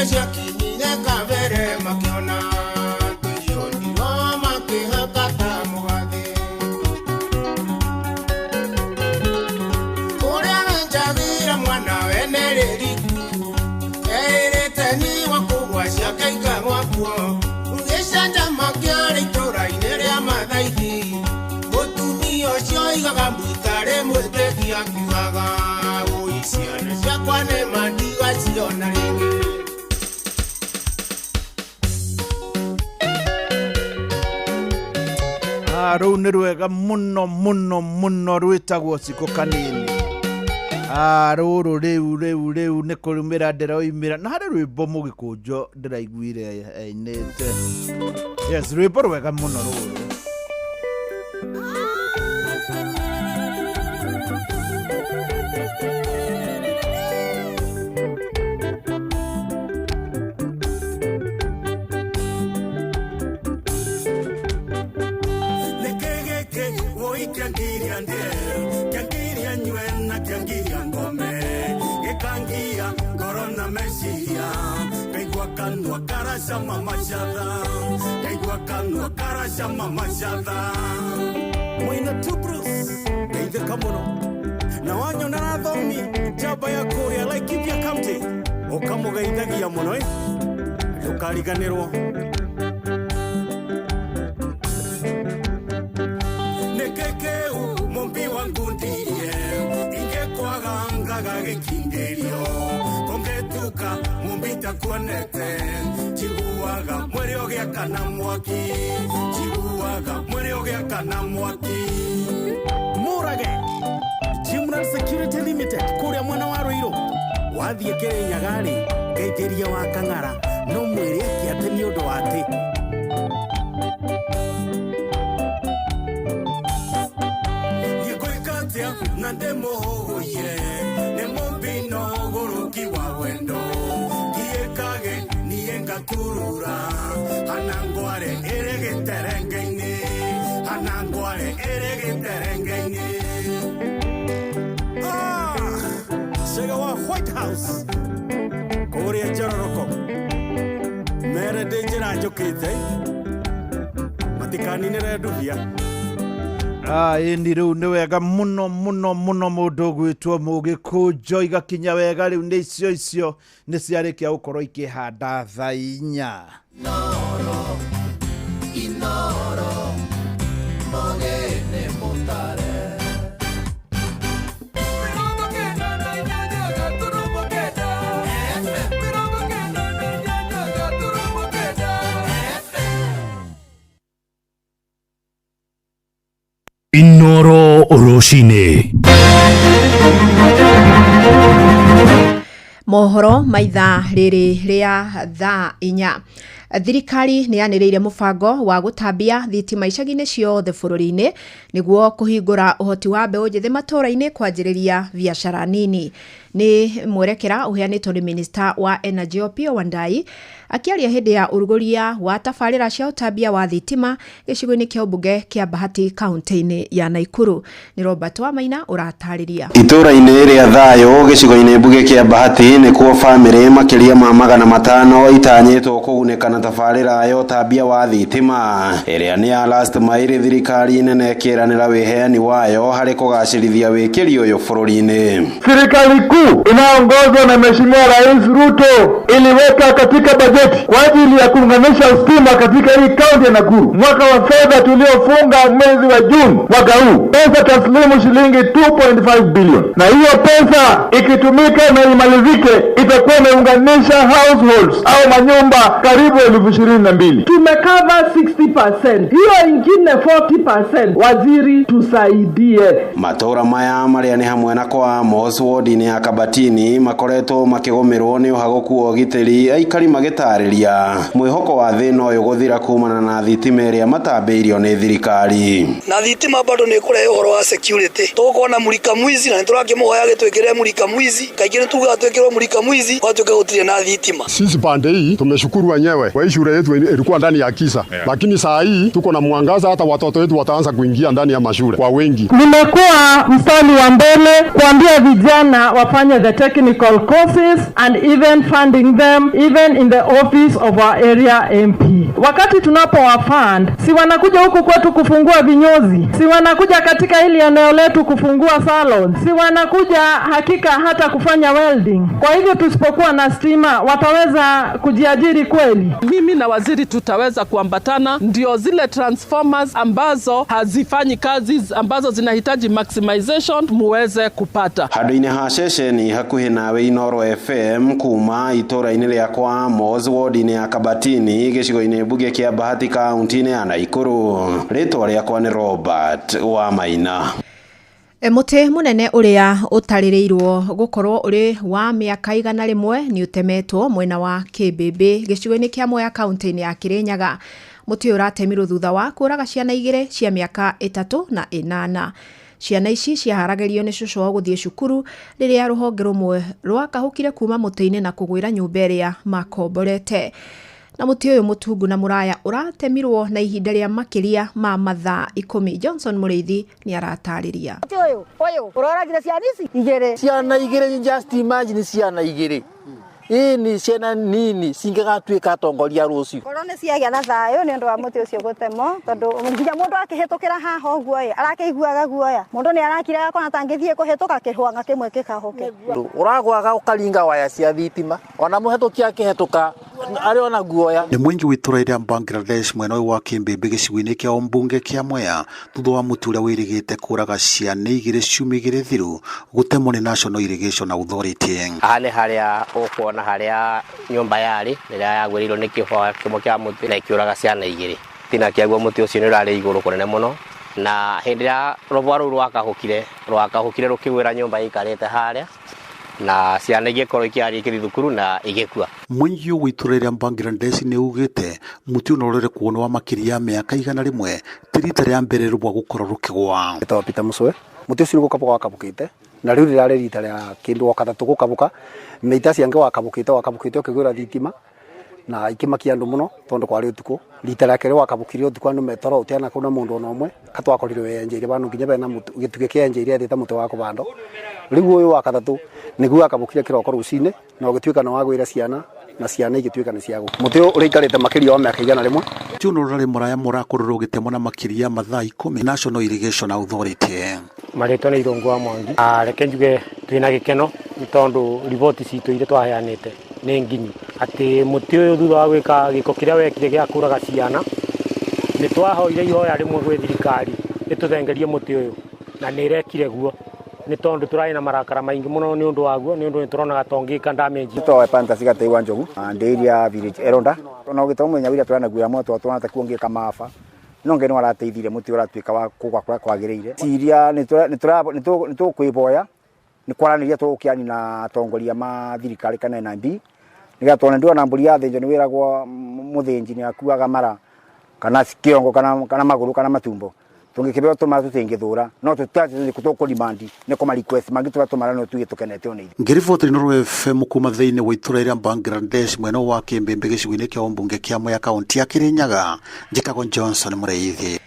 Ciakinyire kabere makiona tũirio ndirwo makĩhaka ta mũgate. Akiugaga wũi ciana ciakwa nĩ mandigaciona rĩngĩ. Rũu nĩ rwega mũno mũno mũno rwĩtagwo Cikũ Kanini. Rũrũ rĩu rĩu rĩu nĩ kũrumĩra ndĩroimĩra na harĩ rwĩmbo mũgĩkũnjo ndĩraiguire ainĩte. Yes, rwĩmbo rwega mũno rũrũ. Mwina Tubrus ngeithĩka mũno na wanyona na thomi njamba ya kũrĩa Laikipia County ũkamũgeithagia mũno ndũkariganĩrwo nĩkĩkĩu mũmbi wa ngundirie ingĩkwaga ngaga gĩkindĩrio kũngĩtuka mũmbi takuonete njiguaga mwĩrĩ ũgĩakana mwaki njiguaga mwĩrĩ ũgĩakana mwaki. Mũrage Jimran Security Limited kũrĩa mwena wa Ruiru wathiĩ Kĩrĩnyaga-rĩ ngeithĩria wa Kang'ara no mwĩre eke atĩ nĩ ũndũ wa atĩ niĩ ngwĩka atĩa na ndĩmũhũgũire nĩ mũmbi no ũgũrũki wa wendo ngiĩkage niĩ ngaturura hana ngware ĩrĩ gĩterenge-inĩ hana ngware ĩrĩ gĩterenge-inĩ. Cega wa White House kũrĩa Njororoko mere ndĩ njĩra njũkĩte matikaninĩre ndubia. Ĩni rĩu nĩ wega mũno mũno mũno mũndũ ũgwĩtwo mũgĩkũnjo igakinya wega rĩu nĩ icio icio nĩ ciarĩkia gũkorwo ikĩhanda thaa inya. Inoro Mogene mutare Inoro Rũcinĩ. Mohoro maitha rĩrĩ rĩa thaa inya. Thirikari nĩ yanĩrĩire mũbango wa gũtambia thitima icagi-inĩ ciothe bũrũri-inĩ nĩguo kũhingũra ũhoti wa mbeũ njĩthĩ matũũra-inĩ kwanjĩrĩria biacara nini. Nĩ mwerekera ũheanĩtwo nĩ Minista wa Energy Opiyo Wandayi akĩaria hĩndĩ ya ũrugũria wa tabarĩra cia ũtambia wa thitima gĩcigo-inĩ kĩa ũmbunge kĩa Bahati kaunti-inĩ ya Naikuru. Nĩ Robert Wamaina ũratarĩria. Itũũra-inĩ rĩa Thayũ gĩcigo-inĩ mbunge kĩa Bahati nĩkuo bamĩrĩ makĩria ma 500 itanyĩtwo kũgunĩka na tabarĩra ya ũtambia wa thitima ĩrĩa nĩ ya last mile thirikari nene ĩkĩranĩra wĩheani wayo harĩ kũgacĩrithia wĩkĩri ũyũ bũrũri-inĩ. Serikali kuu inaongozwa na Mheshimiwa Rais Ruto iliweka katika bajeti kwa ajili ya kuunganisha stima katika hii kaunti ya Nakuru. Mwaka wa fedha tuliofunga mwezi wa Juni mwaka huu, pesa taslimu shilingi 2.5 billion, na hiyo pesa ikitumika na imalizike itakuwa imeunganisha households au manyumba karibu 22,000. Tumekava 60%, hiyo ingine 40%. Waziri tusaidie. Matũũra maya marĩa nĩ hamwe na kwa Amos ward-inĩ ya Kabatini makoretwo makĩgũmĩrwo nĩ ũhagũku wa ũgitĩri aikari magĩtarĩria mwĩhoko wa thĩna ũyũ gũthira kumana na thitima ĩrĩa matambĩirio nĩ thirikari. Na thitima bado nĩ ĩkũrehe ũhoro wa security tũgũkorwo na mũrika mwizi na nĩtũrakĩmũhoya gĩtwĩkĩre mũrika mwizi kaingĩ nĩtugaga twĩkĩrwo mũrika mwizi gwatuĩka gũtirĩ na thitima. Sisi pande hii tumeshukuru wenyewe kwa hii shule yetu ilikuwa ndani ya kisa, yeah. Lakini saa hii tuko na mwangaza, hata watoto wetu wataanza kuingia ndani ya mashule kwa wengi. Nimekuwa mstari wa mbele kuambia vijana wafanye the technical courses and even funding them even in the office of our area MP. Wakati tunapowafund, si wanakuja huku kwetu kufungua vinyozi, si wanakuja katika hili eneo letu kufungua salon, si wanakuja hakika hata kufanya welding. Kwa hivyo tusipokuwa na stima wataweza kujiajiri kweli? Mimi na waziri tutaweza kuambatana, ndio zile transformers ambazo hazifanyi kazi ambazo zinahitaji maximization muweze kupata. Handũ-inĩ ha ceceni hakuhĩ nawe Inooro FM kuma itũũra-inĩ rĩa kwa Amos ward-inĩ ya Kabatini gĩcigo-inĩ mbunge kĩa Bahati kaunti-inĩ ya Nakuru. Rĩtwa rĩakwa nĩ Robert wa Maina. Mũtĩ mũnene ũrĩa ũtarĩrĩirwo gũkorwo ũrĩ wa mĩaka 100 nĩ ũtemetwo mwena wa Kĩmbĩmbĩ gĩcigo-inĩ kĩa Mwea kaunti-inĩ ya Kĩrĩnyaga. Mũtĩ ũyũ ũratemirwo thutha wa kũraga ciana 2 cia mĩaka 3 na 8. Ciana ici ciaharagĩrio nĩ cũcũ wao gũthiĩ cukuru rĩrĩa rũhonge rũmwe rwakahũkire kuma mũtĩ-inĩ na kũgwĩra nyũmba ĩrĩa makomborete. Na mũtĩ ũyũ mũtungu na mũraya ũratemirwo na ihinda rĩa makĩria ma mathaa 10. Johnson Mũrĩithi nĩ aratarĩria. Mũtĩ ũyũ ũroragire ciana ici igĩrĩ. Ciana igĩrĩ, just imagine ciana igĩrĩ. Ĩĩ nĩ ciana nini cingĩgatuĩka atongoria rũciũ. Korwo nĩ ciagĩa na thayũ nĩ ũndũ wa mũtĩ ũcio gũtemwo, tondũ nginya mũndũ akĩhĩtũkĩra haha ũguo ĩ arakĩiguaga guoya. Mũndũ nĩ arakira akona ta angĩthiĩ kũhĩtũka kĩhwang'a kĩmwe kĩkahũke. Ũragwaga ũkaringa waya cia thitima, ona mũhĩtũki akĩhĩtũka arĩ ona guoya. Nĩ mũingĩ wa itũũra rĩa Bangladesh mwena ũyũ wa Kĩmbĩmbĩ gĩcigo-inĩ kĩa ũmbunge kĩa Mwea thutha wa mũtĩ ũrĩa wĩrĩgĩte kũraga ciana 2 ciumia 2 thiru gũtemwo nĩ National Irrigation Authority. Haha nĩ harĩa ũkuona harĩa nyũmba yarĩ rĩrĩa yagwĩrĩirwo nĩ kĩhwa kĩmwe kĩa mũtĩ na ĩkĩũraga ciana 2. Tina kĩaguo mũtĩ ũcio nĩ ũrarĩ igũrũ kũnene mũno, na hĩndĩ ĩrĩa rũbwa rũu rwakahũkire rũkĩgwĩra nyũmba ĩikarĩte harĩa na ciana igĩkorwo ikĩaria ikĩthiĩ thukuru na igĩkua. Mũingĩ wa itũũra rĩa Bangladesh nĩ ugĩte mũtĩ ũyũ ũrorere kuonwo wa makĩria ya mĩaka 100 ti rita rĩa mbere rũbwa gũkorwo rũkĩgwa. Etagwo Peter Mũcwe. Mũtĩ ũcio nĩ gũkabũka wakabũkĩte na rĩu rĩrarĩ rita rĩa kĩndũ wa gatatũ gũkabũka. Mĩita ciangĩ wakabũkĩte ũkĩgwĩra thitima na ikĩmakia andũ mũno tondũ kwarĩ ũtukũ. Rita rĩa kerĩ wakabũkire ũtukũ andũ metoro ũtiana mũndũ ona ũmwe katwakorirwo wenjeire bandũ nginya bena gĩtugĩ kĩenjeire thĩ ta mũtĩ wa kũbandwo. Rĩu ũyũ wa gatatũ nĩguo wakabũkire kĩroko rũcinĩ na ũgĩtuĩka nĩ wagwĩra ciana na ciana igĩtuĩka nĩ ciagũkua. Mũtĩ ũyũ ũrĩikarĩte makĩria wa mĩaka 100. Mũtĩ ũyũ ũrarĩ mũraya mũrakorirwo ũgĩtemwo na makĩria ya mathaa 10 National Irrigation Authority. Marĩtwa nĩ Irũngũ wa Mwangi. Reke njuge twĩna gĩkeno nĩ tondũ riboti citũ iria twaheanĩte nĩ nginyu atĩ mũtĩ ũyũ thutha wa gwĩka gĩko kĩrĩa wekire gĩa kũraga ciana nĩ twahoire ihoya rĩmwe gwĩ thirikari ĩtũthengerie mũtĩ ũyũ na nĩ ĩrekire guo nĩ tondũ tũrarĩ na marakara maingĩ mũno nĩ ũndũ waguo nĩ ũndũ nĩ tũronaga tongĩka damage. Twawe panta cigateiwa njogu ndĩiria village eronda ona ũgĩtwa mũthenya wĩra tũranaguĩra moto tũrona ta kuongĩka maba no ngai nĩ warateithire mũtĩ ũratuĩka wa kũgwa kũrĩa kwagĩrĩire. Ciria nĩ tũkwĩboya nĩ kwaranĩria tũgũkĩani na atongoria ma thirikari kana NIB nĩgetha tuone ndĩrona mbũri yathĩnjwo nĩ wĩragwo mũthĩnji nĩ akuaga mara kana kĩongo kana magũrũ kana matumbo. Tũngĩkĩbeo tũmara tũtingĩthũra no tũkũrimandi nĩ kũma request mangĩ tũgatũmara no tuge tũkenete ona ithuĩ. Ngĩriboti Inooro FM kuma thĩinĩ wa itũũra rĩa Bangladesh mwena wa Kĩmbĩmbĩ gĩcigo-inĩ kĩa ũmbunge kĩa Mwea kaunti ya Kĩrĩnyaga. Njĩtagwo Johnson Mũrĩithi.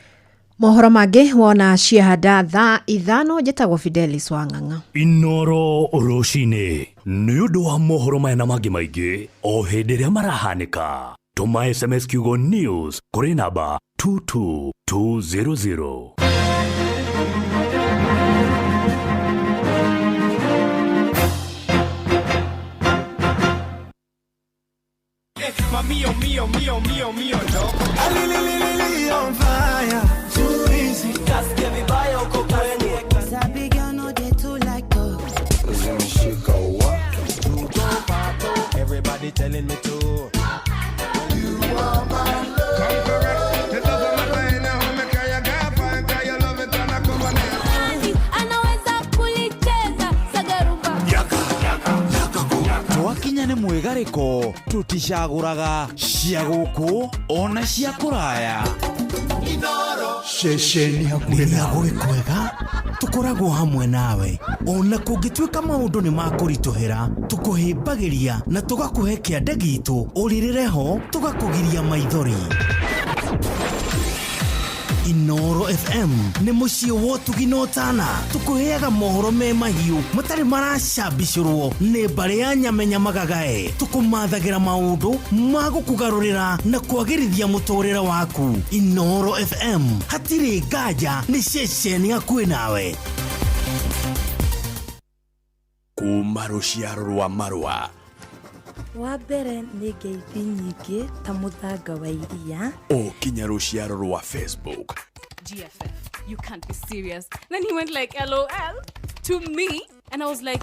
Mohoro mangĩ wona ciahanda thaa 5. Njĩtagwo Fidelis Wang'ang'a. Inooro rũcinĩ nĩ ũndũ wa mohoro maya na mangĩ maingĩ o hĩndĩ ĩrĩa marahanĩka. Tũma SMS kiugo news kũrĩ namba 22200. Mio, mio, mio, mio, mio, no. On fire, too easy. Kasikia vibaya uko kwenye. Sabi girl no dey too like talk. Zimeshika wa. Everybody telling me to. You are my love. Come correct. It doesn't matter any how me kaya gapa, kaya love it and I come on. Anaweza kulicheza sagarumba. Yaka, yaka, yaka ku. Twakinya nĩ mwĩgarĩko tũticagũraga cia gũkũ ona cia kũraya. Ceceni hakuhĩ na gwĩ kwega tũkoragwo hamwe nawe ona kũngĩtuĩka maũndũ nĩ makũritũhĩra tũkũhĩmbagĩria na tũgakũhe kĩande gitũ ũrĩrĩre ho tũgakũgiria maithori. Inooro FM nĩ mũciĩ wa ũtugi na ũtana tũkũheaga mohoro me mahiũ matarĩ maracambicũrwo nĩ mbarĩ ya nyamenya magagae tũkũmathagĩra maũndũ ma gũkũgarũrĩra na kwagĩrithia mũtũrĩre waku. Inooro FM hatirĩ nganja nĩ ceceni hakuhĩ nawe. Kuma rũciaro rwa marũa Wa mbere nĩ ngeithi nyingĩ ta mũthanga wa iria. O kinya rũciaro rwa Facebook. GFF, you can't be serious. Then he went like, LOL to me. And I was like,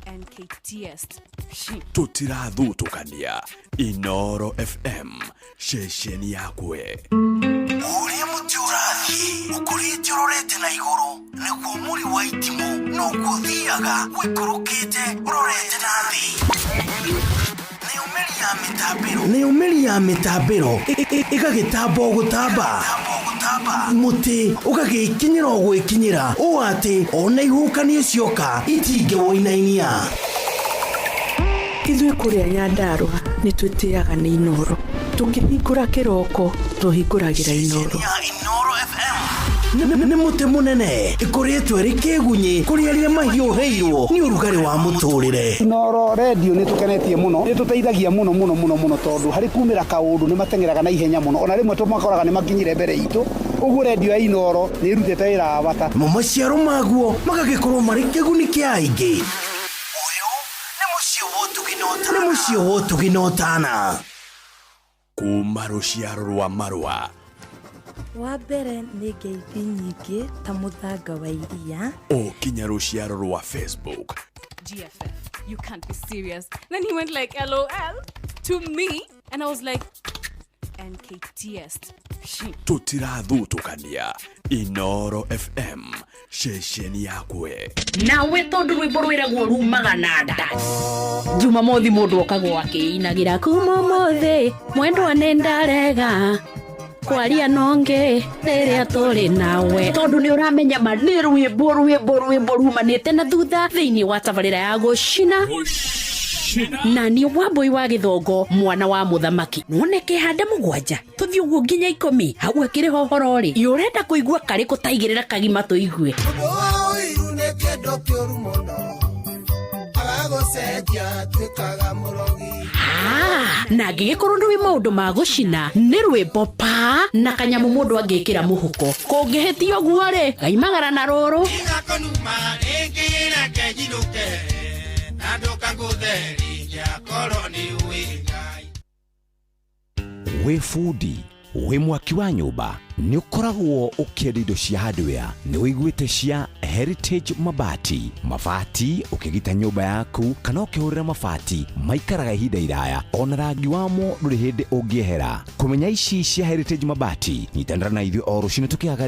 NKTS. Tũtirathutũkania. Inoro FM, ceceni yakwe. Ũrĩa mũtĩ ũrathiĩ ũkũrĩte ũrorete na igũrũ nĩguo mũri wa itimũ noguo ũthiaga ũikũrũkĩte ũrorete na thĩ. Nayo mĩri ya mĩtambĩro ĩgagĩtamba o gũtamba, mũtĩ ũgagĩkinyĩra o gwĩkinyĩra ũũ atĩ ona ihuhũkanio cioka itingĩwũinainia. Ithuĩ kũrĩa Nyandarũa nĩ twĩtĩaga nĩ Inoro. Tũkĩhingũra kĩroko tũhingũragĩra Inoro. Nĩ mũtĩ mũnene ĩkũrĩtwo ĩrĩ kĩgunyĩ kũrĩ arĩa mahiũhĩirwo nĩ ũrugarĩ wa mũtũrĩre. Inoro redio nĩ tũkenetie mũno, nĩ tũteithagia mũno mũno mũno mũno tondũ harĩ kumĩra kaũndũ nĩ mateng'eraga na ihenya mũno, ona rĩmwe tũmakoraga nĩ makinyire mbere itũ. Ũguo redio ya Inoro nĩ ĩrutĩte wĩra wa bata. Mo maciaro maguo magagĩkorwo marĩ kĩguni kĩa aingĩ. Nĩ mũciĩ wa ũtugi na ũtana. Kuma rũciaro rwa marũa. Wa mbere nĩ ngeithi nyingĩ ta mũthanga wa iria. O kinya rũciaro rwa Facebook. GFF, you can't be serious. Then he went like, LOL to me. And I was like, NKTS. Tũtirathutũkania. Inoro FM, ceceni yakwe. Nawe tondu rwimbo rwiragwo rumaga na nda. Jumamothi mundu okagwo akiinagira kuma umuthi mwendwa nĩ ndarega kwaria nonge rĩrĩa tũrĩ nawe, tondu nĩ ũramenya ma nĩ rwĩmbo rwĩmbo rwĩmbo rumanĩte na thutha thĩinĩ wa tabarĩra ya gũcina na nĩ Wambui wa Gĩthongo mwana wa mũthamaki. None kĩhande 7 tũthiĩ ũguo nginya 10 hau akĩrĩ hohoro rĩ ũrenda kũigua karĩkũ taigĩrĩra kagima tũigue. Ũiru nĩ kĩndũ kĩũru mũno agagũcenjia tuĩkaga mũrogi. Na angĩgĩkorwo ndũĩ maũndũ ma gũcina nĩ rwĩmbo pa na kanyamũ mũndũ angĩkĩra mũhuko kũngĩhĩtia ũguo rĩ gaimagara na rũrũ. Tigakonuma rĩngĩ reke njinũke na ndũkangũtherie akorwo nĩ ũĩ Ngai. Wĩ bundi, wĩ mwaki wa nyũmba, nĩ ũkoragwo ũkĩenda indo cia hardware, nĩ ũiguĩte cia Heritage Mabati. Mabati ũkĩgita nyũmba yaku kana ũkĩhũrĩra mabati maikaraga ihinda iraya, ona rangi wamo ndũrĩ hĩndĩ ũngĩehera. Kũmenya ici cia Heritage Mabati, nyitanĩra na ithuĩ o rũcinĩ tũkĩaga